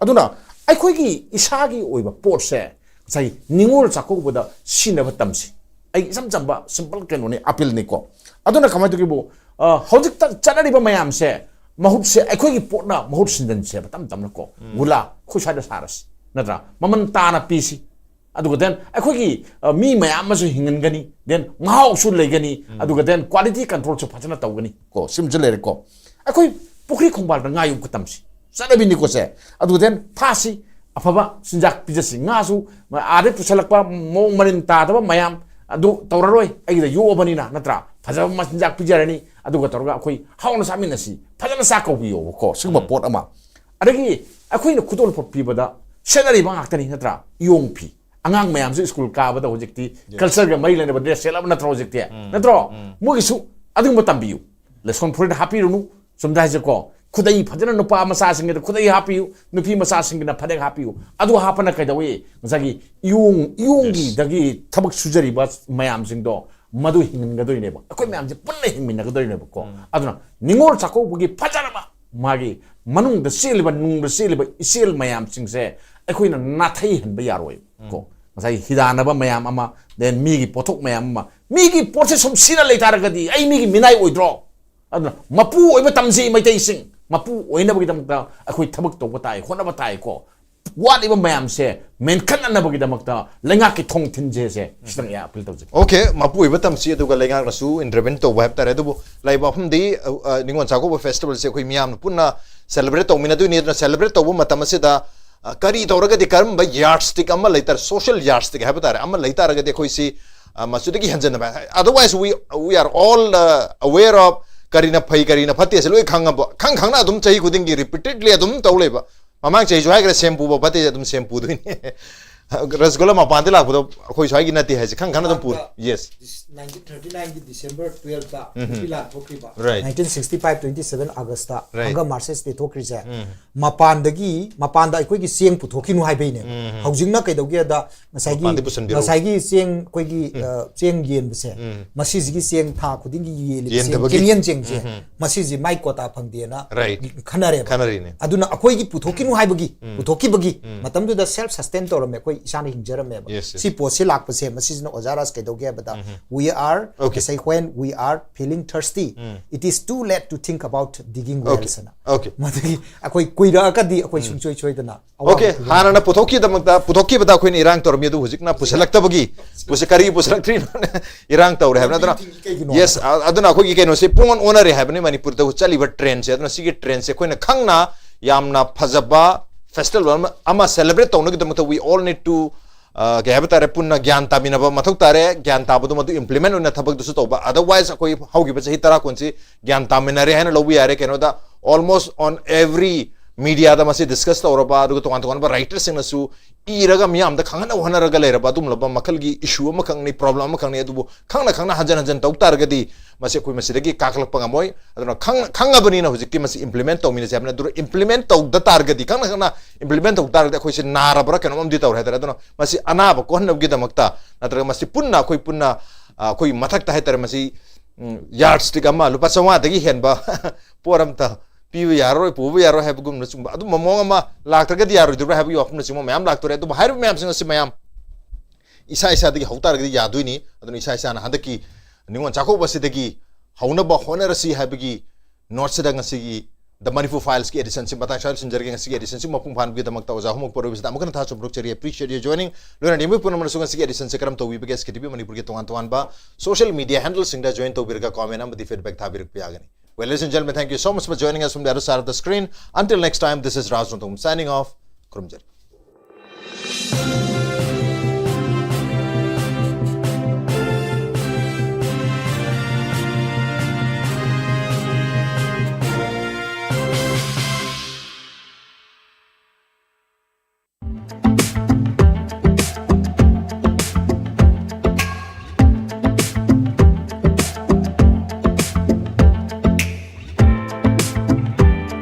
ꯑꯗꯨꯅ ꯑꯩꯈꯣꯏꯒꯤ ꯏꯁꯥꯒꯤ ꯑꯣꯏꯕ ꯄꯣꯠꯁꯦ ꯉꯁꯥꯏ ꯅꯤꯉꯣꯜ ꯆꯥꯛꯀꯧꯕꯗ ꯁꯤꯖꯤꯟꯅꯕ ꯇꯝꯁꯤ꯫ ꯑꯩ ꯏꯆꯝ ꯆꯝꯕ simple ꯀꯩꯅꯣꯅꯤ, appealꯅꯤꯀꯣ꯫ ꯑꯗꯨꯅ ꯀꯃꯥꯏꯅ ꯇꯧꯒꯦꯕꯨ, ꯑ, ꯍꯧꯖꯤꯛꯇ ꯆꯠꯅꯔꯤꯕ ꯃꯌꯥꯝꯁꯦ ꯃꯍꯨꯠꯁꯦ ꯑꯩꯈꯣꯏꯒꯤ ꯄꯣꯠꯅ ꯃꯍꯨꯠ ꯁꯤꯟꯖꯟꯁꯦꯕ ꯇꯞ ꯇꯞꯅꯀꯣ꯫ ꯒꯨꯂꯥ ꯑꯩꯈꯣꯏ ꯁ꯭ꯋꯥꯏꯗ ꯁꯥꯔꯁꯤ, ꯅꯠꯇ꯭ꯔꯥ? ꯃꯃꯜ ꯇꯥꯅ ꯄꯤꯁꯤ꯫ ꯑꯗꯨꯒ then ꯑꯩꯈꯣꯏꯒꯤ, ꯑ, ꯃꯤ ꯃꯌꯥꯝ ꯑꯃꯁꯨ ꯍꯤꯡꯍꯟꯒꯅꯤ, then ꯃꯍꯥꯎꯁꯨ ꯂꯩꯒꯅꯤ, ꯑꯗꯨꯒ then quality controlꯁꯨ ꯐꯖꯅ ꯇꯧꯒꯅꯤ ꯀꯣ꯫ ꯁꯤꯃꯁꯨ ꯂꯩꯔꯦꯀꯣ꯫ ꯑꯩꯈꯣꯏ ꯄꯨꯈ꯭ꯔꯤ ꯈꯣꯡꯕꯥꯜꯗ ꯉꯥ ꯌꯣꯛꯄ ꯇꯝꯁꯤ, ꯆꯠꯅꯕꯤꯅꯤꯀꯣ ꯁꯦ꯫ ꯑꯗꯨꯒ then ꯐꯥꯁꯤ, ꯑꯐꯕ ꯆꯤꯟꯖꯥꯛ ꯄꯤꯖꯁꯤ꯫ ꯉꯥꯁꯨ ꯑꯥꯗꯩ ꯄꯨꯁꯜꯂꯛꯄ ꯃꯑꯣꯡ ꯃꯔꯤꯟ ꯇꯥꯗꯕ ꯃꯌꯥꯝ ꯑꯗꯨ ꯇꯧꯔꯔꯣꯏ, ꯑꯩꯒꯤꯗ ꯌꯣꯛꯑꯕꯅꯤꯅ, ꯅꯠꯇ꯭ꯔꯥ? ꯐꯖꯕ ꯃꯆꯤꯟꯖꯥꯛ ꯄꯤꯖꯔꯅꯤ, ꯑꯗꯨꯒ ꯇꯧꯔꯒ ꯑꯩꯈꯣꯏ ꯍꯥꯎꯅ ꯆꯥꯃꯤꯟꯅꯁꯤ, ꯐꯖꯅ ꯆꯥꯛ ꯀꯧꯕꯤꯌꯣꯕꯀꯣ꯫ ꯁꯤꯒꯨꯝꯕ ꯄꯣꯠ ꯑꯃ꯫ ꯑꯗꯒꯤ ꯑꯩꯈꯣꯏꯅ ꯈꯨꯗꯣꯜꯄꯣꯠ ꯄꯤꯕꯗ ꯁꯦꯠꯅꯔꯤꯕ ꯉꯥꯛꯇꯅꯤ, ꯅꯠꯇ꯭ꯔꯥ? ꯏꯌꯣꯡ ꯐꯤ꯫ ꯑꯉꯥꯡ ꯃꯌꯥꯝꯁꯨ ꯁ꯭ꯀꯨꯜ ꯀꯥꯕꯗ ꯍꯧꯖꯤꯛꯇꯤ cultureꯒ ꯃꯔꯤ ꯂꯩꯅꯕ dress ꯁꯦꯠꯂꯕ ꯅꯠꯇ꯭ꯔꯣ ꯍꯧꯖꯤꯛꯇꯤ? ꯅꯠꯇ꯭ꯔꯣ? ꯃꯣꯏꯒꯤꯁꯨ ꯑꯗꯨꯒꯨꯝꯕ ꯇꯝꯕꯤꯌꯨ꯫ ꯂꯦꯁꯣꯟ ꯐꯨꯔꯤꯠ ꯍꯥꯞꯄꯤꯔꯨꯅꯨ꯫ ꯆꯨꯝꯗ ꯍꯥꯏꯁꯦꯀꯣ, ꯈꯨꯗꯩ ꯐꯖꯅ ꯅꯨꯄꯥ ꯃꯆꯥꯁꯤꯡꯒꯤꯗ ꯈꯨꯗꯩ ꯍꯥꯞꯄꯤꯌꯨ, ꯅꯨꯄꯤ ꯃꯆꯥꯁꯤꯡꯒꯤꯅ ꯐꯅꯦꯛ ꯍꯥꯞꯄꯤꯌꯨ꯫ ꯑꯗꯨ ꯍꯥꯞꯄꯅ ꯀꯩꯗꯧꯏ? ꯉꯁꯥꯏꯒꯤ ꯏꯌꯣꯡ, ꯏꯌꯣꯡꯒꯤꯗꯒꯤ ꯊꯕꯛ ꯁꯨꯖꯔꯤꯕ ꯃꯌꯥꯝꯁꯤꯡꯗꯣ ꯃꯗꯨ ꯍꯤꯡꯍꯟꯒꯗꯣꯏꯅꯦꯕ꯫ ꯑꯩꯈꯣꯏ ꯃꯌꯥꯝꯁꯦ ꯄꯨꯟꯅ ꯍꯤꯡꯃꯤꯟꯅꯒꯗꯣꯏꯅꯦꯕꯀꯣ꯫ ꯑꯗꯨꯅ ꯅꯤꯉꯣꯜ ꯆꯥꯛꯀꯧꯕꯒꯤ ꯐꯖꯔꯕ ꯃꯥꯒꯤ ꯃꯅꯨꯡꯗ ꯆꯦꯜꯂꯤꯕ, ꯅꯨꯡꯗ ꯆꯦꯜꯂꯤꯕ ꯏꯆꯦꯜ ꯃꯌꯥꯝꯁꯤꯡꯁꯦ ꯑꯩꯈꯣꯏꯅ ꯅꯥꯊꯩꯍꯟꯕ ꯌꯥꯔꯣꯏ ꯀꯣ꯫ ꯉꯁꯥꯏꯒꯤ ꯍꯤꯗꯥꯟꯅꯕ ꯃꯌꯥꯝ ꯑꯃ, then ꯃꯤꯒꯤ ꯄꯣꯠꯊꯣꯛ ꯃꯌꯥꯝ ꯑꯃ, ꯃꯤꯒꯤ ꯄꯣꯠꯁꯦ ꯁꯨꯝ ꯁꯤꯖꯤꯟꯅ ꯂꯩꯇꯥꯔꯒꯗꯤ ꯑꯩ ꯃꯤꯒꯤ ꯃꯤꯅꯥꯏ ꯑꯣꯏꯗ꯭ꯔꯣ? ꯑꯗꯨꯅ ꯃꯄꯨ ꯑꯣꯏꯕ ꯇꯝꯁꯤ ꯃꯩꯇꯩꯁꯤꯡ꯫ ꯃꯄꯨ ꯑꯣꯏꯅꯕꯒꯤꯗꯃꯛꯇ ꯑꯩꯈꯣꯏ ꯊꯕꯛ ꯇꯧꯕ ꯇꯥꯏ, ꯍꯣꯠꯅꯕ ꯇꯥꯏꯀꯣ꯫ ꯋꯥꯠꯂꯤꯕ ꯃꯌꯥꯝꯁꯦ ꯃꯦꯟꯈꯠꯅꯅꯕꯒꯤꯗꯃꯛꯇ ꯂꯩꯉꯥꯛꯀꯤ ꯊꯣꯡ ꯊꯤꯟꯖꯦꯁꯦ ꯁꯤꯗꯪ ꯑꯩ appeal ꯇꯧꯖꯒꯦ꯫ Okay, ꯃꯄꯨ ꯑꯣꯏꯕ ꯇꯝꯁꯤ, ꯑꯗꯨꯒ ꯂꯩꯉꯥꯛꯅꯁꯨ intervene ꯇꯧꯕ ꯍꯥꯏꯕ ꯇꯥꯔꯦ꯫ ꯑꯗꯨꯕꯨ ꯂꯩꯕ ꯃꯐꯝꯗꯤ, ꯑ, ꯑ, ꯅꯤꯉꯣꯜ ꯆꯥꯛꯀꯧꯕ festivalꯁꯦ ꯑꯩꯈꯣꯏ ꯃꯤꯌꯥꯝꯅ ꯄꯨꯟꯅ celebrate ꯇꯧꯃꯤꯟꯅꯗꯣꯏꯅꯤ꯫ ꯑꯗꯨꯅ celebrate ꯇꯧꯕ ꯃꯇꯝ ꯑꯁꯤꯗ ꯑ, ꯀꯔꯤ ꯇꯧꯔꯒꯗꯤ, ꯀꯔꯝꯕ yardstick ꯑꯃ ꯂꯩꯇꯥꯔ, social yardstick ꯍꯥꯏꯕ ꯇꯥꯔꯦ, ꯑꯃ ꯂꯩꯇꯥꯔꯒꯗꯤ ꯑꯩꯈꯣꯏꯁꯤ, ꯑ, ꯃꯁꯤꯗꯒꯤ ꯍꯦꯟꯖꯟꯅꯕ, otherwise we, we are all, uh, aware of ꯀꯔꯤꯅ ꯐꯩ ꯀꯔꯤꯅ ꯐꯠꯇꯦꯁꯦ ꯂꯣꯏ ꯈꯪꯉꯕ, ꯈꯪ ꯈꯪꯅ ꯑꯗꯨꯝ ꯆꯍꯤ ꯈꯨꯗꯤꯡꯒꯤ repeatedly ꯑꯗꯨꯝ ꯇꯧ ꯂꯩꯕ꯫ ꯃꯃꯥꯡ ꯆꯍꯤꯁꯨ ꯍꯥꯏꯈ꯭ꯔꯦ, ꯁꯦꯝ ꯄꯨꯕ ꯐꯠꯇꯦ, ꯑꯗꯨꯝ ꯁꯦꯝ ꯄꯨꯗꯣꯏꯅꯦ꯫ ꯔꯁꯒꯨꯜꯂꯥ ꯃꯄꯥꯟꯗ ꯂꯥꯛꯄꯗꯣ ꯑꯩꯈꯣꯏ ꯁ꯭ꯋꯥꯏꯒꯤ ꯅꯠꯇꯦ ꯍꯥꯏꯁꯦ ꯈꯪ ꯈꯪꯅ ꯑꯗꯨꯝ ꯄꯨꯔꯤ꯫ Yes꯫ ꯅꯥꯏꯟꯇꯤꯟ ꯊꯥꯔꯇꯤ ꯅꯥꯏꯟꯒꯤ ꯗꯤꯁꯦꯝꯕꯔ ꯇꯨꯌꯦꯜꯞꯇ ꯎꯝ꯫ ꯅꯨꯄꯤ ꯂꯥꯟ ꯊꯣꯛꯈꯤꯕ꯫ Right꯫ Nineteen sixty five twenty seven August Right꯫ ꯍꯪꯒꯔ ꯃꯥꯔꯁꯦꯁ ꯗꯦ ꯊꯣꯛꯈ꯭ꯔꯤꯁꯦ ꯎꯝ꯫ ꯃꯄꯥꯟꯗꯒꯤ, ꯃꯄꯥꯟꯗ ꯑꯩꯈꯣꯏꯒꯤ ꯆꯦꯡ ꯄꯨꯊꯣꯛꯈꯤꯅꯨ ꯍꯥꯏꯕꯩꯅꯦ꯫ ꯎꯝ꯫ ꯍꯧꯖꯤꯛꯅ ꯀꯩꯗꯧꯒꯦꯗ ꯉꯁꯥꯏꯒꯤ, ꯃꯄꯥꯟꯗꯒꯤ ꯄꯨꯁꯟꯕꯤꯔꯛꯎ꯫ ꯉꯁꯥꯏꯒꯤ ꯆꯦꯡ, ꯑꯩꯈꯣꯏꯒꯤ, ꯑ, ꯆꯦꯡ ꯌꯦꯟꯕꯁꯦ, ꯎꯝ꯫ ꯃꯁꯤꯁꯤꯒꯤ ꯆꯦꯡ ꯊꯥ ꯈꯨꯗꯤꯡꯒꯤ ꯌꯦꯜꯂꯤꯕ ꯆꯦꯡ, ꯌꯦꯟꯗꯕꯒꯤ꯫ ꯆꯦꯡꯌꯦꯟ ꯆꯦꯡꯁꯦ, ꯎꯝ꯫ ꯃꯁꯤꯁꯤ ꯃꯥꯏ ꯀꯣꯇꯥ ꯐꯪꯗꯦꯅ Right꯫ ꯈꯟꯅꯔꯦꯕ꯫ ꯈꯟꯅꯔꯤꯅꯦ꯫ ꯑꯗꯨꯅ ꯑꯩꯈꯣꯏꯒꯤ ꯄꯨꯊꯣꯛꯈꯤꯅꯨ ꯍꯥꯏꯕꯒꯤ, ꯎꯝ꯫ ꯄꯨꯊꯣꯛꯈꯤꯕꯒꯤ ꯎꯝ꯫ ꯃꯇꯝꯗꯨꯗ self sustain ꯇꯧꯔꯝꯃꯦ, ꯑꯩꯈꯣꯏ ꯏꯁꯥꯅ ꯍꯤꯡꯖꯔꯝꯃꯦꯕ꯫ Yes, yes꯫ ꯁꯤ ꯄꯣꯠꯁꯤ ꯂꯥꯛꯄꯁꯦ, ꯃꯁꯤꯁꯤꯅ ꯑꯣꯖꯥ ꯔꯥꯖ ꯀꯩꯗꯧꯒꯦ ꯍꯥꯏꯕꯗ, ꯎꯝ꯫ "We are, Okay꯫ ꯉꯁꯥꯏ, when we are feeling thirsty, um. it is too late to think about digging Okay꯫ wells" ꯍꯥꯏꯅ꯫ Okay꯫ ꯃꯗꯨꯒꯤ ꯑꯩꯈꯣꯏ ꯀꯨꯏꯔꯛꯑꯒꯗꯤ ꯑꯩꯈꯣꯏ ꯎꯝ꯫ ꯁꯨꯡꯁꯣꯏ ꯁꯣꯏꯗꯅ Okay꯫ ꯍꯥꯟꯅꯅ ꯄꯨꯊꯣꯛꯈꯤꯗꯃꯛꯇ, ꯄꯨꯊꯣꯛꯈꯤꯕꯗ ꯑꯩꯈꯣꯏꯅ ꯏꯔꯥꯡ ꯇꯧꯔꯝꯃꯤ, ꯑꯗꯨ ꯍꯧꯖꯤꯛꯅ ꯄꯨꯁꯤꯜꯂꯛꯇꯕꯒꯤ, ꯄꯨꯁꯤ-, ꯀꯔꯤ ꯄꯨꯁꯤꯜꯂꯛꯇ꯭ꯔꯤꯅꯣ? ꯏꯔꯥꯡ ꯇꯧꯔꯦ ꯍꯥꯏꯕꯅ꯫ ꯑꯗꯨꯅ, ꯀꯩꯒꯤꯅꯣ? Yes, ꯑ-, ꯑꯗꯨꯅ ꯑꯩꯈꯣꯏꯒꯤ ꯀꯩꯅꯣꯁꯦ ꯄꯨꯡꯑꯣꯟ ꯑꯣꯟꯅꯔꯦ ꯍꯥꯏꯕꯅꯤ ꯃꯅꯤꯄꯨꯔꯗ ꯆꯠꯂꯤꯕ trendꯁꯦ꯫ ꯑꯗꯨꯅ ꯁꯤꯒꯤ trendꯁꯦ ꯑꯩꯈꯣꯏꯅ ꯈꯪꯅ ꯌꯥꯝꯅ ꯐꯖꯕ festival ꯑꯃ, ꯑꯃ celebrate ꯇꯧꯅꯕꯒꯤꯗꯃꯛꯇ we all need to, ꯑ, ꯀꯩ ꯍꯥꯏꯕ ꯇꯥꯔꯦ, ꯄꯨꯟꯅ ꯒ꯭ꯌꯥꯟ ꯇꯥꯃꯤꯟꯅꯕ ꯃꯊꯧ ꯇꯥꯔꯦ꯫ ꯒ꯭ꯌꯥꯟ ꯇꯥꯕꯗꯣ ꯃꯗꯨ implement ꯑꯣꯏꯅ ꯊꯕꯛꯇꯨꯁꯨ ꯇꯧꯕ꯫ Otherwise ꯑꯩꯈꯣꯏ ꯍꯧꯈꯤꯕ ꯆꯍꯤ ꯇꯔꯥ ꯀꯨꯟꯁꯤ ꯒ꯭ꯌꯥꯟ ꯇꯥꯃꯤꯟꯅꯔꯦ ꯍꯥꯏꯅ ꯂꯧꯕ ꯌꯥꯔꯦ꯫ ꯀꯩꯅꯣꯗ almost on every mediaꯗ ꯃꯁꯤ discuss ꯇꯧꯔꯕ, ꯑꯗꯨꯒ ꯇꯣꯉꯥꯟ ꯇꯣꯉꯥꯟꯕ writerꯁꯤꯡꯅꯁꯨ ꯏꯔꯒ ꯃꯤꯌꯥꯝꯗ ꯈꯪꯍꯟꯅ ꯍꯣꯠꯅꯔꯒ ꯂꯩꯔꯕ ꯑꯗꯨꯒꯨꯝꯂꯕ ꯃꯈꯜꯒꯤ issue ꯑꯃꯈꯛꯅꯤ, problem ꯑꯃꯈꯛꯅꯤ꯫ ꯑꯗꯨꯕꯨ ꯈꯪꯅ ꯈꯪꯅ ꯍꯟꯖꯟ ꯍꯟꯖꯟ ꯇꯧ ꯇꯥꯔꯒꯗꯤ ꯃꯁꯤ ꯑꯩꯈꯣꯏ ꯃꯁꯤꯗꯒꯤ ꯀꯥꯈꯠꯂꯛꯄ ꯉꯝꯃꯣꯏ꯫ ꯑꯗꯨꯅ ꯈꯪ-, ꯈꯪꯉꯕꯅꯤꯅ ꯍꯧꯖꯤꯛꯇꯤ ꯃꯁꯤ implement ꯇꯧꯃꯤꯟꯅꯁꯦ ꯍꯥꯏꯕꯅꯤ꯫ ꯑꯗꯨꯅ implement ꯇꯧꯗ ꯇꯥꯔꯒꯗꯤ, ꯈꯪꯅ ꯈꯪꯅ implement ꯇꯧ ꯇꯥꯔꯒꯗꯤ ꯑꯩꯈꯣꯏꯁꯦ ꯅꯥꯔꯕ꯭ꯔꯥ ꯀꯩꯅꯣꯝ ꯑꯃꯗꯤ ꯇꯧꯔꯦ ꯍꯥꯏꯇꯥꯔꯦ꯫ ꯑꯗꯨꯅ ꯃꯁꯤ ꯑꯅꯥꯕ ꯀꯣꯛꯍꯟꯅꯕꯒꯤꯗꯃꯛꯇ ꯅꯠꯇ꯭ꯔꯒ ꯃꯁꯤ ꯄꯨꯟꯅ, ꯑꯩꯈꯣꯏ ꯄꯨꯟꯅ, ꯑ, ꯑꯩꯈꯣꯏ ꯃꯊꯛꯇ ꯍꯥꯏꯇꯥꯔꯦ, ꯃꯁꯤ, ꯎꯝ, yardstick ꯑꯃ, ꯂꯨꯄꯥ ꯆꯥꯝꯃꯉꯥꯗꯒꯤ ꯍꯦꯟꯕ ꯄꯣꯠ ꯑꯝꯇ ꯄꯤꯕ ꯌꯥꯔꯔꯣꯏ, ꯄꯨꯕ ꯌꯥꯔꯣꯏ ꯍꯥꯏꯕꯒꯨꯝꯕꯅꯆꯤꯡꯕ ꯑꯗꯨꯝꯕ ꯃꯑꯣꯡ ꯑꯃ ꯂꯥꯛꯇ꯭ꯔꯒꯗꯤ ꯌꯥꯔꯣꯏꯗꯕ꯭ꯔꯥ ꯍꯥꯏꯕꯒꯤ ꯋꯥꯐꯝꯅꯆꯤꯡꯕ ꯃꯌꯥꯝ ꯂꯥꯛꯇꯣꯔꯦ꯫ ꯑꯗꯨꯕꯨ ꯍꯥꯏꯔꯤꯕ ꯃꯌꯥꯝꯁꯤꯡ ꯑꯁꯤ ꯃꯌꯥꯝ ꯏꯁꯥ ꯏꯁꯥꯗꯒꯤ ꯍꯧ ꯇꯥꯔꯒꯗꯤ ꯌꯥꯗꯣꯏꯅꯤ꯫ ꯑꯗꯨꯅ ꯏꯁꯥ ꯏꯁꯥꯅ ꯍꯟꯗꯛꯀꯤ ꯅꯤꯉꯣꯜ ꯆꯥꯛꯀꯧꯕ ꯑꯁꯤꯗꯒꯤ ꯍꯧꯅꯕ ꯍꯣꯠꯅꯔꯁꯤ ꯍꯥꯏꯕꯒꯤ noteꯁꯤꯗ ꯉꯁꯤꯒꯤ The Manipur Filesꯀꯤ editionꯁꯤ ꯃꯇꯥꯡ ꯁ꯭ꯋꯥꯏꯗ ꯂꯣꯏꯁꯤꯟꯖꯔꯒꯦ꯫ ꯉꯁꯤꯒꯤ editionꯁꯤ ꯃꯄꯨꯡ ꯐꯥꯍꯟꯕꯒꯤꯗꯃꯛꯇ ꯑꯣꯖꯥ ꯍꯣꯝꯋꯣꯔꯛ ꯄꯣꯔꯣꯏꯕꯁꯤꯗ ꯑꯃꯨꯛꯀ ꯍꯟꯅ ꯊꯥꯖꯕ ꯐꯣꯡꯗꯣꯛꯆꯔꯤ꯫ Appreciate your joining꯫ ꯂꯣꯏꯅ ꯌꯦꯡꯕ ꯄꯨꯝꯅꯃꯛꯅꯁꯨ ꯉꯁꯤꯒꯤ editionꯁꯦ ꯀꯔꯝ ꯇꯧꯕꯤꯕꯒꯦ? SKTV ꯃꯅꯤꯄꯨꯔꯒꯤ ꯇꯣꯉꯥꯟ ꯇꯣꯉꯥꯟꯕ social media handleꯁꯤꯡꯗ join ꯇꯧꯕꯤꯔꯒ comment ꯑꯃꯗꯤ feedback ꯊꯥꯕꯤꯔꯛꯄ ꯌꯥꯒꯅꯤ꯫ Well, ladies and gentlemen, thank you so much for joining us from the other side of the screen. Until next time, this is Raj Rongthong signing off. ꯈꯨꯔꯨꯝꯖꯔꯤ꯫